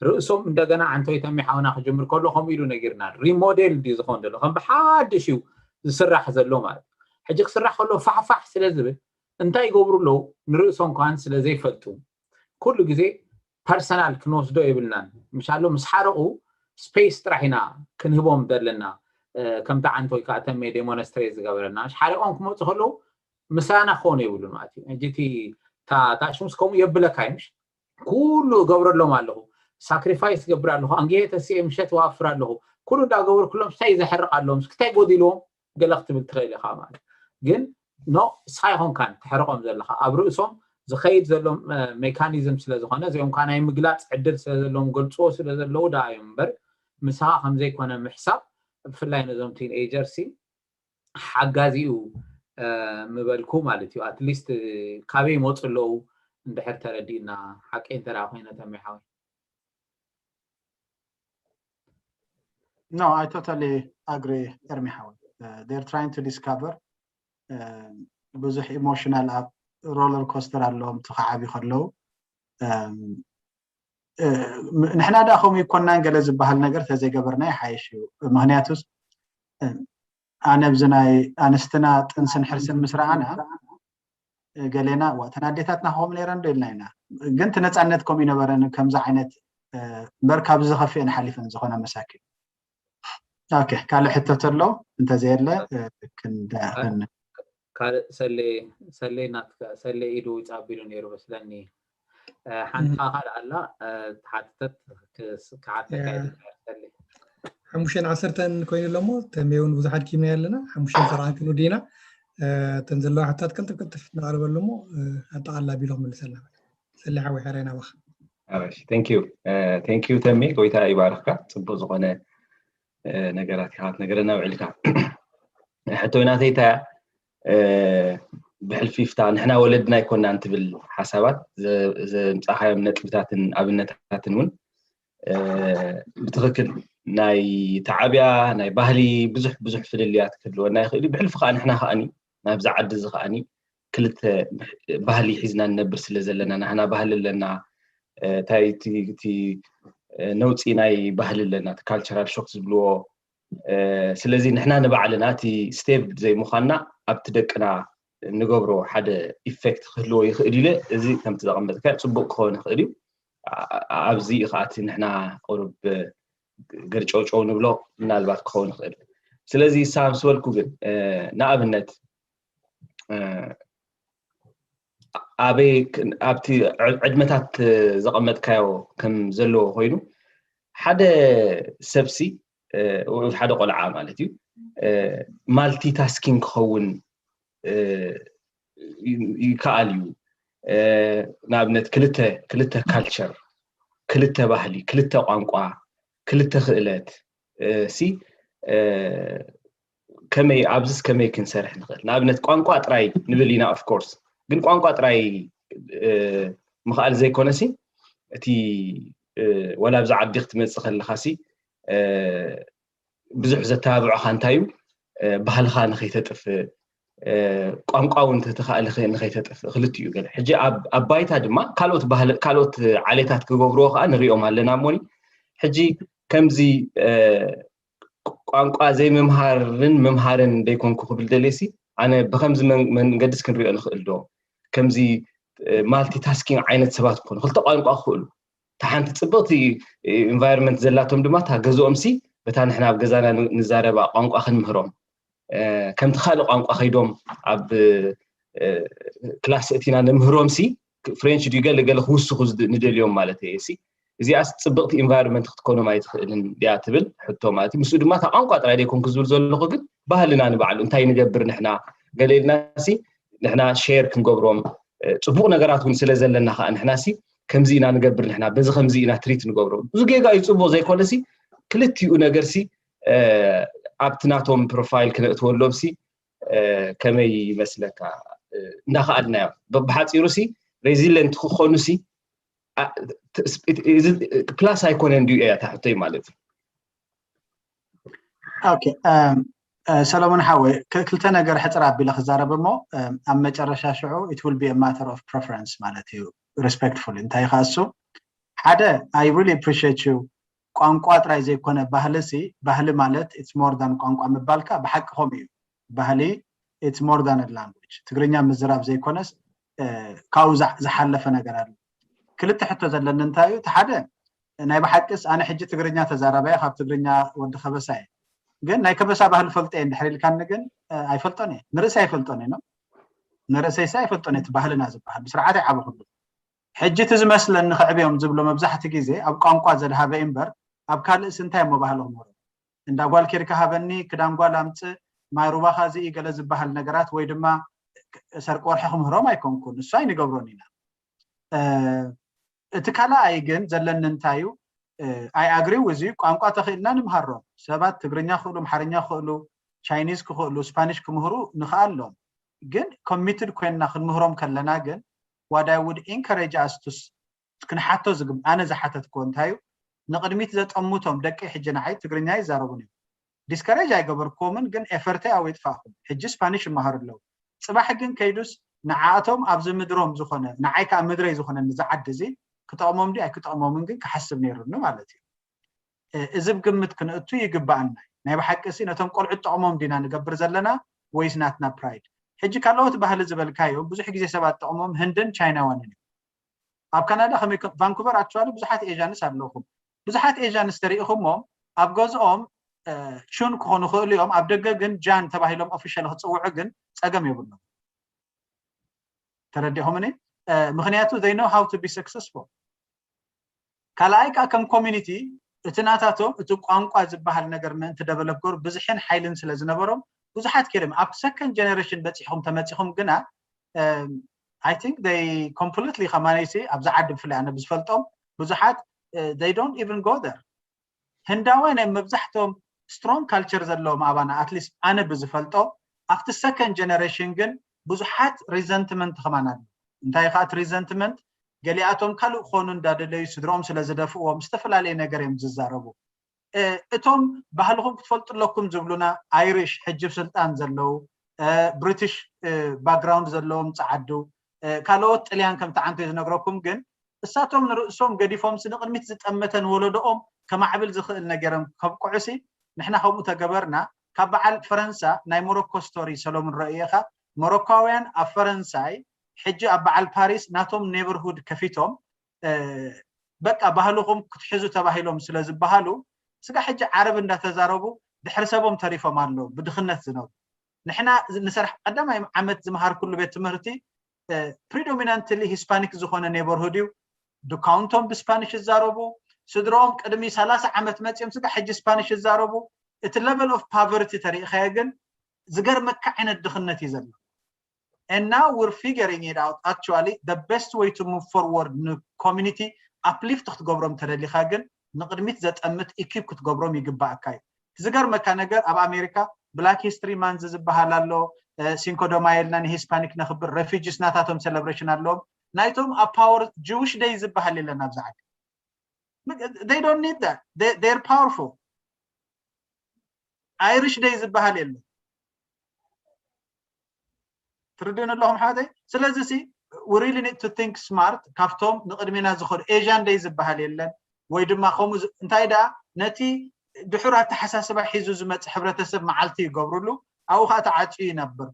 ርእሶም እንደገና ዓንቶይ ተሚ ሓውና ክጅምር ከሎ ከምኡ ኢሉ ነጊርና ሪሞዴል ድዩ ዝኸውን ዘሎ ከም ብሓድሽ እዩ ዝስራሕ ዘሎ ማለት ሕጂ ክስራሕ ከሎ ፋሕፋሕ ስለ ዝብል እንታይ ይገብሩ ኣለዉ ንርእሶም ከዋን ስለ ዘይፈልጡ ኩሉ ግዜ ፐርሰናል ክንወስዶ የብልናን ምሻሎ ምስ ሓረቑ ስፔስ ጥራሕ ኢና ክንህቦም ዘለና ከምቲ ዓንተ ወይ ከዓ ተሜ ዴሞንስትሬት ዝገበረና ሓደ ቆም ክመፁ ከለዉ ምሳና ክኾኑ የብሉን ማለት እዩ። ሕጂ እቲ ታሽሙስ ከምኡ የብለካ እዩ። ኩሉ እገብረሎም ኣለኹ፣ ሳክሪፋይስ እገብር ኣለኹ፣ ኣንጌ ተሲኤ ምሸት እዋፍር ኣለኹ፣ ኩሉ እንዳገበርኩሎም ስታይ ዘሕርቕ ኣለዎም፣ ስክታይ ጎዲልዎም ገለ ክትብል ትኽእል ኢኻ ማለት ግን ኖ፣ ንስኻ ይኾንካን ተሕርቖም ዘለኻ፣ ኣብ ርእሶም ዝኸይድ ዘሎ ሜካኒዝም ስለ ዝኾነ፣ እዚኦም ካ ናይ ምግላፅ ዕድል ስለ ዘለዎም ገልፅዎ ስለ ዘለዉ ደኣ እዮም እምበር፣ ምሳኻ ከም ዘይኮነ ምሕሳብ፣ ብፍላይ ነዞም ቲን ኤጀርሲ ሓጋዚ እዩ ምበልኩ ማለት እዩ። ኣትሊስት ካበይ ይመፁ ኣለዉ እንድሕር ተረዲእና፣ ሓቀይ እንተ ኮይነ ተሜ ሓወይ። No, I totally agree, ኤርሚ ሓወይ። They're trying to discover ብዙሕ ኢሞሽናል ኣብ ሮለር ኮስተር ኣለዎም እቲ ክዓብዩ ከለዉ። ንሕና ደኣ ከምኡ ይኮናን ገለ ዝበሃል ነገር ተዘይገበርና ይሓይሽ እዩ። ምክንያቱስ ኣነ ኣብዚ ናይ ኣንስትና ጥንስን ሕርስን ምስ ረኣና ገሌና እዋ እተን ኣዴታትና ከምኡ ነይረን ዶ ኢልና ኢና። ግን እቲ ነፃነት ከምኡ ይነበረን ከምዚ ዓይነት እምበር ካብዚ ዝኸፍኤን ሓሊፈን ዝኾነ መሳኪን። ኦኬ፣ ካልእ ሕቶ ተሎ እንተዘየለ ክንደ ካልእ ሰሌ ሰሌ ናትካ ሰሌ ኢዱ ይፃቢሉ ነይሩ መስለኒ። ሓንቲ ካልእ ኣላ ትሓትተት ክሓተካ ሰሌ። ሓሙሽተን ዓሰርተን ኮይኑ ኣሎ እሞ ተሜ እውን ብዙሕ ኣድኪምና ኣለና። ሓሙሽተን ሰራሕን ክንወዲ ኢና። እተን ዘለዋ ሕታት ቅልጥፍ ቅልጥፍ እናቕርበሉ እሞ ኣጠቓልላ ቢሎ ክምልሰልና። ሰሌ ሓወይ ሕራይ ናባኻ። Thank you ተሜ፣ ጎይታ ይባርኽካ። ፅቡቅ ዝኾነ ነገራት ኢኻ ክትነግረና ውዒልካ። ሕቶይ ናተይ እንታይ እያ? ብሕልፊፍታ ንሕና ወለድና ኣይኮናን ትብል ሓሳባት ዘምፃኻዮም ነጥብታትን ኣብነታትን እውን ብትኽክል ናይ ተዓብያ ናይ ባህሊ ብዙሕ ብዙሕ ፍልልያት ክህልወና ይኽእል እዩ። ብሕልፊ ከዓ ንሕና ከዓኒ ናብዚ ዓዲ እዚ ከዓኒ ክልተ ባህሊ ሒዝና ንነብር ስለ ዘለና ናህና ባህሊ ኣለና። እንታይ እቲ ነውፂ ናይ ባህሊ ኣለና እቲ ካልቸራል ሾክ ዝብልዎ። ስለዚ ንሕና ንባዕልና እቲ ስቴብ ዘይምዃንና ኣብቲ ደቅና እንገብሮ ሓደ ኢፌክት ክህልዎ ይኽእል ኢለ እዚ ከምቲ ዘቐመጥካ ፅቡቅ ክኸውን ይኽእል እዩ። ኣብዚ ከዓ እቲ ንሕና ቁሩብ ገርጨውጨው ንብሎ ምናልባት ክኸውን ይኽእል። ስለዚ ንሳ ምስ በልኩ ግን ንኣብነት ኣበይ ኣብቲ ዕድመታት ዘቐመጥካዮ ከም ዘለዎ ኮይኑ ሓደ ሰብሲ ሓደ ቆልዓ ማለት እዩ ማልቲታስኪንግ ክኸውን ይከኣል እዩ። ንኣብነት ክልተ ክልተ ካልቸር፣ ክልተ ባህሊ፣ ክልተ ቋንቋ፣ ክልተ ክእለት ሲ ከመይ ኣብዚስ ከመይ ክንሰርሕ ንኽእል? ንኣብነት ቋንቋ ጥራይ ንብል ኢና ኦፍኮርስ፣ ግን ቋንቋ ጥራይ ምኽኣል ዘይኮነሲ እቲ ወላ ኣብዚ ዓዲ ክትመፅእ ከለኻሲ ብዙሕ ዘተባብዖኻ እንታይ እዩ ባህልኻ ንኸይተጥፍእ ቋንቋ እውን ተተኻእለ ንኸይተጥፍእ ክልቲኡ ገለ ሕጂ ኣብ ባይታ ድማ ካልኦት ዓሌታት ክገብርዎ ከዓ ንሪኦም ኣለና እሞኒ ሕጂ ከምዚ ቋንቋ ዘይምምሃርን ምምሃርን ደይኮንኩ ክብል ደልየሲ ኣነ ብከምዚ መንገድስ ክንሪኦ ንኽእል ዶ ከምዚ ማልቲታስኪንግ ዓይነት ሰባት ክኾኑ ክልተ ቋንቋ ክኽእሉ እታ ሓንቲ ፅብቕቲ ኢንቫይሮንመንት ዘላቶም ድማ እታ ገዝኦም ሲ በታ ንሕና ኣብ ገዛና ንዛረባ ቋንቋ ክንምህሮም ከምቲ ካልእ ቋንቋ ከይዶም ኣብ ክላስ እቲና ንምህሮም ሲ ፍሬንች ድዩ ገለ ገለ ክውስኹ ንደልዮም ማለት እየ ሲ እዚኣስ ፅብቕቲ ኢንቫይሮንመንት ክትኮኖም ኣይትኽእልን ድያ ትብል ሕቶ ማለት እዩ ምስኡ ድማ እታ ቋንቋ ጥራይ ደይኮንኩ ዝብል ዘለኹ ግን ባህልና ንባዕሉ እንታይ ንገብር ንሕና ገለ ኢልና ሲ ንሕና ሼር ክንገብሮም ፅቡቕ ነገራት እውን ስለ ዘለና ከዓ ንሕና ሲ ከምዚ ኢና ንገብር ንሕና በዚ ከምዚ ኢና ትሪት ንገብሮም እዚ ጌጋ እዩ ፅቡቕ ዘይኮነ ሲ ክልቲኡ ነገር ሲ ኣብቲ ናቶም ፕሮፋይል ክነእትወሎም ሲ ከመይ ይመስለካ እንዳኸኣልናዮም ብሓፂሩ ሲ ሬዚለንት ክኾኑ ሲ ፕላስ ኣይኮነን ድዩ እያ ታሕቶይ ማለት እዩ ሰሎሞን ሓወይ ክልተ ነገር ሕፅር ኣቢለ ክዛረብ እሞ ኣብ መጨረሻ ሽዑ it will be matter of preference ማለት እዩ respectful እንታይ ከሱ ሓደ I really appreciate you ቋንቋ ጥራይ ዘይኮነ ባህሊ ሲ ባህሊ ማለት it's more than ቋንቋ ምባልካ ብሓቂ ከምኡ እዩ ባህሊ it's more than language ትግርኛ ምዝራብ ዘይኮነስ ካብኡ ዝሓለፈ ነገር ኣሎ ክልተ ሕቶ ዘለኒ እንታይ እዩ እቲ ሓደ ናይ ብሓቅስ ኣነ ሕጂ ትግርኛ ተዛራባየ ካብ ትግርኛ ወዲ ከበሳ እየ ግን ናይ ከበሳ ባህሊ ፈልጦ እየ እንድሕር ኢልካኒ ግን ኣይፈልጦን እየ። ንርእሰይ ኣይፈልጦን እየ። ንርእሰይሲ ኣይፈልጦን እየ። እቲ ባህልና ዝበሃል ብስርዓት ኣይዓበኹሉ። ሕጂ እቲ ዝመስለኒ ከዕብዮም ዝብሎ መብዛሕቲ ግዜ ኣብ ቋንቋ ዘድሃበ እምበር ኣብ ካልእስ እንታይ እሞ ባህሊ ክምህሮ? እንዳ ጓል ኬድካ ሃበኒ፣ ክዳን ጓል ኣምፅእ፣ ማይ ሩባኻ ዝኢ ገለ ዝበሃል ነገራት ወይ ድማ ሰርቂ ወርሒ ክምህሮም ኣይኮንኩን። እሱ ኣይንገብሮን ኢና። እቲ ካልኣይ ግን ዘለኒ እንታይ እዩ? ኣይ ኣግሪው እዚ ቋንቋ ተኽእልና ንምሃሮም። ሰባት ትግርኛ ክኽእሉ፣ ኣምሓርኛ ክኽእሉ፣ ቻይኒዝ ክኽእሉ፣ ስፓኒሽ ክምህሩ ንኽኣሎም። ግን ኮሚትድ ኮይንና ክንምህሮም ከለና ግን what I would encourage us to ክንሓቶ ዝግብ ኣነ ዝሓተትክዎ እንታይ እዩ? ንቕድሚት ዘጠምቶም ደቂ ሕጂ ንዓይ ትግርኛ ይዛረቡን እዮም። ዲስከሬጅ ኣይገበርክዎምን፣ ግን ኤፈርተይ ኣው ይጥፋእኹም። ሕጂ ስፓኒሽ ይመሃሩ ኣለዉ። ፅባሕ ግን ከይዱስ ንዓኣቶም ኣብዚ ምድሮም ዝኾነ ንዓይ ከዓ ምድረይ ዝኾነ ንዝዓዲ እዚ ክጠቕሞም ዲ ኣይክጠቕሞምን ግን ክሓስብ ነይሩኒ ማለት እዩ። እዚ ግምት ክንእቱ ይግባኣና። ናይ ብሓቂ ሲ ነቶም ቆልዑት ጠቕሞም ዲና ንገብር ዘለና ወይስ ናትና ፕራይድ? ሕጂ ካልኦት ባህሊ ዝበልካዮም ብዙሕ ግዜ ሰባት ጠቕሞም ህንድን ቻይናዋንን እዮም። ኣብ ካናዳ ከመይ ቫንኩቨር ኣክቹዋሊ ብዙሓት ኤዥያንስ ኣለኹም። ብዙሓት ኤዥያንስ ተሪኢኹሞም ኣብ ገዝኦም ቹን ክኾኑ ይኽእሉ እዮም። ኣብ ደገ ግን ጃን ተባሂሎም ኦፊሻል ክፅውዑ ግን ፀገም የብሎም። ተረዲኹምኒ? ምክንያቱ they know how to be successful። ካልኣይ ከዓ ከም ኮሚኒቲ እቲ ናታቶም እቲ ቋንቋ ዝበሃል ነገር ምእንቲ ደቨሎፕ ገሩ ብዝሕን ሓይልን ስለ ዝነበሮም ብዙሓት ከይዶም ኣብ ሰከንድ ጀነሬሽን በፂሕኹም ተመፂኹም ግና I think they completely ከማነይሲ ኣብዚ ዓዲ ብፍላይ ኣነ ብዝፈልጦም ብዙሓት they don't even go there። ህንዳውያን እዮም መብዛሕቶም ስትሮንግ ካልቸር ዘለዎም ኣባና ኣትሊስት ኣነ ብዝፈልጦ ኣብቲ ሰከንድ ጀነሬሽን ግን ብዙሓት ሪዘንትመንት ከማን ኣሎ። እንታይ ከዓ እቲ ሪዘንትመንት ገሊኣቶም ካልእ ክኾኑ እንዳደለዩ ስድሮኦም ስለ ዝደፍእዎም ዝተፈላለየ ነገር እዮም ዝዛረቡ። እቶም ባህልኹም ክትፈልጡ ኣለኩም ዝብሉና ኣይሪሽ ሕጂ ስልጣን ዘለዉ ብሪቲሽ ባክግራውንድ ዘለዎም ፀዓዱ ካልኦት ጥልያን ከምቲ ዓንቶ ዝነግረኩም ግን እሳቶም ንርእሶም ገዲፎምሲ ንቕድሚት ዝጠመተ ንወለዶኦም ከማዕብል ዝኽእል ነገርም ከብቅዑሲ ንሕና ከምኡ ተገበርና ካብ በዓል ፈረንሳ ናይ ሞሮኮ ስቶሪ ሰሎሙን ረእየኻ ሞሮካውያን ኣብ ፈረንሳይ ሕጂ ኣብ በዓል ፓሪስ ናቶም ኔበርሁድ ከፊቶም በቃ ባህልኹም ክትሕዙ ተባሂሎም ስለ ዝበሃሉ ስጋ ሕጂ ዓረብ እንዳተዛረቡ ድሕሪ ሰቦም ተሪፎም ኣለዉ ብድኽነት ዝነብሩ ንሕና ንሰርሕ ቀዳማይ ዓመት ዝመሃርኩሉ ቤት ትምህርቲ ፕሪዶሚናንትሊ ሂስፓኒክ ዝኾነ ኔበርሁድ እዩ። ዱካውንቶም ብስፓኒሽ ይዛረቡ። ስድሮኦም ቅድሚ ሰላሳ ዓመት መፂኦም ስጋ ሕጂ ስፓኒሽ ይዛረቡ። እቲ ለቨል ኦፍ ፓቨርቲ ተሪእኻዮ ግን ዝገርመካ ዓይነት ድኽነት እዩ ዘሎ። And now we're figuring it out actually the best way to move forward ንኮሚኒቲ ኣፕሊፍት ክትገብሮም ተደሊኻ ግን ንቕድሚት ዘጠምት ኢኪፕ ክትገብሮም ይግባኣካ እዩ። ዝገርመካ ነገር ኣብ ኣሜሪካ ብላክ ሂስትሪ ማንዝ ዝበሃል ኣሎ ሲንኮ ዶማዮ ኢልና ንሂስፓኒክ ነኽብር ሬፊጂስ ናታቶም ሴሌብሬሽን ኣለዎም ናይቶም ኣብ ፓወር ጅዊሽ ደይ ዝበሃል የለን ኣብዚ ዓዲ they don't need that they're powerful irish day ዝበሃል የለን ትርድኡን ኣለኹም ሓተይ ስለዚ ሲ we really need to think smart ካብቶም ንቕድሚና ዝኸዱ asian day ዝበሃል የለን ወይ ድማ ከምኡ እንታይ ደኣ ነቲ ድሑር ኣተሓሳስባ ሒዙ ዝመፅእ ሕብረተሰብ መዓልቲ ይገብርሉ ኣብኡ ከዓ ተዓፅዩ ይነብር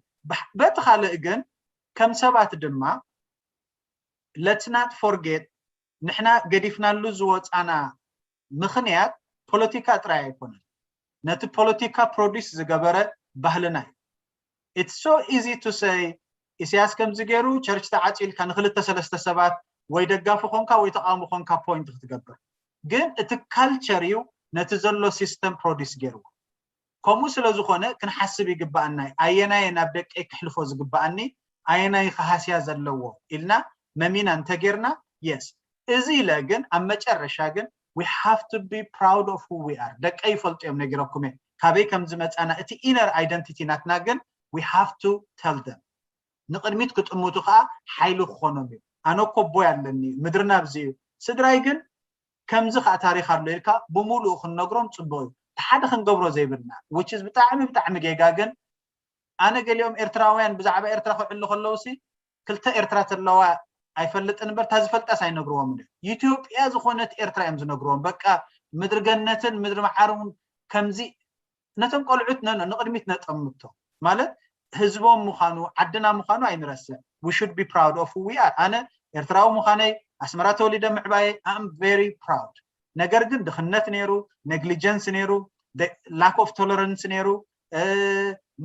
በቲ ካልእ ግን ከም ሰባት ድማ let's not forget ንሕና ገዲፍናሉ ዝወፃና ምኽንያት ፖለቲካ ጥራይ ኣይኮነን ነቲ ፖለቲካ ፕሮዲስ ዝገበረ ባህልና እዩ it's so easy to say ኢሳያስ ከምዚ ገይሩ ቸርች ተዓፂልካ ንክልተ ሰለስተ ሰባት ወይ ደጋፊ ኮንካ ወይ ተቃውሞ ኮንካ ፖይንት ክትገብር ግን እቲ ካልቸር እዩ ነቲ ዘሎ ሲስተም ፕሮዲስ ገይርዎ ከምኡ ስለ ዝኾነ ክንሓስብ ይግባኣና ኣየናየ ናብ ደቀይ ክሕልፎ ዝግባኣኒ ኣየናይ ከሃስያ ዘለዎ ኢልና መሚና እንተጌርና የስ እዚ ኢለ ግን ኣብ መጨረሻ ግን we have to be proud of who we are ደቀይ ይፈልጡ እዮም ነጊረኩም እየ ካበይ ከም ዝመፃና እቲ inner identity ናትና ግን we have to tell them ንቕድሚት ክጥምቱ ከዓ ሓይሊ ክኾኖም እዩ ኣነ ኮቦይ ኣለኒ ምድርና ኣብዚ እዩ ስድራይ ግን ከምዚ ከዓ ታሪክ ኣሎ ኢልካ ብምሉኡ ክንነግሮም ፅቡቅ እዩ ሓደ ክንገብሮ ዘይብልና which is ብጣዕሚ ብጣዕሚ ጌጋ ግን ኣነ ገሊኦም ኤርትራውያን ብዛዕባ ኤርትራ ክዕሉ ከለውሲ ክልተ ኤርትራ ተለዋ ኣይፈልጥን እምበር እታ ዝፈልጣስ ኣይነግርዎም እ ኢትዮጵያ ዝኾነት ኤርትራ እዮም ዝነግርዎም በቃ ምድሪ ገነትን ምድሪ መዓርን ከምዚ ነቶም ቆልዑት ነኖ ንቕድሚት ነጠምቶ ማለት ህዝቦም ምዃኑ ዓድና ምዃኑ ኣይንረስዕ we should be proud of who we are ኣነ ኤርትራዊ ምዃነይ ኣስመራ ተወሊደ ምዕባየ I'm very proud ነገር ግን ድኽነት ነይሩ ኔግሊጀንስ ነይሩ lack of tolerance ነይሩ።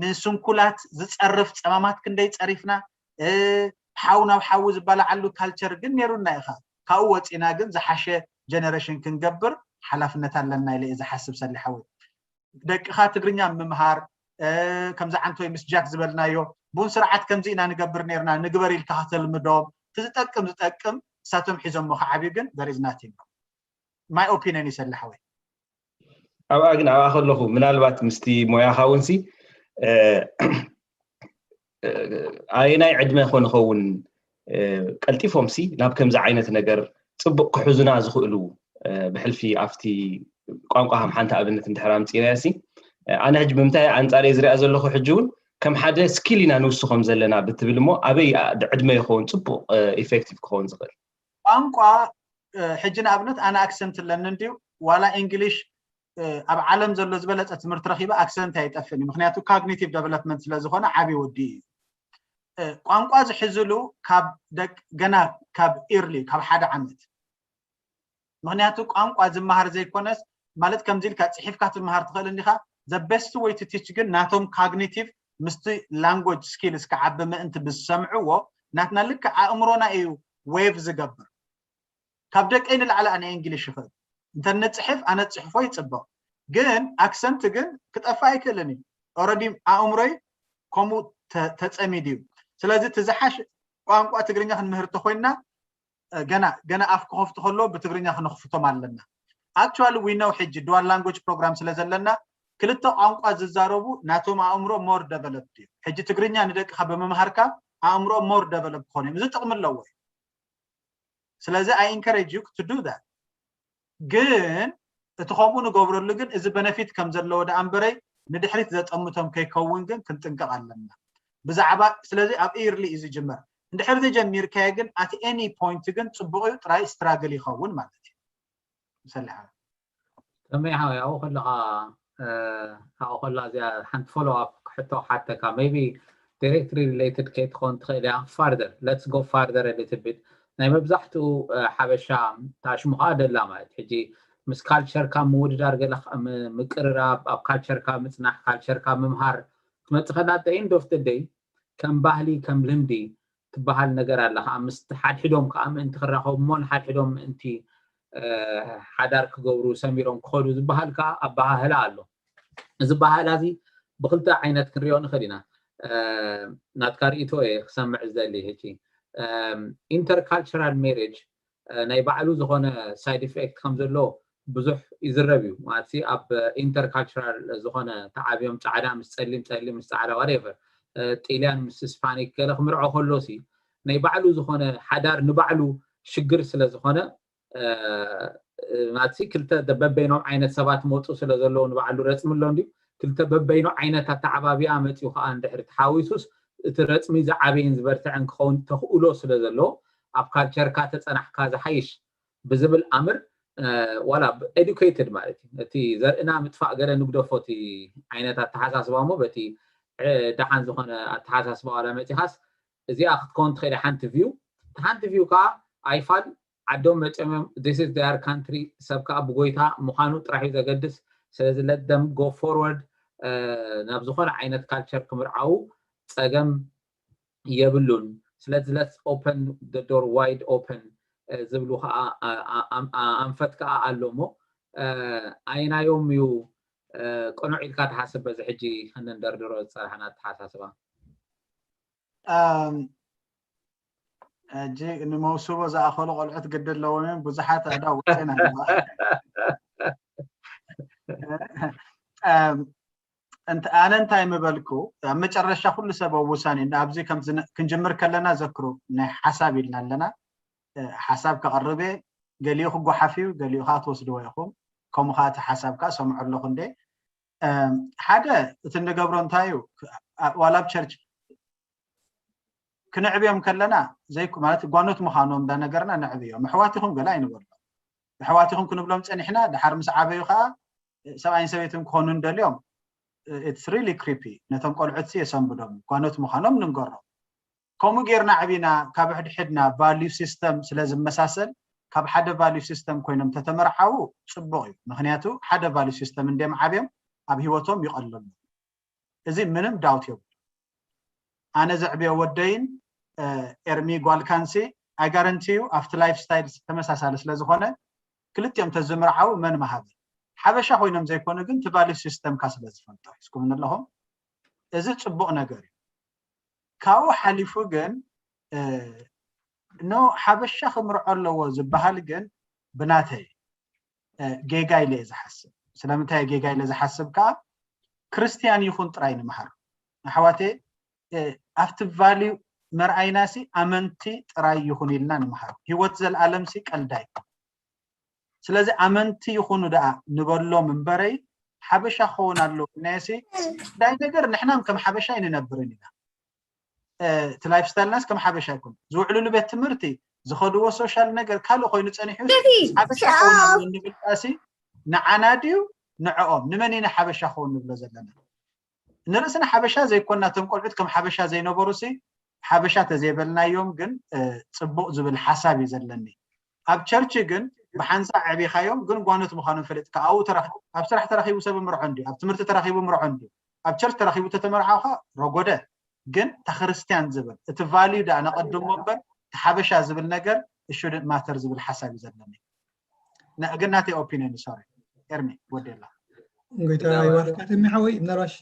ንስንኩላት ዝፀርፍ ፀማማት ክንደይ ፀሪፍና። ሓው ናብ ሓው ዝበላዓሉ ካልቸር ግን ነይሩና ኢኻ። ካብኡ ወፂና ግን ዝሓሸ ጀነሬሽን ክንገብር ሓላፍነት ኣለና ኢለ እየ ዝሓስብ። ሰሊሓወይ፣ ደቅኻ ትግርኛ ምምሃር፣ ከምዚ ዓንቶይ ምስ ጃክ ዝበልናዮ ቡን ስርዓት ከምዚ ኢና ንገብር ነርና፣ ንግበር ኢልካ ከተልምዶም፣ እቲ ዝጠቅም ዝጠቅም እሳቶም ሒዞሞ ክዓብዩ ግን there is nothing። My opinion ይሰሊ ሓወይ። ኣብኣ ግን ኣብኣ ከለኹ ምናልባት ምስቲ ሞያኻ እውን ሲ ኣየናይ ዕድመ ኮን ኸውን ቀልጢፎም ሲ ናብ ከምዚ ዓይነት ነገር ፅቡቅ ክሕዙና ዝኽእሉ፣ ብሕልፊ ኣብቲ ቋንቋ ከም ሓንቲ ኣብነት እንድሕር ኣምፂእናዮ ሲ ኣነ ሕጂ ብምንታይ ኣንፃር እየ ዝሪኣ ዘለኹ፣ ሕጂ እውን ከም ሓደ ስኪል ኢና ንውስኾም ዘለና ብትብል እሞ ኣበይ ዕድመ ይኸውን ፅቡቅ ኢፌክቲቭ ክኸውን ዝኽእል? ቋንቋ ሕጂ ንኣብነት ኣነ ኣክሰንት ኣለኒ እንድዩ ዋላ እንግሊሽ ኣብ ዓለም ዘሎ ዝበለፀ ትምህርቲ ረኪበ ኣክሰንት ኣይጠፍእን እዩ። ምክንያቱ ካግኒቲቭ ደቨሎፕመንት ስለዝኮነ ዓብዪ ወዲ እዩ። ቋንቋ ዝሕዝሉ ካብ ደቅ ገና ካብ ኢርሊ ካብ ሓደ ዓመት። ምክንያቱ ቋንቋ ዝመሃር ዘይኮነስ ማለት ከምዚ ኢልካ ፅሒፍካ ትመሃር ትኽእል እንዲኻ። The best way to teach ግን ናቶም ካግኒቲቭ ምስቲ ላንጉጅ ስኪልስ ክዓቢ ምእንቲ ብዝሰምዕዎ ናትና ልክዕ ኣእምሮና እዩ ዌቭ ዝገብር። ካብ ደቀይ ንላዕሊ ኣነ እንግሊሽ ይኽእል እንተ ንፅሕፍ ኣነ ፅሕፎ ይፅብቕ ግን ኣክሰንት ግን ክጠፍእ ኣይክእልን እዩ። ኦረዲ ኣእምሮይ ከምኡ ተፀሚድ እዩ። ስለዚ እቲ ዝሓሽ ቋንቋ ትግርኛ ክንምህር ተኮይንና ገና ገና ኣፍ ክኸፍቱ ከሎ ብትግርኛ ክንኽፍቶም ኣለና። Actually we know ሕጂ ዱዋል ላንጉጅ ፕሮግራም ስለ ዘለና ክልተ ቋንቋ ዝዛረቡ ናቶም ኣእምሮ ሞር ደቨሎፕድ እዩ። ሕጂ ትግርኛ ንደቅኻ ብምምሃርካ ኣእምሮ ሞር ደቨሎፕ ክኾኑ እዮም። እዚ ጥቕሚ ኣለዎ እዩ። ስለዚ I encourage you to do that። ግን እቲ ከምኡ ንገብረሉ ግን እዚ በነፊት ከም ዘለዎ ደኣ እምበረይ ንድሕሪት ዘጠምቶም ከይከውን ግን ክንጥንቀቕ ኣለና። ብዛዕባ ስለዚ ኣብ ኢርሊ እዩ ዝጅመር። እንድሕር ተጀሚርካዮ ግን ኣት ኤኒ ፖይንት ግን ፅቡቕ እዩ፣ ጥራይ ስትራግል ይኸውን ማለት እዩ። ሰሊሓ ከመይ ሓወይ ኣብኡ ከለኻ ኣብኡ ከላ እዚኣ ሓንቲ ፎሎ ኣፕ ክሕቶ ክሓተካ maybe directly related ከይትኸውን ትኽእል እያ። Further, let's go further a little bit። ናይ መብዛሕትኡ ሓበሻ ታሽሙ ከዓ ደላ ማለት ሕጂ ምስ ካልቸርካ ምውድዳር ገለ ምቅርራብ ኣብ ካልቸርካ ምፅናሕ ካልቸርካ ምምሃር ትመፅእ ከላ at the end of the day ከም ባህሊ ከም ልምዲ ትበሃል ነገር ኣላ ከዓ ምስ ሓድሕዶም ከዓ ምእንቲ ክራኸቡ እሞ ንሓድሕዶም ምእንቲ ሓዳር ክገብሩ ሰሚሮም ክኸዱ ዝበሃል ከዓ ኣበሃህላ ኣሎ። እዚ በሃህላ እዚ ብክልተ ዓይነት ክንሪኦ ንኽእል ኢና። ናትካ ርእቶ እየ ክሰምዕ ዝደሊ ሕጂ። Intercultural marriage ናይ ባዕሉ ዝኾነ ሳይድ ኢፌክት ከም ዘሎ ብዙሕ ይዝረብ እዩ ማለት ኣብ ኢንተርካልቸራል ዝኾነ ተዓብዮም ፃዕዳ ምስ ፀሊም ፀሊም ምስ ፃዕዳ ዋሬቨር ጢልያን ምስ ስፓኒክ ገለ ክምርዖ ከሎ ሲ ናይ ባዕሉ ዝኾነ ሓዳር ንባዕሉ ሽግር ስለ ዝኾነ ማለት ክልተ በበይኖም ዓይነት ሰባት መፁ ስለ ዘለዉ ንባዕሉ ረፅሚ ኣሎ እንዲ ክልተ በበይኖ ዓይነት ኣተዓባቢያ መፅኡ ከዓ እንድሕር ተሓዊሱስ እቲ ረፅሚ ዝዓበይን ዝበርትዐን ክኸውን ተኽእሎ ስለ ዘለዎ ኣብ ካልቸርካ ተፀናሕካ ዝሓይሽ ብዝብል ኣምር ዋላ ኤዱኬትድ ማለት እዩ እቲ ዘርእና ምጥፋእ ገለ ንግደፎ እቲ ዓይነት ኣተሓሳስባ እሞ በቲ ደሓን ዝኾነ ኣተሓሳስባ ዋላ መፂኻስ እዚኣ ክትከውን ትኽእል ሓንቲ ቪው ሓንቲ ቪው ከዓ ኣይፋል ዓዶም መፅኦም እዮም this is their country ሰብ ከዓ ብጎይታ ምዃኑ ጥራሕ እዩ ዘገድስ ስለዚ let them go forward ናብ ዝኾነ ዓይነት ካልቸር ክምርዓው ፀገም የብሉን ስለዚ let's open the door wide open ዝብሉ ከዓ ኣንፈት ከዓ ኣሎ እሞ ኣይናዮም እዩ ቅኑዕ ኢልካ ትሓስብ በዚ ሕጂ ክንንደርድሮ ዝፀናሕና ኣተሓሳስባ ሕጂ ንመውስቦ ዝኣኸሉ ቆልዑት ግዲ ኣለዎም እዮም ብዙሓት ኣዳ ውፅና ኣነ እንታይ ምበልኩ ኣብ መጨረሻ ኩሉ ሰብ ኣብ ውሳኔ ኣብዚ ክንጅምር ከለና ዘክሩ ናይ ሓሳብ ኢልና ኣለና ሓሳብ ከቕርብ እየ ገሊኡ ክጓሓፍ እዩ ገሊኡ ከዓ ትወስድዎ ኢኹም ከምኡ ከዓ እቲ ሓሳብ ከዓ ሰምዑ ኣለኹ እንደ ሓደ እቲ እንገብሮ እንታይ እዩ ዋላ ኣብ ቸርች ክንዕብዮም ከለና ዘይኩ ማለት ጓኖት ምዃኖም እንዳነገርና ነዕብዮም ኣሕዋት ኢኹም ገለ ኣይንበሎ ኣሕዋት ኢኹም ክንብሎም ፀኒሕና ድሓር ምስ ዓበዩ ከዓ ሰብኣይን ሰበይትን ክኾኑ እንደልዮም it's really creepy ነቶም ቆልዑት የሰንብዶም ጓኖት ምዃኖም ንንገሮም ከምኡ ጌርና ዓቢና ካብ ሕድሕድና ቫልዩ ሲስተም ስለ ዝመሳሰል ካብ ሓደ ቫልዩ ሲስተም ኮይኖም ተተመርዓዉ ፅቡቕ እዩ ምክንያቱ ሓደ ቫልዩ ሲስተም እንድዮም ዓብዮም ኣብ ሂወቶም ይቐለሉ። እዚ ምንም ዳውት የብሉ። ኣነ ዘዕብዮ ወደይን ኤርሚ ጓልካንሲ ኣጋረንቲዩ ኣብቲ ላይፍ ስታይል ተመሳሳሊ ስለዝኾነ ክልቲኦም ተዝምርዓው መን መሃበ? ሓበሻ ኮይኖም ዘይኮኑ ግን ትባሊ ሲስተምካ ስለዝፈልጦ ሒዝኩም ኣለኹም። እዚ ፅቡቕ ነገር እዩ። ካብኡ ሓሊፉ ግን ኖ ሓበሻ ክምርዖ ኣለዎ ዝበሃል ግን ብናተይ ጌጋ ኢለ ዝሓስብ። ስለምንታይ ጌጋ ኢለ ዝሓስብ ከዓ ክርስትያን ይኹን ጥራይ ንምሃር ኣሕዋቴ። ኣብቲ ቫልዩ መርኣይናሲ ኣመንቲ ጥራይ ይኹን ኢልና ንምሃር። ህይወት ዘለኣለምሲ ቀልዳ ኣይኮን። ስለዚ ኣመንቲ ይኹኑ ደኣ ንበሎም እምበረይ ሓበሻ ክኸውን ኣለዎ ኢልናዮሲ ዳይ ነገር ንሕናም ከም ሓበሻ ኣይንነብርን ኢና። እቲ ላይፍ ስታይልናስ ከም ሓበሻ ኣይኮን። ዝውዕልሉ ቤት ትምህርቲ ዝኸድዎ ሶሻል ነገር ካልእ ኮይኑ ፀኒሑ ሓበሻ ክኸውን ኣለዎ እንብል ቃሲ ንዓና ድዩ ንዕኦም ንመን ኢና ሓበሻ ክኸውን ንብሎ ዘለና? ንርእስና ሓበሻ ዘይኮና እቶም ቆልዑት ከም ሓበሻ ዘይነበሩ ሲ ሓበሻ ተዘይበልናዮም ግን ፅቡቕ ዝብል ሓሳብ እዩ ዘለኒ። ኣብ ቸርች ግን ብሓንሳ ኣዕቢኻዮም ግን ጓኖት ምዃኖም ፈሊጥካ ኣብኡ ኣብ ስራሕ ተራኺቡ ሰብ ምርዖ እንድዩ ኣብ ትምህርቲ ተራኺቡ ምርዖ እንድዩ ኣብ ቸርች ተራኺቡ ተተመርዓኻ ረጎደ ግን ተክርስትያን ዝብል እቲ ቫልዩ ደኣ ነቐድሞ እምበር ተሓበሻ ዝብል ነገር እሹ ማተር ዝብል ሓሳብ እዩ ዘለኒ። ግን ናተይ ኦፒኒየን ሶሪ ኤርሚ ወደላ ጎይታ ይባርካ ተሚ ሓወይ ምናልባሽ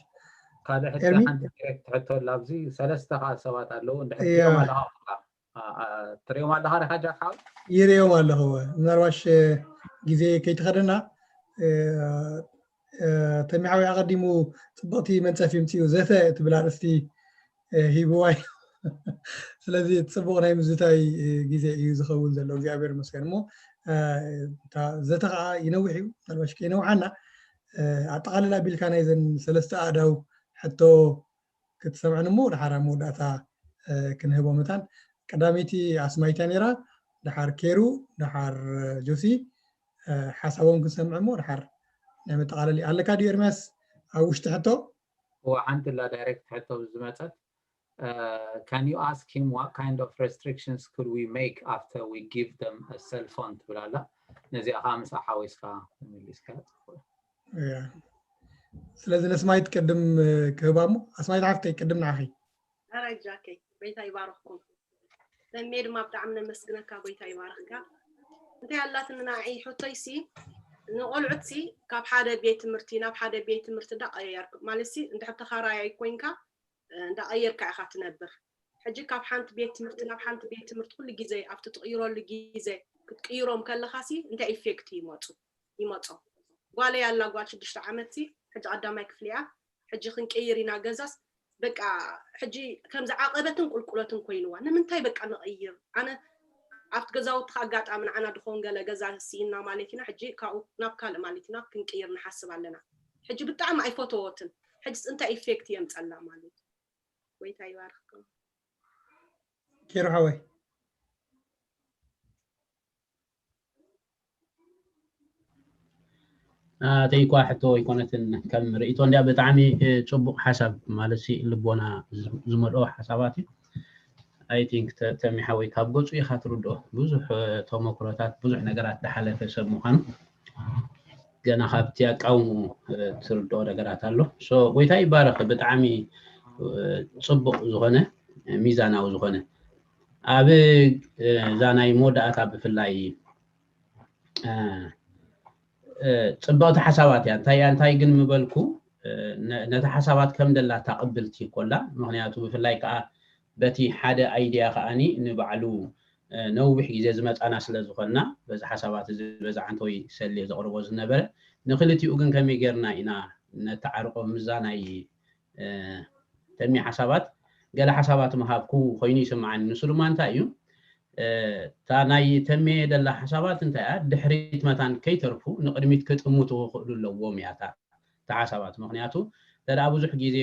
ካልእ ሕቶ ሓንቲ ዲሬክት ሕቶ ኣላ ኣብዚ ሰለስተ ከዓ ሰባት ኣለዉ እንድሕር ትሪኦም ኣለኻ ትሪኦም ኣለኻ ዲኻ ጃክ ሓወይ ይሪኦም ኣለኹ ምናልባሽ ግዜ ከይተኸደና ተሚ ሓወይ ኣቐዲሙ ፅብቕቲ መንፀፍ ይምፅኡ ዘተ ትብል ኣርእስቲ ሂብዋ እዩ ስለዚ እቲ ፅቡቕ ናይ ምዝታይ ግዜ እዩ ዝኸውን ዘሎ እግዚኣብሔር መስገን እሞ እታ ዘተ ከዓ ይነውሕ እዩ ምናልባሽ ከይነውሓና ኣጠቃልላ ቢልካ ናይዘን ሰለስተ ኣእዳው ሕቶ ክትሰምዕን እሞ ድሓር ኣብ መወዳእታ ክንህቦ መታን ቀዳመይቲ ኣስማይታ ነይራ ድሓር ኬሩ ድሓር ጆሲ ሓሳቦም ክንሰምዕ እሞ ድሓር ናይ መጠቃለሊ ኣለካ ድዩ ኤርሚያስ ኣብ ውሽጢ ሕቶ እዋ ሓንቲ ላ ዳይሬክት ሕቶ ዝመፀት uh, can you ask him what kind of restrictions could we make after we give them a cell phone ትብል ኣላ ነዚኣ ከዓ ምስ ሓዊስካ ተመሊስካ ስለዚ ነስማይት ቅድም ክህባ እሞ ኣስማይት ሓፍተይ ቅድም ንዓኺ ራጃከይ ጎይታ ይባረኽኩም ተሜ ድማ ብጣዕሚ ነመስግነካ ጎይታ ይባረኽካ እንታይ ኣላትኒ ንዓይ ሕቶይሲ ንቆልዑትሲ ካብ ሓደ ቤት ትምህርቲ ናብ ሓደ ቤት ትምህርቲ እንዳቀየርኩ ማለትሲ እንድሕር ተኻራያይ ኮይንካ እንዳቐየርካ ኢኻ ትነብር ሕጂ ካብ ሓንቲ ቤት ትምህርቲ ናብ ሓንቲ ቤት ትምህርቲ ኩሉ ግዜ ኣብቲ ትቕይረሉ ግዜ ክትቅይሮም ከለኻሲ እንታይ ኢፌክት ይመፁ ይመፆ ጓለይ ኣላ ጓል ሽዱሽተ ዓመትሲ ሕጂ ቀዳማይ ክፍሊ እያ ሕጂ ክንቅይር ኢና ገዛስ በቃ ሕጂ ከምዚ ዓቐበትን ቁልቁለትን ኮይንዋ ንምንታይ በቃ ንቕይር ኣነ ኣብቲ ገዛውትኻ ኣጋጣሚ ንዓና ድኾን ገለ ገዛ ስኢና ማለት ኢና ሕጂ ካብኡ ናብ ካልእ ማለት ኢና ክንቅይር ንሓስብ ኣለና ሕጂ ብጣዕሚ ኣይፈተወትን ሕጂ እንታይ ኢፌክት የምፀላ ማለት ጎይታ ይባርክኩም ኬሩ ሓወይ ናተይ እኳ ሕቶ ኣይኮነትን ከም ርእቶ እንዲያ ብጣዕሚ ፅቡቅ ሓሳብ ማለት ልቦና ዝመልኦ ሓሳባት እዩ I think ተሚ ሓወይ ካብ ገፁ ኢኻ ትርድኦ ብዙሕ ተመክሮታት ብዙሕ ነገራት ዝሓለፈ ሰብ ምዃኑ ገና ካብቲ ኣቃውሙ ትርድኦ ነገራት ኣሎ so ጎይታ ይባረኽ ብጣዕሚ ፅቡቅ ዝኾነ ሚዛናዊ ዝኾነ ኣብ እዛ ናይ መወዳእታ ብፍላይ ፅብቕቲ ሓሳባት እያ እንታይ እንታይ ግን ምበልኩ ነታ ሓሳባት ከም ደላታ ቅብልቲ ኮላ ምክንያቱ ብፍላይ ከዓ በቲ ሓደ ኣይድያ ከዓኒ ንባዕሉ ነዊሕ ግዜ ዝመፃና ስለ ዝኮንና በዚ ሓሳባት እዚ በዚ ዓንተወይ ሰልየ ዘቅርቦ ዝነበረ ንክልቲኡ ግን ከመይ ጌርና ኢና ነተዓርቆ ምዛ ናይ ተሚ ሓሳባት ገለ ሓሳባት ምሃብኩ ኮይኑ ይስምዓኒ ንሱ ድማ እንታይ እዩ እታ ናይ ተሜ ደላ ሓሳባት እንታይ እያ ድሕሪት መታን ከይተርፉ ንቅድሚት ክጥምቱ ክኽእሉ ኣለዎም እያ እታ ሓሳባት ምክንያቱ እንተ ብዙሕ ግዜ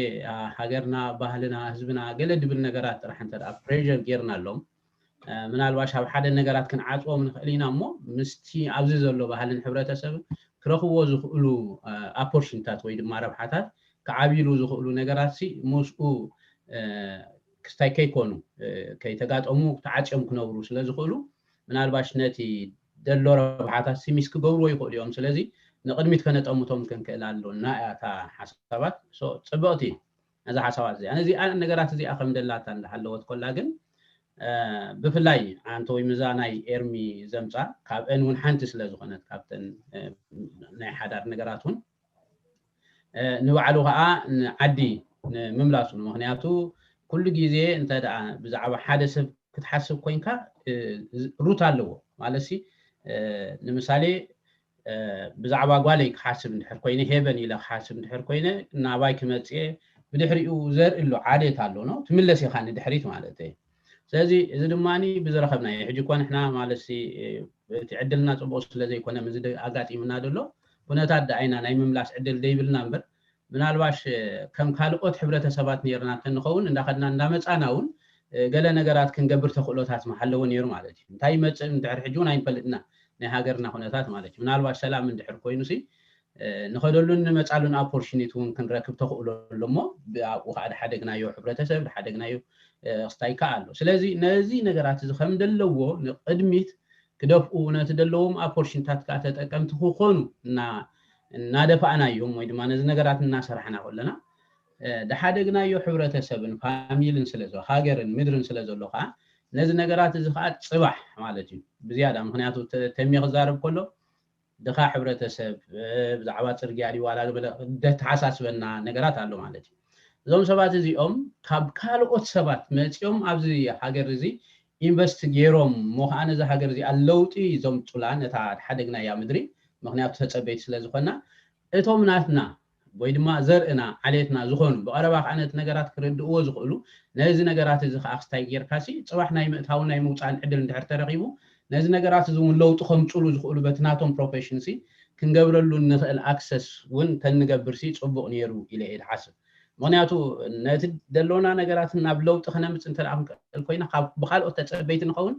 ሃገርና ባህልና ህዝብና ገለ ድብል ነገራት ጥራሕ እንተ ፕሬር ጌርና ኣሎም ምናልባሽ ኣብ ሓደ ነገራት ክንዓፅዎም ንኽእል ኢና እሞ ምስቲ ኣብዚ ዘሎ ባህልን ሕብረተሰብ ክረኽብዎ ዝኽእሉ ኣፖርሽንታት ወይ ድማ ረብሓታት ክዓብይሉ ዝኽእሉ ነገራት ሲ ምስኡ ክስታይ ከይኮኑ ከይተጋጠሙ ተዓፅዮም ክነብሩ ስለ ዝኽእሉ ምናልባሽ ነቲ ደሎ ረብሓታት ሲ ሚስ ክገብርዎ ይኽእሉ እዮም ስለዚ ንቕድሚት ከነጠምቶም ክንክእል ኣሎና እያ እታ ሓሳባት። ጽብቕቲ ነዛ ሓሳባት እዚኣ ነዚኣ ነገራት እዚኣ ከም ደላታ እንዳሃለወት ኮላ ግን ብፍላይ ኣንተ ወይ ምዛ ናይ ኤርሚ ዘምፃ ካብአን እውን ሓንቲ ስለ ዝኾነት ካብተን ናይ ሓዳር ነገራት እውን ንባዕሉ ከዓ ንዓዲ ንምምላሱ ምክንያቱ ኩሉ ግዜ እንተ ብዛዕባ ሓደ ሰብ ክትሓስብ ኮይንካ ሩት ኣለዎ ማለት ንምሳሌ ብዛዕባ ጓለይ ክሓስብ እንድሕር ኮይነ ሄበን ኢለ ክሓስብ እንድሕር ኮይነ ናባይ ክመፅኤ ብድሕሪኡ ዘርኢ ኣሎ ዓሌት ኣሎ ነው ትምለስ ኢኻ ንድሕሪት ማለት እዩ ስለዚ እዚ ድማ ብዝረኸብናዮ ሕጂ እኳ ንሕና ማለት እቲ ዕድልና ፅቡቅ ስለዘይኮነ እዚ ኣጋጢሙና ዘሎ ኩነታት ደኣይና ናይ ምምላስ ዕድል ደይብልና እምበር ምናልባሽ ከም ካልኦት ሕብረተሰባት ነርና እንተንኸውን እንዳኸድና እንዳመፃና እውን ገለ ነገራት ክንገብር ተኽእሎታት መሃለዎ ነይሩ ማለት እዩ እንታይ ይመፅእ እንድሕር ሕጂ እውን ኣይንፈልጥና ናይ ሃገርና ኩነታት ማለት እዩ ምናልባሽ ሰላም እንድሕር ኮይኑ ንኸደሉን ንመፃሉን ኣፖርሽኒቲ እውን ክንረክብ ተኽእሎ ኣሎ እሞ ብኣብኡ ከዓ ድሓደግናዮ ሕብረተሰብ ድሓደግናዮ ክስታይ ከዓ ኣሎ ስለዚ ነዚ ነገራት እዚ ከም ደለዎ ንቅድሚት ክደፍኡ ነቲ ደለዎም ኣፖርሽኒታት ከዓ ተጠቀምቲ ክኾኑ እናደፋእናዮም ወይ ድማ ነዚ ነገራት እናሰራሕና ከለና ድሓደግናዮ ሕብረተሰብን ፋሚልን ስለ ሃገርን ምድርን ስለ ዘሎ ከዓ ነዚ ነገራት እዚ ከዓ ፅባሕ ማለት እዩ ብዝያዳ ምክንያቱ ተሚ ክዛረብ ከሎ ድኻ ሕብረተሰብ ብዛዕባ ፅርግያ ድዋላ ዝበለ ደተሓሳስበና ነገራት ኣሎ ማለት እዩ እዞም ሰባት እዚኦም ካብ ካልኦት ሰባት መፂኦም ኣብዚ ሃገር እዚ ኢንቨስት ገይሮም እሞ ከዓ ነዚ ሃገር እዚኣ ለውጢ ዘምፁላ ነታ ሓደግናያ ምድሪ ምክንያቱ ተፀበይቲ ስለ ዝኾና እቶም ናትና ወይ ድማ ዘርእና ዓሌትና ዝኾኑ ብቐረባ ከዓ ነቲ ነገራት ክርድእዎ ዝኽእሉ ነዚ ነገራት እዚ ከዓ ክስታይ ጌርካ ሲ ፅባሕ ናይ ምእታውን ናይ ምውፃእን ዕድል እንድሕር ተረኺቡ ነዚ ነገራት እዚ እውን ለውጢ ከምፅሉ ዝኽእሉ በቲ ናቶም ፕሮፌሽን ሲ ክንገብረሉ እንኽእል ኣክሰስ እውን ተንገብር ሲ ፅቡቕ ነይሩ ኢለ እየ ዝሓስብ ምክንያቱ ነቲ ደለና ነገራት ናብ ለውጢ ክነምፅ እንተ ክንክእል ኮይና ብካልኦት ተፀበይቲ ንኸውን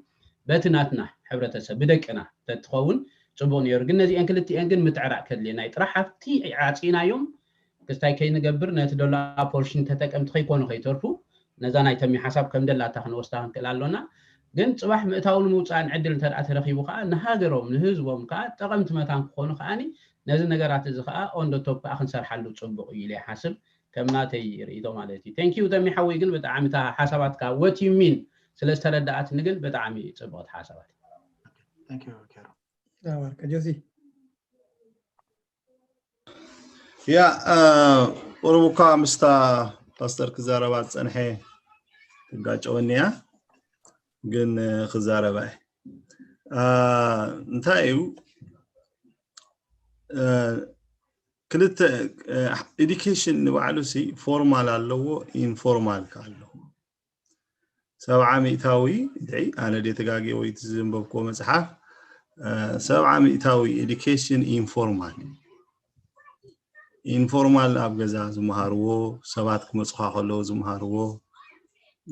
በቲ ናትና ሕብረተሰብ ብደቅና ተትኸውን ፅቡቅ ነይሩ ግን ነዚአን ክልቲአን ግን ምትዕራቅ ከድልየና እዩ ጥራሕ ኣብቲ ዓፂናዮም ክስታይ ከይንገብር ነቲ ደሎ ኣፖርሽን ተጠቀምቲ ከይኮኑ ከይተርፉ ነዛ ናይ ተሚ ሓሳብ ከም ደላታ ክንወስዳ ክንክእል ኣሎና ግን ፅባሕ ምእታውን ምውፃእን ዕድል እንተ ተረኪቡ ከዓ ንሃገሮም ንህዝቦም ከዓ ጠቐምቲ መታን ክኾኑ ከዓኒ ነዚ ነገራት እዚ ከዓ ኦንዶ ቶፕ ከዓ ክንሰርሓሉ ፅቡቅ እዩ ኢለ ይሓስብ ከም ናተይ ርእይቶ ማለት እዩ thank you ተሚ ሓወይ ግን ብጣዕሚ እታ ሓሳባትካ what you mean ስለ ዝተረዳኣትኒ ግን ብጣዕሚ ፅብቕቲ ሓሳባት Thank you Kero ዳዋር ከጆሲ ያ ቁሩብ እኳ ምስታ ፓስተር ክዛረባ ዝፀንሐ ትጋጨወኒ እያ ግን ክዛረባ እየ እንታይ እዩ ክልተ education ንባዕሉ ሲ ፎርማል ኣለዎ ኢንፎርማል ኣለዎ ሰብዓ ሚእታዊ ድዒ ኣነ ደ ተጋጊ ወይ ዝንበብክዎ መፅሓፍ ሰብዓ ሚእታዊ education ኢንፎርማል ኢንፎርማል ኣብ ገዛ ዝመሃርዎ ሰባት ክመፁኻ ከለዉ ዝመሃርዎ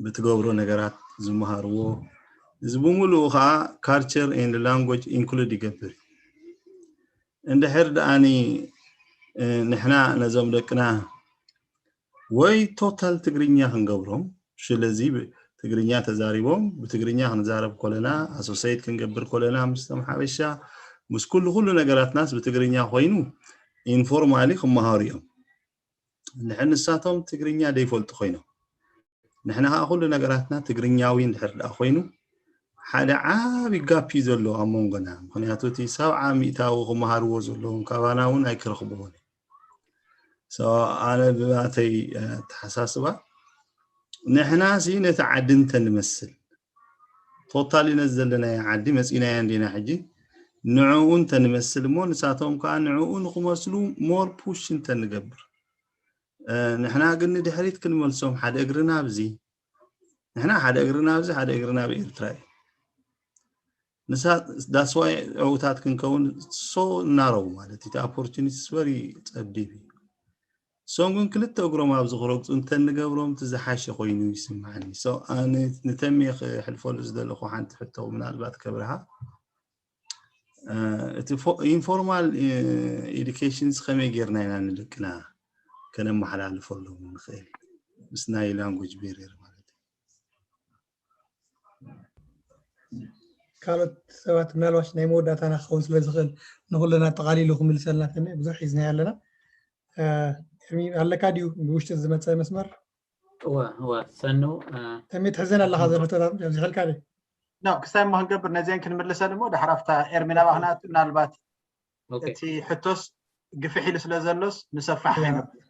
ብትገብሮ ነገራት ዝመሃርዎ እዚ ብምሉኡ ከዓ culture and language include ይገብር እንድሕር ደኣኒ ንሕና ነዞም ደቅና ወይ ቶታል ትግርኛ ክንገብሮም ስለዚ ትግርኛ ተዛሪቦም ብትግርኛ ክንዛረብ ኮለና associate ክንገብር ኮለና ምስቶም ሓበሻ ምስ ኩሉ ኩሉ ነገራትናስ ብትግርኛ ኮይኑ ኢንፎርማሊ ክመሃሩ እዮም ንሕን ንሳቶም ትግርኛ ደይፈልጡ ኮይኖም ንሕና ከዓ ኩሉ ነገራትና ትግርኛዊ እንድሕር ደኣ ኮይኑ ሓደ ዓቢ ጋፕ እዩ ዘሎ ኣብ መንጎና ምክንያቱ እቲ ሰብዓ ሚእታዊ ክመሃርዎ ዘለዎም ካባና እውን ኣይክረኽብዎን ኣነ ብባተይ ተሓሳስባ ንሕና ሲ ነቲ ዓዲ እንተንመስል ቶታሊ ነዚ ዘለናዮ ዓዲ መፂናዮ እንዲና ሕጂ ንዕኡ እንተንመስል እሞ ንሳቶም ከዓ ንዕኡ ንክመስሉ ሞር ፑሽ እንተንገብር ንሕና ግን ንድሕሪት ክንመልሶም ሓደ እግርና ኣብዚ ንሕና ሓደ እግርና ኣብዚ ሓደ እግርና ኣብ ኤርትራ እዩ ንሳ that's why ዕውታት ክንከውን so narrow ማለት እቲ opportunity very ፀቢብ እዩ እሶም ግን ክልተ እግሮም ኣብዚ ክረግፁ እንተንገብሮም እቲ ዝሓሸ ኮይኑ ይስምዓኒ so ኣነ ንተሜ ክሕልፈሉ ዝደለኹ ሓንቲ ሕቶ ምናልባት ከብርሃ እቲ informal education ከመይ ጌርና ኢና ንደቅና ከነመሓላልፈሎም ንኽእል ምስ ናይ language barrier ማለት እዩ ካልኦት ሰባት ምናልባሽ ናይ መወዳእታና ክኸውን ስለ ዝኽእል ንኹልና ኣጠቓሊሉ ክምልሰልና ተሜ ብዙሕ ሒዝናዮ ኣለና። ኣለካ ድዩ ብውሽጢ ዝመፀ መስመር? እወ እወ ሰኑ። ተሜ ትሕዘን ኣለካ ዘሎ ሕቶታት ኣብዚሕልካ ዶ? ክሳብ ሞ ክንገብር ነዚአን ክንምልሰን እሞ ድሕር ኣብታ ኤርሚና ባክናቱ ምናልባት እቲ ሕቶስ ግፍሕ ኢሉ ስለ ዘሎስ ንሰፋሕ ይነብር።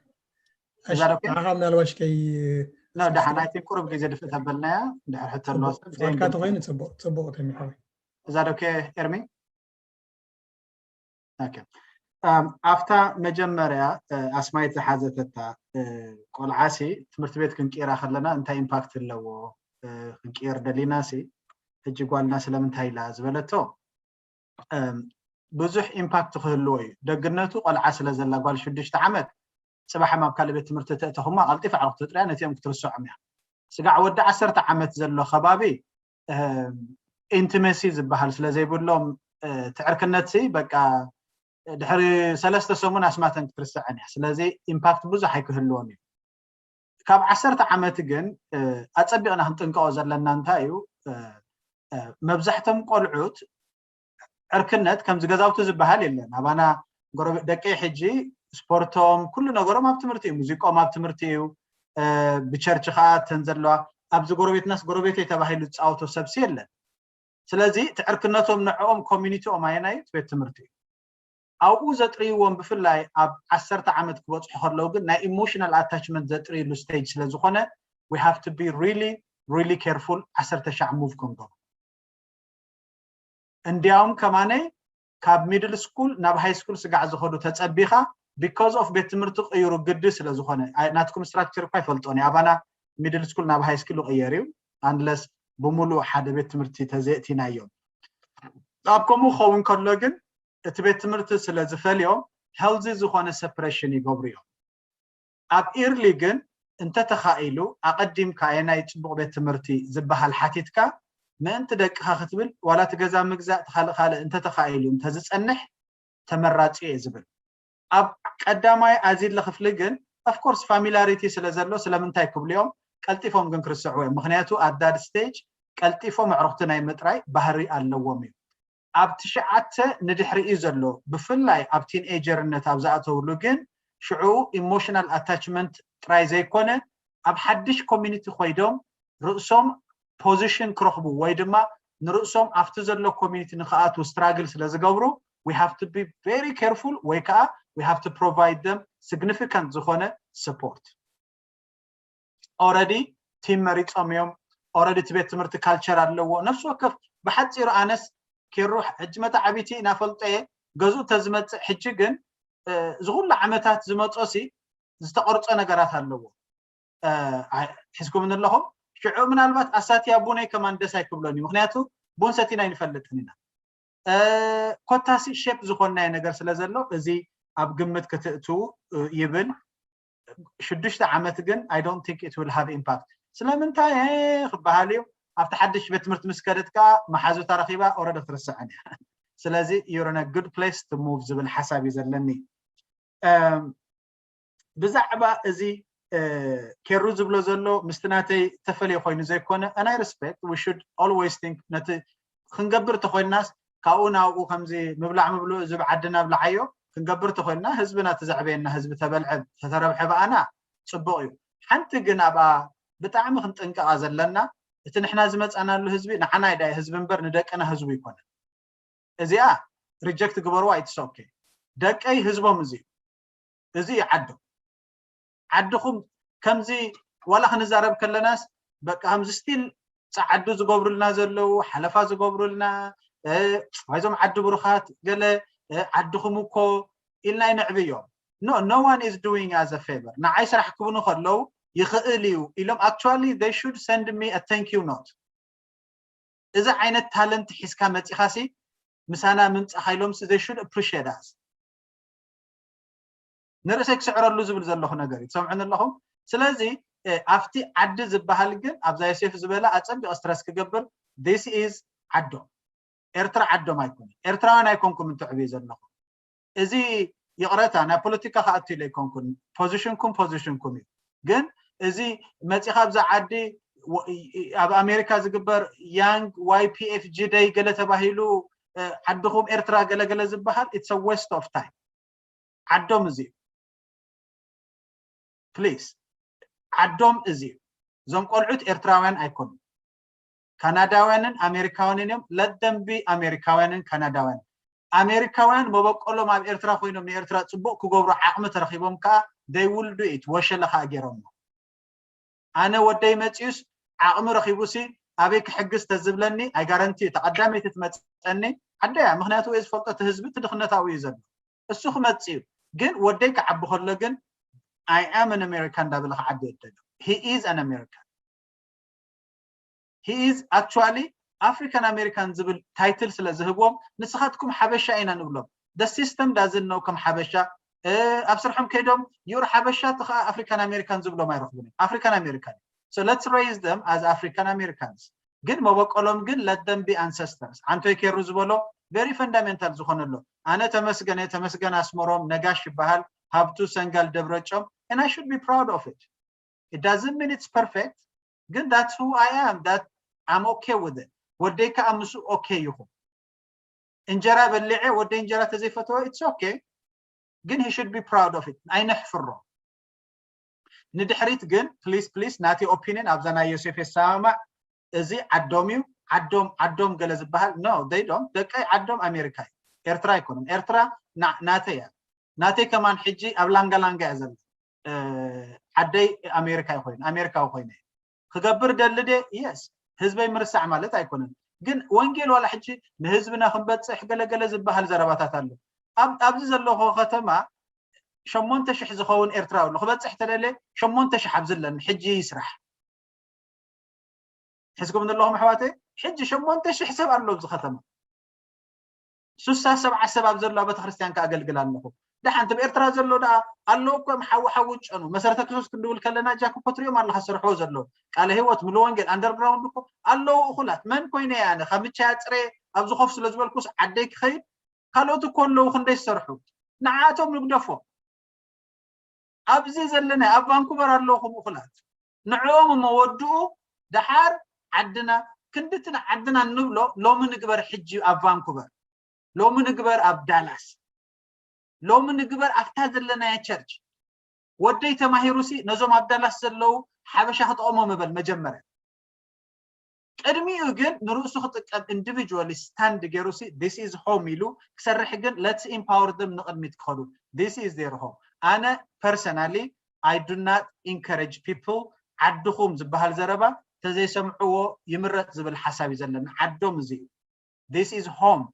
እዛ ዶ ንዓኻ ምናልባሽ ከይ ና ደሓን ኣይ ቲንክ ቁሩብ ግዜ ድፍእ ተበልናያ። ድሕር ሕቶ ኣለዋ ሰብ ወልካ ተኮይኑ ጽቡቅ ጽቡቅ ተሚሓዊ። እዛ ዶ ኤርሚ? ኦኬ። ኣብታ መጀመርያ ኣስማይት ዝሓዘተታ ቆልዓሲ ትምህርቲ ቤት ክንቅይራ ከለና እንታይ ኢምፓክት ኣለዎ? ክንቅየር ደሊና ሲ ሕጂ ጓልና ስለምንታይ ኢላ ዝበለቶ ብዙሕ ኢምፓክት ክህልዎ እዩ። ደግነቱ ቆልዓ ስለ ዘላ ጓል ሽዱሽተ ዓመት ጽባሕ ኣብ ካልእ ቤት ትምህርቲ ተእተኹማ ቀልጢፍ ኣዕሩኽ ትጥርያ ነቲኦም ክትርስዖም እያ። ስጋዕ ወዲ ዓሰርተ ዓመት ዘሎ ከባቢ ኢንቲመሲ ዝበሃል ስለ ዘይብሎም ትዕርክነት ሲ በቃ ድሕሪ ሰለስተ ሰሙን ኣስማተን ክትርስዐን እያ። ስለዚ ኢምፓክት ብዙሕ ኣይክህልዎን እዩ። ካብ ዓሰርተ ዓመት ግን ኣጸቢቕና ክንጥንቀቆ ዘለና እንታይ እዩ? መብዛሕቶም ቆልዑት ዕርክነት ከምዚ ገዛውቲ ዝበሃል የለን። ኣባና ደቀይ ሕጂ ስፖርቶም ኩሉ ነገሮም ኣብ ትምህርቲ እዩ። ሙዚቆም ኣብ ትምህርቲ እዩ። ብቸርች ከዓ ተን ዘለዋ ኣብዚ ጎረቤትናስ ጎረቤተይ ተባሂሉ ዝፃወቶ ሰብሲ የለን። ስለዚ እቲ ዕርክነቶም ንዕኦም ኮሚኒቲኦም ኣየናይ ቤት ትምህርቲ እዩ። ኣብኡ ዘጥርይዎም ብፍላይ ኣብ ዓሰርተ ዓመት ክበፅሑ ከለዉ ግን ናይ ኢሞሽናል ኣታችመንት ዘጥርይሉ ስቴጅ ስለ ዝኾነ we have to be really really careful ዓሰርተ ሻዕ ሙቭ ክንገብሩ እንዲያውም ከማነይ ካብ ሚድል ስኩል ናብ ሃይ ስኩል ስጋዕ ዝኸዱ ተጸቢኻ because of ቤት ትምህርቲ ቅይሩ ግዲ ስለ ዝኾነ ናትኩም ስትራክቸር እኳ ይፈልጦን ኣባና ሚድል ስኩል ናብ ሃይ ስኩል ይቕየር እዩ unless ብምሉእ ሓደ ቤት ትምህርቲ ተዘየእቲናዮም ኣብ ከምኡ ክኸውን ከሎ ግን እቲ ቤት ትምህርቲ ስለ ዝፈልዮም healthy ዝኾነ separation ይገብሩ እዮም ኣብ early ግን እንተተኻኢሉ ኣቐዲምካ ኣየናይ ፅቡቕ ቤት ትምህርቲ ዝበሃል ሓቲትካ ምእንቲ ደቅኻ ክትብል ዋላ እቲ ገዛ ምግዛእ እቲ ካልእ ካልእ እንተተኻኢሉ እንተዝፀንሕ ተመራፂ እየ ዝብል ኣብ ቀዳማይ ኣዚለ ክፍሊ ግን of course familiarity ስለ ዘሎ ስለምንታይ ክብልዮም ቀልጢፎም ግን ክርስዕዎ እዮም ምክንያቱ at that stage ቀልጢፎም ኣዕሩኽቲ ናይ ምጥራይ ባህሪ ኣለዎም እዩ ኣብ ትሽዓተ ንድሕሪኡ ዘሎ ብፍላይ ኣብ ቲንኤጀርነት ኣብ ዝኣተውሉ ግን ሽዑ ኢሞሽናል ኣታችመንት ጥራይ ዘይኮነ ኣብ ሓድሽ ኮሚኒቲ ኮይዶም ርእሶም ፖዚሽን ክረኽቡ ወይ ድማ ንርእሶም ኣብቲ ዘሎ ኮሚኒቲ ንክኣትዉ ስትራግል ስለ ዝገብሩ we have to be very careful ወይ ከዓ we have to provide them significant ዝኾነ support already ቲም መሪፆም እዮም already እቲ ቤት ትምህርቲ ካልቸር ኣለዎ ነፍሲ ወከፍ ብሓፂሩ ኣነስ ኬሩ ሕጂ መታዓቢቲ እናፈልጠየ ገዝኡ ተዝመፅእ ሕጂ ግን ዝኩሉ ዓመታት ዝመፆ ሲ ዝተቆርፀ ነገራት ኣለዎ ሒዝኩም ኣለኹም ሽዑ ምናልባት ኣሳትያ ቡነይ ከማን ደስ ኣይክብሎን እዩ ምክንያቱ ቡን ሰቲና ኣይንፈልጥን ኢና ኮታሲ ሸፕ ዝኾናየ ነገር ስለ ዘሎ እዚ ኣብ ግምት ክትእትዉ ይብል ሽዱሽተ ዓመት ግን I don't think it will have impact ስለምንታይ ክበሃል እዩ ኣብቲ ሓድሽ ቤት ትምህርቲ ምስ ከደት ከዓ መሓዙታ ረኪባ ኦረደ ትርስዐን እያ ስለዚ you're in a good place to move ዝብል ሓሳብ እዩ ዘለኒ ብዛዕባ እዚ ኬሩ ዝብሎ ዘሎ ምስቲ ናተይ ተፈልየ ኮይኑ ዘይኮነ and I respect we should always think ነቲ ክንገብር ተኮይንናስ ካብኡ ናብኡ ከምዚ ምብላዕ ምብልኡ እዚ ብዓድና ብልዓዮ ክንገብር ተኮይንና ህዝብና እቲ ዘዕበየና ህዝቢ ተበልዐ ተተረብሐ ብኣና ፅቡቅ እዩ ሓንቲ ግን ኣብኣ ብጣዕሚ ክንጥንቀቃ ዘለና እቲ ንሕና ዝመፃናሉ ህዝቢ ንዓና ዳ ህዝቢ እምበር ንደቅና ህዝቡ ይኮነ እዚኣ ሪጀክት ግበርዋ it's okay ደቀይ ህዝቦም እዚ እዚ እዩ ዓዶም ዓድኹም ከምዚ ዋላ ክንዛረብ ከለናስ በቃ ከምዚ ስቲል ፃዓዱ ዝገብሩልና ዘለዉ ሓለፋ ዝገብሩልና ዋይዞም ዓዲ ብሩኻት ገለ ዓድኹም እኮ ኢልና ይንዕብዮም no no one is doing as a favor ንዓይ ስራሕ ክብኑ ከለዉ ይኽእል እዩ ኢሎም actually they should send me a thank you note እዚ ዓይነት ታለንት ሒዝካ መፂኻሲ ምሳና ምምፃኻ ኢሎም they should appreciate us ንርእሰይ ክስዕረሉ ዝብል ዘለኹ ነገር እዩ ትሰምዑን ኣለኹም ስለዚ ኣብቲ ዓዲ ዝበሃል ግን ኣብዛ ዮሴፍ ዝበለ ኣፀቢቕ ስትረስ ክገብር this is ዓዶም ኤርትራ ዓዶም ኣይኮነ ኤርትራውያን ኣይኮንኩም እንትዕብዩ ዘለኹም እዚ ይቕረታ ናይ ፖለቲካ ክኣቱ ኢለ ኣይኮንኩን ፖዚሽንኩም ፖዚሽንኩም እዩ ግን እዚ መፂኻ ኣብዛ ዓዲ ኣብ ኣሜሪካ ዝግበር young Y P F G day ገለ ተባሂሉ ዓድኹም ኤርትራ ገለገለ ዝበሃል it's waste of time። ዓዶም እዚ please፣ ዓዶም እዚ እዞም ቆልዑት ኤርትራውያን ኣይኮኑን፣ ካናዳውያንን ኣሜሪካውያንን እዮም። Let them be ኣሜሪካውያንን ካናዳውያን። ኣሜሪካውያን መበቆሎም ኣብ ኤርትራ ኮይኖም ንኤርትራ ፅቡቅ ክገብሩ ዓቅሚ ተረኪቦም ከዓ they will do it። ወሸለ ከዓ ገይሮሞ። ኣነ ወደይ መፂኡስ ዓቅሚ ረኪቡሲ ኣበይ ክሕግዝ ተዝብለኒ I guarantee ተቀዳመይቲ ትመፀኒ ዓደያ። ምክንያቱ ወይ ዝፈልጦ እቲ ህዝቢ እቲ ድክነታዊ እዩ ዘሎ። እሱ ክመፅእ እዩ። ግን ወደይ ክዓቢ ከሎ ግን I am an American እንዳበለ ክዓቢ የደልዮ። He is an American። He is actually African American ዝብል title ስለ ዝህብዎም ንስኻትኩም ሓበሻ ኢና ንብሎም። The system doesn't know ከም ሓበሻ። ኣብ ስርሖም ከይዶም you're ሓበሻ እቲ ከዓ African American ዝብሎም ኣይረኽቡን እዮም። African American። So let's raise them as African Americans። ግን መበቆሎም ግን let them be ancestors። ዓንቶይ ኬሩ ዝበሎ very fundamental ዝኾነ ኣሎ። ኣነ ተመስገን እየ፣ ተመስገን ኣስመሮም ነጋሽ ይበሃል፣ ሃብቱ ሰንጋል ደብረጮም and I should be proud of it። It doesn't mean it's perfect ግን that's who I am, that I'm okay with it። ወደይ ከዓ ምስ okay ይኹን። እንጀራ በሊዐ ወደይ እንጀራ ተዘይፈተወ it's okay ግን he should be proud of it። ኣይነሕፍሮ። ንድሕሪት ግን please please ናተይ opinion ኣብዛ ናይ ዮሴፍ የሰማማዕ። እዚ ዓዶም እዩ፣ ዓዶም ዓዶም ገለ ዝበሃል no they don't። ደቀይ ዓዶም ኣሜሪካ እዩ፣ ኤርትራ ኣይኮኑን። ኤርትራ ናተይ እያ። ናተይ ከማን ሕጂ ኣብ ላንጋ ላንጋ እያ ዘላ። ዓደይ ኣሜሪካ ኮይኑ ኣሜሪካዊ ኮይነ ክገብር ደሊ ደ yes። ህዝበይ ምርሳዕ ማለት ኣይኮነን። ግን ወንጌል ዋላ ሕጂ ንህዝብና ክንበፅሕ ገለገለ ዝበሃል ዘረባታት ኣሎ። ኣብዚ ዘለኹ ከተማ ሸሞንተ ሽሕ ዝኸውን ኤርትራዊ ኣሎ። ክበፅሕ ተደለ ሸሞንተ ሽሕ ኣብዚ ኣለኒ ሕጂ ይስራሕ። ሕዝኩም ዘለኹም ኣሕዋተይ ሕጂ ሸሞንተ ሽሕ ሰብ ኣሎ ኣብዚ ከተማ። ሱሳ ሰብዓ ሰብ ኣብ ዘለዋ ቤተክርስትያን ከኣገልግል ኣለኹ። ደሓን ትብ ኤርትራ ዘሎ ደኣ ኣለዉ እኮ ሓዊ ሓዊ ጨኑ መሰረተ ክርስቶስ ክንድውል ከለና ጃኮ ኮትሪኦም ኣለካ ሰርሕዎ ዘለዉ ቃለ ህይወት ምሉ ወንጌል ኣንደርግራውንድ እኮ ኣለዉ እኹላት መን ኮይነ ኣነ ካብ ምቻ ያፅረ ኣብዚ ኮፍ ስለ ዝበልኩስ ዓደይ ክኸይድ ካልኦት እኮ ኣለዉ ክንደይ ዝሰርሑ ንዓቶም ንግደፎ ኣብዚ ዘለና ኣብ ቫንኩቨር ኣለኹም እኹላት ንዕኦም እሞ ወድኡ ደሓር ዓድና ክንድቲ ንዓድና እንብሎ ሎሚ ንግበር ሕጂ ኣብ ቫንኩቨር ሎሚ ንግበር ኣብ ዳላስ ሎሚ ንግበር ኣብታ ዘለናያ ቸርች ወደይ ተማሂሩሲ ነዞም ኣብ ዳላስ ዘለዉ ሓበሻ ክጠቕሞም እበል መጀመርያ ቅድሚኡ ግን ንርእሱ ክጥቀም individually stand ገይሩሲ this is home ኢሉ ክሰርሕ ግን let's empower them ንቕድሚት ክኸዱ this is their home ኣነ personally I do not encourage people ዓድኹም ዝበሃል ዘረባ ተዘይሰምዕዎ ይምረፅ ዝብል ሓሳብ እዩ ዘለና ዓዶም እዚ እዩ this is home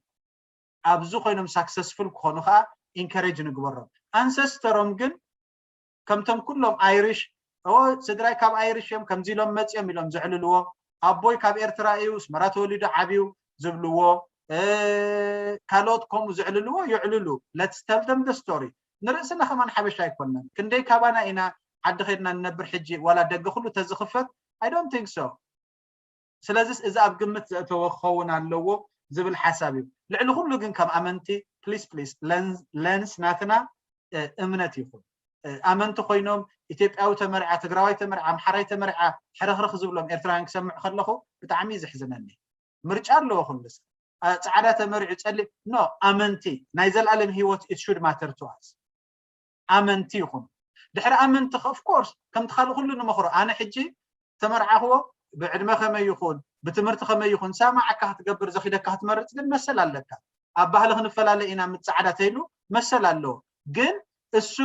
ኣብዚ ኮይኖም successful ክኾኑ ከዓ encourage ንግበሮም ኣንሰስተሮም ግን ከምቶም ኩሎም Irish ስድራይ ካብ Irish እዮም ከምዚ ኢሎም መፅኦም ኢሎም ዘዕልልዎ ኣቦይ ካብ ኤርትራ እዩ ስመራ ተወሊዱ ዓብዩ ዝብልዎ ካልኦት ከምኡ ዘዕልልዎ ይዕልሉ let's tell them the story ንርእስና ከማን ሓበሻ ኣይኮነን ክንደይ ካባና ኢና ዓዲ ከድና ንነብር ሕጂ ዋላ ደገ ኩሉ ተዝኽፈት I don't think so ስለዚስ እዚ ኣብ ግምት ዘእተወ ክኸውን ኣለዎ ዝብል ሓሳብ እዩ ልዕሊ ኩሉ ግን ከም ኣመንቲ please please lens ናትና እምነት ይኹን ኣመንቲ ኮይኖም ኢትዮጵያዊ ተመርዓ ትግራዋይ ተመርዓ ኣምሓራይ ተመርዓ ሕርኽርኽ ዝብሎም ኤርትራውያን ክሰምዕ ከለኹ ብጣዕሚ እዩ ዘሕዝነኒ ምርጫ ኣለዎ ኩሉ ሰብ ፃዕዳ ተመሪዑ ፀሊም no ኣመንቲ ናይ ዘላለም ሂወት it should matter to us ኣመንቲ ይኹኑ ድሕሪ ኣመንቲ of course ከምቲ ካልእ ኩሉ ንመኽሮ ኣነ ሕጂ ተመርዓኽዎ ብዕድመ ከመይ ይኹን ብትምህርቲ ከመይ ይኹን ሳማዓካ ክትገብር ዘኺደካ ክትመርፅ ግን መሰል ኣለካ ኣብ ባህሊ ክንፈላለ ኢና ምስ ፃዕዳ ተይሉ መሰል ኣለዎ ግን እሱ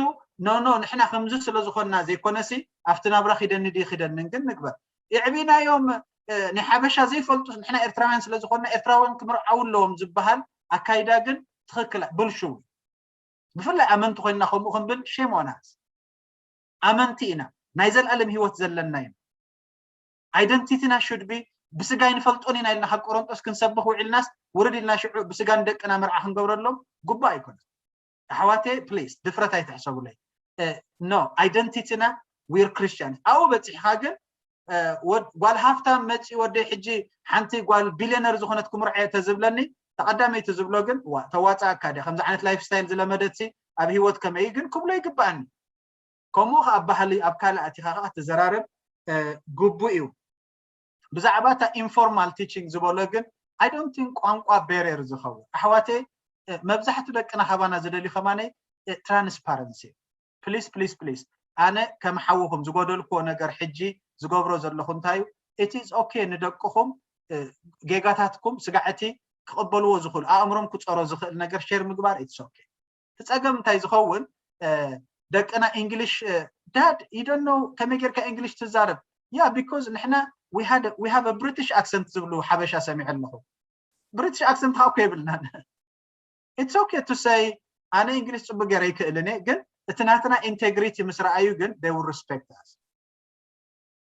no no ንሕና ከምዚ ስለ ዝኾንና ዘይኮነሲ ኣብቲ ናብራ ኺደኒ ድዩ ኺደንን ግን ንግበር የዕቢናዮም ናይ ሓበሻ ዘይፈልጡ ንሕና ኤርትራውያን ስለ ዝኾንና ኤርትራውያን ክምርዓው ኣለዎም ዝበሃል ኣካይዳ ግን ትኽክል ብልሽው እዩ ብፍላይ ኣመንቲ ኮይንና ከምኡ ክንብል shame on us ኣመንቲ ኢና ናይ ዘላለም ሂወት ዘለና ኢና identity ና should be ብስጋ ኣይንፈልጦን ኢና ኢልና ካብ ቆሮንጦስ ክንሰብኽ ውዒልናስ ውርድ ኢልና ሽዑ ብስጋ ንደቅና መርዓ ክንገብረሎም ጉባእ ኣይኮነን ኣሕዋተይ please ድፍረት ኣይትሕሰቡለይ no identity ና we're Christians ኣብኡ በፂሕኻ ግን ጓል ሃፍታም መፂ ወደይ ሕጂ ሓንቲ ጓል billionaire ዝኾነት ክምርዖ እየ ተዝብለኒ ተቐዳመይቲ ዝብሎ ግን ዋ ተዋፃእካ ድያ ከምዚ ዓይነት lifestyle ዝለመደትሲ ኣብ ሂወት ከመይ ግን ክብሎ ይግባኣኒ ከምኡ ከዓ ባህሊ ኣብ ካልእ ኣቲኻ ከዓ ትዘራረብ ግቡእ እዩ ብዛዕባ እታ informal teaching ዝበሎ ግን I don't think ቋንቋ barrier ዝኸውን ኣሕዋተይ፣ መብዛሕቱ ደቅና ካባና ዝደልዩ ከማነይ transparency። Please please please፣ ኣነ ከም ሓውኹም ዝጎደልክዎ ነገር ሕጂ ዝገብሮ ዘለኹ እንታይ እዩ? It is okay ንደቅኹም ጌጋታትኩም ስጋዕቲ ክቕበልዎ ዝኽእሉ፣ ኣእምሮም ክፀሮ ዝኽእል ነገር share ምግባር it's okay። እቲ ፀገም እንታይ ዝኸውን? ደቅና English, dad, you don't know ከመይ ጌርካ English ትዛረብ? Yeah, because ንሕና we have a British accent ዝብሉ ሓበሻ ሰሚዐ ኣለኹ። British accent ካ እኮ የብልናን። It's okay to say ኣነ እንግሊዝ ፅቡቅ ገይረ ይክእልን እየ፣ ግን እቲ ናትና integrity ምስ ረኣዩ ግን they will respect us።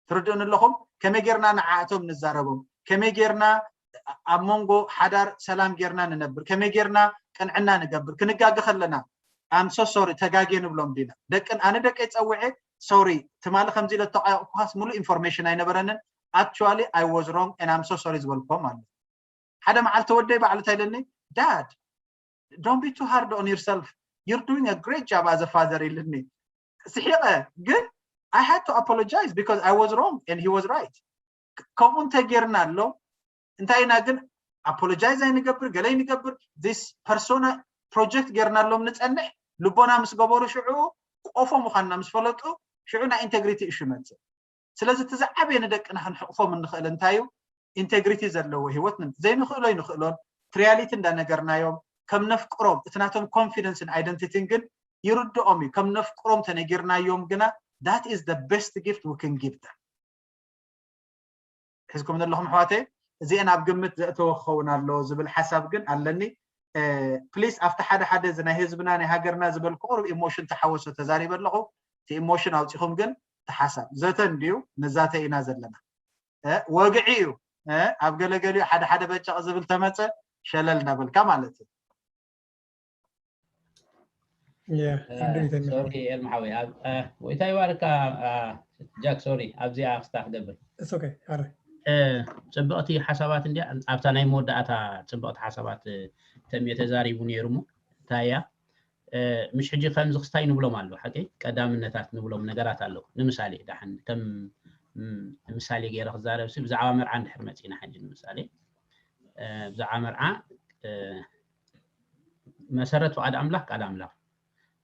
ትርድኡን ኣለኹም? ከመይ ጌርና ንዓኣቶም ንዛረቦም? ከመይ ጌርና ኣብ መንጎ ሓዳር ሰላም ጌርና ንነብር? ከመይ ጌርና ቅንዕና ንገብር? ክንጋገ ከለና I'm so sorry ተጋጌ ንብሎም ዲና? ደቅን ኣነ ደቀይ ፀውዐ sorry ትማሊ ከምዚ ኢለ ተቋየቕኩኻስ ሙሉእ information ኣይነበረንን። Actually I was wrong and I'm so sorry ዝበልኮም ኣሎ። ሓደ መዓልቲ ወደይ ባዕሉ እንታይ ኢለኒ? Dad, don't be too hard on yourself, you're doing a great job as a father ኢልኒ። ስሒቐ። ግን I had to apologize because I was wrong and he was right። ከምኡ እንተጌርና ኣሎ እንታይ ኢና ግን apologize ኣይንገብር፣ ገለ ይንገብር። This persona project ጌርናሎም ንጸንሕ፣ ልቦና ምስ ገበሩ ሽዑ ቆፎ ምዃንና ምስ ፈለጡ ሽዑ ናይ integrity issue ይመጽእ። ስለዚ እቲ ዝዓበየ ንደቅና ክንሕቕፎም እንኽእል እንታይ እዩ? Integrity ዘለዎ ህይወት ን ዘይንኽእሎ ይንኽእሎን reality እንዳነገርናዮም ከም ነፍቅሮም እቲ ናቶም confidence ን identity ን ግን ይርድኦም እዩ። ከም ነፍቅሮም ተነጊርናዮም ግና that is the best gift we can give them። ሒዝኩም ዘለኹም ኣሕዋተይ እዚአን ኣብ ግምት ዘእተወ ክኸውን ኣሎ ዝብል ሓሳብ ግን ኣለኒ። Please ኣብቲ ሓደ ሓደ እዚ ናይ ህዝብና ናይ ሃገርና ዝበልኩ ቁሩብ emotion ተሓወሶ ተዛሪበ ኣለኹ። እቲ emotion ኣውፂኹም ግን እቲ ሓሳብ ዘተ እንድዩ ንዛተ ኢና ዘለና። ወግዒ እዩ። ኣብ ገለገሊኡ ሓደ ሓደ በጨቕ ዝብል ተመፀ ሸለል እናበልካ ማለት እዩ። ሶሪ ኤርሚ ሓወይ፣ ጎይታ ይባርካ። ጃክ ሶሪ ኣብዚኣ ክስታ ክገብር። ፅብቕቲ ሓሳባት እንዲያ ኣብታ ናይ መወዳእታ ፅብቕቲ ሓሳባት ተምየ ተዛሪቡ ነይሩ እሞ እንታይ እያ ምሽ ሕጂ ከምዚ ክስታይ ንብሎም ኣለዉ ሓቂ ቀዳምነታት ንብሎም ነገራት ኣለዉ። ንምሳሌ ዳሕን ከም ምሳሌ ገይረ ክዛረብ ሲ ብዛዕባ መርዓ እንድሕር መፂና ሕጂ ንምሳሌ ብዛዕባ መርዓ መሰረት ፍቓድ ኣምላኽ ቃል ኣምላኽ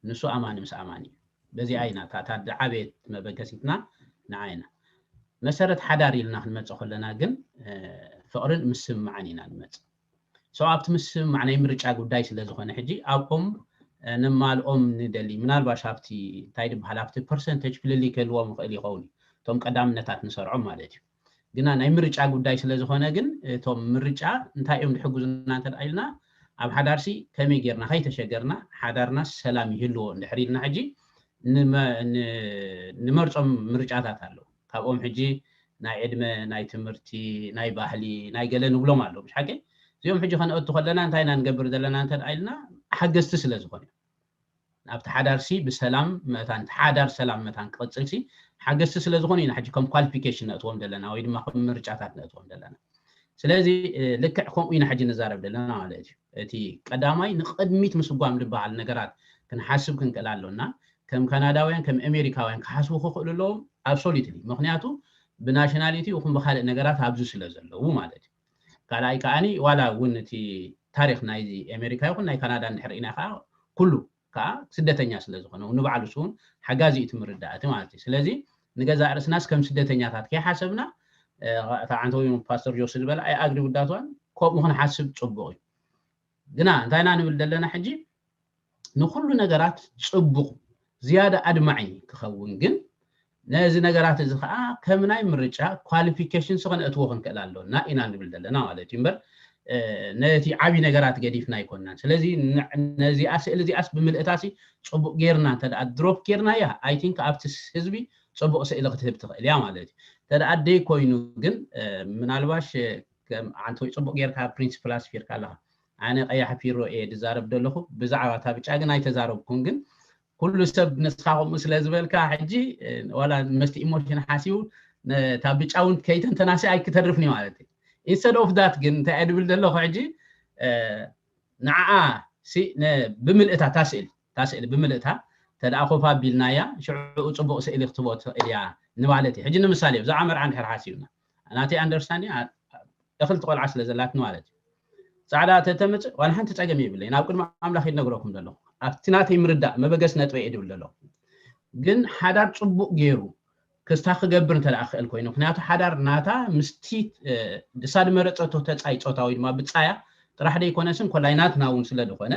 ንሱ ኣማኒ ምስ ኣማኒ እዩ። በዚኣ ኢና እታ ዝዓበየት መበገሲትና ንዓ ኢና። መሰረት ሓዳር ኢልና ክንመፅእ ከለና ግን ፍቕርን ምስምማዕን ኢና ንመፅእ። ሰው ኣብቲ ምስምማዕ ናይ ምርጫ ጉዳይ ስለ ዝኾነ ሕጂ ኣብኦም ነማልኦም ንደሊ ምናልባሽ ኣብቲ እንታይ ዝበሃል ኣብቲ ፐርሰንተጅ ፍልልይ ክህልዎም ይኽእል ይኸውን እዩ እቶም ቀዳምነታት ንሰርዖም ማለት እዩ። ግና ናይ ምርጫ ጉዳይ ስለ ዝኾነ ግን እቶም ምርጫ እንታይ እዮም ዝሕግዙና እንተ ኢልና ኣብ ሓዳርሲ ከመይ ጌርና ከይተሸገርና ሓዳርና ሰላም ይህልዎ እንድሕር ኢልና ሕጂ ንመርፆም ምርጫታት ኣለዉ። ካብኦም ሕጂ ናይ ዕድመ ናይ ትምህርቲ ናይ ባህሊ ናይ ገለ ንብሎም ኣለዉ ምሽ ሓቂ እዚኦም ሕጂ ከነእቱ ከለና እንታይ ኢና ንገብር ዘለና እንተ ኢልና ሓገዝቲ ስለ ዝኾነ ኣብቲ ሓዳርሲ ብሰላም መታን ሓዳር ሰላም መታን ክቕፅልሲ ሓገዝቲ ስለ ዝኾኑ ኢና ሕጂ ከም ኳሊፊኬሽን ነእትዎም ዘለና ወይ ድማ ከም ምርጫታት ነእትዎም ዘለና። ስለዚ ልክዕ ከምኡ ኢና ሕጂ ንዛረብ ዘለና ማለት እዩ። እቲ ቀዳማይ ንቕድሚት ምስጓም ዝበሃል ነገራት ክንሓስብ ክንክእል ኣሎና። ከም ካናዳውያን ከም ኣሜሪካውያን ክሓስቡ ክኽእሉ ኣለዎም ኣብሶሉትሊ። ምክንያቱ ብናሽናሊቲ ይኹን ብካልእ ነገራት ኣብዚ ስለ ዘለዉ ማለት እዩ። ካልኣይ ከዓኒ ዋላ እውን እቲ ታሪክ ናይ ኣሜሪካ ይኹን ናይ ካናዳ እንድሕር ኢና ከዓ ኩሉ ከዓ ስደተኛ ስለ ዝኾነ ንባዕሉ ስውን ሓጋዚ እዩ እቲ ምርዳእቲ ማለት እዩ። ስለዚ ንገዛእ ርእስናስ ከም ስደተኛታት ከይሓሰብና እታ ዓንተዊ ፓስተር ጆሲ ዝበላ ኣይ ኣግሪ ውዳትዋን ከምኡ ክንሓስብ ፅቡቅ እዩ። ግና እንታይ ኢና ንብል ዘለና ሕጂ ንኩሉ ነገራት ፅቡቅ ዝያዳ ኣድማዒ ክኸውን ግን ነዚ ነገራት እዚ ከዓ ከም ናይ ምርጫ ኳሊፊኬሽንስ ከነእትዎ ክንክእል ኣሎና ኢና ንብል ዘለና ማለት እዩ እምበር ነቲ ዓብዪ ነገራት ገዲፍና ኣይኮናን። ስለዚ ነዚኣ ስእሊ እዚኣስ ብምልእታሲ ፅቡቅ ጌርና እንተ ድሮፕ ጌርናያ ኣይ ቲንክ ኣብቲ ህዝቢ ፅቡቅ ስእሊ ክትህብ ትኽእል እያ ማለት እዩ። እንተ ደኣ ደይ ኮይኑ ግን ምናልባሽ ኣንተ ወይ ፅቡቅ ጌርካ ፕሪንሲፕል ኣስፊርካ ኣለኻ። ኣነ ቀያሕ ፊሮ እየ ዝዛረብ ዘለኹ ብዛዕባ እታ ብጫ ግን ኣይተዛረብኩን ግን ኩሉ ሰብ ንስኻ ከምኡ ስለ ዝበልካ ሕጂ ዋላ መስቲ ኢሞሽን ሓሲቡ እታ ብጫ እውን ከይተንተናሲ ኣይክተርፍኒ ማለት እዩ። Instead of that ግን እንታይ እየ ድብል ዘለኹ ሕጂ ንዓኣ ሲ ብምልእታ እታ ስእሊ እታ ስእሊ ብምልእታ ተደኣ ኮፍ ኣቢልናያ ሽዑ ፅቡቅ ስእሊ ክትቦ ትኽእል እያ ንማለት እዩ። ሕጂ ንምሳሌ ብዛዕባ መርዓ እንድሕር ሓሲብና ናተይ understanding እኽልቲ ቆልዓ ስለ ዘላትኒ ማለት እዩ። ፃዕዳ ተተምፅእ ዋላ ሓንቲ ፀገም የብለይ። ናብ ቅድሚ ኣምላኽ ይነግረኩም ዘለኹ ኣብቲ ናተይ ምርዳእ መበገስ ነጥበ እየ ድብል ዘለኹ። ግን ሓዳር ፅቡቅ ገይሩ ክስታ ክገብር እንተ ደኣ ክእል ኮይኑ፣ ምክንያቱ ሓዳር ናታ ምስቲ እሳ ዝመረፀቶ ተፃይ ፆታ ወይ ድማ ብፃያ ጥራሕ ደይኮነስን ኮላይ ናትና እውን ስለ ዝኾነ፣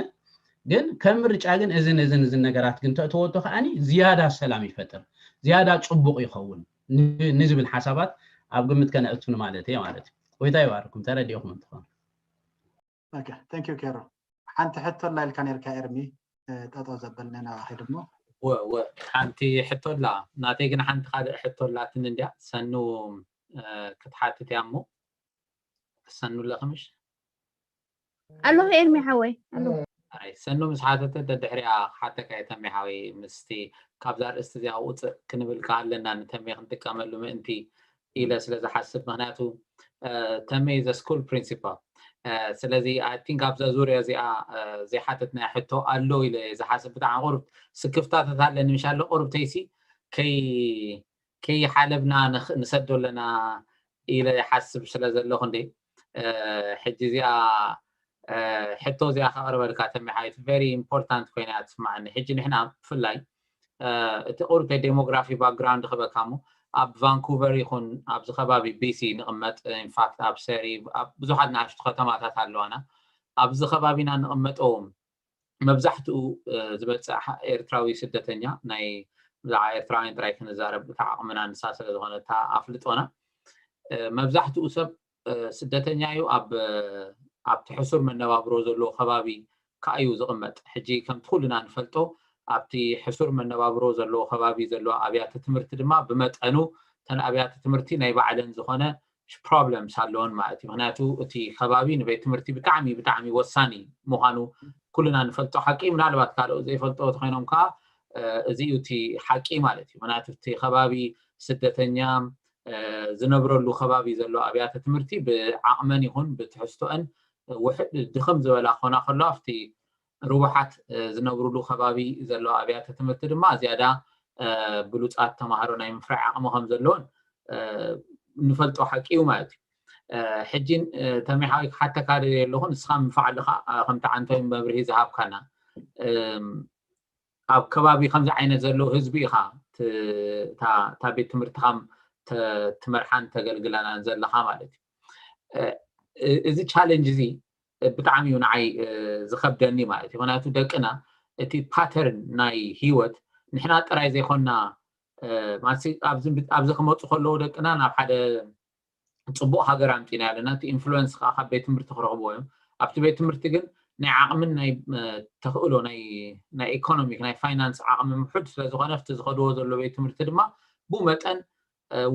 ግን ከም ምርጫ ግን እዝን እዝን እዝን ነገራት ግን ተእተወቶ ከዓኒ ዝያዳ ሰላም ይፈጥር፣ ዝያዳ ፅቡቅ ይኸውን ንዝብል ሓሳባት ኣብ ግምት ከነእቱን ማለት እየ ማለት እዩ። ጎይታ ይባርኩም። ተረዲእኹም እንትኾን ኦኬ፣ thank you ኬሮ። ሓንቲ ሕቶ ኣላ ኢልካ ነርካ ኤርሚ፣ ጠጠው ዘበልና ናባኺ ድሞ። ሓንቲ ሕቶ ኣላ ናተይ፣ ግን ሓንቲ ካልእ ሕቶ ኣላትን እንዲያ። ሰኑ ክትሓትት እያ እሞ፣ ሰኑ ኣለኽምሽ? ኣለኹ ኤርሚ ሓወይ፣ ኣለኹ። ኣይ፣ ሰኑ ምስ ሓተተ ደድሕሪያ ክሓተካ እየ ተሜ ሓወይ፣ ምስቲ ካብዛ ኣርእስቲ እዚኣ ውፅእ ክንብል ከኣለና ንተሜ ክንጥቀመሉ ምእንቲ ኢለ ስለ ዝሓስብ። ምክንያቱ ተመይ ዘ ስኩል ፕሪንሲፓል። ስለዚ ኣይ ቲንክ ኣብዛ ዙርያ እዚኣ ዘይሓተትናያ ሕቶ ኣሎ ኢለ ዝሓስብ። ብጣዕሚ ቁሩብ ስክፍታታት ኣለኒ ምሻሎ፣ ቁሩብ ተይሲ ከይሓለብና ንሰዶ ኣለና ኢለ ይሓስብ ስለ ዘለኹ እንዴ። ሕጂ እዚኣ ሕቶ እዚኣ ከቕርበልካ ተመሓየት ቨሪ ኢምፖርታንት ኮይና ትስማዓኒ። ሕጂ ንሕና ብፍላይ እቲ ቁሩብ ናይ ዴሞግራፊ ባክግራውንድ ክበካ እሞ፣ ኣብ ቫንኩቨር ይኹን ኣብዚ ከባቢ ቢሲ ንቕመጥ፣ ኢንፋክት ኣብ ሰሪ ብዙሓት ንኣሽቱ ከተማታት ኣለዋና። ኣብዚ ከባቢና ንቕመጦም መብዛሕትኡ ዝበፅእ ኤርትራዊ ስደተኛ ናይ ብዛዕባ ኤርትራውያን ጥራይ ክንዛረብ እታ ዓቕምና ንሳ ስለዝኾነ እታ ኣፍልጦና መብዛሕትኡ ሰብ ስደተኛ እዩ። ኣብ ኣብቲ ሕሱር መነባብሮ ዘለዎ ከባቢ ከዓ እዩ ዝቕመጥ። ሕጂ ከምቲ ኩልና ንፈልጦ ኣብቲ ሕሱር መነባብሮ ዘለዎ ከባቢ ዘለዋ ኣብያተ ትምህርቲ ድማ ብመጠኑ እተን ኣብያተ ትምህርቲ ናይ ባዕለን ዝኾነ ፕሮብለምስ ኣለዎን ማለት እዩ። ምክንያቱ እቲ ከባቢ ንቤት ትምህርቲ ብጣዕሚ ብጣዕሚ ወሳኒ ምዃኑ ኩልና ንፈልጦ ሓቂ። ምናልባት ካልኦት ዘይፈልጦ ተኮይኖም ከዓ እዚ እዩ እቲ ሓቂ ማለት እዩ። ምክንያቱ እቲ ከባቢ ስደተኛ ዝነብረሉ ከባቢ ዘሎ ኣብያተ ትምህርቲ ብዓቕመን ይኹን ብትሕዝቶአን ውሕድ ድኽም ዝበላ ክኾና ከለዋ ኣብቲ ርቡሓት ዝነብሩሉ ከባቢ ዘለዋ ኣብያተ ትምህርቲ ድማ ዝያዳ ብሉፃት ተማሃሮ ናይ ምፍራይ ዓቕሚ ከም ዘለዎን ንፈልጦ ሓቂ እዩ ማለት እዩ። ሕጂ ተሜሓዊ ክሓተካ ደልየ ኣለኹ፣ ንስኻ ምፋዕ ኣለኻ ከምቲ ዓንተዊ መብርሂ ዝሃብካና ኣብ ከባቢ ከምዚ ዓይነት ዘለዉ ህዝቢ ኢኻ እታ ቤት ትምህርትኻ ትመርሓን ተገልግለናን ዘለኻ ማለት እዩ። እዚ ቻለንጅ እዚ ብጣዕሚ እዩ ንዓይ ዝኸብደኒ ማለት እዩ። ምክንያቱ ደቅና እቲ ፓተርን ናይ ሂወት ንሕና ጥራይ ዘይኮንና ኣብዚ ክመፁ ከለዉ ደቅና ናብ ሓደ ፅቡቅ ሃገር ኣምፂና ኣለና። እቲ ኢንፍሉወንስ ከዓ ካብ ቤት ትምህርቲ ክረኽብዎ እዮም። ኣብቲ ቤት ትምህርቲ ግን ናይ ዓቕምን ናይ ተኽእሎ ናይ ኢኮኖሚክ ናይ ፋይናንስ ዓቕሚ ምሑድ ስለዝኾነ ኣብቲ ዝኸድዎ ዘሎ ቤት ትምህርቲ ድማ ብኡ መጠን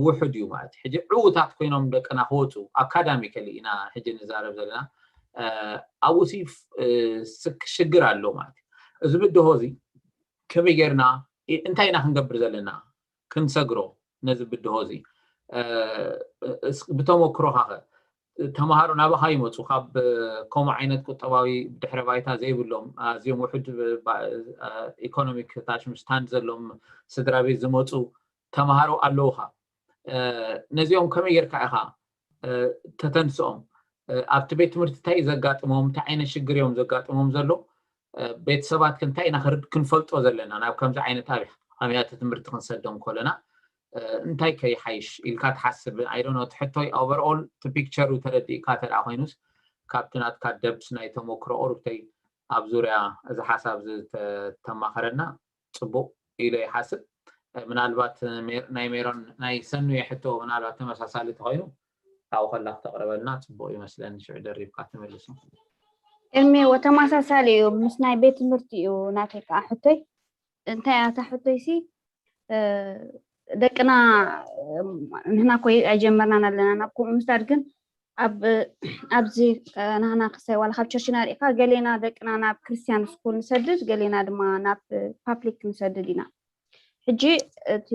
ውሑድ እዩ ማለት እዩ። ሕጂ ዕዉታት ኮይኖም ደቅና ክወፁ ኣካዳሚካሊ ኢና ሕጂ ንዛረብ ዘለና። ኣብኡ ሲ ሽግር ኣሎ ማለት እዩ። እዚ ብድሆ እዚ ከመይ ጌርና እንታይ ኢና ክንገብር ዘለና ክንሰግሮ ነዚ ብድሆ እዚ ብተመክሮኻ ከ ተምሃሮ ናባኻ ይመፁ ካብ ከምኡ ዓይነት ቁጠባዊ ድሕረ ባይታ ዘይብሎም ኣዝዮም ውሕድ ኢኮኖሚክ ታሽም ስታንድ ዘሎም ስድራ ቤት ዝመፁ ተምሃሮ ኣለውኻ ነዚኦም ከመይ ጌርካ ኢኻ ተተንስኦም ኣብቲ ቤት ትምህርቲ እንታይ ዘጋጥሞም እንታይ ዓይነት ሽግር እዮም ዘጋጥሞም ዘሎ ቤተሰባት ከ እንታይ ኢና ክንፈልጦ ዘለና ናብ ከምዚ ዓይነት ኣብያተ ትምህርቲ ክንሰዶም ከለና እንታይ ከይሓይሽ ኢልካ ትሓስብ? ኣይ ዶንት ኖ እቲ ሕቶይ ኦቨርኦል እቲ ፒክቸሩ ተረዲእካ ተደኣ ኮይኑስ ካብቲ ናትካ ደብስ ናይ ተመክሮ ቁሩብተይ ኣብ ዙርያ እዚ ሓሳብ ዝተማኸረና ፅቡቅ ኢለ ይሓስብ። ምናልባት ናይ ሜሮን ናይ ሰኑየ ሕቶ ምናልባት ተመሳሳሊ ተኮይኑ ኣብኡ ከላ ክተቅርበልና ፅቡቅ ይመስለኒ። ሽዑ ደሪብካ ትመልሶ። ኤርሚ ተመሳሳሊ እዩ ምስ ናይ ቤት ትምህርቲ እዩ ናተይ ከዓ ሕቶይ እንታይ እያ እታ ሕቶይ ሲ ደቅና ንሕና ኮይ ኣይጀመርናን ኣለና ናብ ከምኡ ምስዳድ ግን ኣብ ኣብዚ ናህና ክሳይ ዋላ ካብ ቸርችና ርኢካ ገሌና ደቅና ናብ ክርስቲያን ስኩል ንሰድድ ገሌና ድማ ናብ ፓብሊክ ንሰድድ ኢና ሕጂ እቲ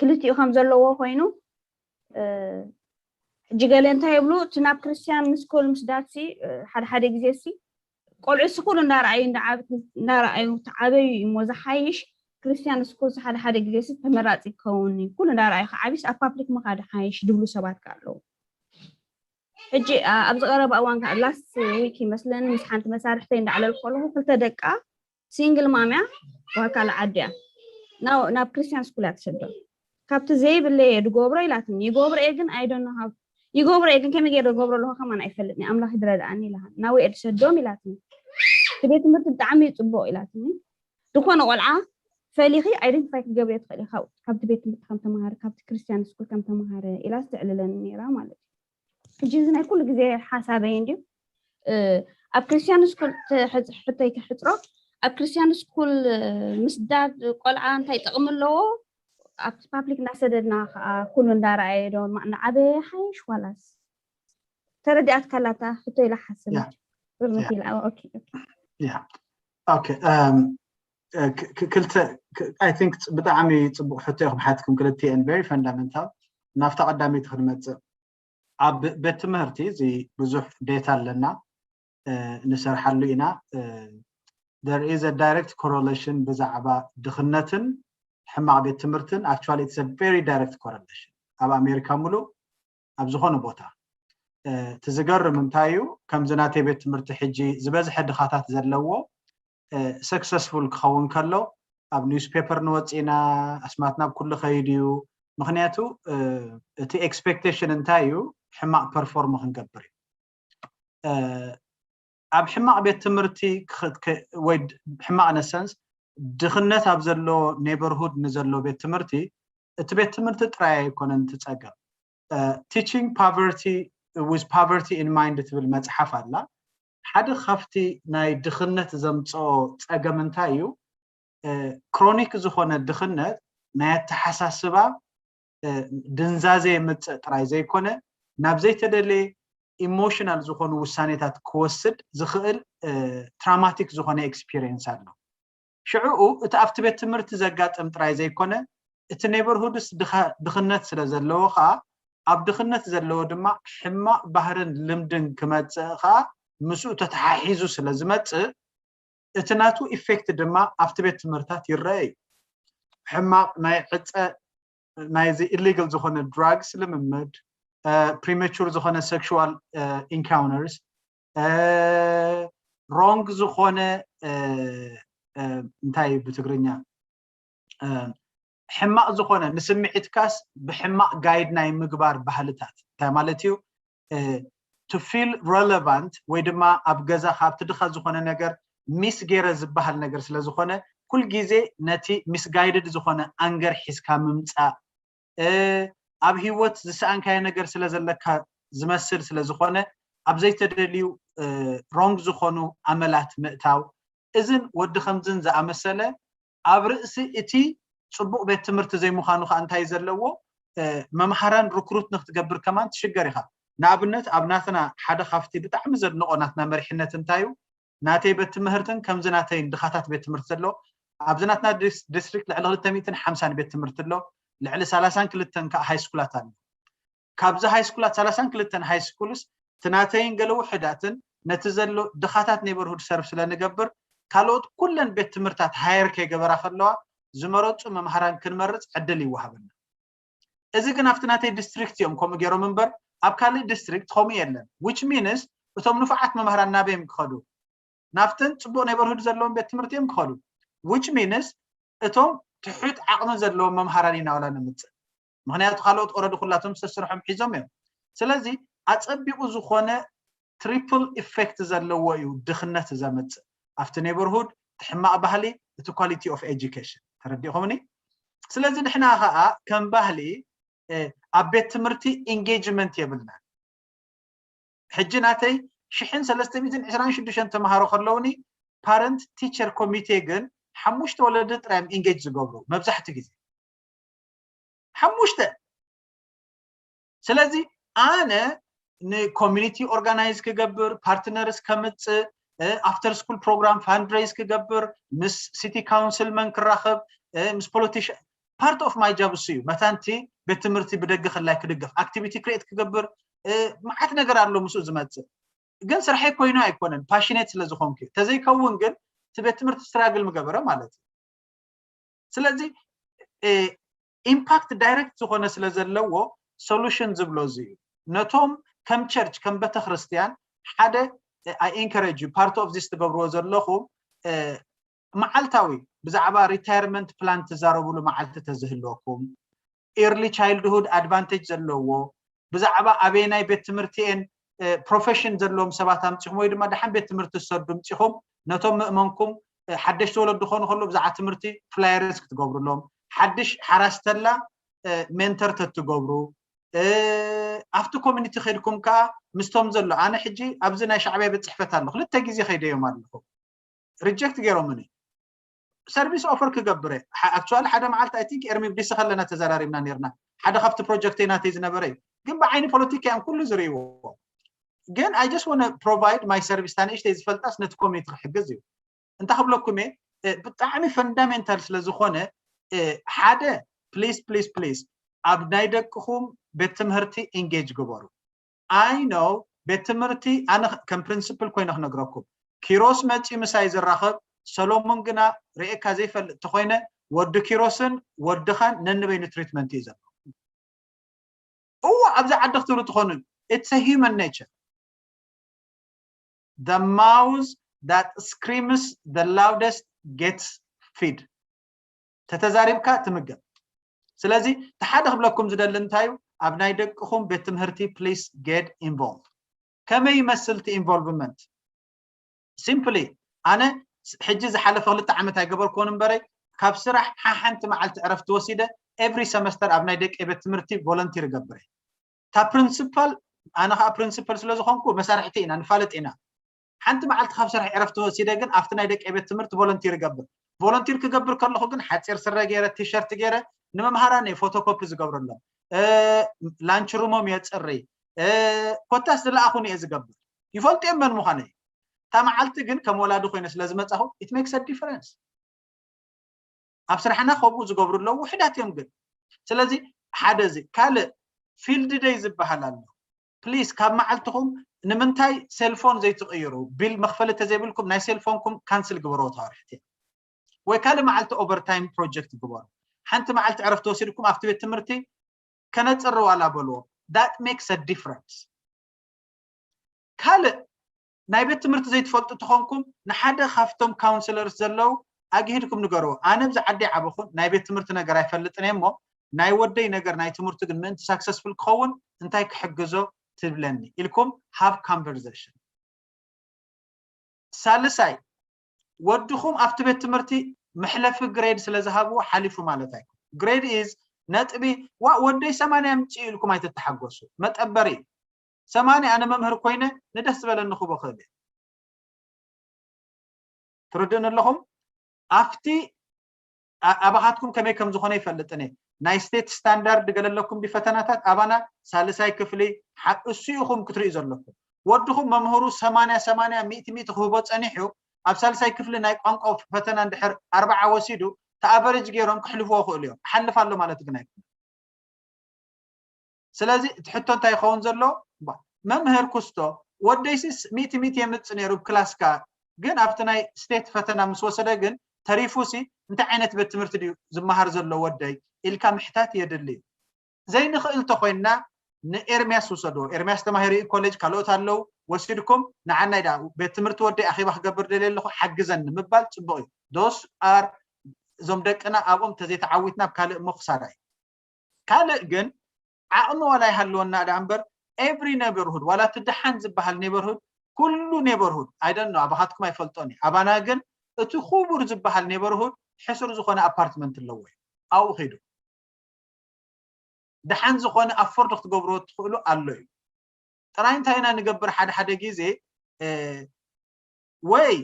ክልቲኡ ከም ዘለዎ ኮይኑ ሕጂ ገለ እንታይ ይብሉ እቲ ናብ ክርስቲያን ምስ ኮል ምስ ዳትሲ ሓደ ሓደ ግዜ ሲ ቆልዑ ሲ ኩሉ እንዳረኣዩ እንዳዓበዩ ተዓበዩ እዩ እሞ ዝሓይሽ ክርስቲያን ስኩል ሓደ ሓደ ግዜ ሲ ተመራፂ ክኸውን እዩ። ኩሉ እንዳረኣዩ ክዓብስ ኣብ ፓብሊክ ምኻድ ሓይሽ ድብሉ ሰባት ከ ኣለዉ። ሕጂ ኣብዚ ቀረባ እዋን ከዓ ላስት ዊክ ይመስለኒ ምስ ሓንቲ መሳርሕተይ እንዳዕለል ከለኹ ክልተ ደቃ ሲንግል ማምያ ዋካል ዓድያ ናብ ክርስቲያን ስኩል እያ ትሰዶ። ካብቲ ዘይብለየ ድገብሮ ኢላትኒ። ይገብሮ እየ ግን ኣይደኖ ሃብ ይገብሮ እየ ግን ከመይ ገይረ ገብሮ ኣለኹ ከማን ኣይፈልጥኒ። ኣምላኽ ድረድኣኒ ኢላትኒ። ናብኡ እየ ድሰዶም ኢላትኒ። እቲ ቤት ትምህርቲ ብጣዕሚ እዩ ፅቡቕ ኢላትኒ። ዝኾነ ቆልዓ ፈሊኺ ኣይደንቲፋይ ክትገብርዮ ትኽእል ኢኻ ካብቲ ቤት ትምህርቲ ከም ተምሃረ ካብቲ ክርስቲያን ስኩል ከም ተምሃረ ኢላ ተዕልለኒ ነይራ ማለት እዩ። ሕጂ እዚ ናይ ኩሉ ግዜ ሓሳበይ እንድዩ። ኣብ ክርስቲያን ስኩል ሕቶይ ክሕፅሮ ኣብ ክርስቲያን ስኩል ምስዳድ ቆልዓ እንታይ ጥቕሚ ኣለዎ? ኣብቲ ፓብሊክ እናሰደድና ከዓ ኩሉ እንዳረኣየ ዶ ንዓበየ ሓይሽ ዋላስ ተረዲኣትካ ኣላታ ሕቶ ኢላ ሓስብ ርምት ኢላ ኦኬ ኦኬ ያ ኦኬ ክልተ I think ብጣዕሚ ፅቡቅ ሕቶ ኢኹም ሓትኩም ክልቲኤን very fundamental ናብታ ቀዳመይቲ ክንመፅእ ኣብ ቤት ትምህርቲ እዚ ብዙሕ data ኣለና ንሰርሓሉ ኢና there is a direct correlation ብዛዕባ ድኽነትን ሕማቕ ቤት ትምህርትን actually it's a very direct correlation ኣብ ኣሜሪካ ሙሉእ ኣብ ዝኾነ ቦታ እቲ ዝገርም እንታይ እዩ ከምዚ ናተይ ቤት ትምህርቲ ሕጂ ዝበዝሐ ድኻታት ዘለዎ successful ክኸውን ከሎ ኣብ newspaper ንወፅእ ኢና ኣስማት ናብ ኩሉ ከይድ እዩ ምክንያቱ እቲ expectation እንታይ እዩ ሕማቕ perform ክንገብር እዩ ኣብ ሕማቕ ቤት ትምህርቲ ወይ ሕማቕ in a sense ድኽነት ኣብ ዘሎ neighborhood ንዘሎ ቤት ትምህርቲ እቲ ቤት ትምህርቲ ጥራይ ኣይኮነን እቲ ፀገም teaching poverty with poverty in mind ትብል መፅሓፍ ኣላ ሓደ ካብቲ ናይ ድኽነት ዘምፅኦ ፀገም እንታይ እዩ chronic ዝኾነ ድኽነት ናይ ኣተሓሳስባ ድንዛዘ የምፅእ ጥራይ ዘይኮነ ናብ ዘይተደለየ emotional ዝኾኑ ውሳኔታት ክወስድ ዝኽእል traumatic ዝኾነ experience ኣሎ ሽዕኡ እቲ ኣብቲ ቤት ትምህርቲ ዘጋጥም ጥራይ ዘይኮነ እቲ neighborhood ስ ድኽነት ስለ ዘለዎ ከዓ ኣብ ድኽነት ዘለዎ ድማ ሕማቕ ባህርን ልምድን ክመፅእ ከዓ ምስኡ ተተሓሒዙ ስለ ዝመፅእ እቲ ናቱ effect ድማ ኣብቲ ቤት ትምህርታት ይረአ እዩ ሕማቕ ናይ ዕፀ ናይዚ illegal ዝኾነ drugs ልምምድ premature ዝኾነ sexual encounters wrong ዝኾነ እንታይ ብትግርኛ ሕማቕ ዝኾነ ንስምዒትካስ ብሕማቕ guide ናይ ምግባር ባህልታት እንታይ ማለት እዩ to feel relevant ወይ ድማ ኣብ ገዛ ካብቲ ድኻ ዝኾነ ነገር miss ገይረ ዝበሃል ነገር ስለ ዝኾነ ኩልግዜ ነቲ misguided ዝኾነ anger ሒዝካ ምምፃእ ኣብ ሂወት ዝሰኣንካዮ ነገር ስለ ዘለካ ዝመስል ስለ ዝኾነ ኣብ ዘይተደልዩ wrong ዝኾኑ ኣመላት ምእታው እዝን ወዲ ከምዝን ዝኣመሰለ ኣብ ርእሲ እቲ ፅቡቕ ቤት ትምህርቲ ዘይምዃኑ ከዓ እንታይ ዘለዎ መምሃራን recruit ንክትገብር ከማን ትሽገር ኢኻ ንኣብነት ኣብ ናትና ሓደ ካብቲ ብጣዕሚ ዘድንቆ ናትና መሪሕነት እንታይ እዩ ናተይ ቤት ትምህርትን ከምዚ ናተይን ድኻታት ቤት ትምህርቲ ዘሎ ኣብዚ ናትና district ልዕሊ ክልተ ሚእትን ሓምሳን ቤት ትምህርቲ ኣሎ ልዕሊ ሰላሳን ክልተን ከዓ high school ት ኣሎ ካብዚ high school ት ሰላሳን ክልተን high school ስ እቲ ናተይን ገለ ውሕዳትን ነቲ ዘሎ ድኻታት neighborhood serve ስለ ንገብር ካልኦት ኩለን ቤት ትምህርታት hire ከይገበራ ከለዋ ዝመረፁ መምሃራን ክንመርፅ ዕድል ይወሃበና እዚ ግን ኣብቲ ናተይ district እዮም ከምኡ ገይሮም እምበር ኣብ ካልእ district ከምኡ የለን which means እቶም ንፉዓት መምሃራን ናበይ እዮም ክኸዱ ናብተን ፅቡቕ neighborhood ዘለዎም ቤት ትምህርቲ እዮም ክኸዱ which means እቶም ትሑት ዓቕሚ ዘለዎም መምሃራን ኢና ዋላ ንምፅእ ምክንያቱ ካልኦት already ኩላቶም ዝተስርሖም ሒዞም እዮም ስለዚ ኣፀቢቑ ዝኾነ triple effect ዘለዎ እዩ ድኽነት ዘምፅእ ኣብቲ neighborhood እቲ ሕማቕ ባህሊ እቲ quality of education ተረዲእኹምኒ ስለዚ ንሕና ከዓ ከም ባህሊ ኣብ ቤት ትምህርቲ engagement የብልና ሕጂ ናተይ ሽሕን ሰለስተ ሚእትን ዕስራን ሽዱሽተን ተምሃሮ ከለውኒ parent teacher committee ግን ሓሙሽተ ወለዲ ጥራይ እዮም engage ዝገብሩ መብዛሕትኡ ግዜ ሓሙሽተ ስለዚ ኣነ ን community organize ክገብር partners ከምፅእ after school program fundraise ክገብር ምስ city council man ክራኸብ ምስ politician part of my job እሱ እዩ መታንቲ ቤት ትምህርቲ ብደገ ክላይ ክድግፍ activity create ክገብር መዓት ነገር ኣሎ ምስኡ ዝመፅእ ግን ስርሐይ ኮይኑ ኣይኮነን passionate ስለ ዝኾንኩ እዩ ተዘይከውን ግን እቲ ቤት ትምህርቲ struggle ምገበረ ማለት እዩ ስለዚ impact direct ዝኾነ ስለ ዘለዎ solution ዝብሎ እዚ እዩ። ነቶም ከም church ከም ቤተክርስትያን ሓደ I encourage you, part of this ትገብርዎ ዘለኹም መዓልታዊ ብዛዕባ retirement plan ትዛረብሉ መዓልቲ ተዝህልወኩም፣ early childhood advantage ዘለዎ ብዛዕባ ኣበየናይ ቤት ትምህርቲ እየን profession ዘለዎም ሰባት ኣምፂኹም ወይ ድማ ደሓን ቤት ትምህርቲ ዝሰዱ ኣምፂኹም ነቶም ምእመንኩም ሓደሽቲ ወለዱ ክኾኑ ከለዉ ብዛዕባ ትምህርቲ flyers ክትገብሩሎም፣ ሓድሽ ሓራስ ተላ mentor ተትገብሩ፣ ኣብቲ community ከድኩም ከዓ ምስቶም ዘሎ ኣነ ሕጂ ኣብዚ ናይ ሻዕብያ ቤት ፅሕፈት ኣሎ ክልተ ግዜ ከይደዮም ኣለኹ reject ገይሮምኒ service offer ክገብር actually ሓደ መዓልቲ I think ኤርሚ ብዲሲ ከለና ተዘራሪብና ነርና ሓደ ካብቲ project ናተይ ዝነበረ እዩ ግን ብዓይኒ ፖለቲካ እዮም ኩሉ ዝርእይዎ ግን I just want provide my service ታንእሽተይ ዝፈልጣስ ነቲ community ክሕግዝ እዩ እንታይ ክብለኩም እየ ብጣዕሚ fundamental ስለ ዝኾነ ሓደ please please please ኣብ ናይ ደቅኹም ቤት ትምህርቲ engage ግበሩ I know ቤት ትምህርቲ ኣነ ከም principal ኮይነ ክነግረኩም ኪሮስ መፂኡ ምሳይ ዝራኸብ ሰሎሞን ግና ርእካ ዘይፈልጥ ተኮይነ ወዲ ኪሮስን ወድኻን ነንበይኑ treatment እዩ ዘሎ እዎ ኣብዚ ዓዲ ክትብሉ ትኾኑ it's a human nature the mouth that screams the loudest gets fed ተተዛሪብካ ትምገብ ስለዚ ተሓደ ክብለኩም ዝደሊ እንታይ እዩ ኣብ ናይ ደቅኹም ቤት ትምህርቲ please get involved ከመይ ይመስል እቲ involvement simply ኣነ ሕጂ ዝሓለፈ ክልተ ዓመት ኣይገበርክዎን እምበረይ ካብ ስራሕ ሓሓንቲ መዓልቲ ዕረፍቲ ወሲደ every semester ኣብ ናይ ደቂ ቤት ትምህርቲ volunteer እገብር እታ principal ኣነ ከዓ principal ስለ ዝኾንኩ መሳርሕቲ ኢና ንፋለጥ ኢና ሓንቲ መዓልቲ ካብ ስራሕ ዕረፍቲ ወሲደ ግን ኣብቲ ናይ ደቂ ቤት ትምህርቲ volunteer እገብር volunteer ክገብር ከለኹ ግን ሓፂር ስረ ገይረ ቲሸርት ገይረ ንመምሃራን እየ photocopy ዝገብረሎም lunch room ኦም የፅሪ ኮታስ ዝለኣኹን እየ ዝገብር ይፈልጡ እዮም መን ምዃነይ እታ መዓልቲ ግን ከም ወላዲ ኮይነ ስለ ዝመፃኹ it makes a difference ኣብ ስራሕና ከምኡ ዝገብሩ ኣለዉ ውሕዳት እዮም ግን ስለዚ ሓደ እዚ ካልእ field day ዝበሃል ኣሎ please ካብ መዓልትኹም ንምንታይ cellphone ዘይትቕይሩ bill መኽፈሊ ተዘይብልኩም ናይ cellphone ኩም cancel ግበርዎ ተዋርሕቲ ወይ ካልእ መዓልቲ overtime project ግበሩ ሓንቲ መዓልቲ ዕረፍቲ ወሲድኩም ኣብቲ ቤት ትምህርቲ ከነፅሪ ዋላ በልዎ that makes a difference ካልእ ናይ ቤት ትምህርቲ ዘይትፈልጡ ተኾንኩም ንሓደ ካብቶም counsellors ዘለዉ ኣግሂድኩም ንገርዎ ኣነ ብዚ ዓዲ ዓበኹ ናይ ቤት ትምህርቲ ነገር ኣይፈልጥን እየ እሞ ናይ ወደይ ነገር ናይ ትምህርቱ ግን ምእንቲ successful ክኸውን እንታይ ክሕግዞ ትብለኒ ኢልኩም have conversation ሳልሳይ ወድኹም ኣብቲ ቤት ትምህርቲ መሕለፊ grade ስለ ዝሃብዎ ሓሊፉ ማለት ኣይኮን grade is ነጥቢ ዋ ወደይ ሰማንያ ኣምፅኡ ኢልኩም ኣይትተሓጎሱ መጠበሪ እዩ ሰማንያ ኣነ መምህር ኮይነ ንደስ ዝበለኒ ክቦ ክእል እየ ትርድእኒ ኣለኹም ኣብቲ ኣባኻትኩም ከመይ ከም ዝኾነ ይፈልጥን እየ ናይ state standard ገለለኩም ዲ ፈተናታት ኣባና ሳልሳይ ክፍሊ እሱ ኢኹም ክትርእዩ ዘለኩም ወድኹም መምህሩ ሰማንያ ሰማንያ ሚእቲ ሚእቲ ክህቦ ፀኒሑ ኣብ ሳልሳይ ክፍሊ ናይ ቋንቋ ፈተና እንድሕር ኣርባዓ ወሲዱ ተኣቨረጅ ገይሮም ክሕልፍዎ ክእሉ እዮም ክሓልፍ ኣሎ ማለት ግን ኣይኮነ ስለዚ እቲ ሕቶ እንታይ ይኸውን ዘሎ መምህር ኩስቶ ወደይሲስ ሚእቲ ሚእቲ የምፅእ ነይሩ ብክላስካ ግን ኣብቲ ናይ ስቴት ፈተና ምስ ወሰደ ግን ተሪፉሲ እንታይ ዓይነት ቤት ትምህርቲ ድዩ ዝመሃር ዘሎ ወደይ ኢልካ ምሕታት የድሊ እዩ ዘይንኽእል ተኮይንና ንኤርሚያስ ውሰድዎ ኤርሚያስ ተማሂሩ እዩ ኮሌጅ ካልኦት ኣለዉ ወሲድኩም ንዓናይ ዳ ቤት ትምህርቲ ወደይ ኣኼባ ክገብር ደልየ ኣለኹ ሓግዘኒ ምባል ፅቡቅ እዩ those are እዞም ደቅና ኣብኦም ተዘይተዓዊትና ኣብ ካልእ እሞ ክሳራ እዩ ካልእ ግን ዓቕሚ ዋላ ይሃልወና ዳ እምበር every neighborhood ዋላ እቲ ደሓን ዝበሃል neighborhood ኩሉ neighborhood ኣይደኖ ኣባኻትኩም ኣይፈልጦን እዩ ኣባና ግን እቲ ክቡር ዝበሃል neighborhood ሕሱር ዝኾነ ኣፓርትመንት ኣለዎ እዩ ኣብኡ ኺዱ ደሓን ዝኾነ ኣፎርድ ክትገብርዎ ትኽእሉ ኣሎ እዩ ጥራይ እንታይ ኢና ንገብር ሓደ ሓደ ግዜ ወይ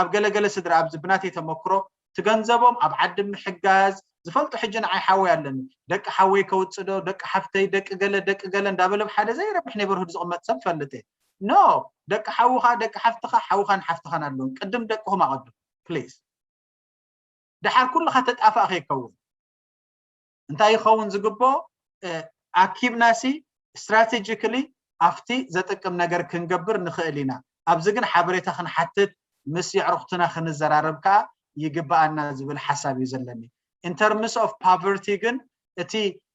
ኣብ ገለገለ ስድራ ኣብዚ ብናተይ ተመክሮ ትገንዘቦም ኣብ ዓዲ ምሕጋዝ ዝፈልጡ ሕጂ ንዓይ ሓወይ ኣለኒ ደቂ ሓወይ ከውፅዶ ደቂ ሓፍተይ ደቂ ገለ ደቂ ገለ እንዳበለ ሓደ ዘይረብሕ neighborhood ዝቕመጥ ሰብ ፈልጥ no ደቂ ሓውኻ ደቂ ሓፍትኻ ሓውኻን ሓፍትኻን ኣለዎም ቅድም ደቅኹም ኣቐድሙ please ደሓር ኩልኻ ተጣፋእ ከይከውን እንታይ ይኸውን ዝግብኦ ኣኪብናሲ strategically ኣብቲ ዘጠቅም ነገር ክንገብር ንኽእል ኢና ኣብዚ ግን ሓበሬታ ክንሓትት ምስ የዕሩኽትና ክንዘራረብ ከዓ ይግበኣና ዝብል ሓሳብ እዩ ዘለኒ። In terms of poverty ግን እቲ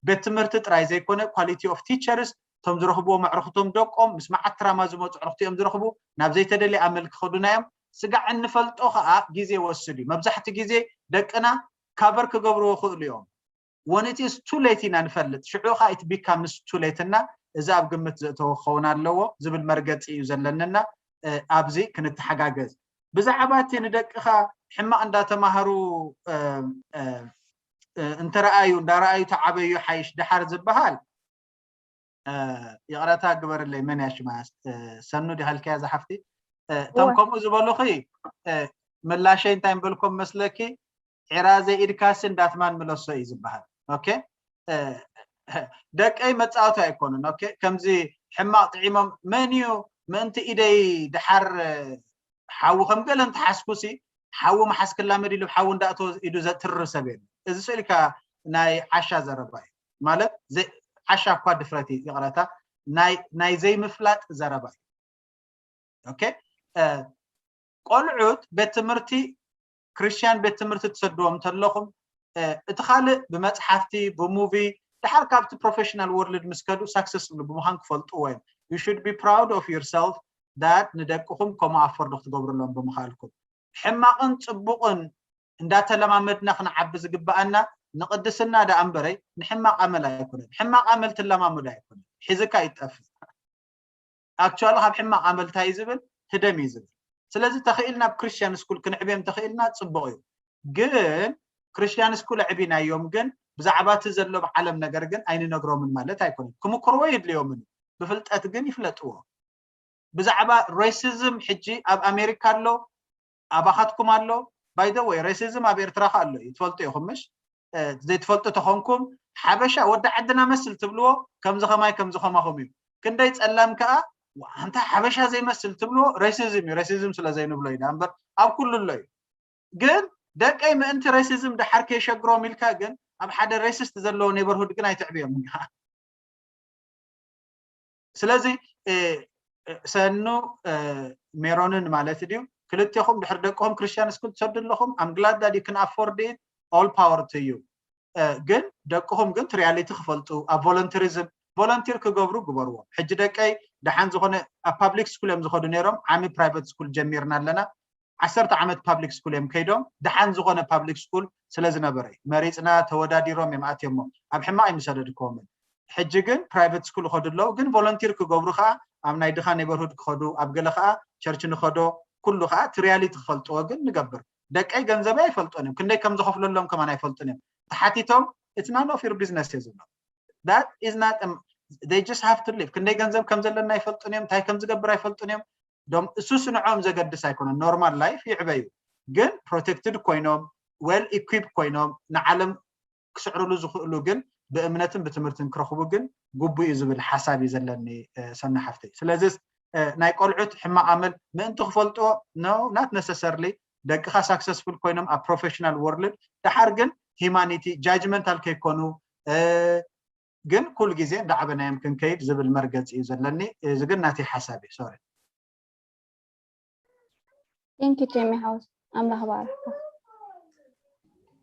ቤት ትምህርቲ ጥራይ ዘይኮነ quality of teachers፣ እቶም ዝረኽብዎም ኣዕሩኽቶም ደቆም ምስ መዓት ትራማ ዝመፁ ኣዕሩኽቲ እዮም ዝረኽቡ። ናብ ዘይተደልየ ኣመል ክኸዱና እዮም። ስጋዕ እንፈልጦ ከዓ ግዜ ይወስድ እዩ። መብዛሕቲ ግዜ ደቅና cover ክገብርዎ ይኽእሉ እዮም። When it is too late ኢና ንፈልጥ፣ ሽዑ ከዓ it becomes too late እና እዚ ኣብ ግምት ዘእተወ ክኸውን ኣለዎ ዝብል መርገፂ እዩ ዘለንና። ኣብዚ ክንተሓጋገዝ፣ ብዛዕባ እቲ ንደቅኻ ሕማቕ እንዳተማሃሩ እንተረኣዩ እንዳረኣዩ ተዓበዩ ሓይሽ ደሓር ዝበሃል፣ ይቕረታ ግበርለይ፣ መን እያ ሽማ? ሰኑ ዲኻ ኢልካያ ዝሓፍቲ? እቶም ከምኡ ዝበሉኺ፣ ምላሸይ እንታይ ምበልኮም መስለኪ? ዒራ ዘይኢድካሲ እንዳትማን ምለሶ እዩ ዝበሃል። ኦኬ፣ ደቀይ መፃወቲ ኣይኮኑን። ኦኬ፣ ከምዚ ሕማቕ ጥዒሞም መን እዩ ምእንቲ ኢደይ ድሓር ሓዊ ከም ገለ እንተሓዝኩሲ፣ ሓዊ ምሓዝ ክላመድ ኢሉ ሓዊ እንዳእተወ ኢዱ ዘትርር ሰብ የለ። እዚ ስእልካ ናይ ዓሻ ዘረባ እዩ። ማለት ዓሻ እኳ ድፍረት እዩ፣ ይቕረታ፣ ናይ ዘይምፍላጥ ዘረባ እዩ። ኦኬ፣ ቆልዑት ቤት ትምህርቲ፣ ክርስቲያን ቤት ትምህርቲ ትሰድዎም እንተለኹም፣ እቲ ካልእ ብመፅሓፍቲ፣ ብሙቪ፣ ድሓር ካብቲ ፕሮፌሽናል ወርልድ ምስ ከዱ ሳክሰስፉል ብምዃን ክፈልጥዎ እዮም። You should be proud of yourself that ንደቅኹም ከምኡ ኣፎርድ ክትገብሩሎም ብምኽኣልኩም። ሕማቕን ፅቡቕን እንዳተለማመድና ክንዓቢ ዝግበኣና ንቕድስና ደኣ እምበረይ ንሕማቕ ኣመል ኣይኮነን። ሕማቕ ኣመል ትለማመዶ ኣይኮነን፣ ሒዝካ ይጠፍእ። ኣክቹዋሊ ካብ ሕማቕ ኣመል እንታይ እዩ ዝብል? ህደም እዩ ዝብል። ስለዚ ተኽኢልና ኣብ ክርስቲያን ስኩል ክንዕብዮም ተኽኢልና ፅቡቕ እዩ። ግን ክርስቲያን ስኩል ኣዕቢናዮም፣ ግን ብዛዕባ እቲ ዘሎ ኣብ ዓለም ነገር ግን ኣይንነግሮምን ማለት ኣይኮነን። ክምክርዎ የድልዮምን እዩ። ብፍልጠት ግን ይፍለጥዎ። ብዛዕባ ሬሲዝም ሕጂ ኣብ ኣሜሪካ ኣሎ፣ ኣባኻትኩም ኣሎ። By the way፣ ሬሲዝም ኣብ ኤርትራ ከ ኣሎ እዩ፣ ትፈልጡ ኢኹም ምሽ? ዘይትፈልጡ ተኾንኩም፣ ሓበሻ ወዲ ዓድና መስል ትብልዎ ከምዚ ኸማይ ከምዚ ኸማኹም እዩ። ክንደይ ጸላም ከኣ፣ ኣንታ ሓበሻ ዘይመስል ትብልዎ ሬሲዝም እዩ። ሬሲዝም ስለ ዘይንብሎ ኢና እምበር ኣብ ኩሉ ኣሎ እዩ። ግን ደቀይ ምእንቲ ሬሲዝም ደሓር ከየሸግሮም ኢልካ ግን ኣብ ሓደ ሬሲስት ዘለዎ ኔበርሁድ ግን ኣይትዕብዮም። ስለዚ ሰኑ ሜሮንን ማለት ድዩ? ክልቴኹም ድሕሪ ደቅኹም ክርስቲያን ስኩል ትሰዱ ኣለኹም። I'm glad that you can afford it, all power to you። ግን ደቅኹም ግን ሪያሊቲ ክፈልጡ፣ ኣብ ቮለንቲሪዝም ቮለንቲር ክገብሩ ግበርዎም። ሕጂ ደቀይ ደሓን ዝኾነ ኣብ ፓብሊክ ስኩል እዮም ዝኸዱ ነይሮም። ዓሚ ፕራይቨት ስኩል ጀሚርና ኣለና። ዓሰርተ ዓመት ፓብሊክ ስኩል እዮም ከይዶም፣ ደሓን ዝኾነ ፓብሊክ ስኩል ስለ ዝነበረ እዩ። መሪፅና፣ ተወዳዲሮም እዮም ኣትዮሞ። ኣብ ሕማቕ ኣይምሰደድክዎምን። ሕጂ ግን ፕራይቨት ስኩል ይኸዱ ኣለዉ፣ ግን ቮለንቲር ክገብሩ ከዓ ኣብ ናይ ድኻ ኔበርሁድ ክኸዱ፣ ኣብ ገለ ከዓ ቸርች ንኸዶ፣ ኩሉ ከዓ እቲ ሪያሊቲ ክፈልጥዎ ግን ንገብር። ደቀይ ገንዘበይ ኣይፈልጦን እዮም፣ ክንደይ ከም ዝኸፍለሎም ከማን ኣይፈልጡን እዮም። ተሓቲቶም it's none of your business እየ ዝብሎም። That is not they just have to live። ክንደይ ገንዘብ ከም ዘለና ኣይፈልጡን እዮም፣ እንታይ ከም ዝገብር ኣይፈልጡን እዮም። ዶም እሱስ ንዕኦም ዘገድስ ኣይኮነን። ኖርማል ላይፍ ይዕበዩ፣ ግን ፕሮቴክትድ ኮይኖም፣ ዌል ኢኩፕ ኮይኖም ንዓለም ክስዕርሉ ዝኽእሉ ግን ብእምነትን ብትምህርትን ክረኽቡ ግን ግቡእ እዩ ዝብል ሓሳብ እዩ ዘለኒ ሰኒ ሓፍተይ። ስለዚስ ናይ ቆልዑት ሕማቕ ኣመል ምእንቲ ክፈልጥዎ፣ no, not necessarily። ደቅኻ ሳክሰስፉል ኮይኖም ኣብ ፕሮፌሽናል ወርልድ፣ ደሓር ግን ሂማኒቲ ጃጅመንታል ከይኮኑ፣ ግን ኩሉ ግዜ እንዳዓበናዮም ክንከይድ ዝብል መርገፂ እዩ ዘለኒ። እዚ ግን ናተይ ሓሳብ እዩ። ሶሪ። Thank you ቴሚ ሓወይ፣ ኣምላኽ ባርካ።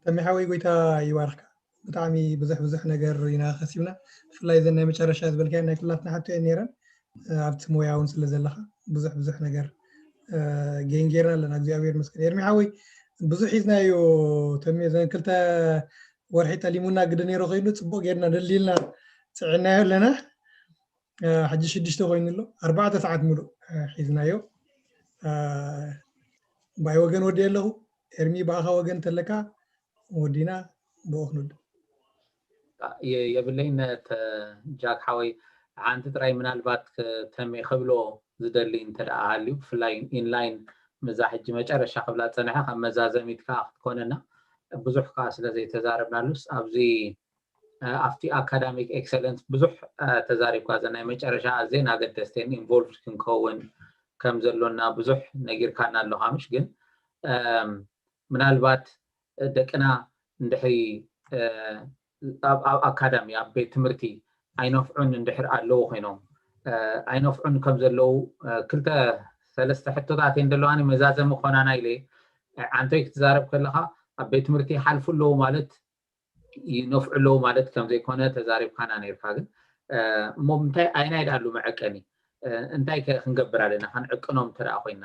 ቴሚ ሓወይ፣ ጎይታ ይባርካ። ብጣዕሚ ብዙሕ ብዙሕ ነገር ኢና ከሲብና። ብፍላይ እዘን ናይ መጨረሻ ዝበልካዮ ናይ ኩላትና ሕቶ እየን ነይረን። ኣብቲ ሞያ እውን ስለ ዘለኻ ብዙሕ ብዙሕ ነገር ጌን ጌርና ኣለና። እግዚኣብሔር ይመስገን። ኤርሚ ሓወይ፣ ብዙሕ ሒዝናዮ ቴሚ፣ እዘን ክልተ ወርሒ ጠሊሙና ግዲ ነይሩ ኮይኑ፣ ፅቡቅ ጌርና ደልዲልና ፅዕናዮ ኣለና። ሕጂ ሽዱሽተ ኮይኑ ኣሎ፣ ኣርባዕተ ሰዓት ሙሉእ ሒዝናዮ። ባይ ወገን ወዲ ኣለኹ። ኤርሚ፣ ብኣኻ ወገን ተለካ ወዲና ብኡ ክንውድእ። የብለይን ጃክ ሓወይ፣ ሓንቲ ጥራይ ምናልባት ተሜ ክብሎ ዝደሊ እንተ ደኣ ሃልዩ፣ ብፍላይ ኢንላይን ምዛ ሕጂ መጨረሻ ክብላ ዝጸንሐ ካብ መዛዘሚት ከኣ ክትኮነና፣ ብዙሕ ከኣ ስለ ዘይተዛረብናሉስ ኣብዚ ኣብቲ ኣካዳሚክ ኤክሰለንስ ብዙሕ ተዛሪብካ፣ እዘን ናይ መጨረሻ ኣዝየን ኣገደስቲ እየን፣ ኢንቮልቭድ ክንከውን ከም ዘሎና ብዙሕ ነጊርካና ኣለኻ። ምሽ ግን ምናልባት ደቅና እንድሕሪ ኣብ ኣካዳሚ ኣብ ቤት ትምህርቲ ኣይነፍዑን እንድሕር ኣለዉ ኮይኖም ኣይነፍዑን ከም ዘለዉ ክልተ ሰለስተ ሕቶታት እየን ዘለዋኒ፣ መዛዘሚ ኮናና ኢለ ዓንቶይ ክትዛረብ ከለካ ኣብ ቤት ትምህርቲ ይሓልፉ ኣለዉ ማለት ይነፍዑ ኣለዉ ማለት ከም ዘይኮነ ተዛሪብካና ነርካ። ግን እሞ ምንታይ ኣይናይ ዳኣሉ መዐቀኒ እንታይ ከ ክንገብር ኣለና? ክንዕቅኖም እንተ ኮይና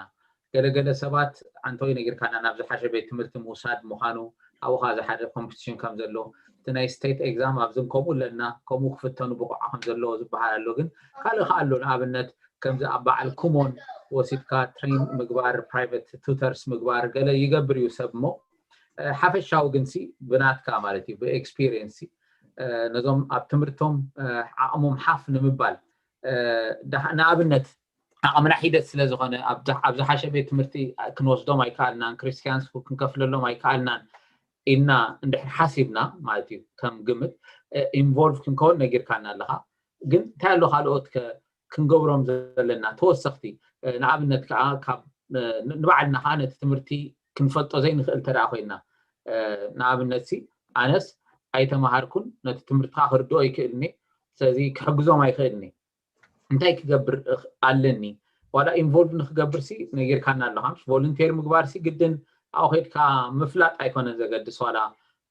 ገለገለ ሰባት ዓንቶይ ነጊርካና ናብ ዝሓሸ ቤት ትምህርቲ ምውሳድ ምዃኑ ኣብኡ ከኣ ዝሓደ ኮምፒቲሽን ከም ዘሎ እቲ ናይ ስቴት ኤግዛም ኣብዝን ከምኡ ኣለና ከምኡ ክፍተኑ ብቑዓ ከም ዘለዎ ዝበሃል ኣሎ። ግን ካልእ ከኣ ኣሎ። ንኣብነት ከምዚ ኣብ በዓል ኩሞን ወሲድካ ትሬን ምግባር፣ ፕራይቨት ቱተርስ ምግባር ገለ ይገብር እዩ ሰብ። እሞ ሓፈሻዊ ግን ሲ ብናትካ ማለት እዩ ብኤክስፒሪየንስ ነዞም ኣብ ትምህርቶም ዓቕሞም ሓፍ ንምባል ንኣብነት ዓቕምና ሒደት ስለ ዝኾነ ኣብ ዝሓሸ ቤት ትምህርቲ ክንወስዶም ኣይከኣልናን፣ ክርስቲያን ስኩል ክንከፍለሎም ኣይከኣልናን ኢልና እንድሕር ሓሲብና ማለት እዩ ከም ግምት ኢንቮልቭ ክንከውን ነጊርካና ኣለኻ። ግን እንታይ ኣሎ ካልኦት ክንገብሮም ዘለና ተወሰኽቲ ንኣብነት ከዓ ካብ ንባዕልና ከዓ ነቲ ትምህርቲ ክንፈልጦ ዘይንኽእል እንተ ኮይና ንኣብነት ሲ ኣነስ ኣይተማሃርኩን ነቲ ትምህርቲ ከዓ ክርድኦ ይክእልኒ። ስለዚ ክሕግዞም ኣይክእልኒ። እንታይ ክገብር ኣለኒ? ዋላ ኢንቮልቭ ንክገብር ሲ ነጊርካና ኣለካ። ቮሉንቴር ምግባር ሲ ግድን ኣብኡ ከድካ ምፍላጥ ኣይኮነን ዘገድስ። ዋላ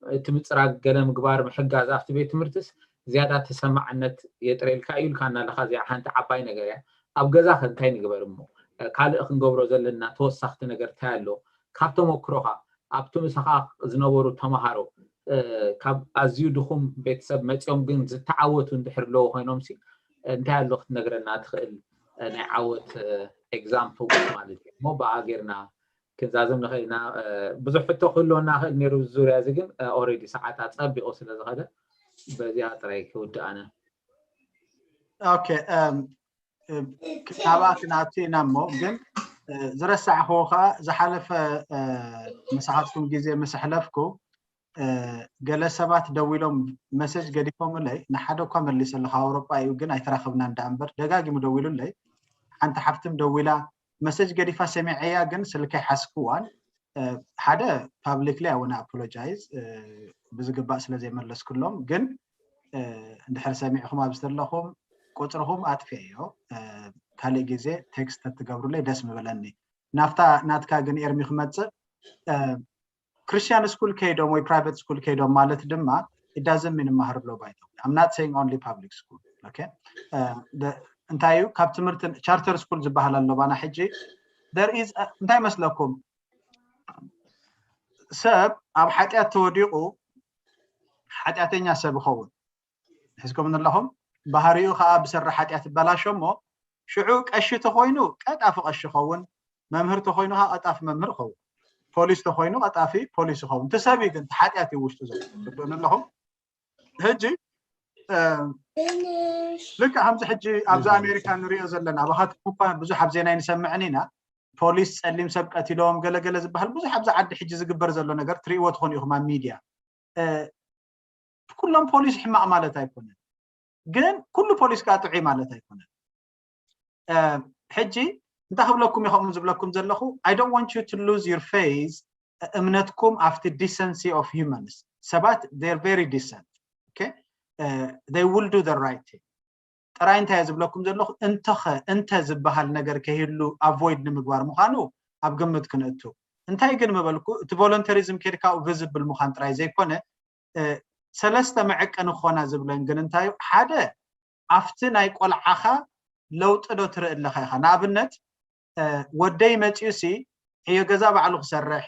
እቲ ምፅራግ ገለ ምግባር ምሕጋዝ ኣብቲ ቤት ትምህርትስ ዝያዳ ተሰማዕነት የጥረልካ እዩ ኢልካና ኣለካ። እዚኣ ሓንቲ ዓባይ ነገር እያ። ኣብ ገዛ ከ እንታይ ንግበር እሞ ካልእ ክንገብሮ ዘለና ተወሳኽቲ ነገር እንታይ ኣሎ? ካብ ተመክሮኻ ኣብቲ ምሳኻ ዝነበሩ ተምሃሮ ካብ ኣዝዩ ድኹም ቤተሰብ መፂኦም ግን ዝተዓወቱ እንድሕር ኣለዉ ኮይኖም ሲ እንታይ ኣሎ ክትነግረና ትኽእል ናይ ዓወት ኤግዛምፕል ማለት እዩ። እሞ ብኣ ጌርና ክንዛዘም ንኽእል ኢና። ብዙሕ ሕቶ ክህልወና ክእል ነይሩ ዙርያ እዚ ግን ኦሬዲ ሰዓት ኣፀቢቑ ስለ ዝኸደ በዚኣ ጥራይ ክውድእ ኣነ። ኦኬ፣ ካብኣ ክንኣቱ ኢና እሞ ግን ዝረሳዕክዎ ከዓ ዝሓለፈ ምሳኻትኩም ግዜ ምስ ኣሕለፍኩ ገለ ሰባት ደዊሎም መሰጅ ገዲፎምለይ ንሓደ እኳ መሊሰሉ ካብ ኣውሮጳ እዩ ግን ኣይተራኸብና እንዳ እምበር ደጋጊሙ ደዊሉለይ። ሓንቲ ሓፍትም ደዊላ መሰጅ ገዲፋ ሰሚዐያ ግን ስልከይ ሓስክዋን ሓደ ፓብሊክሊ ኣወነ ኣፖሎጃይዝ ብዝግባእ ስለ ዘይመለስክሎም ግን እንድሕር ሰሚዕኹም ኣብዚ ዘለኹም ቁፅርኹም ኣጥፍእዮ ካልእ ግዜ ቴክስት ተትገብሩለይ ደስ ምበለኒ። ናብታ ናትካ ግን ኤርሚ ክመፅእ ክርስቲያን ስኩል ከይዶም ወይ ፕራይቨት ስኩል ከይዶም ማለት ድማ it doesn't mean ይመሃሩ ኣለዉ ባይቶ I'm not saying only public school okay እንታይ እዩ ካብ ትምህርቲ ቻርተር ስኩል ዝበሃል ኣሎ ባና ሕጂ there is እንታይ መስለኩም ሰብ ኣብ ሓጢኣት ተወዲቑ ሓጢኣተኛ ሰብ ይኸውን ሕዝኩም ኣለኹም ባህሪኡ ከዓ ብሰሪ ሓጢኣት ይበላሾ እሞ ሽዑ ቀሺ ተኮይኑ ቀጣፊ ቀሺ ኸውን መምህር ተኮይኑ ከዓ ቀጣፊ መምህር ኸውን ፖሊስ ተኮይኑ ቀጣፊ ፖሊስ ይኸውን እቲ ሰብ እዩ ግን ሓጢኣት እዩ ውሽጡ ዘሎ ትርድኡኒ ኣለኹም ሕጂ ልክዕ ከምዚ ሕጂ ኣብዚ ኣሜሪካ ንሪኦ ዘለና ኣባኻትኩም እኳ ብዙሕ ኣብ ዜና ይንሰምዕን ኢና ፖሊስ ፀሊም ሰብ ቀቲሎም ገለገለ ዝበሃል ብዙሕ ኣብዚ ዓዲ ሕጂ ዝግበር ዘሎ ነገር ትሪእዎ ትኾኑ ኢኹም ኣብ ሚድያ ኩሎም ፖሊስ ሕማቕ ማለት ኣይኮነን ግን ኩሉ ፖሊስ ከዓ ጥዑይ ማለት ኣይኮነን ሕጂ እንታይ ክብለኩም ይኸምን ዝብለኩም ዘለኹ I don't want you to lose your faith እምነትኩም ኣብቲ decency of humans ሰባት they're very decent okay they will do the right thing ጥራይ እንታይ ዝብለኩም ዘለኹ እንተኸ እንተ ዝበሃል ነገር ከይህሉ avoid ንምግባር ምዃኑ ኣብ ግምት ክንእቱ እንታይ ግን ምበልኩ እቲ volunteerism ከድካ ቪዝብል ምዃን ጥራይ ዘይኮነ ሰለስተ መዐቀኒ ክኾና ዝብለን ግን እንታይ ሓደ ኣብቲ ናይ ቆልዓኻ ለውጢ ዶ ትርኢ ኣለኻ ኢኻ ንኣብነት ወደይ መፂኡ ሲ ዕዮ ገዛ ባዕሉ ክሰርሕ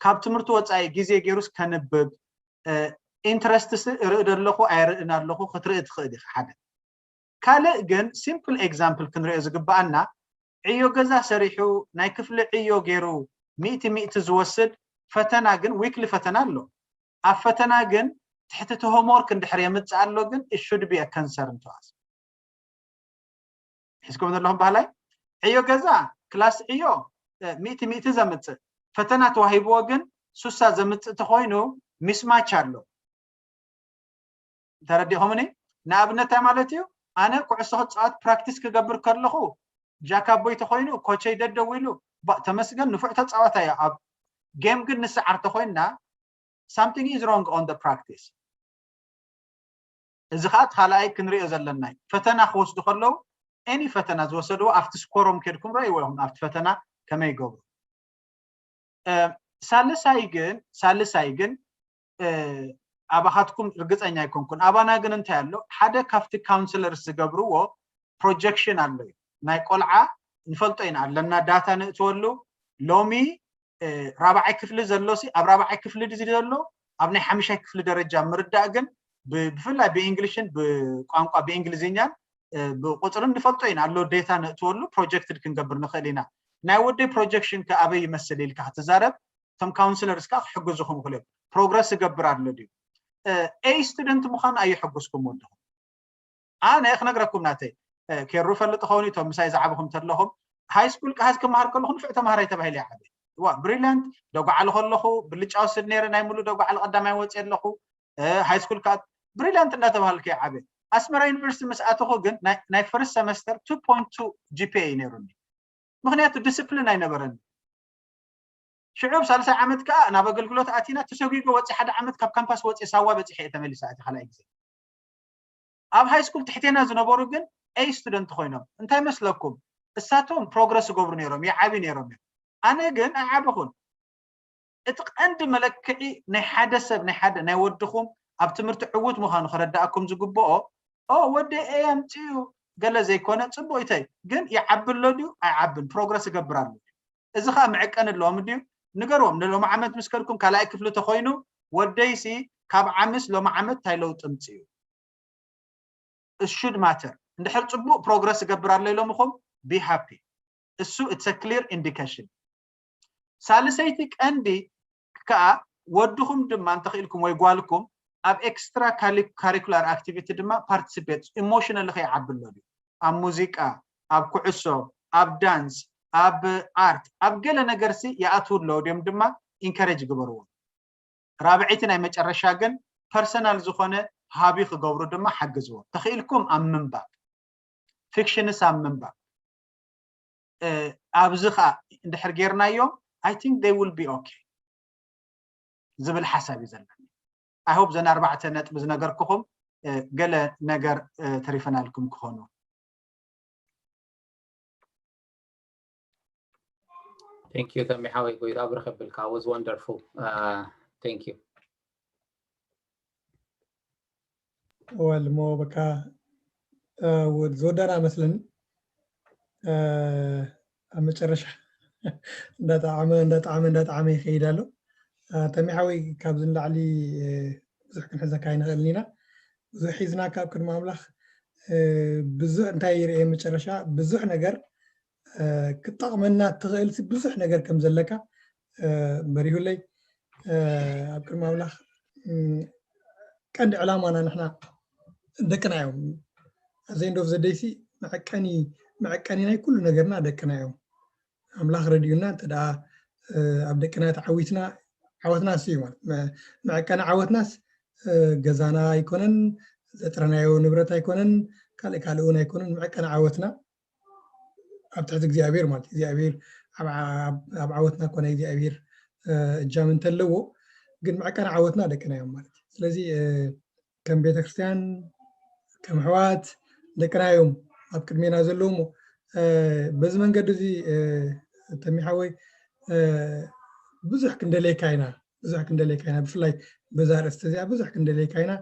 ካብ ትምህርቲ ወፃኢ ግዜ ገይሩስ ከንብብ ኢንትረስት ርኢ ኣለኹ ኣይርእን ኣለኹ ክትርኢ ትኽእል ኢኻ ሓደ ካልእ ግን ሲምፕል ኤግዛምፕል ክንሪኦ ዝግበኣና ዕዮ ገዛ ሰሪሑ ናይ ክፍሊ ዕዮ ገይሩ ሚእቲ ሚእቲ ዝወስድ ፈተና ግን ዊክሊ ፈተና ኣሎ ኣብ ፈተና ግን ትሕቲ እቲ ሆምወርክ እንድሕር የምፅእ ኣሎ ግን it should be a concern to us ሒዝኩም ዘለኹም ባህላይ ዕዮ ገዛ ክላስ ዕዮ ሚእቲ ሚእቲ ዘምፅእ ፈተና ተዋሂብዎ ግን ሱሳ ዘምፅእ ተኮይኑ ሚስማች ኣሎ ተረዲኹምኒ ንኣብነት እንታይ ማለት እዩ ኣነ ኩዕሶ ክፃወት ፕራክቲስ ክገብር ከለኹ ጃካቦይ ተኮይኑ ኮቸይ ደደው ኢሉ ተመስገን ንፉዕ ተፃዋታይ ኣብ ጌም ግን ንስዓር ተኮይንና something is wrong on the practice እዚ ከዓ እቲ ካልኣይ ክንሪኦ ዘለና እዩ ፈተና ክወስዱ ከለዉ any ፈተና ዝወሰድዎ ኣብቲ ስኮሮም ከድኩም ረእይዎ ኢኹም ኣብቲ ፈተና ከመይ ይገብሩ ሳልሳይ ግን ሳልሳይ ግን ኣባኻትኩም ርግፀኛ ኣይኮንኩን። ኣባና ግን እንታይ ኣሎ፣ ሓደ ካብቲ counselors ዝገብርዎ projection ኣሎ እዩ። ናይ ቆልዓ ንፈልጦ ኢና ኣለና፣ ዳታ ንእትወሉ። ሎሚ ራብዓይ ክፍሊ ዘሎ ሲ ኣብ ራብዓይ ክፍሊ ድዚ ዘሎ ኣብ ናይ ሓምሻይ ክፍሊ ደረጃ ምርዳእ ግን ብፍላይ ብእንግሊሽን ብቋንቋ ብእንግሊዝኛን ብቁፅርን ንፈልጦ ኢና ኣሎ፣ ዴታ ነእትወሉ ፕሮጀክትድ ክንገብር ንኽእል ኢና። ናይ ወደይ ፕሮጀክሽን ከ ኣበይ ይመስል ኢልካ ክትዛረብ፣ እቶም counselors ከዓ ክሕግዙኹም ይኽእሉ እዮም። ፕሮግረስ ይገብር ኣሎ ድዩ? ኤ ስቱደንት ምዃኑ ኣየሐጉስኩም ወድኹም። ኣነ ክነግረኩም ናተይ፣ ኬሩ ፈልጥ ኸውን እቶም ምሳይ ዝዓብኹም ተለኹም፣ ሃይ ስኩል ከ ሃዝ ክመሃር ከለኹ ንፍዕ ተማሃራይ ተባሂለ ይዓበ። ዋ ብሪሊያንት ደጓዓሉ ከለኹ ብልጫ ወስድ ነይረ፣ ናይ ሙሉ ደጓዓሉ ቀዳማይ ወፅእ ኣለኹ። ሃይ ስኩል ከዓ ብሪሊያንት እናተባሃልኩ ይዓበ። ኣስመራ ዩኒቨርሲቲ ምስ ኣተኹ ግን ናይ ፈርስት ሰመስተር two point two GPA እዩ ነይሩኒ። ምክንያቱ ዲስፕሊን ኣይነበረኒ። ሽዑ ኣብ ሳልሳይ ዓመት ከዓ ናብ ኣገልግሎት ኣቲና ተሰጒጎ ወፂ ሓደ ዓመት ካብ ካምፓስ ወፂ ሳዋ በፂሐ እየ ተመሊሰ ኣቲ ካልኣይ ግዜ። ኣብ ሃይ ስኩል ትሕቴና ዝነበሩ ግን ኤ ስቱደንት ኮይኖም እንታይ መስለኩም? እሳቶም ፕሮግረስ ይገብሩ ነይሮም፣ ይዓብዩ ነይሮም እዮም። ኣነ ግን ኣይዓበኹን። እቲ ቀንዲ መለክዒ ናይ ሓደ ሰብ ናይ ሓደ ናይ ወድኹም ኣብ ትምህርቲ ዕዉት ምዃኑ ክረዳእኩም ዝግብኦ፣ ኦ ወደይ ኤ ኣምፅኡ ገለ ዘይኮነ ፅቡቅ ይተይ ግን ይዓቢ ኣሎ ድዩ ኣይዓብን፣ ፕሮግረስ ይገብር ኣሎ። እዚ ከዓ መዐቀኒ ኣለዎም ድዩ? ንገርዎም። ንሎሚ ዓመት ምስ ከድኩም ካልኣይ ክፍሊ ተኮይኑ ወደይሲ ካብ ዓምስ ሎሚ ዓመት እንታይ ለውጢ ምፅኡ? It should matter። እንድሕር ፅቡቅ ፕሮግረስ ይገብር ኣሎ ኢሎምኹም be happy። እሱ it's a clear indication። ሳልሰይቲ ቀንዲ ከዓ ወድኹም ድማ እንተኽኢልኩም ወይ ጓልኩም ኣብ ኤክስትራ ካሪኩላር ኣክቲቪቲ ድማ ፓርቲሲፔት ኢሞሽናሊ ከይዓቢ ኣሎ ድዩ? ኣብ ሙዚቃ፣ ኣብ ኩዕሶ፣ ኣብ ዳንስ፣ ኣብ ኣርት፣ ኣብ ገለ ነገርሲ ይኣትዉ ኣለዉ ድዮም ድማ ኢንከሬጅ ግበርዎም። ራብዐይቲ ናይ መጨረሻ ግን ፐርሰናል ዝኾነ ሃቢ ክገብሩ ድማ ሓግዝዎም። ተኽኢልኩም ኣብ ምንባብ፣ ፊክሽንስ ኣብ ምንባብ፣ ኣብዚ ከዓ እንድሕር ጌርናዮም I think they will be okay ዝብል ሓሳብ እዩ ዘለኒ። I hope ዘን ኣርባዕተ ነጥቢ ዝነገርኩኹም ገለ ነገር ተሪፈናልኩም ክኾኑ። Thank you ተሚ ሓወይ፣ ጎይታ ብርክ ብልካ። Was wonderful. Thank you. ወል ሞ በቃ ዝወዳና መስለኒ። ኣብ መጨረሻ እንዳጣዓመ እንዳጣዓመ እንዳጣዓመ ይኸይድ ኣሎ። ተሚ ሓወይ፣ ካብዚ ንላዕሊ ብዙሕ ክንሕዘካ ኣይንኽእልን ኢና። ብዙሕ ሒዝናካ ኣብ ቅድሚ ኣምላኽ ብዙሕ እንታይ ይርኤ መጨረሻ ብዙሕ ነገር ክጠቕመና ትኽእል ብዙሕ ነገር ከም ዘለካ በሪሁለይ። ኣብ ቅድሚ ኣምላኽ ቀንዲ ዕላማና ንሕና ደቅና እዮም። ኣዘይ እንዶ ዘደይሲ መዐቀኒ መዐቀኒ ናይ ኩሉ ነገርና ደቅና እዮም። ኣምላኽ ረድዩና እንተ ደኣ ኣብ ደቅና ተዓዊትና ዓወትና እሱ እዩ ማለት መዐቀኒ ዓወትናስ ገዛና ኣይኮነን፣ ዘጥረናዮ ንብረት ኣይኮነን፣ ካልእ ካልእ እውን ኣይኮነን። መዐቀኒ ዓወትና ኣብ ትሕቲ እግዚኣብሔር ማለት እግዚኣብሔር ኣብ ዓወትና ኮነ እግዚኣብሔር እጃም እንተለዎ ግን መዐቀኒ ዓወትና ደቅና እዮም ማለት እዩ። ስለዚ ከም ቤተክርስትያን ከም ኣሕዋት ደቅና እዮም ኣብ ቅድሜና ዘለዉ እሞ በዚ መንገዲ እዚ ተሚሓወይ ብዙሕ ክንደልየካ ኢና ብዙሕ ክንደልየካ ኢና ብፍላይ በዛ ርእስቲ እዚኣ ብዙሕ ክንደልየካ ኢና።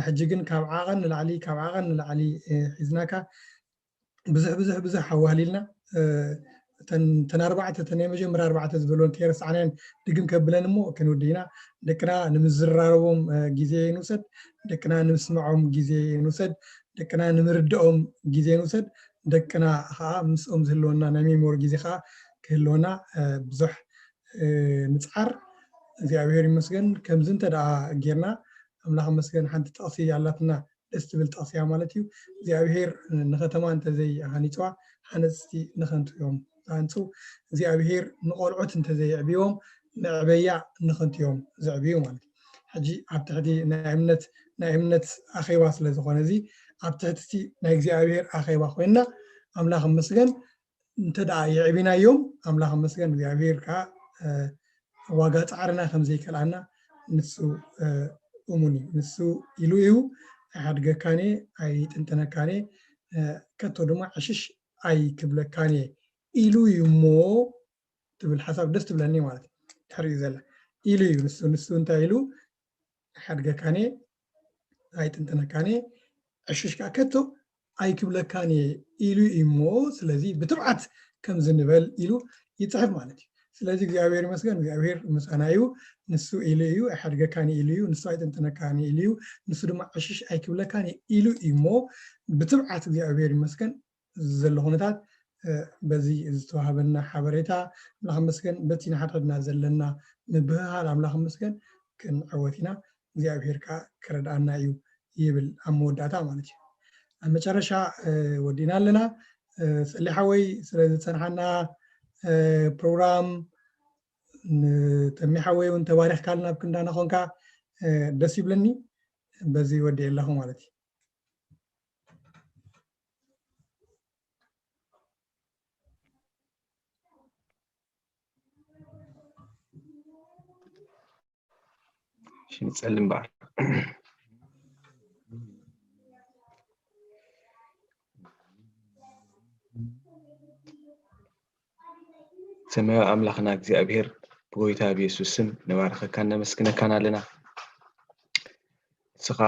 ሕጂ ግን ካብ ዓቐን ንላዕሊ ካብ ዓቐን ንላዕሊ ሒዝናካ ብዙሕ ብዙሕ ብዙሕ ኣዋህሊልና እተን ኣርባዕተ እተን ናይ መጀመርያ ኣርባዕተ ዝበልወን ከይረሳዕናየን ድግም ከብለን እሞ ክንውዲ ኢና። ደቅና ንምዝራረቦም ግዜ ንውሰድ፣ ደቅና ንምስምዖም ግዜ ንውሰድ፣ ደቅና ንምርድኦም ግዜ ንውሰድ፣ ደቅና ከዓ ምስኦም ዝህልወና ናይ ሜሞሪ ግዜ ከዓ ክህልወና ብዙሕ ንፅዓር። እግዚኣብሔር ይመስገን። ከምዚ እንተ ደኣ ጌርና ኣምላኽ ይመስገን ሓንቲ ጥቕሲ ኣላትና ደስ ትብል ጥቕሲ እያ ማለት እዩ። እግዚኣብሔር ንኸተማ እንተዘይ ሃኒፅዋ ሓነፅቲ ንኸንቱ እዮም ዝሃንፁ። እግዚኣብሔር ንቆልዑት እንተዘይ ኣዕብይዎም መዕበያ ንኸንቱ እዮም ዘዕብዩ ማለት እዩ። ሕጂ ኣብ ትሕቲ ናይ እምነት ናይ እምነት ኣኼባ ስለ ዝኾነ እዚ ኣብ ትሕቲ ናይ እግዚኣብሔር ኣኼባ ኮይንና ኣምላኽ ይመስገን እንተ ደኣ የዕቢናዮም ኣምላኽ ይመስገን እግዚኣብሔር ከዓ ዋጋ ፃዕርና ከም ዘይከልኣና ንሱ እሙን እዩ። ንሱ ኢሉ እዩ ኣይሓድገካን እየ ኣይጥንጥነካን እየ ከቶ ድማ ዕሽሽ ኣይክብለካን እየ ኢሉ እዩ እሞ ትብል ሓሳብ ደስ ትብለኒ ማለት እዩ። ትሕሪኡ ዘላ ኢሉ እዩ። ንሱ ንሱ እንታይ ኢሉ? ሓድገካን እየ፣ ኣይጥንጥነካን እየ፣ ዕሽሽ ከዓ ከቶ ኣይክብለካን እየ ኢሉ እዩ እሞ፣ ስለዚ ብትብዓት ከምዚ ንበል ኢሉ ይፅሕፍ ማለት እዩ። ስለዚ እግዚኣብሔር ይመስገን፣ እግዚኣብሔር ምሳና እዩ። ንሱ ኢሉ እዩ፣ ኣይሓድገካን ኢሉ እዩ፣ ንሱ ኣይጥንጥነካን ኢሉ እዩ፣ ንሱ ድማ ዕሽሽ ኣይክብለካን እየ ኢሉ እዩ እሞ፣ ብትብዓት እግዚኣብሔር ይመስገን ዘሎ ኩነታት፣ እ፣ በዚ ዝተዋህበና ሓበሬታ ኣምላኽ ይመስገን፣ በቲ ንሓድሕድና ዘለና ምብህሃል ኣምላኽ ይመስገን ክንዕወት ኢና። እግዚኣብሔር ከዓ ክረድኣና እዩ ይብል ኣብ መወዳእታ ማለት እዩ። ኣብ መጨረሻ፣ እ፣ ወዲእና ኣለና። እ፣ ጸሊ ሓወይ ስለ ዝጸንሓና፣ እ፣ ፕሮግራም፣ ንተሚ ሓወይ እውን ተባሪኽካልና ኣብ ክንዳና ኾንካ፣ እ፣ ደስ ይብለኒ። በዚ ወዲኤ ኣለኹ ማለት እዩ። እሺ፣ ንጸሊ እምበኣር። ሰማያዊ ኣምላኽና እግዚኣብሔር፣ ብጎይታ ብየሱስ ስም ንባርኸካን ነመስግነካን ኣለና። ንስኻ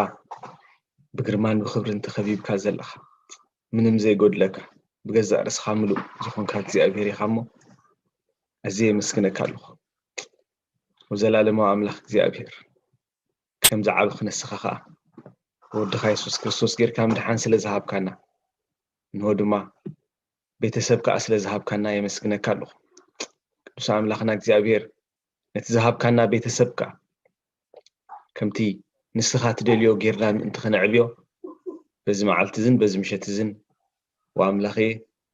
ብግርማን ብኽብርን ተኸቢብካ ዘለኻ፣ ምንም ዘይጎድለካ፣ ብገዛእ ርእስኻ ምሉእ ዝኾንካ እግዚኣብሔር ኢኻ እሞ፣ ኣዝየ የመስግነካ ኣለኹ። ወዘላለማዊ ኣምላኽ እግዚኣብሔር፣ ከምዚ ዓቢ ክነስኻ ኸኣ፣ ወድኻ የሱስ ክርስቶስ ጌርካ ምድሓን ስለ ዝሃብካና፣ እንሆ ድማ ቤተሰብ ከኣ ስለ ዝሃብካና የመስግነካ ኣለኹ። ቅዱስ ኣምላኽና እግዚኣብሔር፣ ነቲ ዝሃብካና ቤተሰብ ከኣ ከምቲ ንስኻ ትደልዮ ጌርና ምእንቲ ኸነዕብዮ፣ በዚ መዓልቲ እዝን በዚ ምሸት እዝን፣ ወኣምላኸ፣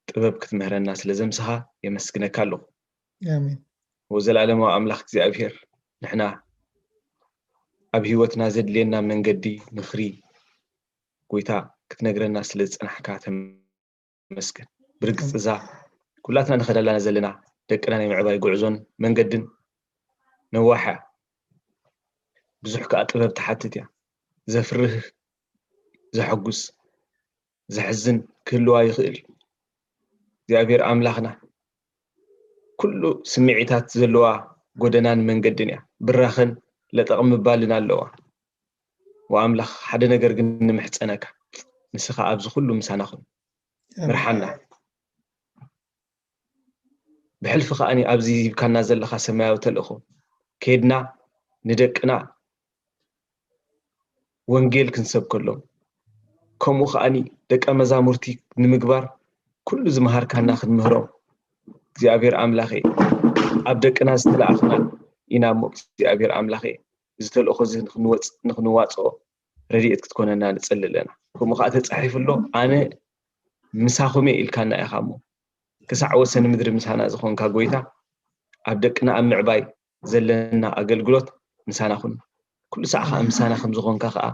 ጥበብ ክትምህረና ስለ ዘምስኻ የመስግነካ ኣለኹ። ኣሜን። ወዘላለማዊ ኣምላኽ እግዚኣብሔር፣ ንሕና ኣብ ህይወትና ዘድልየና መንገዲ ምኽሪ፣ ጎይታ፣ ክትነግረና ስለ ዝጸናሕካ ተመስገን። ብርግጽ እዛ ኩላትና ንኸደላና ዘለና ደቅና ናይ ምዕባይ ጉዕዞን መንገድን ነዋሕ እያ። ብዙሕ ከኣ ጥበብ ትሓትት እያ። ዘፍርህ፣ ዘሐጉስ፣ ዘሕዝን ክህልዋ ይኽእል እዩ። እግዚኣብሔር ኣምላኽና ኩሉ ስምዒታት ዘለዋ ጎደናን መንገድን እያ። ብራኸን ለጠቕ ምባልን ኣለዋ። ወኣምላኽ፣ ሓደ ነገር ግን ንምሕጸነካ፣ ንስኻ ኣብዚ ኩሉ ምሳና ኩን። ምርሓና። ብሕልፊ ከኣኒ ኣብዚ ሂብካና ዘለኻ ሰማያዊ ተልእኾ፣ ከይድና ንደቅና ወንጌል ክንሰብከሎም፣ ከምኡ ከኣኒ ደቀ መዛሙርቲ ንምግባር ኩሉ ዝመሃርካና ክንምህሮም፣ እግዚኣብሔር ኣምላኸ፣ ኣብ ደቅና ዝተላእኽና ኢና እሞ፣ እግዚኣብሔር ኣምላኸ፣ እዚ ተልእኾ እዚ ንኽንወጽ-፣ ንኽንዋጽኦ ረድኤት ክትኮነና ንጽሊ ኣለና። ከምኡ ከኣ ተጻሒፉ ኣሎ፣ ኣነ ምሳኹም እየ ኢልካና ኢኻ እሞ፣ ክሳዕ ወሰን ምድሪ ምሳና ዝኾንካ ጎይታ፣ ኣብ ደቅና ኣብ ምዕባይ ዘለና ኣገልግሎት ምሳና ኩን። ኩሉ ሳዕ ከኣ ምሳና ከም ዝኾንካ ከኣ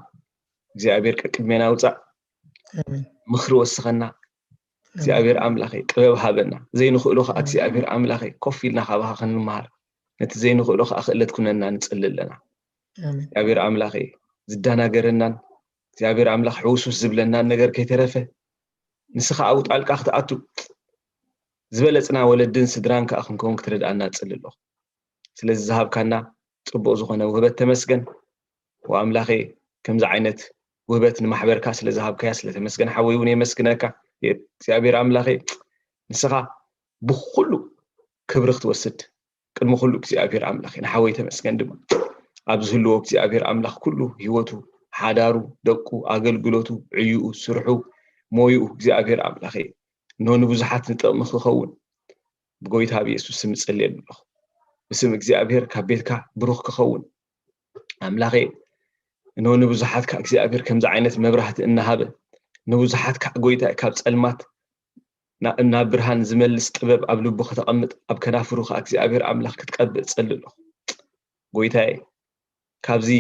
እግዚኣብሔር ቀቅድሜና ውጻእ። ኣሜን። ምኽሪ ወስኸና። እግዚኣብሔር ኣምላኸይ ጥበብ ሃበና። ዘይንኽእሎ ከኣ እግዚኣብሔር ኣምላኸይ ኮፍ ኢልና ካባኻ ክንመሃር፣ ነቲ ዘይንኽእሎ ከኣ ክእለት ኩነና ንጽሊ ኣለና። ኣሜን። እግዚኣብሔር ኣምላኸይ ዝደናገረናን እግዚኣብሔር ኣምላኽ ሕውሱስ ዝብለናን ነገር ከይተረፈ ንስኻ ኣብኡ ጣልቃ ክትኣቱ ዝበለጽና ወለድን ስድራን ከኣ ክንከውን ክትረድኣና እጽሊ ኣለኹ። ስለዚ ዝሃብካና ጽቡቕ ዝኾነ ውህበት ተመስገን። ወኣምላኸ ከምዚ ዓይነት ውህበት ንማሕበርካ ስለ ዝሃብካያ ስለ ተመስገን ሓወይ እውን የመስግነካ። እግዚኣብሔር ኣምላኸ ንስኻ ብኹሉ ክብሪ ክትወስድ ቅድሚ ኩሉ እግዚኣብሔር ኣምላኸ ንሓወይ ተመስገን ድማ ኣብ ዝህልዎ እግዚኣብሔር ኣምላኽ ኩሉ ህይወቱ፣ ሓዳሩ፣ ደቁ፣ ኣገልግሎቱ፣ ዕዩኡ፣ ስርሑ፣ ሞይኡ እግዚኣብሔር ኣምላኸ እንሆ ንብዙሓት ንጥቕሚ ክኸውን ብጎይታ ብየሱስ ስም እጽልየሉ ኣለኹ። ብስም እግዚኣብሔር ካብ ቤትካ ብሩኽ ክኸውን ኣምላኸ እንሆ ንብዙሓት ከኣ እግዚኣብሔር ከምዚ ዓይነት መብራህቲ እናሃበ ንብዙሓት ከኣ ጎይታ ካብ ጸልማት ና-፣ ናብ ብርሃን ዝመልስ ጥበብ ኣብ ልቡ ከተቐምጥ ኣብ ከናፍሩ ከኣ እግዚኣብሔር ኣምላኽ ክትቀብእ እጸሊ ኣለኹ። ጎይታዬ ካብዚ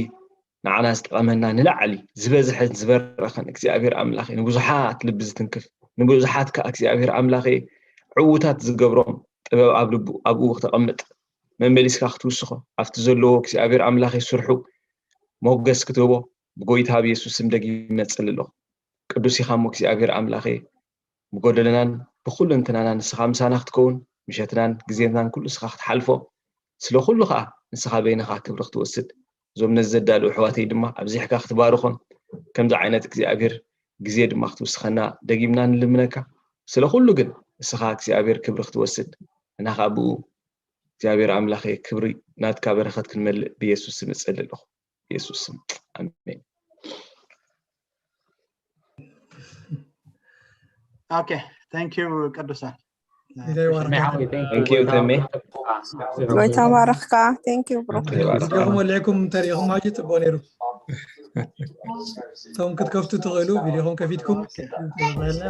ንዓና ዝጠቐመና ንላዕሊ ዝበዝሐን ዝበረኸን እግዚኣብሔር ኣምላኸ ንብዙሓት ልቢ ዝትንክፍ ንብዙሓት ከኣ እግዚኣብሔር ኣምላኸ ዕዉታት ዝገብሮም ጥበብ ኣብ ልቡ ኣብኡ ክተቐምጥ መመሊስካ ክትውስኾ ኣብቲ ዘለዎ እግዚኣብሔር ኣምላኸ ስርሑ ሞገስ ክትህቦ ብጎይታ ብየሱስ ስም ደጊመ እጽሊ ኣለኹ። ቅዱስ ኢኻ እሞ እግዚኣብሔር ኣምላኸ ብጎደለናን ብኹልንትናና ንስኻ ምሳና ክትከውን ምሸትናን ግዜናን ኩሉ ንስኻ ክትሓልፎ ስለ ኩሉ ከዓ ንስኻ በይንኻ ክብሪ ክትወስድ፣ እዞም ነዚ ዘዳልኡ ኣሕዋተይ ድማ ኣብዚሕካ ክትባርኾም፣ ከምዚ ዓይነት እግዚኣብሔር ግዜ ድማ ክትውስኸና ደጊምና ንልምነካ። ስለ ኩሉ ግን ንስኻ እግዚኣብሔር ክብሪ ክትወስድ፣ እና ከዓ ብኡ እግዚኣብሔር ኣምላኸ ክብሪ ናትካ በረኸት ክንመልእ ብየሱስ ስም እጸሊ ኣለኹ። ብየሱስ ስም ኣሜን። Okay, thank you ቅዱሳን። Thank you, Tame. ጎይታ ባረኽካ። Thank you ብሩክ። ቪዲዮኹም ወሊዕኩም እንተሪኢኹም ሕጂ ፅቡቅ ነይሩ። እቶም ክትከፍቱ ትኽእሉ ቪዲዮኹም ከፊትኩም ተባሂልና።